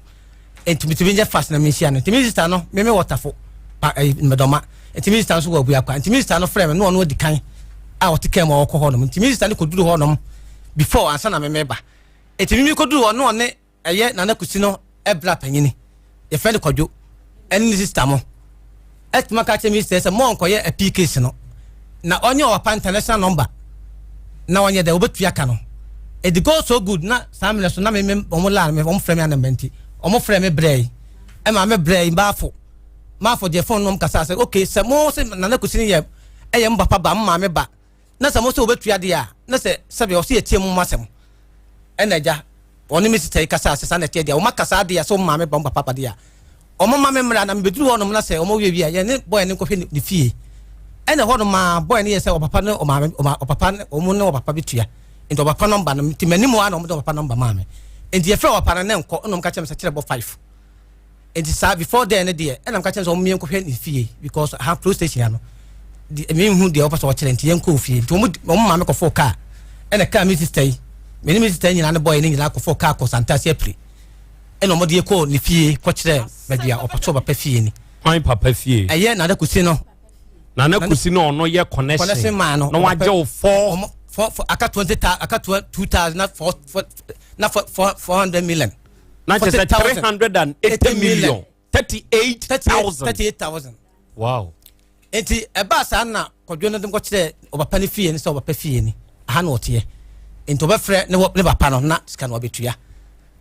nti mitumi nyɛ fast na menhyia no nti minista no meme wɔ tafo pa ɛyi mmɛdɔma nti minista nso wɔ abuakwa nti minista no frɛ me na ɔno adi kan a ɔte kaa mu a ɔkɔ hɔ nom nti minista no kɔduru hɔ nom before ansa na meme ba nti meme kɔduru hɔ no ɔne ɛyɛ Nana Kusi no bra panyini yɛfrɛ no Kwadwo ɛne ne sista mo ɛtumi aka kyerɛ minister sɛ mo nkɔyɛ appeal case no na ɔnyɛ ɔwapa international number na ɔnyɛ dɛ wɔbɛtua ka no. It go so good na saa mmerɛ so na me me wɔn laa me wɔn frɛ me anamba nti wɔn frɛ me brɛ yi ɛma me brɛ yi baafo maafo deɛ phone nom kasa sɛ okay sɛ mo sɛ Nana Kusi no yɛ ɛyɛ mo papa ba mo maame ba na sɛ mo sɛ wɔbɛtua deɛ a na sɛ sɛbi ɔsɛ yɛtie mo mo asɛm ɛna agya Ɔne me sista yi kasaa sɛ saa na ɛteɛ deɛ a, wɔn aka saa adeɛ a sɛ wɔn maame ba wɔn papa ba deɛ a, wɔn mma me mmra na mebɛduru hɔnom na sɛ wɔn wie wie a, yɛne bɔyɛ no nkɔhwɛ ne fie. Ɛna hɔnom a bɔyɛ no yɛ sɛ ɔpapa ne ɔmaame ɔpapa ne wɔn ne ɔpapa bɛtua. Nti ɔpapa nɔmba no nti m'anim hɔ a na wɔde ɔpapa nɔmba maa me. Nti yɛfrɛ ɔpapa no ne nkɔ ɛna wɔn ka kyerɛ me sɛ kyerɛ bɔ 5. Nti saa before then no deɛ ɛna meka kyerɛ sɛ wɔn yɛnkɔhwɛ ne fie because ha police station ha no menhu deɛ wɔpɛ sɛ wɔkyerɛ nti yɛnkɔ fie nti wɔn wɔn maame kɔfo kaa ɛna kaa me sister yi me ne me sister nyinaa ne bɔyɛ ne nyinaa kɔfo kaa kɔ Santase apire ɛna wɔn de kɔ ne fie kɔkyerɛ baabi a ɔpɛ sɛ ɔbɛpɛ fie ni. Kwan papa fie. Ɛyɛ Nana Kusi no. Nana Kusi no ɔno yɛ connection. Connection man no. Na wagye wo four. Four aka 20,000 aka 2,000 na four four na 400 million. Na kyerɛ sɛ 380 million 38,000. 38,000. Wow. Nti ɛbaa saa na Kwadwo no de kɔkyerɛ ɔpapa no fie no sɛ ɔpapa fie ni aha na ɔteɛ nti ɔbɛfrɛ ne ne papa no na sika no ɔbɛtua.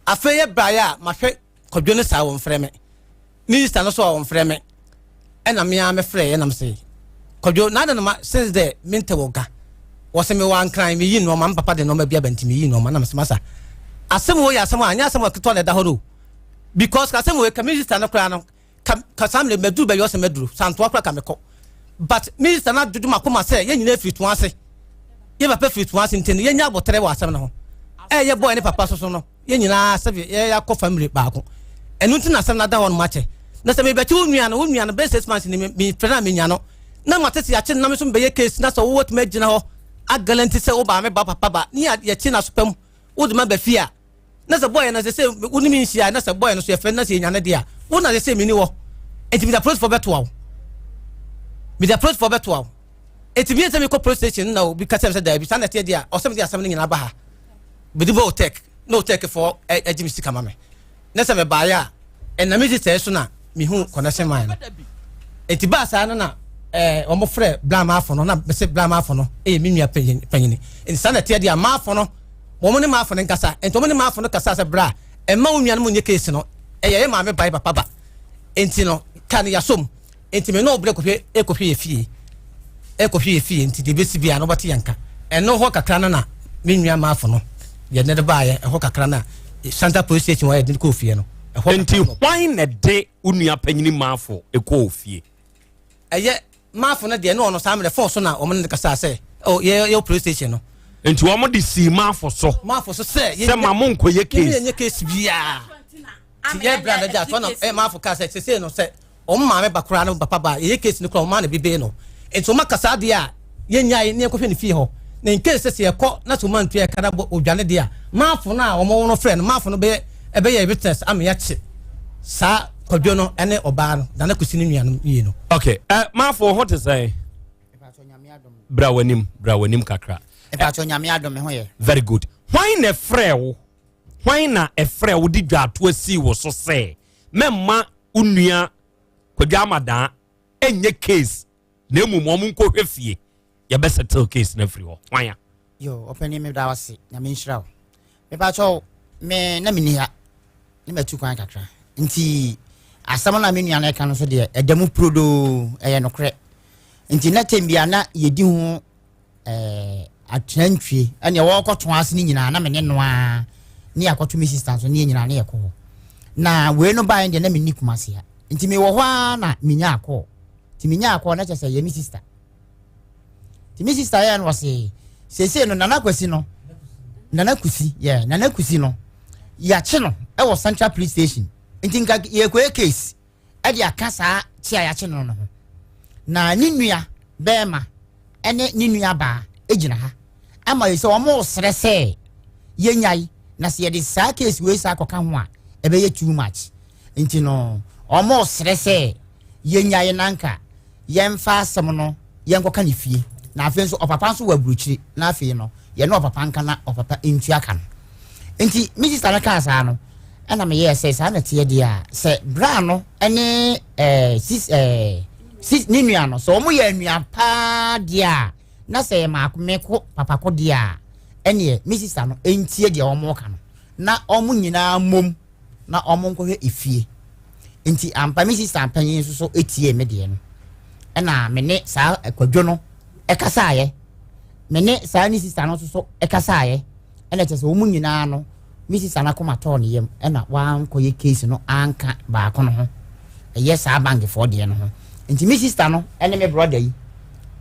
Afei yɛ baeɛ a mahwɛ Kwadwo no saa wɔmfrɛ me minister no so a wɔmfrɛ me ɛna me ara mefrɛ yɛ nam sɛ Kwadwo na adɛn ma since dɛ mente wɔ ga wɔsɛ mewɔ Ankran meyi nnoɔma me papa de nnoɔma bi aba nti meyi nnoɔma na mesɛ masa asɛm wɔ yɛ asɛm a anyɛ asɛm a ketewa na ɛda hɔ no because asɛm wɔ ka minister no koraa no ka ka saa mmerɛ maduru bɛyɛ ɔsɛ maduru santoa koraa ka mekɔ but minister no adwodwo makoma sɛ yɛn nyinaa firi toa ase yɛ papa firi toa ase nti no yɛnya abɔterɛ wɔ asɛm no ho ɛyɛ bɔɔ ne papa soso no yɛn nyinaa sɛbi yɛyɛ akɔ family baako ɛno nti na asɛm no ada hɔ no makyɛ na sɛ mebɛkye wo nua no wo nua no bɛyɛ 6 months ni mefrɛ no a menya no na mate sɛ yɛakye no na me nso mebɛyɛ case na sɛ wowɔ tumi agyina hɔ agalanti sɛ wo maame ba papa ba ne yɛkye no asopa mu wode ma ba fie a na sɛ bɔyɛ no sɛ sɛ wo ne me nhyia na sɛ bɔyɛ no so yɛfrɛ no na sɛ yɛnya no deɛ a wo na sɛ sɛ meni hɔ nti mede apolisifoɔ bɛtoa wo mede apolisifoɔ bɛtoa wo nti meyɛ sɛ mekɔ police station na obi ka kyerɛ me sɛ daabi saa na ɛteɛ deɛ a ɔsɛ mede asɛm no nyinaa ba ha mede bɔ otec na otec foɔ agye me sika ma me na sɛ mebaeɛ a ɛnam sɛ so na mehu connection man no nti baa saa no na ɛɛ wɔn frɛ bla maafo no na mese bla maafo no ɛyɛ me nua panyin panyini nti saa na ɛteɛ deɛ maafo no wɔn ne maafo no nkasa nti wɔn ne maafo no kasa sɛ bra ɛma wo nuanom nyɛ case no ɛyɛ yɛ maame ba yɛ papa ba nti no ka no yasom nti me ne ɔbrɛ kɔhwɛ ɛkɔhwɛ yɛ fie ɛkɔhwɛ yɛ fie nti deɛ ɛbɛsi biara no wɔbɛte yɛn ka ɛno hɔ kakra no na me nua maafo no yɛ ne de baayɛ ɛhɔ kakra no a Santa police station wɔyɛ de kɔɔ fie no ɛhɔ nti hwan na de wo nua panyini maafo ɛkɔɔ fie ɛyɛ maafo no deɛ ne ɔno saa mmerɛ fɔn so na wɔn ne no kasaa sɛ oh yɛ yɛ police station no. Nti wɔn de sii maafo so. Maafo so sɛ sɛ ma mo nkɔyɛ case. Yɛ nyɛ case biara. Ti yɛ bra na gya so na ɛ maafo kaa sɛ sese no sɛ wɔn maame ba koraa no papa ba yɛyɛ case no koraa wɔn maa no bebe no. Nti wɔn akasa adeɛ a yɛnyae ne yɛnkɔhwɛ ne fie hɔ. Na in case sɛ sɛ yɛkɔ na sɛ wɔn antua yɛ ka na odwane deɛ a maafo no a wɔn no frɛ no maafo no bɛyɛ ɛbɛyɛ witness ama yɛakye saa kwadwo no ne ɔbaa no nana kusi ne nuanom mmienu. ok ɛ eh, maafo ho te sɛn bra w'anim bra w'anim kakra. ìpàtɔ nyame adum ho yɛ. very good hwan na ɛfrɛ wo hwan na ɛfrɛ wo de dwaato asi wo so sɛ mɛmma wo nua kwadwo amadaa ɛnyɛ case na mmom wɔn nkɔhwɛ fie yɛbɛ settle case no afiri hɔ hwan a. Yo, ɔpɛni me da wase, nyame nhyira wo. Mepakyɛw, me na menni ha, ne matu kwan kakra. Nti, asɛm no a me nua no ɛka no so deɛ, ɛda mu purodoo, ɛyɛ nokorɛ. Nti na tɛm bia na yɛdi ho eh, atenantwie, ɛneɛ wɔkɔto ase no nyinaa, na me ne no a, ne yɛakɔto me sista nso, ne yɛ nyinaa ne yɛkɔ hɔ. Na wei no baeɛ deɛ na menni Kumase ha. Nti mewɔ hɔ ara na menya akɔɔ. Nti menya akɔɔ na kyerɛ sɛ yɛ me sista. nti me sista yɛ no ɔse seesei no nana kwasi no nana kusi yɛ nana kusi no yɛakye no ɛwɔ central police station nti nka yɛkɔyɛ case ɛde aka saa kye a yɛakye no no ho na ne nua bɛrima ɛne ne nua baa gyina ha ama yɛ sɛ wɔn resrɛ sɛ yɛnyae na sɛ yɛde saa case wei saa kɔka ho a ɛbɛyɛ too much nti no wɔn resrɛ sɛ yɛnyae na nka yɛmfa asɛm no yɛnkɔka ne fie na afei nso ɔpapa nso wɔ aburokyire na afei no yɛne ɔpapa nka na ɔpapa ntua ka no nti me sista no kaa saa no ɛna meyɛɛ sɛ saa na teɛ deɛ a sɛ bra no ne ɛɛ sis ɛɛ sis ne nua no sɛ wɔn yɛ anua paa deɛ a na sɛ yɛ maako meko papa ko deɛ a ɛneɛ me sista no ntie deɛ wɔn ka no na wɔn nyinaa mmom na wɔn nkɔhwɛ efie nti ampa me sista panyin nso so tiee me deɛ no ɛna me ne saa kwadwo no ɛkasaeɛ me ne saa ne sista no nso so ɛkasaeɛ ɛna kyerɛ sɛ wɔn nyinaa no me sista no akoma tɔɔ ne yam ɛna wankɔyɛ case no anka baako no ho ɛyɛ saa bankfoɔ deɛ no ho nti me sista no ɛne me brɔda yi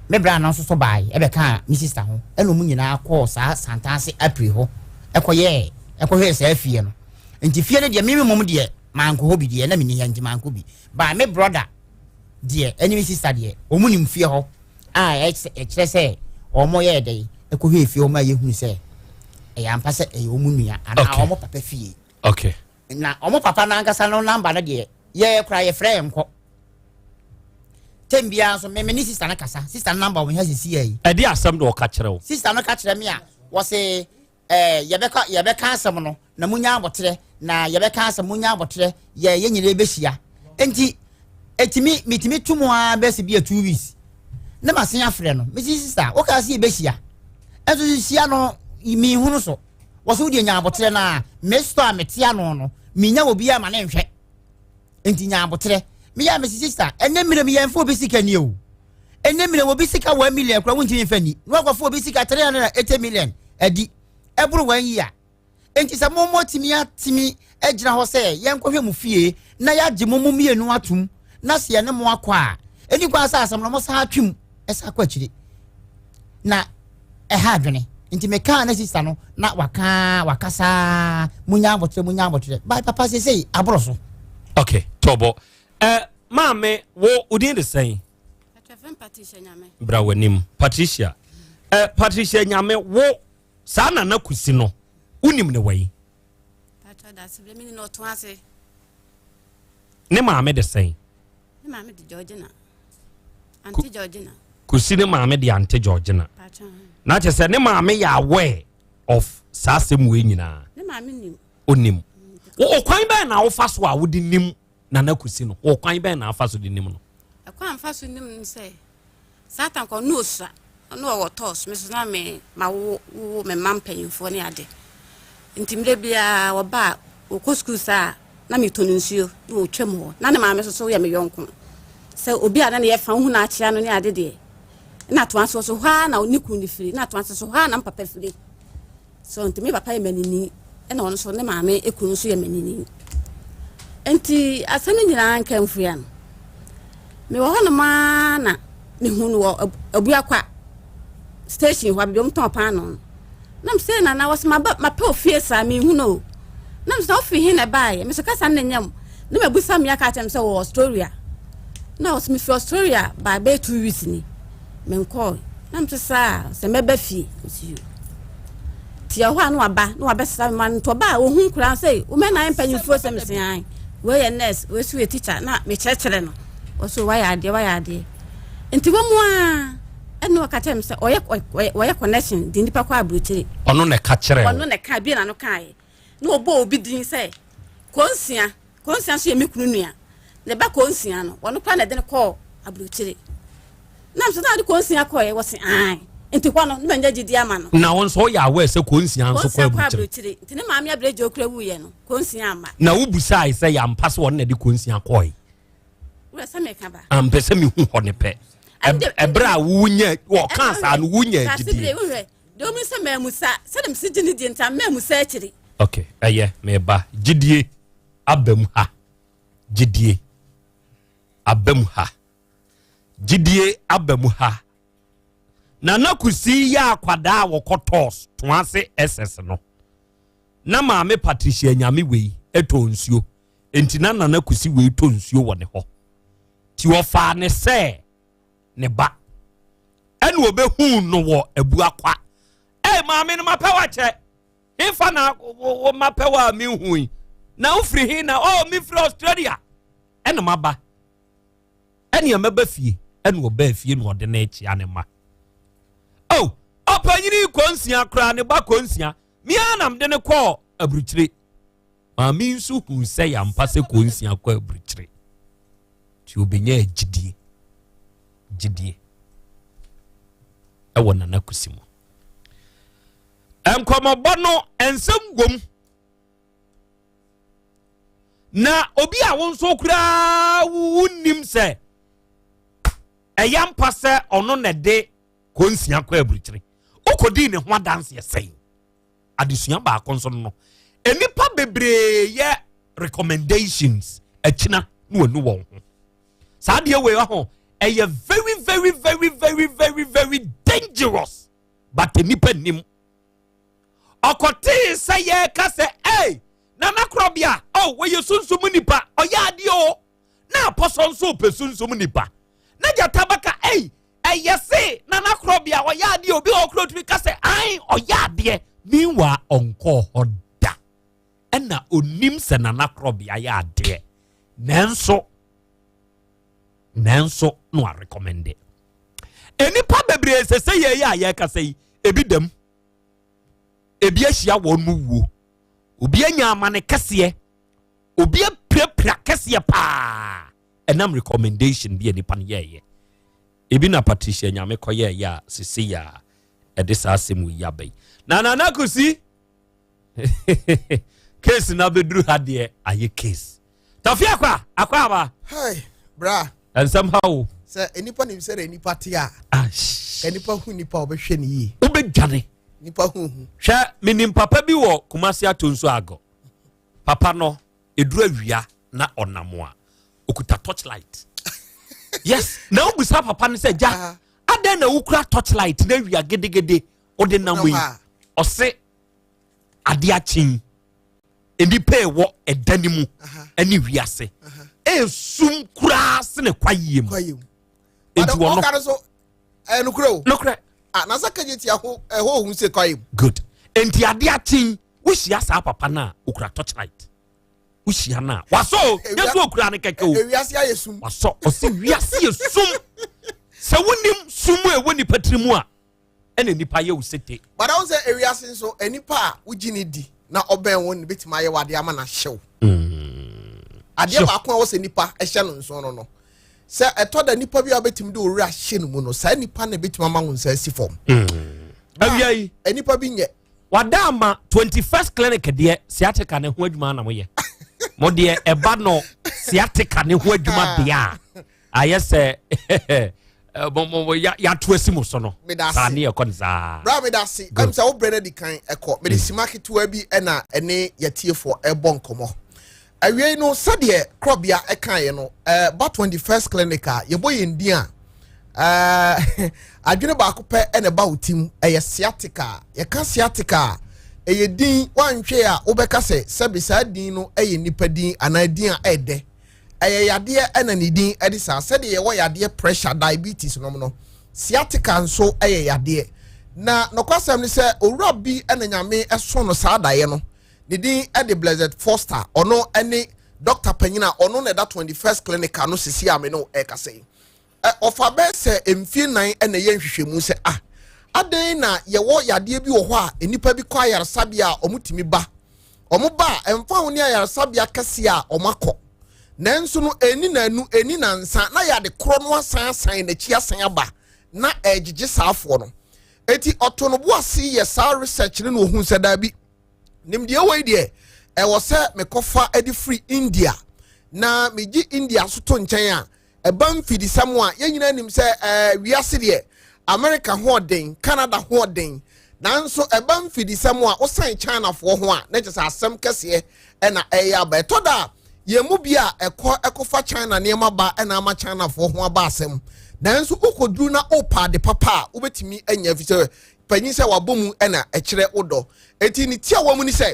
me bra no nso so baeɛ ɛbɛkaa me sista ho ɛna wɔn nyinaa kɔɔ saa santaase apiri hɔ ɛkɔyɛɛ ɛkɔhwɛɛ saa fie no nti fie no deɛ me mmom deɛ mankɔ hɔ bi deɛ na menni ha nti mankɔ bi ba me brɔda deɛ ɛne me sista deɛ wɔn nim fie hɔ a ɛkyerɛ sɛ wɔn yɛ dɛ ɛkɔhwɛ fie wɔn a yɛhunu sɛ ɛyɛ ampa sɛ ɛyɛ wɔn nua anaa wɔn papa fie okay na wɔn papa n'ankasa no namba no deɛ yɛ kora yɛfrɛ yɛn kɔ tɛm biara nso me me ne sista no kasa sista no namba wɔn ha sisi yɛ yi ɛde asɛm na ɔka kyerɛ wo sista no ka kyerɛ me a wɔse ɛɛ yɛbɛka yɛbɛka asɛm no na munya aboterɛ na yɛbɛka asɛm munya aboterɛ yɛ yɛn nyinaa bɛhyia nti etimi mitimi tu mu ara bɛsi bi a 2 weeks ne ma sen afrɛ no mesi sista woka se yɛbɛhyia ɛnso hyia no mihunu so wɔso wodeɛ nya aboterɛ no a me store a mete ano no menya obi ama ne nhwɛ nti nya aboterɛ meyɛ a mesi sista ɛnɛ mmerɛ mu yɛmfa obi sika ni o ɛnɛ mmerɛ obi sika 1 million kora wontumi mfa ni na wakɔfa obi sika 380 million adi ɛboro wɔn yi a nti sɛ mo mɔtumi atumi agyina hɔ sɛ yɛnkɔhwɛ mo fie na yɛagye mo mo mmienu atom na sɛ yɛne mo akɔ a ɛni kwan sɛ asɛm no mo san atwem ɛsa akɔ akyire na ɛha adwene nti mekaa ne sista no na waka wakasa munya abɔtrɛ munya abɔtrɛ bye papa sesei aboro so. Okay, tɔbɔ ɛ maame wo odin de sɛn? Bra w'anim Patricia. Ɛ Patricia Nyame, wo saa Nana Kusi no wonim ne wɔ yi? Ne maame de sɛn? Ne maame de Georgina. Auntie Georgina. Kusi ne maame de Auntie Georgina. Na kyerɛ sɛ ne maame yɛ aware of saa asɛm wei nyinaa? Ne maame nim. Onim. Ɔkwan bɛn na wofa so a wode nim Nana Kusi no? Ɔkwan bɛn na afa so de nim no? Ɛkwan mfa so nim no sɛ Saa tam kɔ na ɔsua, na ɔwɔ tɔs, me so na me ma wo wo me mma mpanyinfoɔ ne ade. Nti mmerɛ biara ɔba a, ɔkɔ sukuu saa a, na metɔ no nsuo na ɔtwam hɔ. Na ne maame nso so yɛ me yɔnko. Sɛ obi a na ne yɛ fa, wohu no akyea no ne ade deɛ, na toa so so hɔ ara na ne kunu no firi, na toa so so hɔ ara na me papa firi. So nti me papa yɛ manini, ɛna ɔno nso ne maame kunu nso yɛ manini. Nti asɛm no nyinaa nka mfua no. Mewɔ hɔnom ara na mehu no wɔ Abuakwa station hɔ, baabi a wɔtɔn paanoo no. Na mesɛ nana wɔsɛ maba mapɛ ofie saa mehu no o. Na mesɛ wofiri he na ɛbaeɛ? Mesɛ kasa no na nyam. Na mabusa me aka akyerɛ me sɛ wɔ Australia. Na wɔsɛ mefiri Australia baa bɛyɛ 2 weeks ni. Menkɔɔ. Na mesɛ saa sɛ mɛba fie. Mesɛ yo. Nti ɛhɔ a na waba na wabɛsra me ma no nti ɔba a ɔhu nkoraa sɛ womɛ na ayɛ mpanyimfoɔ sɛ mesɛ ae. Wei yɛ nurse, wei nso yɛ teacher na mekyerɛkyerɛ no. Ɔso wayɛ adeɛ wayɛ adeɛ. Nti wɔ mu a ɛna ɔka kyerɛ me sɛ ɔyɛ ɔyɛ connection de nipa kɔ aburokyire. Ɔno na ɛka kyerɛ wo? Ɔno na ɛka bi na no kaeɛ. Na ɔbɔ obi din sɛ Konsia. Konsia nso yɛ me kunu nua. Ne ba Konsia no, ɔno koraa na ɛde no kɔɔ aburokyire. Na nso na ɔde Konsia kɔɛ wɔ se ae. Nti hɔ no, ne manya gyidi ama no. Na wo nso woyɛ aware sɛ Konsia nso kɔ aburokyire? Aburokyire. Nti ne maame abiregye okura wuiɛ no, Konsia amma. Na wobusae sɛ yɛampa sɛ ɔno na ɛde Konsia kɔe? Wura sɛ meka ba. Ampɛ sɛ mehu hɔ ne pɛ. Ɛberɛ a wonya wɔkaa saa no wonya gyidie. Deɛ ɔmu sɛ maamusa sɛdeɛ mesi gye ne die nti maamusa akyiri. Ok, ɛyɛ meba. Gyidie aba mu ha. Gyidie aba mu ha. Gyidie aba mu ha. Nana Kusi yɛ akwadaa a wɔkɔ tɔs Toase SS no. Na maame Patricia Nyame wei tɔ nsuo. Enti na Nana Kusi wei tɔ nsuo wɔ ne hɔ. Ti ɔfaa ne sɛ ne ba. Ɛna ɔbɛhuu no wɔ Abuakwa. Ei maame no mapɛ wakyɛ. Hefa na wo mapɛ wa a menhu yi. Na wofiri he na? Oh mefiri Australia. Ɛna maba. Ɛnea mɛba fie. Ɛna ɔbaa fie na ɔde no akyia ne ma. Oh ɔpanyini kɔnsia koraa ne ba kɔnsia. Me ara na mede no kɔɔ aburukyire. Maame nso huu sɛ yɛampa sɛ kɔnsia kɔ aburukyire. Nti obɛnya gyidie. Gyidie. Ɛwɔ Nana Kusi mu. Nkɔmɔbɔ no nsɛm wom. Na obi a wo nso koraa wonnim sɛ ɛyɛ ampa sɛ ɔno na ɛde kɔnsia kɔ aburukyire. Wokɔdii ne ho adanseɛ sɛn? Adesua baako nso no, nnipa bebree yɛ recommendations akyina na wɔnu wɔn ho. Saa adeɛ wei ho ɛyɛ very very very very very very dangerous, but nnipa nnim. Ɔkɔtee sɛ yɛreka sɛ ei Nana Korɔbea, oh wɔyɛ sunsum nipa, ɔyɛ adeɛ o. Na apɔsɔ nso pɛ sunsum nipa. Na gyata bɛka ei ɛyɛ se Nana Korɔbea ɔyɛ adeɛ, obi wɔ kuro tumi ka sɛ an ɔyɛ adeɛ. Meanwhile ɔnkɔɔ hɔ da. Ɛna onim sɛ Nana Korɔbea yɛ adeɛ. Nanso nanso na warekɔmɛnde. Nnipa bebree sɛ sɛ yɛyɛ a yɛrekasa yi, ebi dam. Ebi ahyia wɔn mu wuo. Obi anya amane kɛseɛ. Obi apirapira kɛseɛ paa. Ɛnam recommendation bi a nipa no yɛɛyɛ. Ebi na Patricia Nyame kɔyɛɛyɛ a sese yɛ a ɛde saa asɛm yi aba yi. Na Nana Kusi case na bɛduru ha deɛ ayɛ case. Tafi akwa akwa aba. Hey, bra. Nsɛm ha o. Sɛ nipa nim sɛ nipa te a. Ka nipa hu nipa a ɔbɛhwɛ ne yie. Wobɛdwane. Nipa hu hu. Hwɛ menim papa bi wɔ Kumasi Atonso Agɔ. Papa no eduru awia na ɔnam a okuta torchlight. Yes, na wobisa papa no sɛ gya adɛn na wokura torchlight na awia gedegede wode nam yi? Ɔse ade akyen nnipa ɛwɔ ɛda no mu ɛne wiase ɛsum koraa sene kwayie mu. Nti wɔn no ɛyɛ nokorɛ o. Nokorɛ. Ah, na sɛ kagye tia ho ɛhɔ ohun sɛ kwaeɛ mu. Good. Nti ade akyen wohyia saa papa no a okura torchlight. Wohyia no a wasɔ o, nyɛ so okura no kɛkɛ o. Ewiase ayɛ sum. Wasɔ, ɔsi wiase yɛ sum. Sɛ wonim sum a ɛwɔ nipa tiri mu a, ɛna nipa yɛ wo sete. But ahun sɛ ewiase nso nipa a wogye ne di na ɔbɛn wɔn no betumi ayɛ wade ama no ahyɛw. Adeɛ baako a wɔsɛ nipa ɛhyɛ no nson no no. Sɛ ɛtɔ da nipa bi a wobɛtumi de owura ahyɛ no mu no, saa nipa na ɛbɛtumi ama wo nsa asi fam. Awia yi. Nipa bi nyɛ. Wada ama 21st clinic deɛ sciatica ne ho adwuma na moyɛ. Mo deɛ ɛba no sciatica ne ho adwuma deɛ a ayɛ sɛ yɛato asi mo so no. Saa ne yɛkɔ no saa. Bra meda ase. Ɛm sɛ wo brɛ no adi kan ɛkɔ. Mede sima ketewa bi ɛna ɛne yɛtiefoɔ ɛbɔ nkɔmmɔ. Awiei no, sɛdeɛ Korɔbea kaeɛ no, ba 21st Clinic a, yɛbɔ yɛn din a, adwene baako pɛ na ɛba wo tim, ɛyɛ sciatica. Yɛka sciatica a, ɛyɛ din, woanhwɛ a wobɛka sɛ sɛbe saa din no yɛ nnipa din anaa din a ɛɛdɛ. Ɛyɛ yadeɛ ɛna ne din ɛde saa. Sɛdeɛ yɛwɔ yadeɛ pressure, diabetes nom no, sciatica nso yɛ yadeɛ. Na nokwasɛm ne sɛ, owura bi na Nyame ɛso no saa daeɛ no. Ne din de Blessed Foster. Ɔno ne dɔkta panyin a ɔno na ɛda 21st Clinic ano sisi a me ne wo ɛrekasa yi. Ɔfa bɛyɛ sɛ mfie nan na ɛyɛ nhwehwɛmu sɛ ah, adɛn na yɛwɔ yadeɛ bi wɔ hɔ a nnipa bi kɔ ayaresabea a wɔtumi ba. Wɔn ba a ɛmfa ho ne ayaresabea kɛseɛ a wɔn akɔ. Nanso no ɛnni nanu, ɛnni nansa na yade korɔ no asan asan n'akyi asan aba na ɛregyegye saafoɔ no. Eti ɔto no bo ase yɛ saa research no na ohun sɛ daabi. Nimdeɛ wei deɛ ɛwɔ sɛ mekɔfa de firi India na megye India nso to nkyɛn a ɛba mfidisɛm a yɛn nyinaa nim sɛ ɛɛ wiase deɛ America ho ɔden Canada ho ɔden nanso ɛba mfidisɛm a wosan Chinafoɔ ho a na kyerɛ sɛ asɛm kɛseɛ ɛna ɛyɛ aba ɛtɔ da a yɛn mu bi a ɛkɔ ɛkɔfa China nneɛma ba ɛna ama Chinafoɔ ho aba asɛm nanso wokɔduru na wopa ade papa a wobɛtumi anya fi sɛ panyin sɛ wabɔ mu na ɛkyerɛ wo dɔ. Eti ne tiawa mu ni sɛ,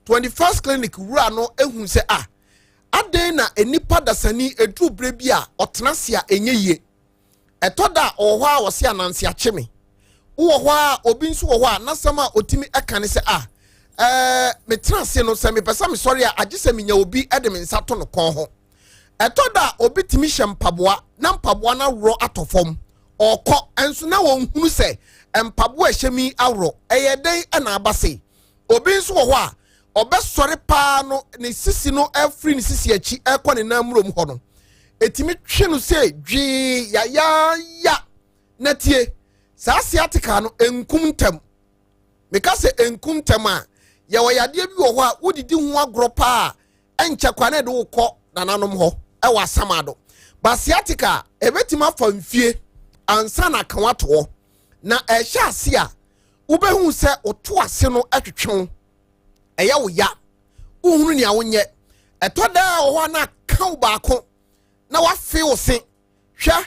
21st Clinic wura no ehu sɛ ah, adɛn na nnipa dasani eduru bere bi a ɔtena ase a ɛnyɛ yie. Ɛtɔ da a ɔwɔ hɔ a ɔse ananse akye me. Wowɔ hɔ a obi nso wɔ hɔ a n'asɛm a otumi ɛka ne sɛ ah, ɛɛ metena ase no sɛ mepɛ sɛ mesɔre a agye sɛ menya obi de me nsa to no kɔn ho. Ɛtɔ da a obi tumi hyɛ mpaboa na mpaboa no aworɔ atɔ fam. Ɔrekɔ nso na ɔnhunu sɛ mpaboa a ɛhyɛ me yi aworɔ. Ɛyɛ dɛn na aba sei? Obi nso wɔ hɔ a, ɔbɛsɔre paa no, ne sisi no afiri ne sisi akyi ɛrekɔ ne nan murom hɔ no, ɛtumi twe no sɛ dwee yayaaya. Na tie, saa sciatica no ɛnkum ntɛm. Meka sɛ ɛnkum ntɛm a, yɛwɔ yadeɛ bi wɔ hɔ a wodidi ho agorɔ paa a, ɛnkyɛ koraa na ɛde wo kɔ nananom hɔ ɛwɔ asamado. But sciatica a, ɛbɛtumi afa mfie ansa na aka wato hɔ. Na ɛhyɛ ase a, wobɛhu sɛ woto ase no ɛtwetwe wo, ɛyɛ wo ya, wohunu nea wonyɛ. Ɛtɔ daa wɔ hɔ a na aka wo baako na wafe wo se. Hwɛ,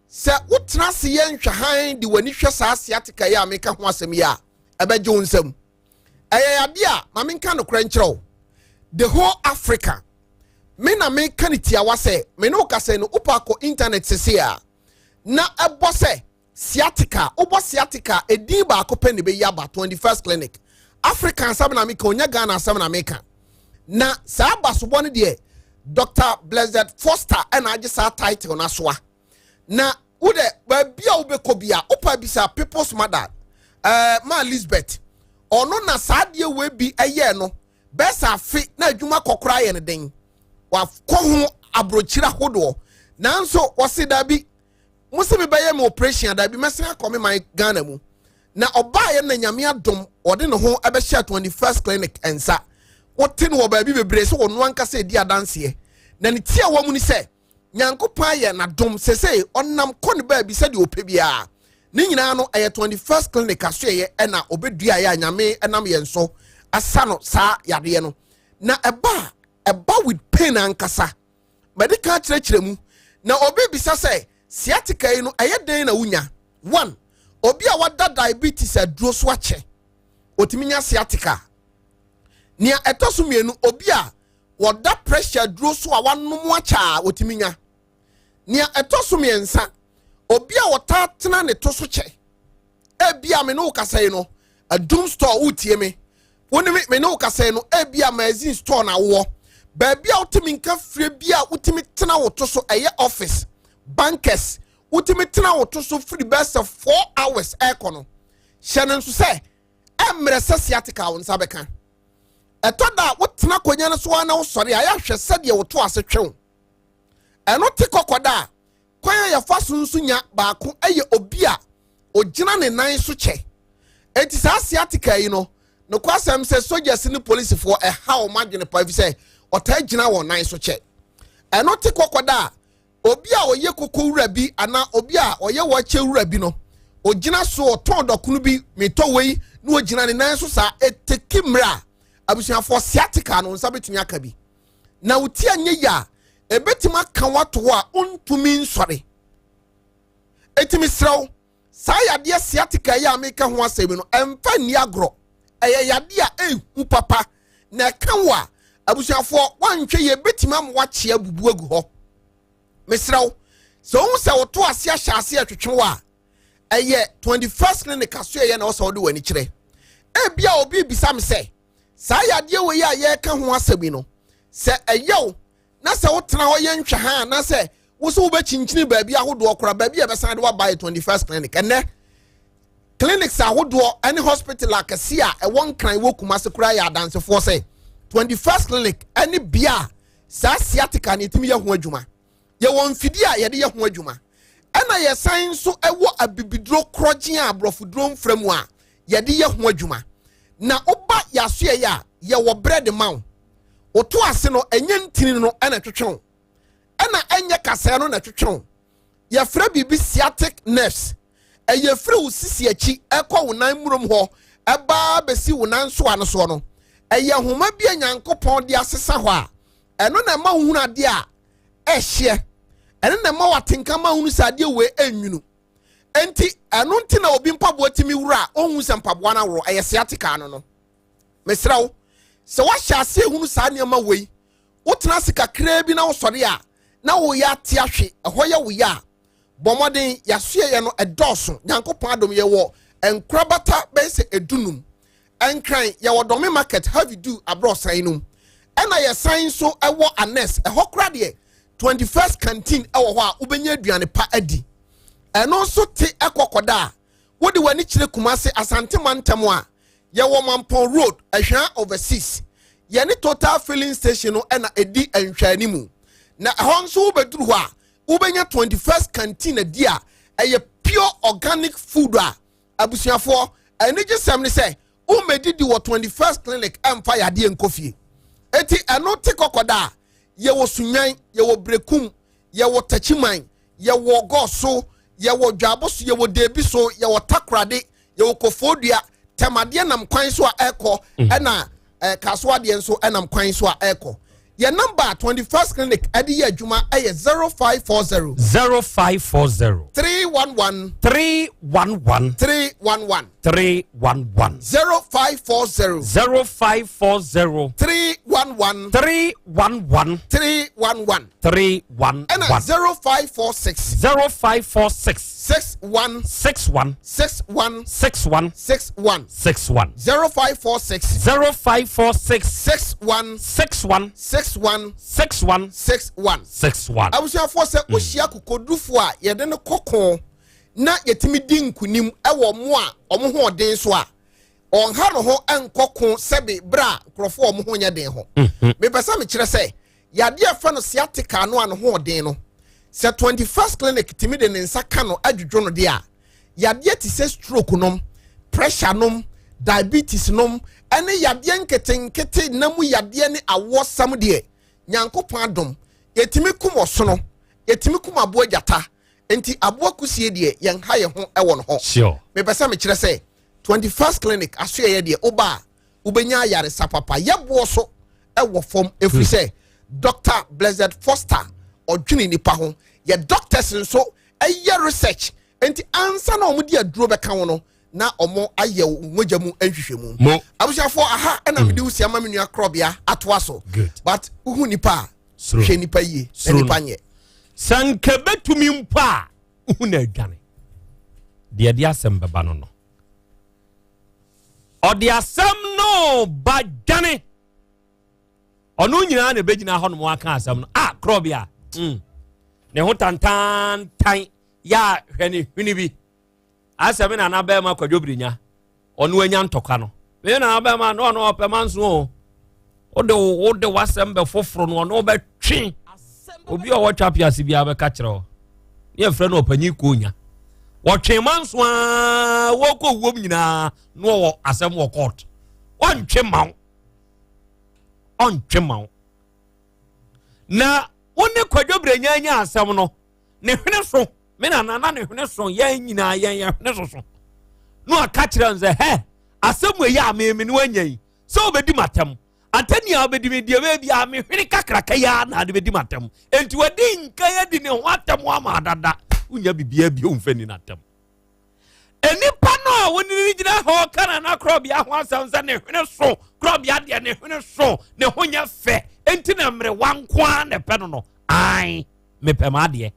sɛ wotena ase yɛ nhwɛhan de w'ani hwɛ saa sciatica yi a meka ho asɛm yi a, ɛbɛgye wo nsam. Ɛyɛ yadeɛ a, ma menka nokorɛ nkyerɛ wo, the whole Africa, me na meka no tiawa sɛ, me ne wo kasa yi no, wopɛ akɔ internet sese a, na ɛbɔ sɛ sciatica, wobɔ sciatica a, edin baako pɛ na ɛbɛyi aba, 21st Clinic. Africa asɛm na meka, ɔnyɛ Ghana asɛm na meka. Na saa abasobɔ no deɛ, Dr. Blessed Foster ɛna agye saa title no asoa. Na wo dɛ baabi a wobɛkɔ bi a wopa bisa people's mother ɛɛ eh, ma Elizabeth ɔno na saa adeɛ wei bi ɛyɛɛ no bɛsɛ afe na adwuma kɔkora yɛ no den wakɔ ho aburokyire ahodoɔ nanso wɔse daabi mo se mebɛyɛ me operation a daabi mɛsan akɔ me man Ghana mu na ɔbaeɛ na nyame adom ɔde ne ho ɛbɛhyɛ 21st clinic nsa wote no wɔ baabi bebree sɛ ɔno ankasa ɛdi adanseɛ na ne tiawa mu ni sɛ Nyankopɔn ayɛ n'adom sesei ɔnam kɔ ne baabi sɛdeɛ ɔpɛ biara. Ne nyinaa no ɛyɛ 21st clinic asoɛeɛ ɛna ɔbɛduaeɛ a Nyame ɛnam yɛn so asa no saa yareɛ no. Na ɛba a ɛba with pain ankasa. Madi kan akyerɛkyerɛ mu. Na obi bisa sɛ sciatica yi no ɛyɛ dɛn na wonya? One, obi a wada diabetes aduro so akyɛ, ɔtumi nya sciatica. Nea ɛtɔ so mmienu, obi a wɔda pressure aduro so a wanom akyɛ a wɔtumi nya. Nea ɛtɔ so mmiɛnsa, obi a wɔtaa tena ne to so kyɛ. Ebi a me ne wo kasa yi no, adum store wotie me. Wo ne me ne wo kasa yi no, ebi a magazine store na wowɔ. Baabi a wotumi nka fie bi a wotumi tena wo to so ɛyɛ office, bankers, wotumi tena wo to so firi bɛyɛ sɛ four hours ɛkɔ no. Hyɛ no nso sɛ ɛmmerɛ sɛ sciatica wo nsa bɛka. Ɛtɔ da a wotena akonnwa no so ara na wosɔre a, yɛahwɛ sɛdeɛ wo to ase twe wo. Ɛno te kɔkɔ da a, Kwan a yɛfa so nso nya baako yɛ obi a ogyina ne nan so kyɛ. Enti saa sciatica yi no, nokwasɛm sɛ sogyas ne polisifoɔ ɛha wɔn adwene paa efisɛ ɔtaa gyina wɔn nan so kyɛ. Ɛno te kɔkɔda a obi a ɔyɛ koko wura bi anaa obi a ɔyɛ wɔkyɛ wura bi no, ogyina so ɔtɔn dɔkono bi, metɔ wei, na ogyina ne nan so saa, eteki mmerɛ a abusuafoɔ sciatica no nsa betumi aka bi. Na wo ti anyɛ yie a, ebetumi aka wo ato hɔ a wontumi nsɔre. Enti mesrɛ wo, saa yadeɛ sciatica yi a meka ho asɛm yi no, ɛmfa nni agorɔ. Ɛyɛ yadeɛ a ɛhu papa, na ɛka wo a, abusuafoɔ, woanhwɛ yie ebetumi ama woakye abubu agu hɔ. Mesrɛ wo, sɛ wohu sɛ woto ase ahyɛ ase ɛtwetwe wo a, ɛyɛ 21st Clinic asoɛeɛ na ɛwɔ sɛ wode w'ani kyerɛ. Ebia obi rebisa me sɛ, saa yadeɛ wei a yɛreka ho asɛm yi no, sɛ ɛyɛ wo na sɛ wotena hɔ yɛ nhwɛha anaasɛ wo sɛ wobɛkyinkyini baabi ahodoɔ koraa, baabi a ɛbɛsan de waba yɛ 21st Clinic. Ɛnnɛ, clinics ahodoɔ ne hospital akɛse a ɛwɔ Nkran wɔ Kumase koraa yɛ adansefoɔ sɛ 21st Clinic ne bea a saa sciatica no yɛtumi yɛ ho adwuma. Yɛwɔ mfidie a yɛde yɛ ho adwuma. Ɛna yɛsan nso wɔ abibiduro korɔgye a aborɔfoduro mfra mu a yɛde yɛ ho adwuma. Na woba yɛasoɛeɛ a, yɛwɔ berɛ de ma wo. Woto ase no, ɛnyɛ ntini no na ɛtwetwe wo, ɛna ɛnyɛ kasɛɛ no na ɛtwetwe wo. Yɛfrɛ biribi sciatic nerves. Ɛyɛ firi wo sisi akyi ɛkɔ wo nan murom hɔ ɛbaa bɛsi wo nan nsoa no soɔ no. Ɛyɛ nhoma bi a Nyankopɔn de asesa hɔ a, ɛno na ɛma wohunu adeɛ a ɛhyeɛ. Ɛno na ɛma watenka ma wohunu sɛ adeɛ wei ɛnwunu. Enti ɛno nti na obi mpaboa tumi wura a ɔnhu sɛ mpaboa no aworɔ, ɛyɛ sciatica no no. Mesrɛ wo, sɛ woahyɛ ase ehunu saa nneɛma wei, wotena ase kakraa bi na wosɔre a, na woyɛ ate ahwe, ɛhɔ yɛ wo ya a, bɔ mmɔden, yɛasoɛyɛ no ɛdɔɔso, Nyankopɔn adom yɛwɔ nkorabata bɛyɛ sɛ edunum. Nkran, yɛwɔ Dɔme Market, Heavy Du aborɔsan no mu. Ɛna yɛsan nso ɛwɔ Anes, ɛhɔ koraa deɛ 21st Canteen ɛwɔ hɔ a wobɛnya aduane pa adi. Ɛno nso te ɛkɔ kɔda a, wode w'ani kyerɛ Kumase, Asante mantam a, yɛwɔ Mampɔn Road, Ahwea Overseas. Yɛne Total Filling Station no ɛna ɛdi nhwɛanimu. Na ɛhɔ nso wobɛduru hɔ a, wobɛnya 21st Canteen adi a ɛyɛ pure organic food a abusuafoɔ, anigyesɛm ne sɛ wommɛdidi wɔ 21st Clinic ɛmfa yadeɛ nkɔ fie. Eti ɛno te kɔkɔda a, yɛwɔ Sunyan, yɛwɔ Berekum, yɛwɔ Takyiman, yɛwɔ Gɔso, yɛwɔ Dwaboso, yɛwɔ Deebi so, yɛwɔ Takorade, yɛwɔ Kofoɔdua, Tɛmadeɛ nam kwan so a ɛrekɔ, ɛna eh, Kasoa deɛ nso ɛnam kwan so a ɛrekɔ. Yɛn namba a 21st Clinic ɛde yɛ adwuma ɛyɛ 0540. 0540. 311. 311. 311. 311. 0540. 0540. 311. 311. 311. 311. Ɛna 0546. 0546. 61. 61. 61. 61. 61. 61. 0546. 0546. 61. 61. 61. 61. 61. 61. Abusuafoɔ sɛ wohyia kokodufoɔ a yɛde no kɔko na yɛtumi di nkunim wɔ mo a wɔn ho ɔden so a, ɔnha ne ho nkɔ ko sɛbe berɛ a nkurɔfoɔ a wɔn ho nyɛ den ho. Mepɛ sɛ mekyerɛ sɛ yadeɛ a ɛfrɛ no sciatica no a ne ho ɔden no, sɛ 21st Clinic tumi de ne nsa ka no adwudwo no deɛ a, yadeɛ te sɛ stroke nom, pressure nom, diabetes nom, ɛne yadeɛ nketenkete nna mu yadeɛ ne awoɔsam deɛ, Nyankopɔn adom, yɛtumi kum ɔsono, yɛtumi kum aboa gyata, nti aboa kusie deɛ yɛnha yɛn ho wɔ no ho. Sure. Mepɛ sɛ mekyerɛ sɛ 21st Clinic asoɛeɛ deɛ woba a wobɛnya ayaresa papa. Yɛboɔ so wɔ fam ɛfiri sɛ Dr. Blessed Foster ɔdwene nipa ho. Yɛ doctors nso ɛyɛ research nti ansa na wɔn de aduro bɛka ho no na wɔn ayɛ wɔn mogya mu nhwehwɛmu. Mo. Abusuafoɔ aha ɛna mede wusi ama me nua korɔbea atoa so. Good. But wohu nipa a Suro. hwɛ nipa yie na Suro nipa no. nyɛ. Sɛ nka bɛtumi mpo a wohu na adwane. Deɛ ɛde asɛm bɛba no no. Ɔde asɛm no ba dwane. Ɔno nyinaa na ɛbɛgyina hɔ nom aka asɛm no. Ah, korɔbea. Ne ho tantantan yɛ a hwɛ ne hwene bi. Asɛ me nana bɛrima Kwadwo Birinya. Ɔno anya ntɔkwa no. Me nana bɛrima no ɔno ɔpɛ manso o. Wode wode w'asɛm bɛ foforo no ɔno bɛtwe. Obi a ɔwɔ twa piase biara bɛka kyerɛ wo. Ne yɛfrɛ no ɔpanyin koonya. Wɔtwe manso aa wɔkɔ wuom nyinaa na wɔwɔ asɛm wɔ court. Wɔntwe ma wo. Ɔntwe ma wo. Na wo ne Kwadwo Brenya nya asɛm no, ne hwene so, me nana na ne hwene so, yɛn nyinaa yɛn yɛn hwene so so. Na ɔka kyerɛ no sɛ, hɛ, asɛm wei a meme ne wanya yi, sɛ wobɛdi m'atɛm. Atɛni a wobɛdi me deɛ bɛyɛ biara, me hwene kakraka yi ara na ade bɛdi m'atɛm. Enti wadi nkan adi ne ho atɛm ama adada. Wonya biribiara bio mfa ni n'atɛm. Nnipa no a wɔne no gyina hɔ ka Nana Korɔbea ho asɛm sɛ ne hwene so, Korɔbea deɛ ne hwene so, ne ho nyɛ fɛ, enti na mmerewa nko ara na ɛpɛ no no. Ae, mepɛ m'adeɛ.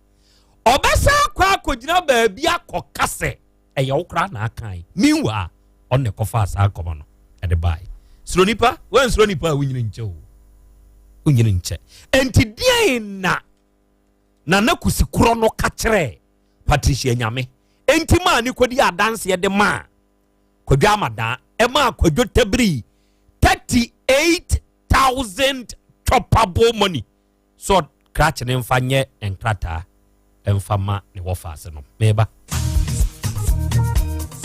Ɔbɛsan akɔ akɔgyina baabi akɔka sɛ ɛyɛ wo koraa na akan. Meanwhile, ɔno na ɛkɔfaa saa nkɔmɔ no ɛde bae. Suro nipa, wansuro nipa a wonyini nkyɛ o. Wonyini nkyɛ. Enti deɛn na Nana Kusikorɔ no ka kyerɛɛ Patricia Nyame enti maa ne kɔdi adanseɛ de maa Kwadwo Amadaa ɛmaa Kwadwo tabiri 38,000 choppable money so krakye ne mfa nyɛ nkrataa ɛmfa ma ne wɔfaase no meba.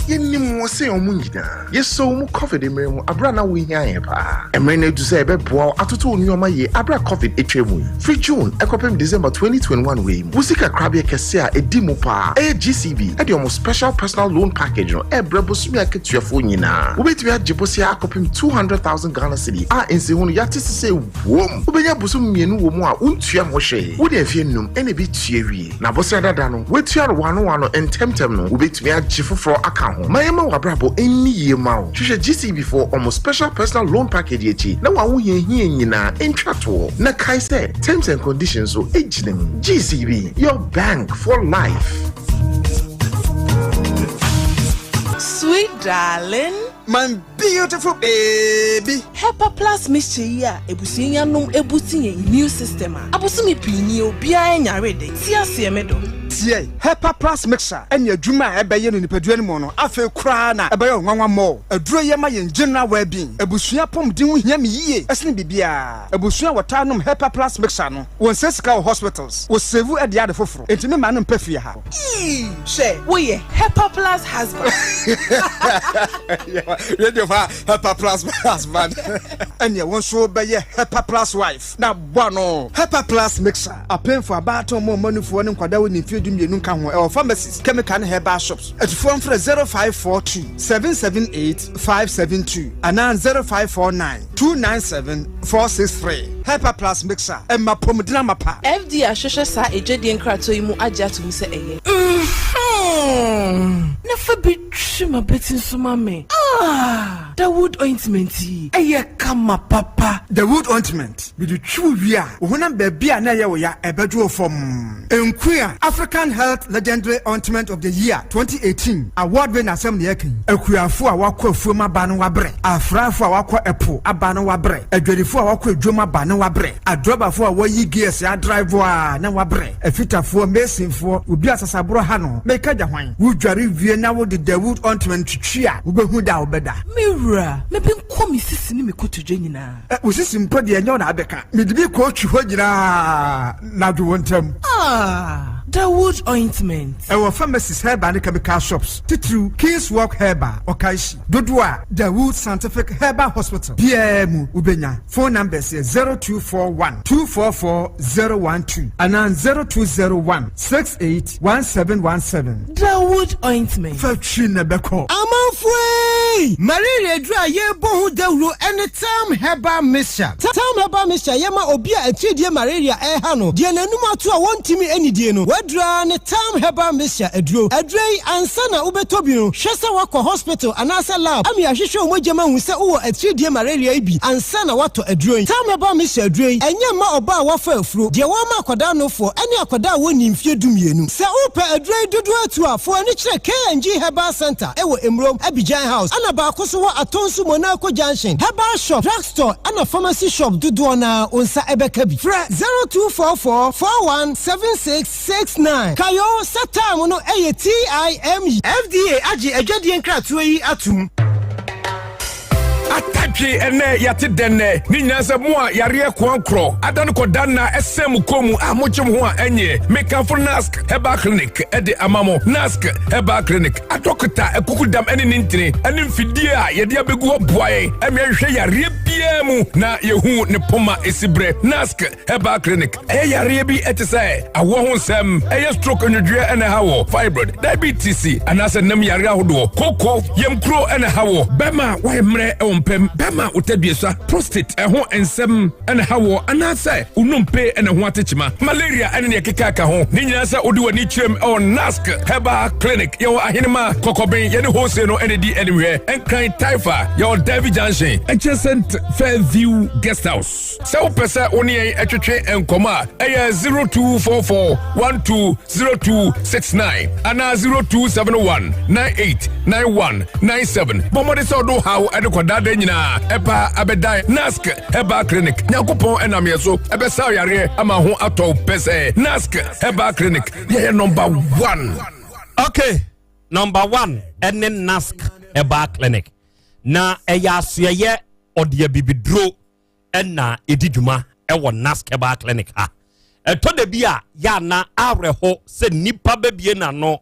Yɛnim wɔn sen wɔn nyinaa. Yɛsɔ wo mu Covid mmerɛ mu aberɛ a na wo hia yɛn paa. Mmerɛ no adu sɛ yɛbɛboa wo atoto wo nnoɔma yie aberɛ a Covid atwa mu yi. Firi June kɔpem December 2021 wei mu, wo sika korabea kɛseɛ a ɛdi mu paa ɛyɛ GCB de wɔn Special Personal Loan Package no ɛrebrɛ bosome akatuafoɔ nyinaa. Wobɛtumi agye bosea akɔpem 200,000 Ghana Cedi a nsiho no yɛate sesei wom. Wobɛnya bosome mmienu wɔ mu a wontua ho hwee. Wode mfeɛ nnum na ɛbɛtua wie. Na bosea dada no, woatua no wano wano ntɛmntɛm no, wobɛtumi agye foforɔ aka ho. Ma yɛmma w'abrabɔ nni yie mma wo. Hwehwɛ GCB foɔ wɔn Special Personal Loan Package yi akyi na w'ahohiahia nyinaa ntwa toɔ. Na kae sɛ, terms and conditions nso gyina mu. GCB, your bank for life. Sweet darling. My Beautiful baby. Hepa plus mixture yi a abusua yi anom abusti yɛn immune system a abosome pii nie obiara nyare de, te aseɛ me dɔ. Tie! Hepa plus mixture ne adwuma a ɛbɛyɛ no nipadua no mu no afei koraa na ɛbɛyɛ wo nwanwa more. Aduro yi ɛma yɛn general well being. Abusua apɔmuden ho hia me yie ɛsene biribiara. Abusua a wɔtaa nom Hepa plus mixture no, wɔnsɛe sika wɔ hospitals, wɔ save de ade foforo. Enti me mma no mpɛ fie ha. Eii hwɛ woyɛ Hepa plus husband. Radio fa Hepa plus husband. Ɛneɛ wo nso bɛyɛ Hepa plus wife na bɔ ano. Hepa plus mixer apemfo, abaatan, ɔmo a ɔma nufoɔ ne nkwadaa a wɔnni mfeɛ 12 nka ho. Ɛwɔ pharmacies, chemical ne herbal shops. Atufoɔ mfrɛ 0542 778 572 anaa 0549 297 463. Hepa plus mixer ɛma apɔmuden amapa. FDA ahwehwɛ saa adwadie nkratoɔ yi mu agye ato mu sɛ ɛyɛ. Mhmm na fa bi twi m'abati nso ma me ah Dawood ointment yi ɛyɛ kama papa. Dawood ointment, mede twi wo wie a, wo honam baabi a na ɛyɛ wo ya ɛbɛdwo wo fɔmm. Nkuya African Health Legendary Ointment of the Year 2018 award winner asɛm na yɛreka yi. Akuafo a wɔakɔ afuom aba no wɔabrɛ, afrafo a wɔakɔ ɛpo aba no wɔabrɛ, adwadifo a wɔakɔ adwam aba no wɔabrɛ, adrɔbafo a wɔayi gears adrive a na wɔabrɛ, afitafoɔ, masonfoɔ, obi a sasaborɔ ha no, meka gya hwan? Wodware wie na wode Dawood ointment twitwi a, wobɛhu da a wobɛda. Me wura, me benkum me sisi ne me kotodwe nyinaa. Ɛ, wo sisi mpo deɛ ɛnyɛ wo na abɛka. Mede bi kɔɔtwi hɔ nyinaa na dwo wo ntam. Ah, Dawood ointment. Ɛwɔ pharmacies, herbal ne chemical shops, titiriw King's Walk Herbal, Okaishie. Dodoɔ a Dawood Scientific Herbal Hospital biara mu wobɛnya. Phone numbers yɛ 0241 244 012 anaa 0201 68 1717. Dawood ointment. Fa twi na ɛbɛkɔ. Amanfoɔ ei! Malaria aduru a yɛrebɔ ho dawuro ne Tam Herbal Mixture. Tam Herbal Mixture yɛ ma obi a atiridie malaria reha no, deɛ n'anum ato a wɔntumi nnidie no, w'aduro ara ne Tam Herbal Mixture aduro. Aduro yi, ansa na wobɛtɔ bi no, hwɛ sɛ woakɔ hospital anaasɛ lab ama yɛahwehwɛ wo mogya mu ahu sɛ wowɔ atiridie malaria yi bi ansa na woatɔ aduro yi. Tam Herbal Mixture aduro yi, ɛnyɛ mma ɔbaa a wafa afuro, deɛ wɔama akwadaa nofoɔ, ne akwadaa a wɔnnii mfeɛ dumienu. Sɛ wopɛ aduro yi dodoɔ atu a, fa w'ani kyerɛ K&G Herbal Centre wɔ Mmrom, Abidjan House, ɛna baako nso wɔ Atonsu Monaco Junction. Herbal shop, drug store ɛna pharmacy shop dodoɔ no ara wo nsa bɛka bi. Frɛ 0244 41 76 69. Kae oo sɛ time no yɛ TIME. FDA agye adwadie nkratoɔ yi atom. Yɛatwe ɛnɛ, yɛate dɛnnɛ. Ne nyinaa sɛ mo a yareɛ koankorɔ ada no kɔda nna ɛsɛn mo kɔn mu a mogye mo ho a ɛnyɛ. Mekamfo Nask Herbal Clinic de ama mo. Nask Herbal Clinic adɔkota akukudam ne ne ntini ne mfidie a yɛde abɛgu hɔ boa yɛn ɛma yɛhwehwɛ yareɛ biara mu na yɛhu ne poma ɛsi berɛ. Nask Herbal Clinic ɛyɛ yareɛ bi ɛte sɛ awoɔ ho nsɛm, ɛyɛ stroke nnwodwoeɛ ɛna ɛha wɔ, fibroid, diabetes anaasɛ nam yareɛ ahodoɔ, koko, yamkuro ɛna ɛha wɔ, bɛma wayɛ mmerɛ ɛwɔ mpam, bɛma wotaduasa, prostate ɛho nsɛm ɛna ɛha wɔ, anaasɛ wonompe ɛna ho atekyema, malaria ɛne neɛ ɛkeka ka ho. Ne nyinaa sɛ wode w'ani kyerɛm ɛwɔ Nask Herbal Clinic. Yɛwɔ Ahenema Kɔkɔben, yɛne Hose no ɛna di animhwɛ, Nkran Taifa, yɛwɔ Davy Junction, adjacent Fairview Guest House. Sɛ wopɛ sɛ wo ne yɛn twetwe nkɔmmɔ a, ɛyɛ 0244 120269 anaa 0271 989197. Bɔ mmɔden sɛ ɔde haw de kɔdaadaa nyinaa ɛpa abɛdan Nask Herbal Clinic. Nyankopɔn ɛnam yɛ so ɛbɛsa yareɛ ama ho atɔ pɛ sɛ Nask Herbal Clinic yɛyɛ number one. Okay, number one ɛne Nask Herbal Clinic na ɛyɛ asoɛyɛ ɔde abibiduro na ɛdi dwuma wɔ Nask Herbal Clinic ha. Ɛtɔ da bi a yɛ ana awerɛho sɛ nipa bɛbie n'ano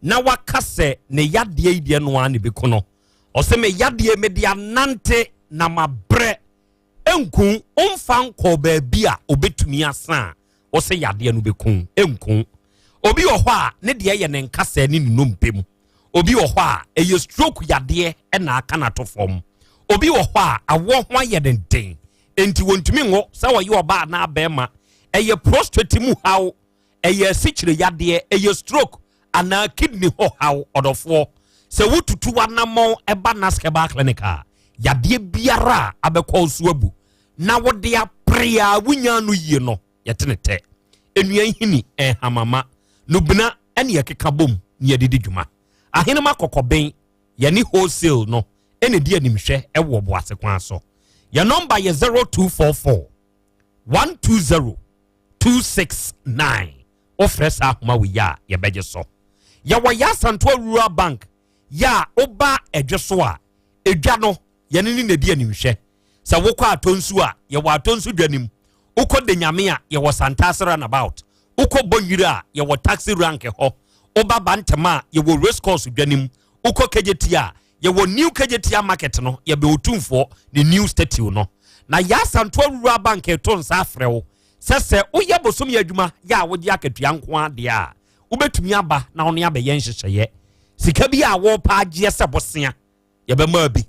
na waka sɛ ne yadeɛ yi deɛ no ara ne bɛku no. Ɔsɛ me yadeɛ mede anante na mabrɛ nku ɔmfa nkɔɔ baabi a ɔbɛtumi asa a ɔsɛ yadeɛ no bɛku nku. Obi wɔ hɔ a ne deɛ yɛ ne nkasɛɛ ne ne nnompe mu. Obi wɔ hɔ a, ɛyɛ stroke yadeɛ na aka no ato fam. Obi wɔ hɔ a, awoɔ ho ayɛ no den, enti wɔntumi nwo sɛ ɔyɛ ɔbaa anaa bɛrima. Ɛyɛ prostate mu haw, ɛyɛ asikyire yadeɛ, ɛyɛ stroke anaa kidney hɔ haw. Ɔdɔfoɔ, sɛ wotutu w'anammɔn ba Nask Herbal Clinic a, yadeɛ biara a abɛkɔ wo so abu na wode apere a wonya no yie no, yɛte ne tɛ. Nnua nhini, nhamama, nubena ne yɛkeka bom na yɛde di dwuma. Ahenema kɔkɔben, yɛne wholesale no na ɛdi animhwɛ wɔ Boase kwan so. Yɛn nɔmba yɛ 0244 120 269. Wofrɛ saa ahoma wei a yɛbɛgye so. Yɛwɔ yɛ Asantewa Rural Bank yɛ a woba ɛdwe so a, edwa no yɛne ne na ɛdi animhwɛ. Sɛ wokɔ Atonsu a, yɛwɔ Atonsu dwa no mu. Wokɔ Denyame a, yɛwɔ Santase runabout. Wokɔ Bonwire a, yɛwɔ taxi rank hɔ. Woba Bantama a, yɛwɔ race course dwa no mu. Wokɔ Kejetia a, yɛwɔ New Kejetia market no, yɛbɛn Otumfoɔ ne new statue no. Na Yaa Santoa Rural Bank reto nsa afrɛ wo sɛ sɛ woyɛ bosome adwuma yɛ a wogye akatua nko ara deɛ a, wobɛtumi aba na wo ne abɛyɛ nhyehyɛeɛ. Sika bi a worepɛ agyeɛ sɛ bosea, yɛbɛma bi.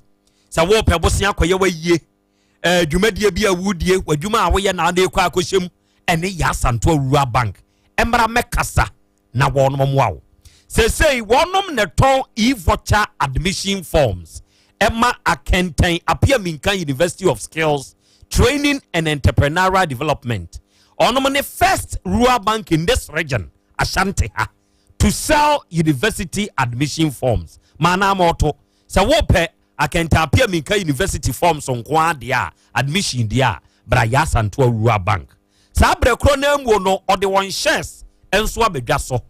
Sɛ worepɛ bosea akɔyɛ w'ayie, eh, dwumadie bi a wodie, w'adwuma a woyɛ na wode kɔ akɔhyɛ mu, ɛne Yaa Santoa Rural Bank mmra mmɛkasa na wɔnom mmoa wo. Seesei wɔnom na ɛtɔn e-voucher admission forms ɛma Akɛntɛn Appiah Minka University of Skills Training and Entrepreneurial Development. Ɔnom ne first rural bank in this region, Ashanti ha, to sell university admission forms. Maanaa ma ɔto sɛ wopɛ Akɛntɛn Appiah Minka University forms nko ara deɛ a, admission deɛ a, bra Yaa Santoa Rural Bank. Saa berɛ korɔ no ara mu no, ɔde wɔn shares nso abɛdwa so.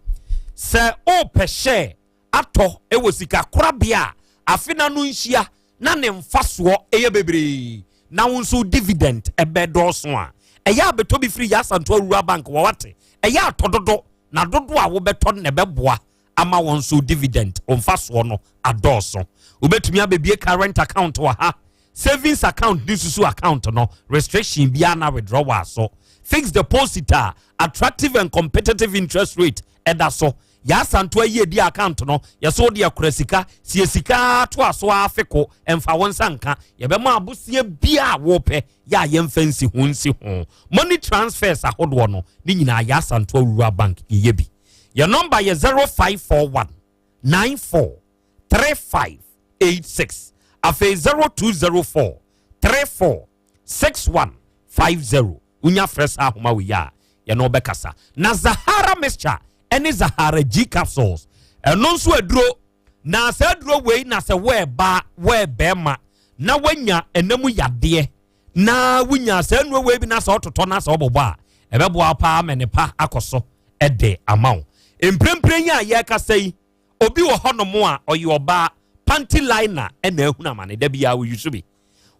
Sɛ wopɛ share atɔ wɔ sika korabea a afe no ano nhyia na ne mfasoɔ yɛ bebree na wo nso dividend bɛdɔɔso a, ɛyɛ a bɛtɔ bi firi Yaa Santoa Rural Bank wɔ wate. Ɛyɛ a tɔ dodo na dodo a wobɛtɔ no na ɛbɛboa ama wɔn nso dividend, wo mfasoɔ no adɔɔso. Wobɛtumi abɛbie current account wɔ ha, savings account ne susu account no, restriction biara na withdrawal so. Fixed deposit a attractive and competitive interest rate ɛda so. Yaa Santoa yiedi account no, yɛsɛ wode akora sika, sie sika to aso ara feko, ɛmfa wo nsa nka. Yɛbɛma aboseɛ biara a wopɛ yɛ a yɛmfa nsi ho nsi ho. Money transfers ahodoɔ no, ne nyinaa Yaa Santoa Rural Bank yɛyɛ bi. Yɛn nɔmba yɛ 0541 94 35 86 afei 0204 34 61 50. Wonya frɛ saa ahoma wei a yɛne wobɛkasa. Na Zahara mixture ɛne Zahara G capsules ɛno nso aduro na saa aduro wei na sɛ wɔɛba wɔɛbɛɛma na woanya ɛna mu yadeɛ na wonya saa nnuro wei bi na sɛ ɔtotɔ na sɛ ɔbɔbɔ a ɛbɛboa paa ma ne pa akɔ so ɛde ama wo. Mprempren yi a yɛrekasa yi, obi wɔ hɔnom a ɔyɛ ɔbaa, panty liner ɛna ahunu amane da biara oyi so bi.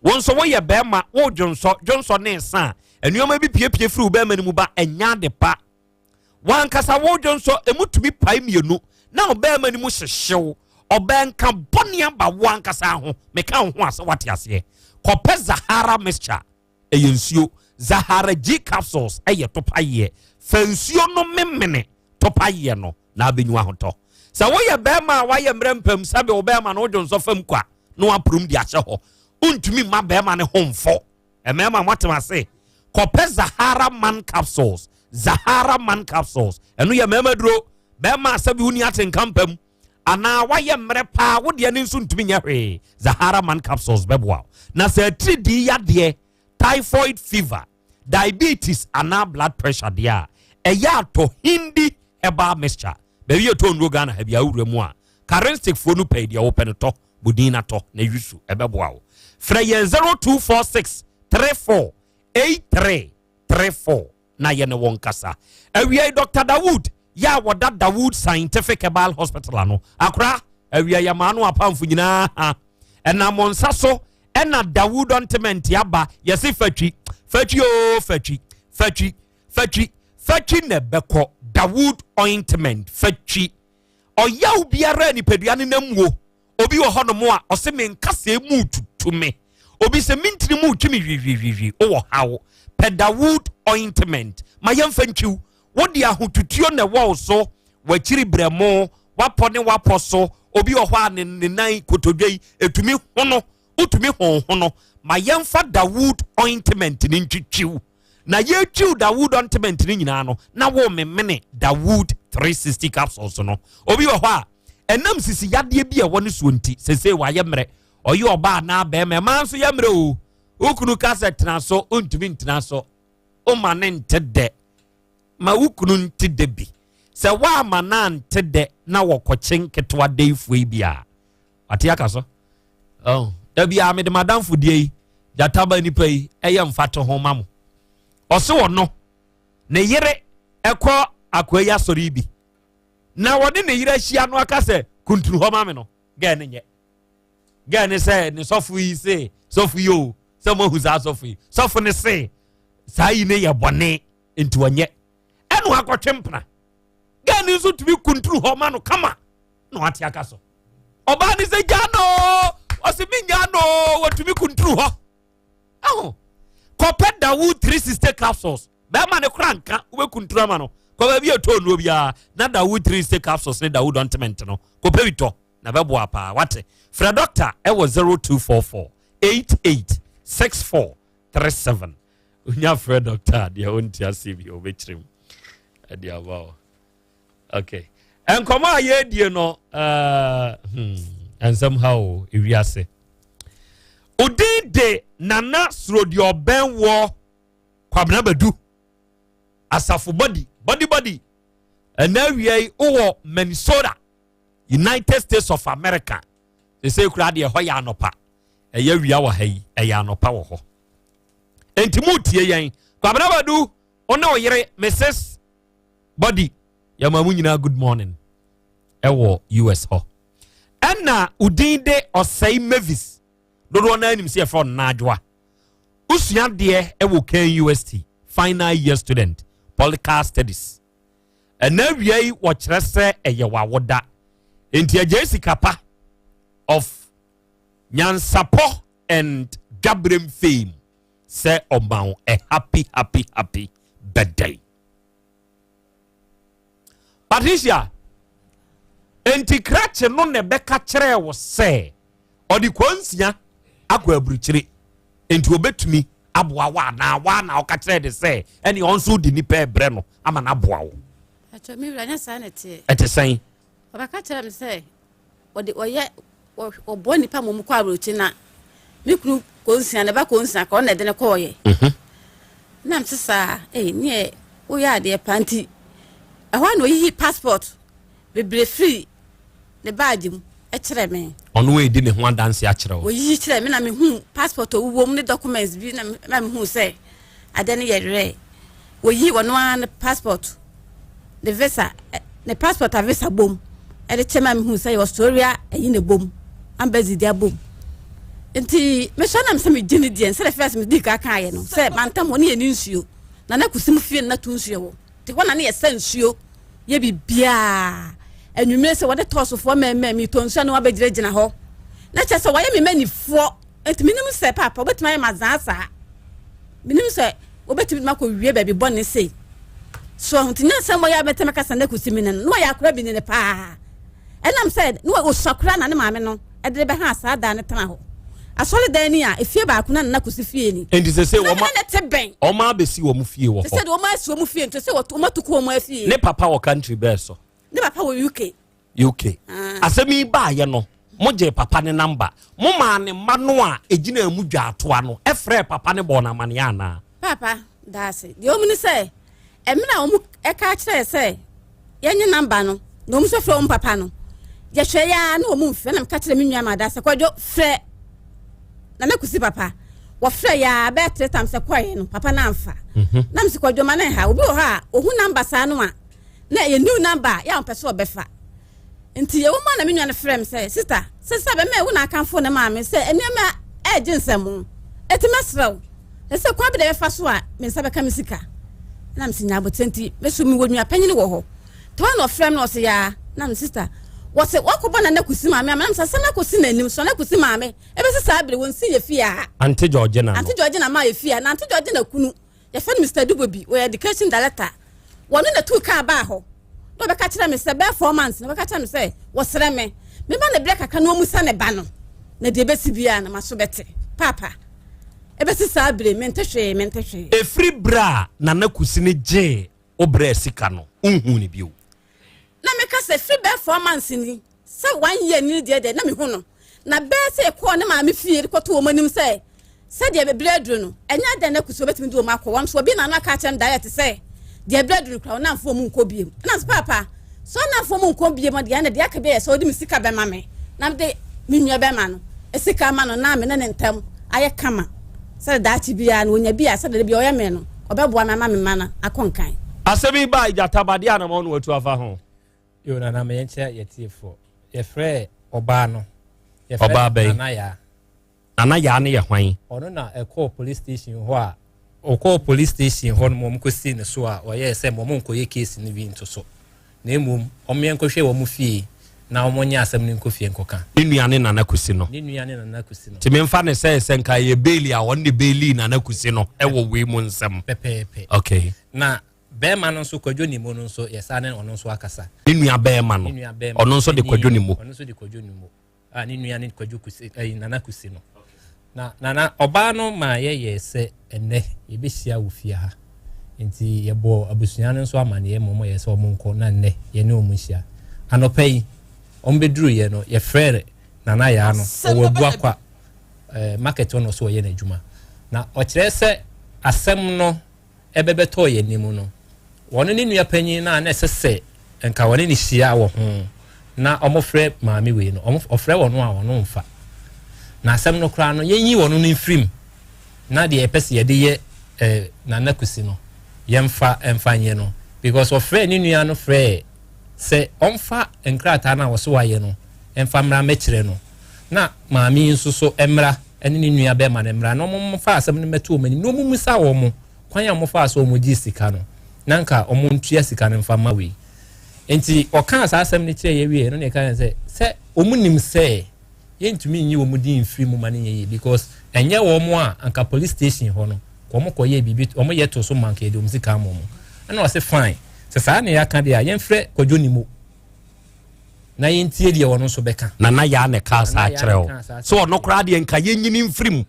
Wo nso woyɛ bɛrima, wodwonsɔ, dwonsɔ ne nsa a, nneɛma bi piepie firi wo bɛrima no mu ba, ɛnyɛ ade pa. Wankasa wodwonsɔ, emu tumi pae mmienu, na wo bɛrima no mu hyehyew. Ɔbaa nka bɔne aba wo ankasa ho, meka wo ho a sɛ wate aseɛ. Kɔpɛ Zahara mixture, ɛyɛ nsuo. Zahara G capsules ɛyɛ topayeɛ. Fa nsuo no memene topayeɛ no na abɛnyu ahotɔ. Sɛ woyɛ bɛrima a wayɛ mmerɛ mpam sɛbe wo bɛrima no wodwo nsɔ fam kwa na waporom de ahyɛ hɔ. Wontumi mma bɛrima no ho mfɔ. Mmarima moatem ase. Kɔpɛ Zahara man capsules. Zahara man capsules. Ɛno yɛ mmarima duro. Bɛrima a sɛbe wonni atenka mpam anaa wayɛ mmerɛ paa wo deɛ no nso ntumi nyɛ hwee. Zahara man capsules bɛboa wo. Na sɛ atiridii yadeɛ, typhoid fever, diabetes anaa blood pressure deɛ a, ɛyɛ atɔ Hindi herbal mixture. Baabi yɛ tɔ nnuro Ghana ha bi awura mu a, Karenstick foɔ no pɛi deɛ wopɛ no tɔ, bodin na tɔ na yusu ɛbɛboa wo. Frɛ yɛn 0246 34 83 34 na yɛne wɔn kasa. Awia yi Dr. Dawood yɛ a wɔda Dawood Scientific Herbal Hospital ano. Akora awia yɛ maa no apamfo nyinaa ha. Ɛnam wɔn nsa so ɛna Dawood ointment aba yɛse fatwi fatwi oo fatwi fatwi fatwi fatwi na ɛbɛkɔ Dawood ointment fatwi. Ɔyaw biara a nipadua no nam wo. Obi wɔ hɔnom a ɔse me nkasɛɛ mu tutu me. Obi sɛ me ntini mu twi me hwihwihwihwi. Wowɔ haw. Pɛ Dawood ointment ma yɛmfa ntwiw. Wode ahotutuo na ɛwɔ wo so, w'akyiri brɛmo, w'apɔ ne w'apɔ so. Obi wɔ hɔ a ne ne nan kotodwe yi ɛtumi hono, wotumi honhono. Ma yɛmfa Dawood ointment no ntwitwiw. Na yɛtwiw Dawood ointment no nyinaa no, na womemene Dawood 360 capsules no. Obi wɔ hɔ a ɛnam sisi yadeɛ bi a ɛwɔ ne soɔ nti, sesei wayɛ mmerɛ. Ɔyɛ ɔbaa anaa bɛrima, ɛmaa nso yɛ mmerɛ o. Wo kunu ka sɛ tena so, wontumi ntena so. Woma ne nte dɛ. Ma wo kunu nte dɛ bi. Sɛ woama no ante dɛ na wɔkɔkye nketewa dɛifoɔ yi bi a, wate aka so. Oh, da biara mede m'adamfo deɛ yi, gyataba nipa yi, ɛyɛ mfatoho ma mo. Ɔse ɔno, ne yere ɛkɔ akoa yi asɔre yi bi. Na wɔne ne yere ahyia no aka sɛ, kuntunu hɔ ma me no, gɛɛ ne nyɛ. Gɛɛ ne sɛ ne sɔfo yi se, sɔfo yi o, sɛ moahu saa sɔfo yi. Sɔfo ne se, saa yi ne yɛ bɔne, nti ɔnyɛ. Ɛna wakɔtwe mpena. Gɛɛ ne nso tumi kuntunu hɔ ma no kama, na wate aka so. Ɔbaa ne sɛ gyaa no, ɔse me nyaa no, wɔtumi kuntunu hɔ. Ɛho, kɔpɛ Dawood 360 capsules. Bɛrima ne kora nka, wobɛkuntunu ama no. Kɔ baabi a ɛtɔ nnuro biara, na Dawood 360 capsules ne Dawood ointment no, kɔpɛ bi tɔ, na bɛboa paa. Wate? Frɛ dɔkta ɛwɔ 0244 88 64 37. Wonya frɛ dɔkta a, deɛ wonte aseɛ bi ɔbɛkyerɛ mu ɛde aba o. Okay. Nkɔmɔ a yɛredie no, nsɛm ha o, ewiase. Odin de Nana Suro deɛ ɔbɛn wɔ Kwabena Badu Asafo body body body. Ɛna awia yi wowɔ Minnesota, United States of America. Sese kura deɛ ɛhɔ yɛ anɔpa. Ɛyɛ awia wɔ ha yi, ɛyɛ anɔpa wɔ hɔ. Enti mu tie yɛn. Kwabena Badu, wo ne wo yere Mrs. Body, yɛma mu nyinaa good morning ɛwɔ US hɔ. Ɛna odin de Ɔsɛe Mavis, dodoɔ no anim sɛ yɛfrɛ no Nadwoa. Wosua adeɛ ɛwɔ KNUST, final year student, political studies. Ɛna awia yi wɔkyerɛ sɛ ɛyɛ wawoda. Enti agya sika pa of nyansapɔ and dwabrem fame sɛ ɔma wo a happy happy happy birthday. Patricia, enti krakye no na ɛbɛka kyerɛɛ wo sɛ ɔde kwansia akɔ aburukyire enti obetumi aboa wo anaa waa na ɔka kyerɛɛ de sɛ ɛne ɔno nso de nipa ɛbrɛ no ama no aboa wo? Atwa me wura, nyɛ saa na ɛteɛ. Ɛte sɛn? Ɔbɛka kyerɛ me sɛ ɔde ɔyɛ ɔboa nipa ma ɔmu kɔ aburokyi na me kunu kɔnsia ne ba kɔnsia ka ɔna ɛde ne kɔɔyɛ. Na mte saa ee neɛ woyɛ adeɛ paa nti ɛhɔ a na oyiyi passport bebree firi ne baagye mu kyerɛ me. Ɔno edi ne ho adanse akyerɛ wo. Oyiyi kyerɛ me na mehu passport a ɔwɔ mu ne documents bi na na mehu sɛ ade no yɛ rare. Woyi ɔno ara ne passport ne visa ne passport a visa bom ɛde kyerɛ me a mehu sɛ yɛ Australia ɛyi na bom embassy de abom. Nti mesɔ nam sɛ megye ne deɛ sɛdeɛ first medi ka kaeɛ no sɛ mantam hɔ ne yɛni nsuo na na kusim fie no na to nsuo wɔ nti hɔ na ne yɛsɛ nsuo yɛ biribiaa anwummerɛ sɛ wɔde tɔɔsofoɔ mɛmɛ metɔ nsuo na wabɛgyinagyina hɔ na kyerɛ sɛ wɔyɛ me manifoɔ nti menim sɛ paapa wobɛtumi ayɛ mazaa saa menim sɛ wobɛtumi de makɔ wie baabi bɔne sei so nti nyɛ sɛ wɔyɛ abɛtɛmɛ kasa na kusi mi no na wɔyɛ akora bi ne ne paa ɛnam sɛ na ɔsua koraa na ne maame no de bɛha saa dan no tena hɔ asɔredan ni a efie baako na nana kosi fie ni. nti sɛ sɛ wɔn ne te bɛn. wɔn abɛsi wɔn fie wɔ hɔ. sɛ de wɔn asi wɔn fie nti sɛ wɔn atuku wɔn afie. Ne papa wɔ country bɛɛ so. Ne papa wɔ UK. UK ah. Asɛm yi baayɛ no mo gye papa ne namba mo maa ne mma no a egyina mu dwa atoa no ɛfrɛ papa ne bɔɔ n'amaneɛ anaa. Papa daase deɛ wɔn ni sɛ Mmerɛ a wɔn ka kyerɛɛ sɛ yɛnye namba no na wɔn nso frɛ wɔn papa no, yɛhwɛ yɛ ara na wɔn mfrɛ na meka kyerɛ me nua maada sɛ kwadwo frɛ Nana Kusi papa. Wɔfrɛ yɛ ara bɛyɛ three times ɛkɔɛ no papa no amfa. Mhm. Na mesi kwadwo ma ne ha obi wɔ hɔ a ohu namba saa no a na ɛyɛ new number a yɛ a ɔmpɛ sɛ ɔbɛfa. Nti yɛwɔ mu a na me nua no frɛ me sɛ sista sɛ sɛ bɛmɛ wo na akamfo ne maame sɛ nneɛma ɛregye nsɛm ɛti mɛsrɛ wo ɛsɛ kwan bi na ɛbɛfa so a me nsa bɛka me sika na me sɛ nya abotire nti me so mewɔ nua panyin wɔ hɔ nti wɔn na ɔfrɛ me na ɔsɛ yaa na me sista wɔsɛ wakɔbɔ nana kusi maame ama na me sɛ asɛm akɔsi n'anim so nana kusi maame ɛbɛsi saa bere wɔn si yɛ fie ha. Ante Georgina no. Ante Georgina maa yɛ fie ha na Ante Georgina kunu yɛfrɛ no Mr. Dubobi, ɔyɛ education director. Wɔno na tuu kaa baa hɔ na ɔbɛka kyerɛ me sɛ bɛyɛ 4 months na ɔbɛka kyerɛ me sɛ wɔsrɛ me mema ne berɛ kakra na ɔmusa ne ba no na deɛ ɛbɛsi biara no maso bɛte. Paapa, ɛbɛsi saa bere mente hwee, mente hwee. Ɛfiri berɛ a Nana Kusi no gyee wo brɛɛ sika no, wonhuu no bio? Na meka sɛ firi bɛyɛ 4 months ni sɛ one year ni deɛ deɛ na mehu no na bɛyɛ sɛ yɛkɔɔ ne maame fie de kɔto wɔn anim sɛ sɛdeɛ bɛbrɛ aduru no ɛnyɛ adɛn na kusuo bɛtumi de wɔn akɔ wɔn so obi na ano aka akyerɛ no direct sɛ deɛ ɛbrɛ aduru kora wɔn namfoɔ mu nkɔ biem ɛna sɛ paapa sɛ ɔnamfoɔ mu nkɔ biem deɛ ɛna deɛ aka bi yɛ sɛ ɔde me sika bɛma me na mede me nua bɛma no sika ma no na me ne ne ntam ayɛ kama sɛ daakye biara no ɔnya bi a sɛdeɛ bi ɔyɛ me no ɔbɛboa me ama me ma no akɔ nkan. Asɛm yi baa gyatabadeɛ a na ma ɔno watu afa ho. Yo nana ma yɛnkyerɛ yɛtiefoɔ. Yɛfrɛ ɔbaa no. Yɛfrɛ Ɔbaa bɛn? Nana Yaa. Nana Yaa no yɛ hwan? Ɔno na ɛkɔɔ police station hɔ a ɔkɔɔ police station hɔ nom wɔn kɔsii ne so a ɔyɛɛ sɛ wɔn nkɔyɛ case no bi nto so na mmom wɔn yɛnkɔhwɛ wɔn fie na wɔn nyɛ asɛm no nkɔ fie nkɔka. Ne nua ne Nana Kusi no. Ne nua ne Nana Kusi no. Nti memfa ne sɛ sɛ nka ɛyɛ bail a ɔno ne bailii Nana Kusi no ɛwɔ wei mu nsɛm. Pɛpɛɛpɛ. Okay. Na Bɛɛma no nso Kwadwo Nimo no nso yɛsaa ne ɔno nso akasa. Ne nua bɛɛma no, Ne nua bɛɛma ɔno nso de Kwadwo Nimo. Ɔno nso de Kwadwo Nimo a ne nua ne Kwadwo Kusi ɛyi Nana Kusi no. Na Nana ɔbaa no maa yɛyɛɛ sɛ ɛnɛ yɛbɛhyia wɔ fie ha. Nti yɛbɔɔ abusua no nso amaneɛ ma wɔyɛɛ sɛ wɔn nkɔ na nnɛ yɛne wɔn nhyia. Anɔpa yi wɔn bɛduruiɛ no yɛfrɛɛ Nana Yaa no ɔwɔ Abuakwa eh, market hɔ na ɔso ɔyɛ n'adwuma. Na ɔkyerɛ sɛ asɛm no ɛbɛbɛtɔɔ yɛn anim no, wɔne ne nua panyin no a na ɛsɛ sɛ nka wɔne no hyia wɔ ho na wɔfrɛ maame wei no, ɔfrɛ wɔn a wɔn mfa. Na asɛm no koraa no, yɛnyi wɔn no mfirim na deɛ yɛpɛ sɛ yɛde yɛ eh, Nana Kusi no, yɛmfa mfa nyɛ no. Because ɔfrɛ ne nua no frɛɛ sɛ ɔmfa nkrataa no a wɔso wayɛ no mfa mmra mmɛkyerɛ no, na maame yi nso so mmra ne ne nua bɛrima no mmra na wɔmfa asɛm no mmɛto wɔn anim na wɔmmisa wɔn kwan a wɔfaa so wɔgyee sika no, na nka wɔntua sika no mfa mma wei. Nti ɔkaa saa asɛm no kyerɛɛ yɛ wieɛ no na yɛka sɛ sɛ wɔn nim sɛ yɛntumi nyi wɔn din mfiri mu ma no nyɛ yie because ɛnyɛ wɔn a anka police station hɔ no wɔn kɔyɛ biribi wɔn yɛ to so ma anka yɛde wɔn sika ama wɔn. Ɛna ɔse fine sɛ saa na yɛaka deɛ a yɛmfrɛ Kwadwo Nimo na yɛntie deɛ ɔno nso bɛka. Nana Yaa na ɛkaa saa kyerɛ wo sɛ ɔno koraa deɛ nka yɛnyini mfiri mu.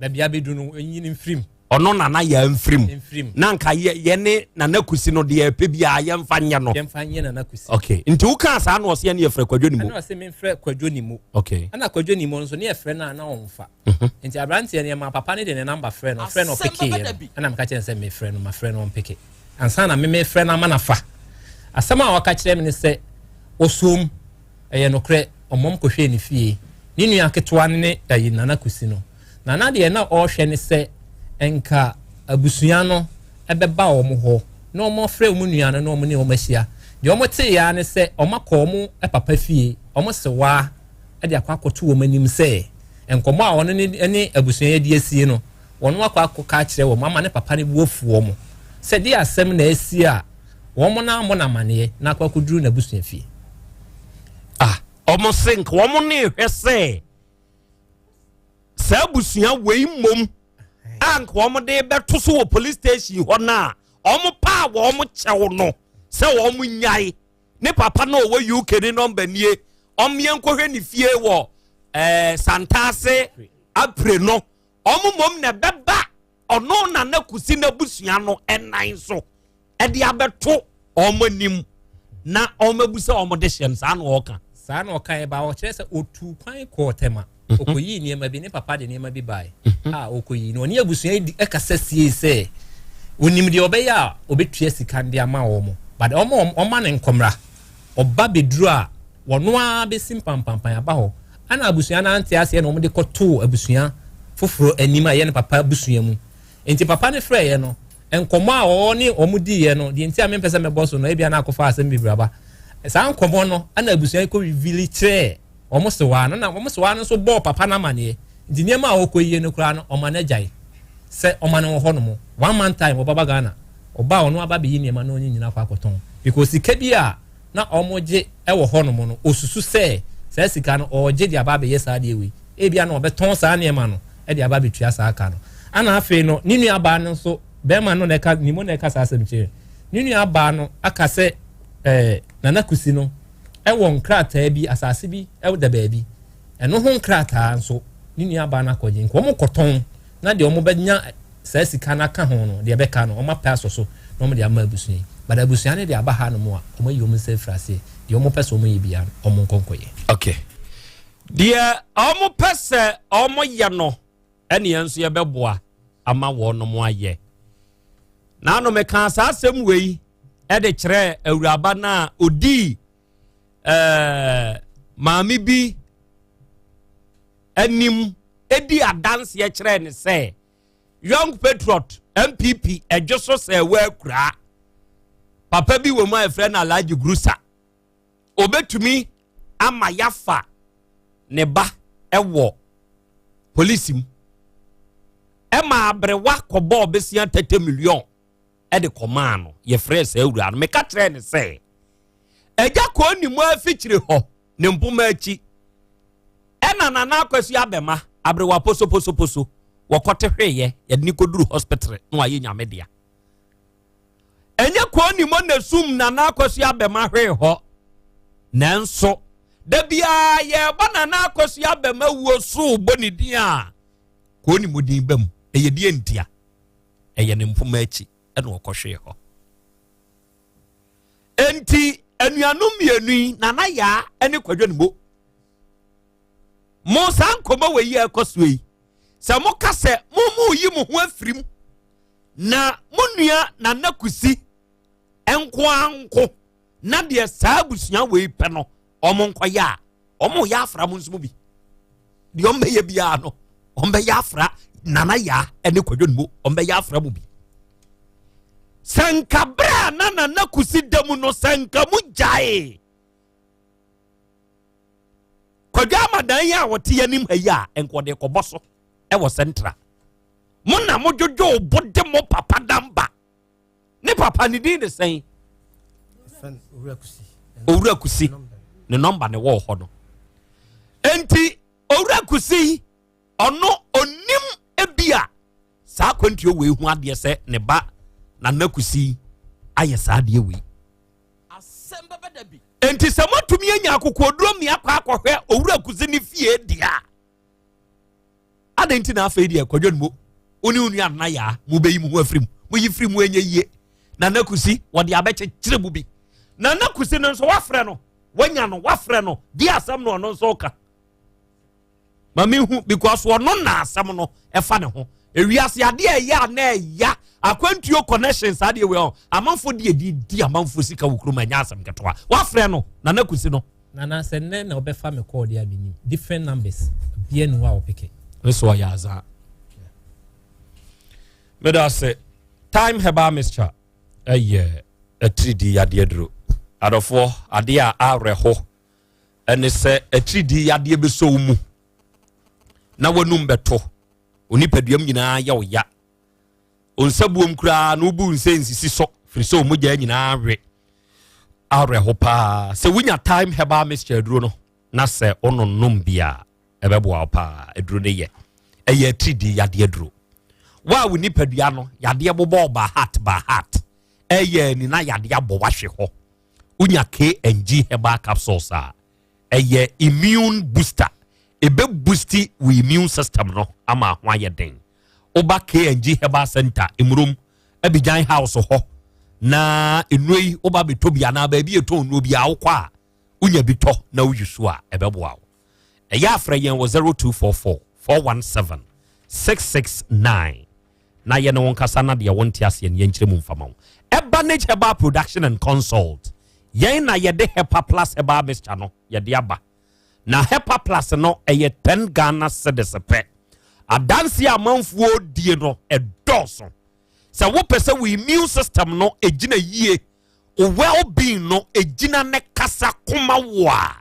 Baabi abɛdu no yɛnyini mfiri mu. Ɔno Nana Yaa mfiri mu. Na nka yɛne Nana Kusi no deɛ ɛpɛ biara yɛmfa nyɛ no. Yɛmfa nyɛ Nana Kusi. Okay. Nti wokaa saa na ɔse ɛne yɛfrɛ Kwadwo Nimo. Ɛna ɔse memfrɛ Kwadwo Nimo. Okay. Ɛna Kwadwo Nimo nso ne yɛfrɛ no a na ɔmfa. Nti aberanteɛ no yɛmaa papa no de ne number frɛ no, ɔfrɛ no ɔpekeeɛ no, ɛna meka kyerɛ no sɛ mefrɛ no, mafrɛ no ɔmpeke. Ansa na me mefrɛ no ama no afa. Asɛm a ɔka kyerɛ me ne sɛ, ɔsuom, ɛyɛ nokorɛ, ɔmom kɔhwɛɛ ne fie, ne nua ketewa no ne ayi Nana Kusi no. Nana deɛ na ɔrehwɛ ne sɛ nka abusua no bɛba wɔn hɔ na wɔafrɛ wɔn nua no na wɔn ne wɔn ahyia. Deɛ wɔteeɛ ara ne sɛ wɔakɔ wɔn papa fie, wɔn sewaa de akɔ akɔto wɔn anim sɛ Nkɔmmɔ a ɔno ne ne abusua yi adi asie no, wɔn akɔ akɔka akyerɛ wɔn ama ne papa no bo afu wɔn sɛ deɛ asɛm na asi a wɔn na ammɔ no amaneɛ na akɔ akɔduru n'abusua fie. Ah, wɔn se nka wɔn ne hwɛ sɛ saa abusua wei mmom a nka wɔn de bɛto so wɔ police station hɔ no a wɔn paa wɔn kyɛw no sɛ wɔn nyae ne papa no ɔwɔ UK ne nɔmba nie ɔmmeɛ nkɔhwɛ ne fie wɔ ɛɛ eh, Santase apire no wɔn mmom na ɛbɛba ɔno Nana Kusi n'abusua no ɛnan so ɛde abɛto wɔn anim na wɔn abusa wɔn de hyɛ no saa na ɔka. Saa na ɔka ɛba ɔkyerɛ sɛ otu kwan kɔɔ Tɛma mhm. okoyii nneɛma bi ne papa de nneɛma bi bae mhm. a okoyii na ɔne abusua yi ɛkasa sie sɛ onim deɛ ɔbɛyɛ a ɔbɛtua sika de ama wɔn but wɔn ɔma ne nkɔmra ɔba bɛduru a Wɔno ara bɛsi mpampampan aba hɔ. Ɛna abusua no ante aseɛ na wɔde kɔtoo abusua foforɔ anim a ɛyɛ ne papa abusua mu. Nti papa no frɛeɛ no, nkɔmmɔ a ɔne wɔn diiɛ no, deɛ nti a mempɛ sɛ mɛbɔ so no, ebia na akɔfa asɛm bebree aba. Saa nkɔmmɔ no, ɛna abusua yi kɔ revili kyerɛɛ wɔn sewaa no, na wɔn sewaa no nso bɔɔ papa no amaneɛ. Nti nneɛma a ɔkɔyie no koraa no, ɔma no agyae sɛ ɔma no wɔ hɔnom. One month time, ɔbaba Ghana. Ɔba a, ɔno aba abɛyi nneɛma na ɔne nyina akɔ akɔtɔn. Because sika bi a na wɔgye wɔ hɔnom no, osusu sɛ saa sika no ɔregye de aba abɛyɛ saa adeɛ wei. Ebia na ɔbɛtɔn saa nneɛma no de aba abɛtua saa ka no. Ana afei no, ne nuabaa no nso, bɛrima no na ɛka, ne mu na ɛka saa asɛm kyerɛ. Ne nuabaa no aka sɛ ɛɛ Nana Kusi no ɛwɔ nkrataa bi, asase bi da baabi. Ɛno ho nkrataa nso, ne nuabaa no akɔgye. Nka wɔn kɔtɔn na deɛ wɔbɛnya saa sika no aka ho no, deɛ ɛbɛka no, wɔapɛ asɔ so na wɔde ama abusua yi. But abusua no de aba ha nom a, wɔayi wɔn nsa afiri aseɛ. Deɛ wɔpɛ sɛ wɔyɛ biara no, wɔnkɔ nkɔyɛ. Okay. Deɛ wɔpɛ sɛ wɔyɛ no, ɛne yɛn nso yɛbɛboa ama wɔnom ayɛ. Naano mekaa saa asɛm wei de kyerɛɛ awuraba no a ɔdii ɛɛ maame bi anim di adanseɛ kyerɛɛ ne sɛ Young Patriot NPP ɛdwo so sɛ ɛwɔ akuraa papa bi wɔ mu a yɛfrɛ no Alhaji Grusa obetumi ama yafa ne ba ɛwɔ polisi mu ɛma aberewa kɔbɔɔ besia tete million ɛde kɔmaa no yɛfrɛ saa awura no meka kyerɛɛ ne sɛ agya kɔɔ ne mu afikyire hɔ ne mpoma akyi ɛna Nana Akwasu abɛma aberewa posoposoposo wɔkɔte hweeɛ yɛde ne kɔduru hospital na wayɛ nyame dea ɛnyɛ kɔɔ ne mɔ na sum Nana Akwasu abɛma hwee hɔ nanso da biara yɛbɔ Nana Akwasu abɛma wuo so bɔ ne din a kɔɔ ne mu din ba mu ɛyɛ deɛ ntia ɛyɛ ne mpoma akyi ɛna ɔkɔhwee hɔ Enti anuanom mmienu yi, Nana Yaa ne Kwadwo Animo, mo saa nkɔmmɔ wɔ yi a ɛkɔ so yi, sɛ moka sɛ mo mo yi mo ho afiri mu na mo nua Nana Kusi nko ara nko na deɛ saa abusua wei pɛ no wɔn nkɔyɛ a, wɔn yɛ afra mo nso mu bi deɛ wɔn bɛyɛ biara no wɔn bɛyɛ afra Nana Yaa ne Kwadwo Nimo wɔn bɛyɛ afra mu bi. Sɛ nka berɛ a na Nana Kusi da mu no sɛ nka mu gyae Kwadwo Amadan yi a wɔte anim ha yi a nka ɔde kɔbɔ so ɛwɔ sɛntra mo na mo dwodwo bo de mo papa damba ne papa ne din de sɛn Owura Kusi ne nɔmba ne wɔ hɔ no enti Owura Kusi ɔno onim ebia saa akwantuo wei ho adeɛ sɛ ne ba Nana Kusi ayɛ saa adeɛ wei. Enti sɛ moatumi anya akokoɔduro mmea kɔ akɔhwɛ Owura Kusi ne fie deɛ a, adɛn nti na afei deɛ Kwadwo Nmo, wo ne wo nua Nana Yaa mobɛyi mo ho afiri mu? Moyi firi mu ɛnyɛ yie. Nana Kusi wɔde abɛkyekyere mu bi. Nana Kusi no nso wafrɛ no, wanya no, wafrɛ no, deɛ asɛm no ɔno nso ka. Ma me hu because ɔno na asɛm no ɛfa ne ho. Ewiase adeɛ ɛyɛ a na ɛya akwantuo connection saa adeɛ wei ɔ amanfoɔ de adi di amanfoɔ sika wɔ kurom ɛnyɛ asɛm ketewa. Wafrɛ no Nana Kusi no. Nana sɛ nnɛ na ɔbɛfa me call deɛ a menim different numbers bia ni hɔ a ɔpeke. Me so ɔyɛ azaa. Meda ase. Time herbal mixture ɛyɛ atiridii yadeɛ duro. Adɔfoɔ adeɛ a awerɛho ɛne sɛ atiridii yadeɛ bɛsɔ wo mu. na w'anum bɛto, wo nipaduam nyinaa yɛ wo ya, wo nsa buom koraa na wobu nsa nsisi so firi sɛ mogya nyinaa we. Awerɛho paa sɛ wonya time herbal mixture aduro no na sɛ wononom bi a ɛbɛboa wo paa. Aduro no yɛ ɛyɛ atiridii yadeɛ aduro. Wo a wo nipadua no yadeɛ bobɔ ba heart ba heart ɛyɛ ani na yadeɛ abɔ wahwe hɔ, wonya KNG herbal capsules a ɛyɛ immune booster, ɛbɛ boosti wo immune system no ama ho ayɛ den. Woba KNG herbal center Emurom Abidjan house hɔ na nnuro yi woba bɛtɔ bi anaa baabi ɛtɔ nnuro bi a wokɔ a wonya bi tɔ na woyi so a ɛbɛboa wo. Ɛyɛ afrɛ yɛn wɔ 0244 417 669 na yɛne wo nkasa na deɛ wonte aseɛ no yɛnkyerɛ mu mfama wo. Ɛbanage Herbal Production and Consult, yɛn na yɛde Hepa Plus herbal mixture no yɛde aba. Na Hepa Plus no ɛyɛ 10 Ghana cedis pɛ. Adanse a amanfoɔ die no ɛdɔɔso. Sɛ wopɛ sɛ wo immune system no ɛgyina yie, wo well-being no ɛgyina ne kasa koma wo a,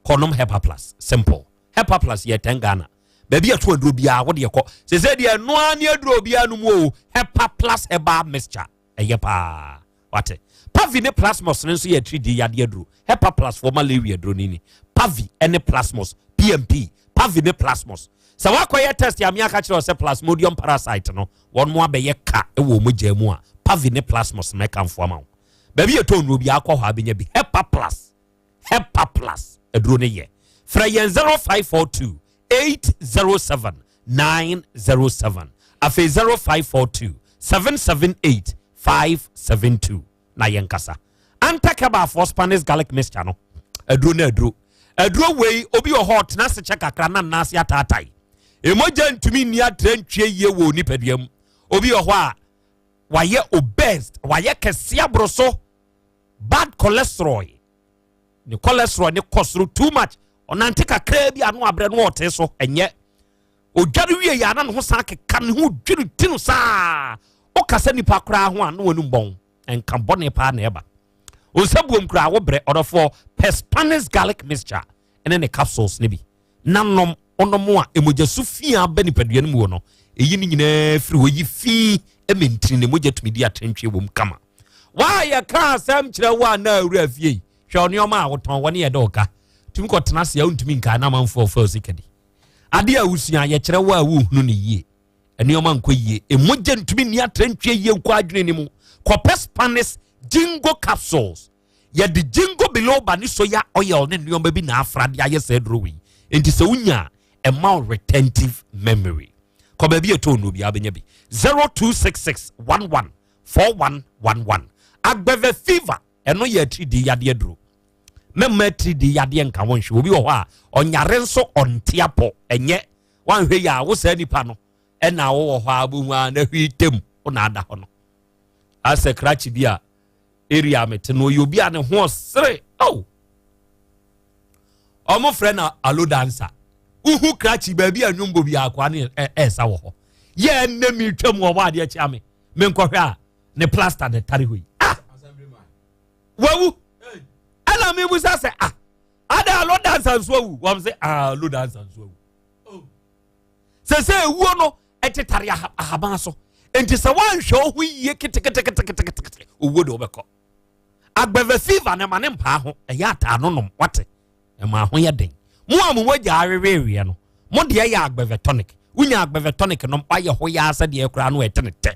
kɔnom Hepa Plus. Simple. Hepa Plus yɛ 10 Ghana. Baabi a ɛto aduro biara wode ɛkɔ sɛ sɛ deɛ ɛnoa ne aduro biara no mu o. Hepa Plus herbal mixture ɛyɛ paa wate. Pavi ne Plasmos no nso yɛ atiridii yadeɛ aduro. Hepa Plus for malaria aduro no ni. Pavi ne Plasmos, PMP, Pavi ne Plasmos. Sɛ woakɔyɛ test a meaka kyerɛ wo sɛ Plasmodium parasite no wɔn mo abɛyɛ ka wɔ mogya mu a, Pavi ne Plasmos mɛkamfo ama wo. Baabi yɛtɔ nnuro biara kɔ hɔ a bɛnya bi. Hepa Plus, Hepa Plus aduro no yɛ. Frɛ yɛn 0542 807 907, afei 0542 778 572 na yɛnkasa. Antakɛbaafoɔ Spanish garlic mixture no aduro no aduro aduro wei, obi wɔ hɔ ɔtena ase kyɛ kakra na nnaase ataatae, emogya ntumi nni atrɛ ntwie yie wɔ nipadua mu. Obi wɔ hɔ a wayɛ obese, wayɛ kɛseɛ aboro so, bad cholesterol, ne cholesterol ne kɔ soro too much. Ɔnante kakraa bi ano abrɛ no ɔte so, ɛnyɛ odware wie yɛ ana ne ho san keka ne ho dwiri ti no saa. Ɔkasa nipa koraa ho a na wɔn bɔn nka bɔne paa na ɛba onsa buom koraa wobrɛ. Ɔdɔfoɔ, pɛ Spanish garlic mixture ɛne ne capsules ne bi na nom. Ɔnom a emogya so fia ba nipadua no mu wɔ no eyi ne nyinaa firi hɔ yi fi ɛmɛ ntini ne mogya tumi di atɛntwe wɔ mu kama. Waayɛ ka asɛm kyerɛ wo a na awura fie yi hwɛ nneɛma a wotɔn wɔ ne yɛ dɛ ɔka tumi kɔtena ase a wontumi nkaa na amanfoɔ ɔfa osika di adeɛ a wosua yɛkyerɛ wo a wohunu ne yie. Nneɛma nkɔ yie, emogya ntumi nni atɛntwe yie nkɔ adwene ne mu, kɔpɛ Spanish jingo capsules. Yɛde jingo biloba ne soya oil ne nneɛma bi na afra de ayɛ sɛ aduro wei, nti sɛ wonya ɛma wo retentive memory. Kɔ baabi ɛtɔ nnuro bi abɛnya bi. 0266 11 4111. Agbɛvɛ fever, ɛno yɛ atiridii yadeɛ duro. Mɛmma atiridii yadeɛ nka wɔn nhwɛ. Obi wɔ hɔ a ɔnyare nso ɔnte apɔ, ɛnyɛ wanhwɛ yɛ a wo saa nipa no ɛna wowɔ hɔ a bohu a na hwii tem wo na ada hɔ no asɛ krakye bi a area mete no, ɔyɛ obi a ne ho ɔsere. Oh, ɔmo frɛ no alo dansa. Wohu krakye baabi a nnwom bɔ bi akoa ne ɛɛsa wɔ hɔ yɛ ɛnɛ mi twam wɔ hɔ adeɛ kyea me menkɔhwɛ a ne plaster ne tare hɔ yi, ah, wawu. Ɛna mebusa sɛ, ah, ada alo dansa nso awu? Wɔn sɛ, ah, alo dansa nso awu. Sɛ sɛ ewuo no ɛtetare ahaban so, nti sɛ woanhwɛ wo ho yie keteketeketekete, owuo de wobɛkɔ. Agbɛvɛ fever ne ma ne mpaa ho ɛyɛ ataa no nom wate, ɛma ho yɛ den. Mo a mo mogya aweweeweɛ no, mo deɛ yɛ agbɛvɛ tonic. Wonya agbɛvɛ tonic nom, wayɛ hɔ yɛ asɛ deɛ koraa no ɛte ne tɛ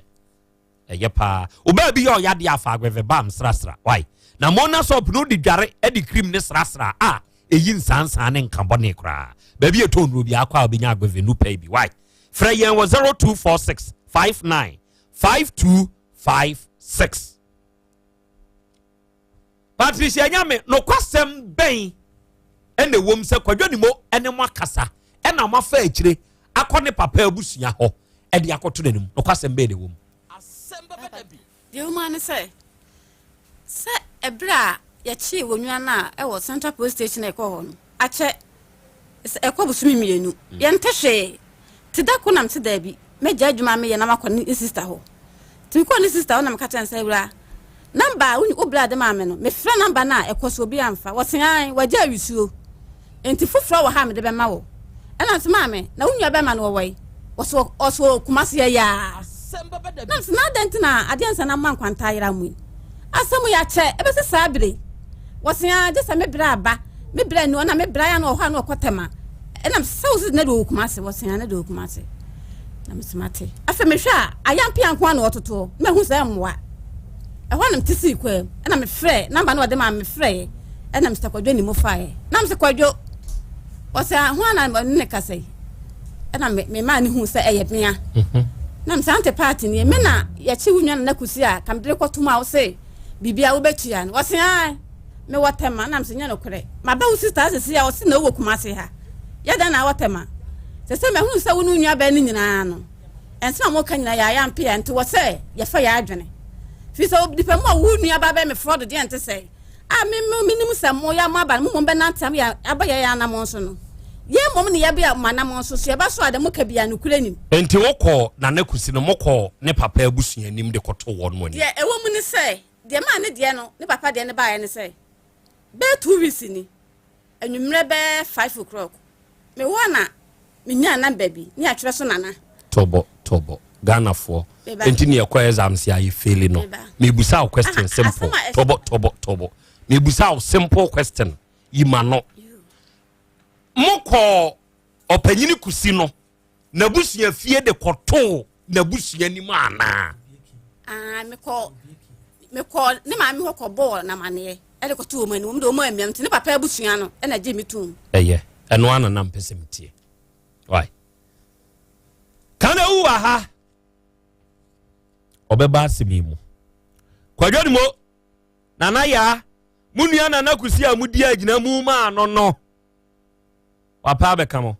ɛyɛ paa. Obaa bi yɛ ɔyɛ adeɛ afa agbɛvɛ bam srasra wai na mo na soap no de dware de cream ne srasra a ɛyi nsansan ne nka bɔne koraa. Baabi ɛtɔ nnuro bi akɔ a wobɛnya agbɛvɛ nu pɛi bi wai. Frɛ yɛn wɔ 0246 59 5256. Patricia Nyame, nokwasɛm bɛn ɛna ɛwom sɛ Kwadwo Nimo ɛne mo akasa ɛna mo afa akyire akɔ ne papa abusua hɔ ɛde akɔto n'anim? Nokwasɛm bɛn na ɛwom? Deɛ ɛwom ara ne sɛ, sɛ ɛberɛ a yɛkyee wɔn nua no a ɛwɔ Central Police Station a ɛkɔ hɔ no, akyɛ sɛ ɛkɔ bosome mmienu, yɛnte hwee. Te da ko na mete daabi, mɛgya adwuma a meyɛ na makɔ ne sista hɔ. Nti mekɔɔ ne sista hɔ na meka kyerɛ no sɛ, awura, namba a wo bra de maa me no, mefrɛ namba no a ɛkɔ so obi amfa. Wɔse ae, wagya awisuo. Nti foforɔ wɔ ha a mede bɛma wo. Ɛna mese maame na wo nua bɛrima no wɔwɔ yi? Ɔso ɔso Kumasi ɛyaa. Na mese na adɛn nti na adeɛ nsa na ama nkwanta ayera mu yi? Asɛm yi akyɛ ɛbɛsi saa bere yi. Wɔse aa gye sɛ me bra aba me bra ni hɔ na me bra ya na ɔhɔ a na ɔkɔ tɛma. Ɛna mese sɛ wo se na de ɔwɔ Kumasi wɔse aa na de ɔwɔ Kumasi. Na mese mate. Afei mehwɛ a ayampea nko ara na ɔtotoɔ na mahu sɛ mmoa. Ɛhɔ na mete sii kwaa mu ɛna mefrɛ namba na ɔde maa me mefrɛeɛ ɛna Mr. Kwadwo ni mu faeɛ. Na mese Kwadwo ɔsɛ ah, ho ana ɔne ne kasa yi ɛna me me maa ne hu sɛ ɛyɛ mea. Mhm. Na mese ante paati nie me na yɛkye wo nua Nana Kusi a ka mede kɔto mu a wose biribia wobɛtua no ɔse ae mewɔ tɛma na mese nyɛ nokorɛ maba wo sista asese a ɔse na wowɔ Kumase ha yɛ dɛn na awɔ tɛma sɛ sɛ mahunu sɛ wo ne wo nua bɛn no nyinaa no ɛnsɛm a moka nyinaa yɛ ayampe a nti wɔ sɛ yɛfa yɛ adwene firi sɛ nipa mu a wo nua ba bɛn me frɔdo deɛ nte sɛ a me me menim sɛ mo yɛ mo aba no mo mmom bɛnante am yɛ aba yɛ yɛ anamɔn so no yɛ mmom ne yɛbɛ mo anamɔn so so yɛba so a dɛ mo ka bia nokorɛ nim. Nti wokɔɔ Nana Kusi no mokɔɔ ne papa abusua anim de kɔtoo wɔn anim? Deɛ ɛwɔ mu ne sɛ deɛ maa ne deɛ no ne papa deɛ no baeɛ ne sɛ bɛyɛ 2 weeks ni anwummerɛ bɛyɛ 5 o'clock mewɔ na menyaa number bi ne atwerɛ so Nana. Tɔbɔ tɔbɔ Ghanafoɔ nti ne yɛkɔ exams a yɛ fail no. Mebusa wo question simple. Tɔbɔ tɔbɔ tɔbɔ, mebusa wo simple question yi ma no. Mokɔɔ ɔpanyini Kusi no n'abusua fie de kɔtoo n'abusua anim anaa? Ah, mekɔ ne maame hɔ kɔbɔɔ namaneɛ ɛde kɔto wɔn anim. Wɔn de wɔn amiam nti ne papa abusua no ɛna gye me tom. Ɛyɛ ɛno ana na mpɛ sɛ metie. Why kana wu wɔ ha ɔbɛba asɛm yi mu Kwadwo ne mo Nana Yaa mo nua Nana Kusi a modi agyina mu maa no wapa abɛka mo.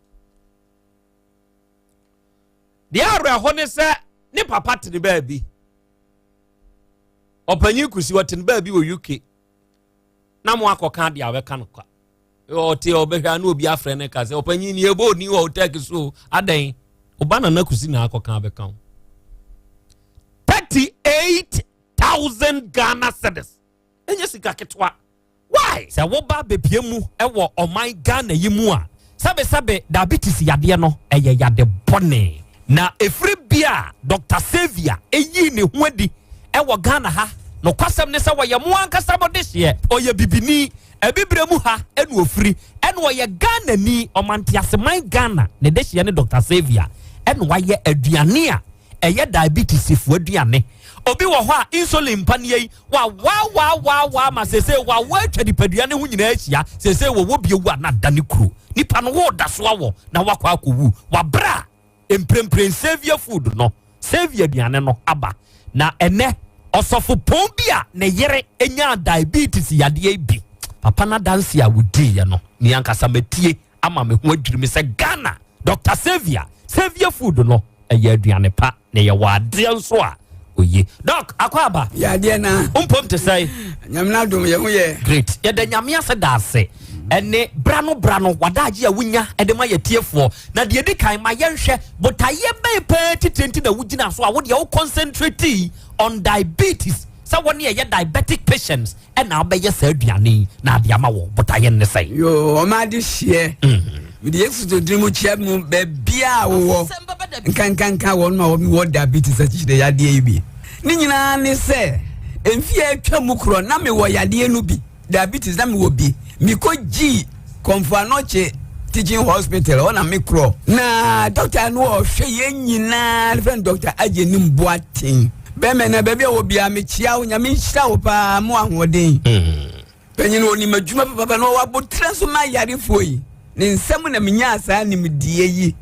Deɛ awerɛho ne sɛ ne papa tene baabi, ɔpanyin Kusi ɔtene baabi wɔ UK na mo akɔka deɛ abɛka no kwa. Ɔte ɔbɛhwɛ a na obi afrɛ no ka sɛ ɔpanyin ni ebo ni wɔ tɛk so adɛn ɔba Nana Kusi na akɔka abɛka ho. 38,000 Ghana cedis ɛnyɛ sika ketewa. Why? Sɛ woba bepie mu wɔ ɔman Ghana yi mu a, sɛbesɛbe diabetes yadeɛ no ɛyɛ yade bɔne. Na ɛfiri bi a Dr. Saviour yii ne ho adi wɔ Ghana ha, nokwasɛm ne sɛ wɔyɛ mo ankasa mo dehyeɛ. Ɔyɛ bibini, abibire mu ha na ɔfiri, ɛna ɔyɛ Ghanani, ɔmanteaseman Ghana ne dehyeɛ ne Dr. Saviour, ɛna wayɛ aduane a ɛyɛ diabetes foɔ aduane. Obi wɔ hɔ a insulin mpaneɛ yi wawawawawa ma sese wawa atwa nipadua ne ho nyinaa ahyia, sese wɔwɔ bi ewu a na da ne kuro nipa no wɔɔda so awɔ na wakɔ akɔwu wabra. Mprempren Saviour food no, Saviour aduane no aba, na ɛnɛ ɔsɔfo pɔn bi a ne yere nyaa diabetes yadeɛ yi bi, papa no adanse a wodiiɛ no, me ankasa matie ama me ho adwiri me sɛ Ghana Dr. Saviour, Saviour food no ɛyɛ aduane pa na yɛwɔ adeɛ nso a oye. Doc, akɔ aba. Yadeɛ na. Mpom te sɛ. Nyame no adom yɛ ho yɛ. Great. Yɛda Nyame ase da ase. Ɛne bra no bra no wadaagye a wonya ɛde ma yɛtiefoɔ. Na deɛ di kan ma yɛnhwɛ botaeɛ bɛn paa titire nti na wogyina so a wodeɛ wo concentrate on diabetes sɛ wɔne ɛyɛ diabetic patients ɛna wobɛyɛ saa aduane yi na ade ama wɔ botaeɛ ne sɛn? Yoo, ɔma ade hyeɛ. Mede Yesu to dini mu kyia mu baabiaa wowɔ, nkankanka wɔn ma wɔwɔ diabetes akyikyire yadeɛ yi bi. Ne nyinaa ne sɛ mfeɛ atwa mu korɔ na mewɔ yadeɛ no bi, diabetes na mewɔ bi. Mekɔ gyii Kɔmfo Anɔkye Teaching Hospital hɔ na mekorɔ na dɔkta no ɔhwɛ yɛn nyinaa ne fɛn dɔkta agye ne mboaten bɛmɛ na baabi a wɔ biara mekyia wo. Nyame nhyira wo paa mo ahoɔden. Panyin onim adwuma papapa na ɔwɔ aboterɛ nso ma ayarefoɔ yi. Ne nsɛm na menyaa saa nimdeɛ yi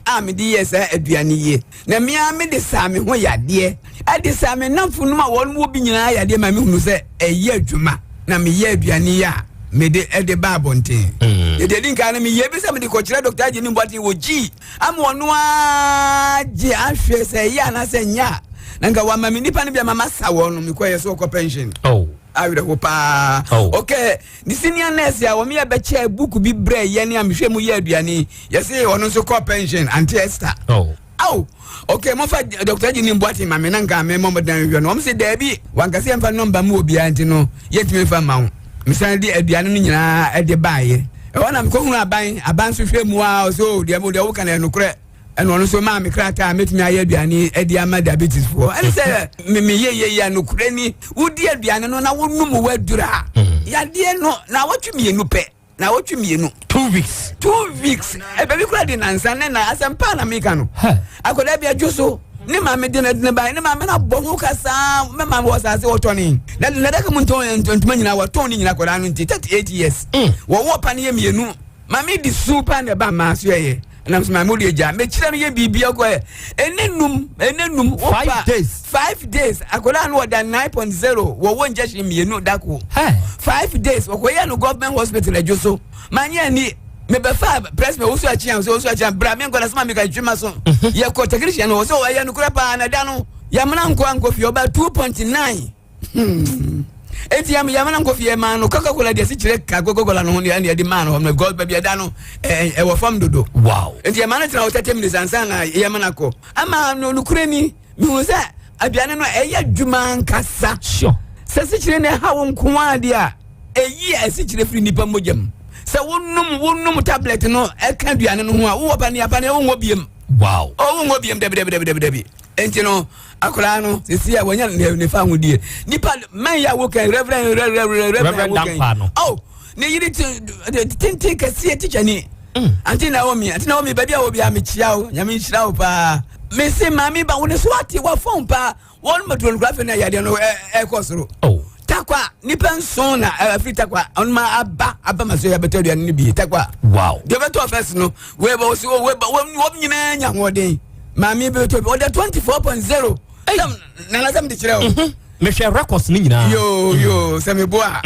a mede yɛɛ saa aduane yi, na me ara mede saa me ho yadeɛ ɛde saa me nnamfonom a wɔn wɔ bi nyinaa yadeɛ ma mehunu sɛ ɛyɛ adwuma na meyɛ aduane yi a mede ɛde ba abɔnten. Yɛde adi nkan no meyɛ bi sɛ mede kɔkyerɛ Dr. Agye ne Mboaten wɔ gyii ama ɔno ara gye ahwɛ sɛ ɛyɛ anaasɛ nyɛ a na nka wama me nipa no bi ama masa wɔn no. Mekɔyɛ sɛ ɔkɔ pension. Oh. Awerɛho paa. Oh. Okay, ne senior nurse a wɔn yɛ bɛkyɛ book bi brɛ yɛn a mehwɛ mu yɛ aduane yɛse ɔno nso kɔ pension, Auntie Esther. Oh. Aw, okay, mofa Dr. Agye Mboate ma me na nka me mmɔ dan hwɛ no. Wɔn se daabi, wankasa yɛmfa nɔmba mu obiara nti no yɛntumi mfa mma wo. Mesan de aduane no nyinaa de baeɛ. Ɛhɔ na mekɔhunu aban, aban nso hwɛ mu a ɔsɛ o deɛ mo deɛ woka no ɛnokorɛ. Ɛna ɔno nso maa me krataa a mɛtumi ayɛ aduane adi ama diabetes foɔ. Ɛne sɛ meyɛ yɛ yɛ nokorɛ ni, wodi aduane no na wonom w'aduru a, yadeɛ no naawɔtwe mmienu pɛ, naawɔtwe mmienu. 2 weeks. 2 weeks. Ɛbɛbi kora de nansa ne na asɛmpa na meka no. Akwadaa bi adwo so ne maame de ne ba ne maame na bɔ ho kasa mɛ maame wɔ saase wɔtɔne na nadaka mu ntɔn ntoma nyinaa wɔtɔn ne nyinaa akwadaa no nti 38 years wɔwɔ pa ne yɛ mmienu. Maame di su pa na ɛba maa so yɛ ɛnam so maame wode agya mekyerɛ no yɛ biribi akɔ yɛ ɛne num ɛne num. 5 days. 5 days akwadaa no wɔda 9.0, wɔwɔ injection mmienu dako. 5 days wɔkɔyɛ no government hospital adwo so. Manyɛ ani mebɛfa president wosu akyia sɛ wosu akyia bra me nkɔla sɛ ma meka twema so yɛkɔ technician no wɔ sɛ ɔyɛ nokorɛ paa na da no yɛmena nkɔ ankɔ fie ɔba 2.9 enti yɛmena nkɔ fie maa no Coca-Cola deɛ si kyerɛ ka Coca-Cola no ho deɛ ɛne yɛde maa no hɔ no because baabi ɛda no ɛwɔ fam dodo. Enti yɛma no tena hɔ 30 minutes ansa na yɛmena kɔ ama no. Nokorɛ ni, mehu sɛ aduane no ɛyɛ adwuma ankasa. Sɛ sikyerɛ no ɛha wo nko a deɛ a ɛyi a ɛsikyerɛ firi nnipa mogya mu sɛ wonom tablet no ɛka aduane no ho a wowɔ paneɛ paneɛ wonwɔ biem. Ɔ wonwɔ biem, dabi dabi dabi dabi dabi. Enti no akwaraa no sisi a wɔnya ne fa ahodie nipa mɛn yɛ a wokan reverend reverend Reverend Dankwa no. Oh, ne yere tenten kɛseɛ tikya ni Auntie Naomi, Auntie Naomi, baabi a wɔ bi a mekyia wo, Nyame nhyira wo paa. Mese maame ba wo ne so ate wafɔn paa wɔn mɛturo no kora afei na yadeɛ no ɛkɔ soro. Takwa nipa nson na afiri Takwa ɔno ma aba ma so yɛ bɛtɔ aduane no bi Takwa. Deɛ ɔbɛtɔ first no wei bɛ wɔsi wei bɛ wɔn nyinaa nya ahoɔden. Maame bi bɛtɔ bi ɔda 24.0 nana sɛm de kyerɛ o. Mehwɛ records no nyinaa. Yoo yoo, sɛ mi bo a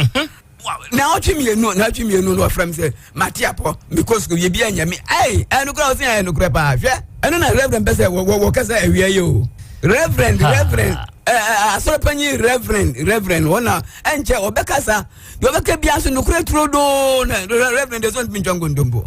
na ɔtwe mmienu na ɔtwe mmienu na ɔfrɛ mi sɛ mate apɔ mekɔ sukuu yɛ bi anya mi ɛyi ɛnukura ɔsɛn ɛyɛ nukurɛ paa. Hwɛ, ɛno na reverend bɛ sɛ wɔ kasa awia yi o. Reverend, reverend ɛɛ asɔrɔpanyin, reverend, reverend wɔn na ɛnkyɛ ɔbɛkasa deɛ ɔbɛka bia nso nukurɛ turo doo na reverend de so ntumi ntwa nkontompo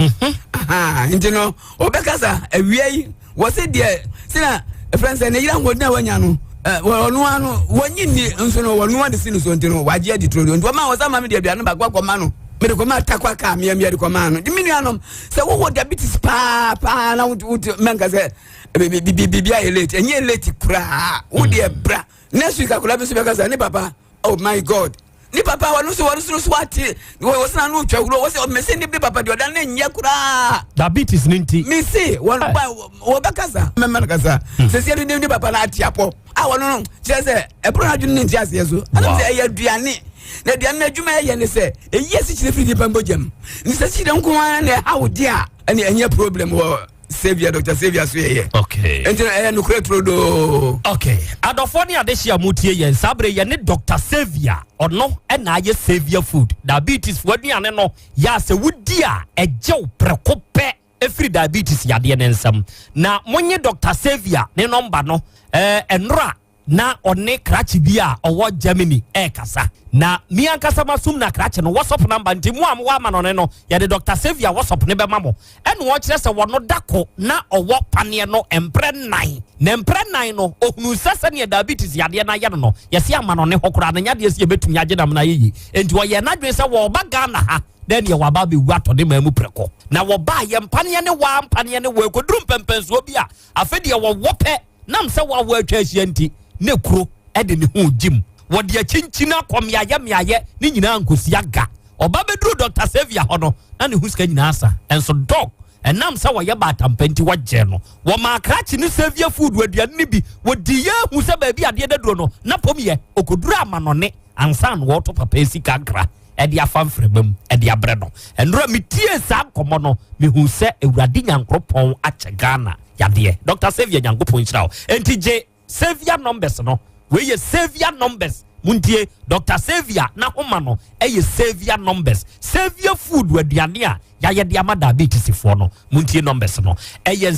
nti no ɔbɛkasa awia yi. Wɔsi deɛ sina efɛn sɛ ne yere ahoɔden a wanya no ɔno ano wɔnyi ni nso no wɔn de si no so nti no wagye adi turo nti wɔn a wɔsa maame deɛ aduane baako akɔma no mede kɔma Takwa kaa mmea mmea de kɔma no. Mi nuanom, sɛ wowɔ diabetes paa paa na wote mɛnka sɛ bibi ayɛ late, ɛnyɛ late koraa. Wo deɛ bra next week. Akwadaa bi nso bɛka sɛ ne papa, oh my God, ne papa wɔn nso wɔn nso so ate wɔsena no twa wuro wɔsɛ mesi ne papa deɛ ɔda ne nyɛ koraa. Diabetes ne nti. Mesi wɔn ba wɔbɛkasa mɛmɛ no kasa sɛsi ɛde ne papa no ate apɔ a wɔn no kyerɛ sɛ ɛpono no adwene ne nti aseɛ so ɛna sɛ ɛyɛ aduane na aduane no adwuma ɛyɛ ne sɛ ɛyi asikyire firi nipa mbɔgya mu ne sɛ asikyire nko ara na ɛha wo deɛ a ɛne ɛnyɛ problem wɔ Saviour, Dr Saviour so yɛyɛ. Nti no ɛyɛ nokorɛ turodoo. Okay, adɔfoɔ ne adehye a motie yɛn saa bere, yɛne Dr Saviour, ɔno ɛna ayɛ Saviour Food diabetes foɔ aduane no yɛ a sɛ wodi a ɛgye wo prɛko pɛ ɛfiri diabetes yadeɛ ne nsam. Na monye Dr Saviour ne nɔmba no ɛnora na ɔne krakye bi a ɔwɔ Germany ɛrekasa na mi ankasa ma som na krakye no WhatsApp number nti mu a mowɔ ama no ne no yɛde Dr Saviour WhatsApp ne bɛma mo. Ɛna ɔkyerɛ sɛ wɔno dako na ɔwɔ paneɛ no mprɛ nnan na mprɛ nnan no ohunu sɛ sɛneɛ diabetes yadeɛ no ayɛ no yɛsi ama no ne hɔ koraa no nyadeɛ sɛ yɛbɛtumi agye nam no ayɛ yie. Enti ɔyɛ n'adwene sɛ wɔɔba Ghana ha dɛ neɛ waba abɛwu atɔ ne maa mu prɛkɔ na wɔbaa yɛ mpaneɛ ne waa mpaneɛ ne wɔ ɛkɔduru mpɛmpɛnsoɔ bi a afei deɛ wɔwɔ pɛ nam sɛ wɔawɔ atwa ahyia nti ne kuro ɛde ne ho gyim wɔde akyinkyini akɔ mmeayɛ mmeayɛ ne nyinaa nkosi aga. Ɔba bɛduru Dr Saviour hɔ no na ne ho sika nyinaa sa. Ɛnso Doc ɛnam sɛ wɔyɛ baatampa nti wɔgye no wɔma akrakye ne Saviour Food aduane no bi wɔdi. Yɛ ahu sɛ baabi adeɛ daduro no na pɔm yɛ ɔkɔduru amanɔne ansa na wɔto papa sika nkra ɛde afa mframa mu ɛde abrɛ no. Ɛnora metie saa nkɔmmɔ no mehu sɛ Awurade Nyankoropɔn akyɛ Ghana yadeɛ. Dr Saviour, Nyankopɔn nhyira wo. Enti gye Saviour numbers no. Wei yɛ Saviour numbers, muntie. Dr Saviour n'ahoma no ɛyɛ Saviour numbers, Saviour Food aduane a yɛayɛ de ama diabetes foɔ no. Muntie numbers no, ɛyɛ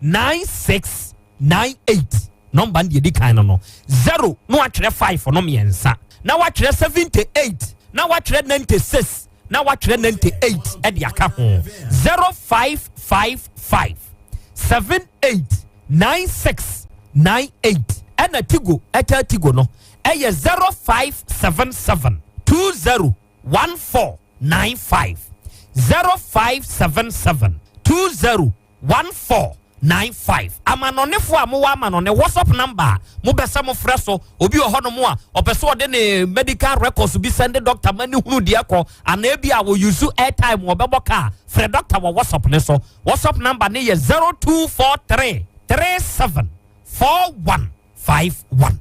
0555789698. Number no deɛ di kan no zero na watwerɛ five no mmiɛnsa na watwerɛ 78 na watwerɛ 96 na watwerɛ 98 ɛde aka ho. 0555789698. Ɛna Tigo ɛtɛ Tigo no ɛyɛ 0577 20 1495 0577 20 1495 Amanɔnefoɔ a mowɔ amanɔne WhatsApp number a mobɛsɛ mofrɛ so obi wɔ hɔnom a ɔpɛ sɛ ɔde ne medical records bi sɛnde doctor ma ne hunu deɛ kɔ anaa bi a wɔuse airtime wɔbɛbɔ kaa frɛ doctor wɔ WhatsApp ne so WhatsApp number ne yɛ 0243 37 4151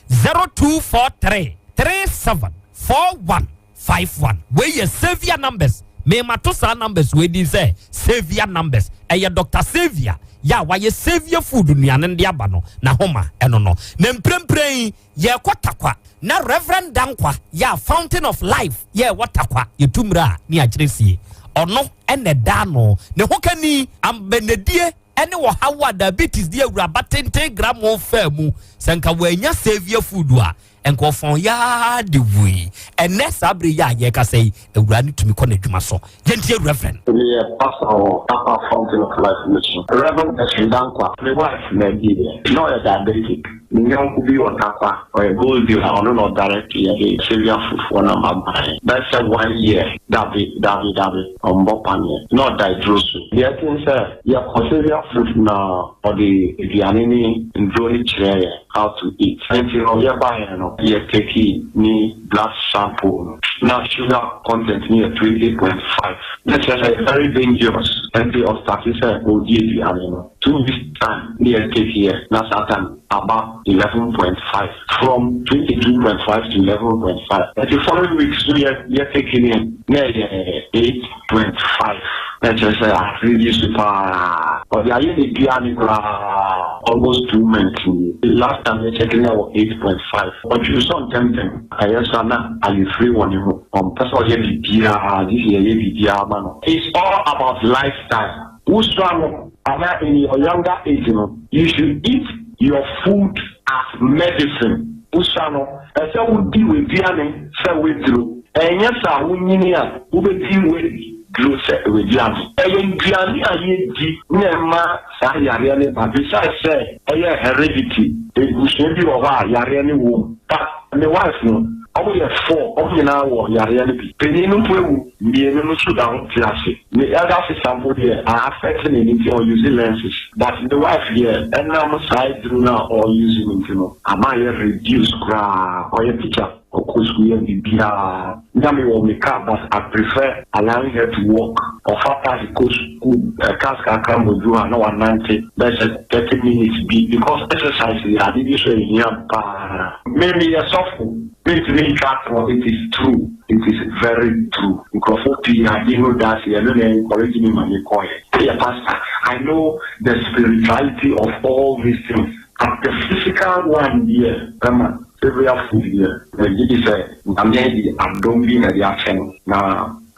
0243 37 4151 wei yɛ Saviour numbers memato saa numbers wei din sɛ Saviour numbers ɛyɛ Dr. Saviour yɛ a wayɛ Saviour food nnuane de aba no na homa ɛno no na mprempren yi yɛkɔ Takwa na Reverend Dankwa yɛ a Fountain of Life yɛ ɛwɔ Takwa yɛtu mmerɛ a ne akyerɛ sie ɔno ɛna da no ne ho kani ambanadie ɛne ɔhaw a diabetes de awuraba tenten gram faa mu sɛ nka wɔanya Saviour food a nkɔfɔn yaa de wui ɛnɛ saa bere yi a yɛkasa yi awura no tumi kɔ n'adwuma so yɛntie Reverend. Meyɛ pastor wɔ Upper Fountain of Life Mission. Reverend Esri Dankwa, me wife na ɛdi yɛ. Na ɔyɛ diabetic. Me nyɔnko bi wɔ Takwa, ɔyɛ gold dealer, ɔno na ɔdirect yɛde Saviour fufuo na ma baeɛ. Bɛyɛ sɛ one year, dabi, dabi, dabi, ɔmbɔ paneɛ. Na ɔda aduro so. Deɛ ɛte ne sɛ, yɛkɔ Saviour Food na ɔde aduane ne nduro no kyerɛɛ yɛn how to eat. Nti no yɛbaeɛ no, yɛ take ne blood sample no, na sugar content no yɛ 20.5. Na kyerɛ sɛ very dangerous. Nti ɔstarte sɛ ɔredi aduane no. 2 weeks time ne yɛ take yɛ, na saa time aba 11.5, from 22.5 to 11.5. Nti following week so yɛ yɛ take ne na ɛyɛ 8.5. Na kyerɛ sɛ areduce paa. Ɔde ayɛ ne duane koraa almost 2 months nie. Last time yɛ check na wɔ 8.5. Ɔtwi so ntɛmtɛm. Ɛyɛ so na ayɛfiri wɔ ne ho. Ɔmpɛ sɛ ɔyɛ biribiara gye sɛ yɛyɛ biribiara ma no. It's all about lifestyle. Wosua no anaa in your younger age no, you should eat your food as medicine. Wosua no, ɛsɛ wodi w'aduane sɛ waduro. Ɛnyɛ sɛ a wonyini a wobɛdi waduro sɛ w'aduane. Ɛyɛ nduane a yɛdi na ɛma saa yareɛ no ba. Besides sɛ ɛyɛ heredity, ebusua bi wɔ hɔ a yareɛ no wɔ mu. But me wife no, ɔmo yɛ four, ɔmo nyinaa wɔ yareɛ no bi. Panyin no mpo ewu, mmienu no nso da ho te ase. Ne elder sister mpo deɛ, a affect ne nti ɔuse lenses. But the wife deɛ, ɛnam saa aduro no a ɔuse no nti no, ama yɛ reduce koraa. Ɔyɛ teacher, ɔkɔ school yɛ biribiara. Nyame wɔ me car but I prefer allowing her to walk. Ɔfa taxi kɔ school, cars kakra mbɔduru a na wanante bɛyɛ sɛ 30 minutes bi because exercise yɛ ade bi so ehia paa. Me meyɛ sɔfo, mentumi ntwa atorɔ, it is true. It is very true. Nkurɔfoɔ pii ade no da ase ɛno na encourage me ma me kɔɛ. Yɛ pastor, I know the spirituality of all these things. But the physical one deɛ, bɛma Saviour food deɛ, megye di sɛ Nyame de adom bi na ɛde akyɛ no. Na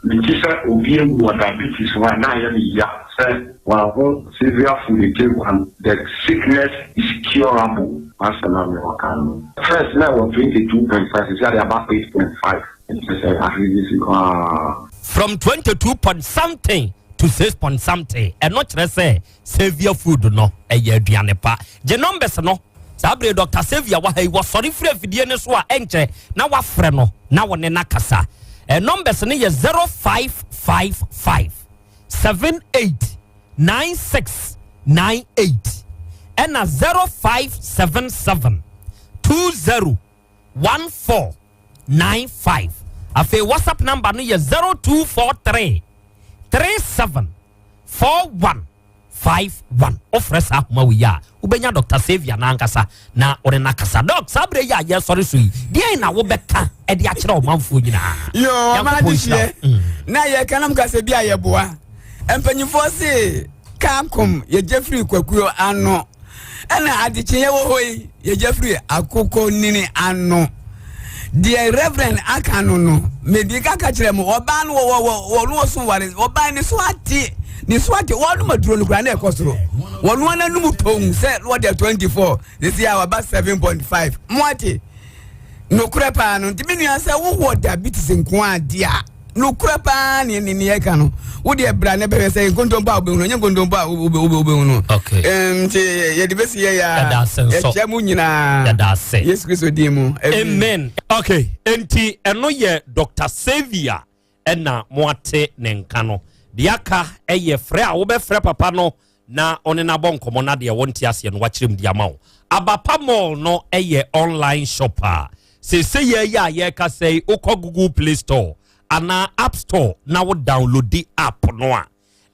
meti sɛ obi ewu wɔ diabetes ho a na ayɛ me ya sɛ wɔaho Saviour food ete kwan. The sickness is curable. Masɛm a mewɔ ka no. First na ɛwɔ 22.5, sisi ade aba 8.5. Nti sɛ ahwɛ koraa. From 22 point something to 6 point something ɛno kyerɛ sɛ Saviour food no ɛyɛ aduane pa. Gye numbers no saa bere Dr. Saviour wɔ ha yi wɔsɔre firi afidie no so a ɛnkyɛ na wafrɛ no na wɔne no akasa. Ɛ numbers no yɛ 0555 78 96 98 ɛna 0577 20 14 95. Afei WhatsApp number no yɛ 0243 37 41 51. Wofrɛ saa ahoma wei a wobɛnya Dr. Saviour n'ankasa na wode no akasa. Doc, saa berɛ yi a yɛsɔre so yi, deɛn na wobɛka de akyerɛ ɔmanfoɔ nyinaa? Yo, ɔma Nyankopɔn nhyira adehyeɛ wo. Na yɛka nam kasa bi a yɛboa mpanyimfoɔ se kaakom yɛgye firi kwakuo ano ɛna adekyeɛ wɔ hɔ yi yɛgye firi akokɔ nini ano. Deɛ Reverend aka no medi kaka kyerɛ mu ɔbaa no wɔ wɔ wɔ no wɔso ware ɔbaa ne so ate ne so ate wɔnom aduro no koraa na ɛkɔ soro wɔno ananum tom sɛ wɔde 24 sisi a waba 7.5 mo ate nokorɛ paa no. Nti me nua sɛ wowɔ diabetes nko ade a Nokorɛ paa ne ne ne yɛka no. Wo deɛ bra na bɛhwɛ sɛ nkontompo a wobɛhunu ɛnyɛ nkontompo a wobɛhunu. Okay. Nti yɛde bɛsi yɛ yɛ a yɛkyɛ mu nyinaa. Yɛda ase. Yesu Kristo din mu. Amen. Okay, nti ɛno yɛ Dr. Xavier ɛna moate ne nka no. Deɛ aka ɛyɛ frɛ a wobɛfrɛ papa no na ɔne no abɔ nkɔmmɔ na deɛ wɔnte aseɛ no wakyerɛ mu de ama wo. Abapa Mall no yɛ online shop a seesei yɛ yi a yɛrekasa yi wokɔ Google Play Store anaa App Store na wo downloadi app no a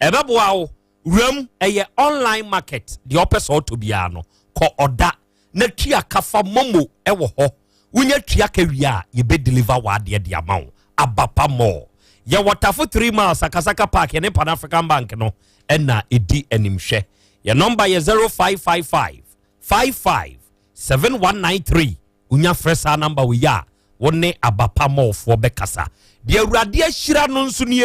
ɛbɛboa wo. Wuram ɛyɛ online market deɛ ɔpɛ sɛ ɔtɔ biara no kɔ ɔda na tua ka fa momo wɔ hɔ wonya tua ka wie a yɛbɛ deliver w'adeɛ de ama wo. Abapa Mall yɛwɔ Tafo 3 miles Sakasaka Park yɛne Pan African Bank no ɛna ɛdi animhwɛ. Yɛn nɔmba yɛ 0555 55 7193 wonya frɛ saa nɔmba wei a wo ne Abapa Mallfoɔ bɛkasa. Deɛ Awurade ahyira no nso nie,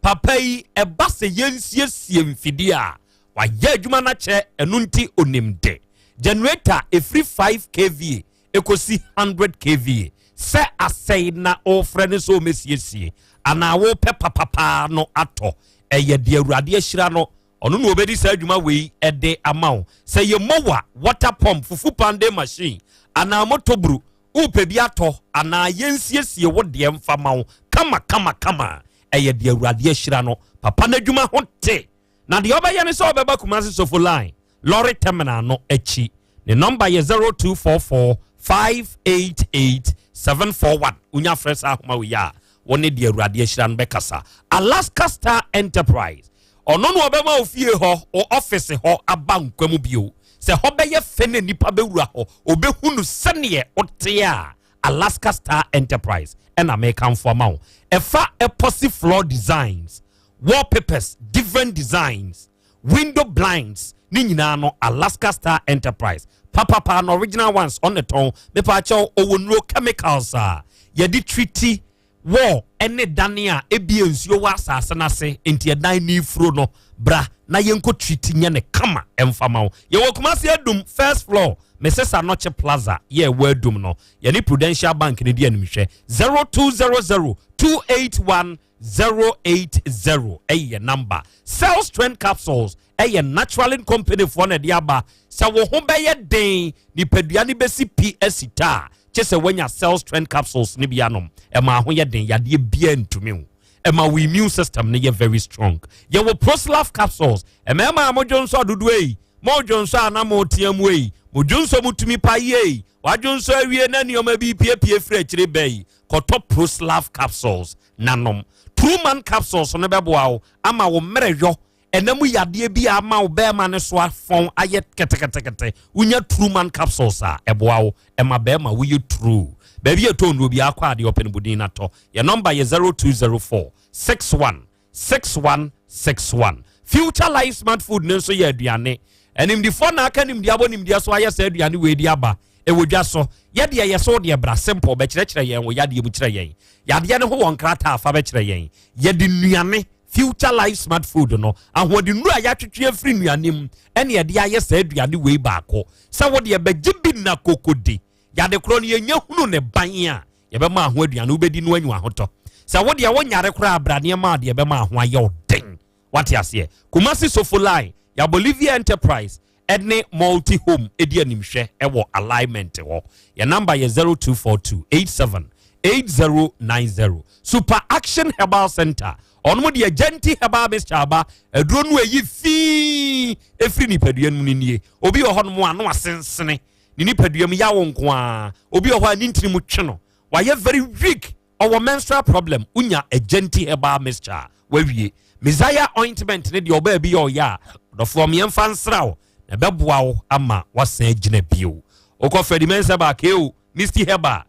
papa yi ɛba sɛ yɛnsiesie mfidie a wayɛ adwuma no akyɛ ɛno nti onim de. Generator ɛfiri 5 kva ɛkɔsi 100 kva sɛ asɛe na wofrɛ no sɛ ɔmɛsiesie anaa wopɛ papapaa no atɔ ɛyɛ deɛ Awurade ahyira no ɔno na ɔbɛdi saa adwuma wei ɛde ama wo. Sɛ yɛ mowa, water pump, fufu pande machine anaa motoburu wopɛ bi atɔ anaa yɛnsiesie wo deɛ mfa ma wo kama kama kama ɛyɛ deɛ Awurade ahyira no. Papa no adwuma ho te na deɛ ɔbɛyɛ ne sɛ ɔbɛba Kumasi Sofo line lorry terminal no akyi. Ne nɔmba yɛ 0244 588 741. Wonya frɛ saa ahoma wei a wo ne deɛ Awurade ahyira no bɛkasa. Alaska Star Enterprise ɔno na ɔbɛma wo fie hɔ wo office hɔ aba nkwa mu bio sɛ hɔ bɛyɛ fɛ ne nnipa bɛwura hɔ ɔbɛhu no sɛneɛ wote a Alaska Star Enterprise ɛna mekamfo ama wo. Ɛfa epoxy floor designs, wallpapers, different designs, window blinds ne nyinaa no Alaska Star Enterprise papapa na original ones ɔne tɔn. Mepaakyɛw ɔwɔ nnuro chemicals a yɛde treat wall ɛne dane a ebie nsuo wɔ asase n'ase nti ɛdan ne ifuro no bra na yɛnkɔ treat nyɛ ne kama ɛmfama wo. Yɛwɔ Kumasi Adum first floor Mrs Anɔkye Plaza yɛ ɛwɔ Adum no yɛne Prudential Bank ne di animhwɛ. 0200 281 080 ɛyɛ number. Cell Strength capsules ɛyɛ Natural Company foɔ na ɛde aba sɛ wo ho bɛyɛ den nipadua ne bɛsi pi asi taa kyɛ sɛ woanya Cell Strength capsules ne bi anom ɛma ho yɛ den yadeɛ bia ntumi wo ɛma wo immune system no yɛ very strong. Yɛwɔ Proslaf capsules mmarima a modwo nso adodoɔ yi modwo nso a na moteɛ mu yi modwo nso motumi pa yie wadwo nso awie na nneɛma bi piepie firi akyire bɛyi kɔtɔ Proslaf capsules nanom. True Man capsules no bɛboa wo ama wo mmerɛ yɔ ɛnam yadeɛ bi a ama wo bɛrima ne so afɔn ayɛ ketekete. Wonya True Man capsules a ɛboa wo ɛma bɛrima woyɛ true. Baabi yɛ tɔn obi akɔ adeɛ ɔpɛ no budin natɔ. Yɛ nɔmba yɛ 0204 61 61 61. Future Life Smart Food ne nso yɛ aduane animdifoɔ na aka nimdeɛ abɔ nimdeɛ so ayɛ sɛ aduane wei di aba ɛwɔ dwa so. Yɛdeɛ yɛ so deɛ bra simple bɛkyerɛkyerɛ yɛn wɔ yadeɛ mu kyerɛ yɛn yadeɛ no ho wɔ nkrataa afa bɛkyerɛ yɛn. Yɛde nnuane Future Life Smart Food no ahoɔden nnuro a yɛatwetwe afiri nnuane mu ɛne yɛde ayɛ saa aduane wei baako sɛ wodeɛ bɛgye bi na kokodi yade korɔ no yɛnya hunu ne ban a yɛbɛma aho aduane wobɛdi no anyu ahotɔ sɛ wodeɛ wonyare koraa abra nneɛma a deɛ ɛbɛma aho ayɛ wo den. Wate aseɛ? Kumasi Sofo line yɛ Bolivia Enterprise ɛne Multi Home ɛdi animhwɛ ɛwɔ alignment hɔ. Yɛ number yɛ 0242 87 8090. Super Action Herbal Center ɔnom deɛ Genti Herbal Mixture aba aduro no ɛyi fii ɛfiri nipadua no mu no nie. Obi wɔ hɔ nom a no asensene ne nipadua mu yawo nko a obi wɔ hɔ a ne ntini mu twe no wayɛ very weak ɔwɔ menstrual problem wonya Agenti Herbal Mixture wawie. Messiah ointment ne deɛ ɔbaa bi yɛ ɔyɛ a dɔfoɔ mmiɛmfa nsra wo na ɛbɛboa wo ama wasan gyina bio. Wokɔ Freddy Mensa baakeo Misty Herbal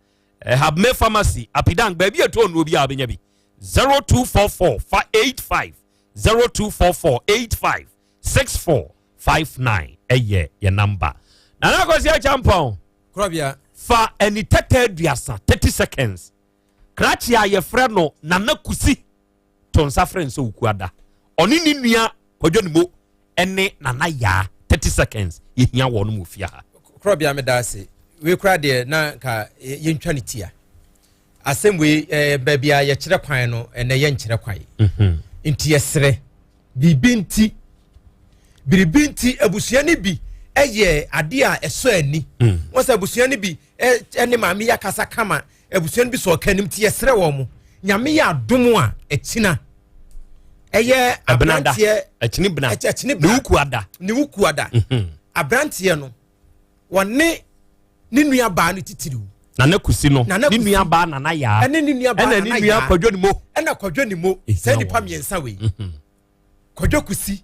Habme Pharmacy Apidank baabi a ɛtɔ nnuo bi a wobɛnya bi. 0244 fa 85 0244 85 6459 ɛyɛ yɛ number. Nana Akwasi Akyampɔn. Korɔbea. Fa ani tɛtɛ 30, 30 seconds. Krakye a yɛfrɛ no Nana Kusi to nsa frɛ nsɛ Okuada ɔne ne nua Kwadwo ne mo ɛne Nana Yaa, 30 seconds, yɛhia wɔn mu fie ha. Korɔbea, meda ase. Wei kora deɛ na nka yɛntwa ne tia. Asɛm wei eh, baabi a yɛkyerɛ kwan no ɛnɛ yɛnkyerɛ kwan. Mhm. Nti yɛserɛ biribi nti biribi nti abusua no bi ɛyɛ adeɛ a ɛsɔ ani. Mm. Wɔn sɛ abusua no bi ɛne maame yi akasa kama abusua no bi sɔ ɔka anim nti yɛserɛ wɔn mo. Nyame yɛ adom a ɛkyina ɛyɛ aberanteɛ ɛkyini bena ɛkyini bena ne wuku ada ne wuku ada mhm. aberanteɛ no wɔne ne nua baa no titiriw nana kusi no ne nua baa nana yaa ɛne ne nua baa nana yaa ɛna ne nua kwadwo ne mo ɛna kwadwo ne mo sɛ nipa mmiɛnsa wei mhm. kwadwo kusi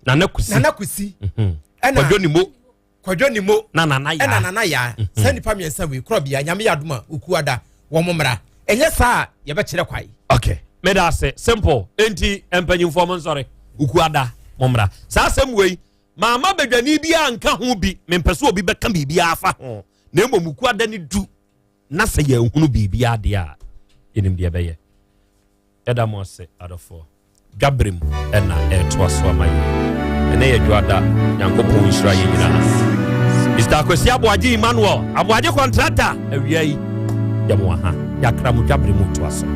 nana kusi nana kusi mhm. ɛna kwadwo ne mo kwadwo ne mo na nana yaa ɛna nana yaa mhm. sɛ nipa mmiɛnsa wei korɔ bia nyame yɛ adoma okuo ada wɔn mmra ɛnyɛ saa yɛbɛkyerɛ kwae. okay meda ase simple enti mpanyinfoɔ mo nsɔre okuo ada mo mmra saa asɛm wei Mamma badwani biara anka ho bi, mempɛ sɛ obi bɛka biribiara afa ho, na mmom Wukuada no du na sɛ yɛanhunu biribiara deɛ a, yɛnim deɛ ɛbɛyɛ. Yɛda mo ase adɔfoɔ. Dwaberem na ɛretoa so ama yɛn. Ɛnɛ yɛ Dwoada, Nyankopɔn nhyira yɛn nyinaa. Mr. Akwasi Aboagye Emmanuel, Aboagye Kɔntrata, awia yi, yɛmo aha, yɛakra mo dwaberem toa so.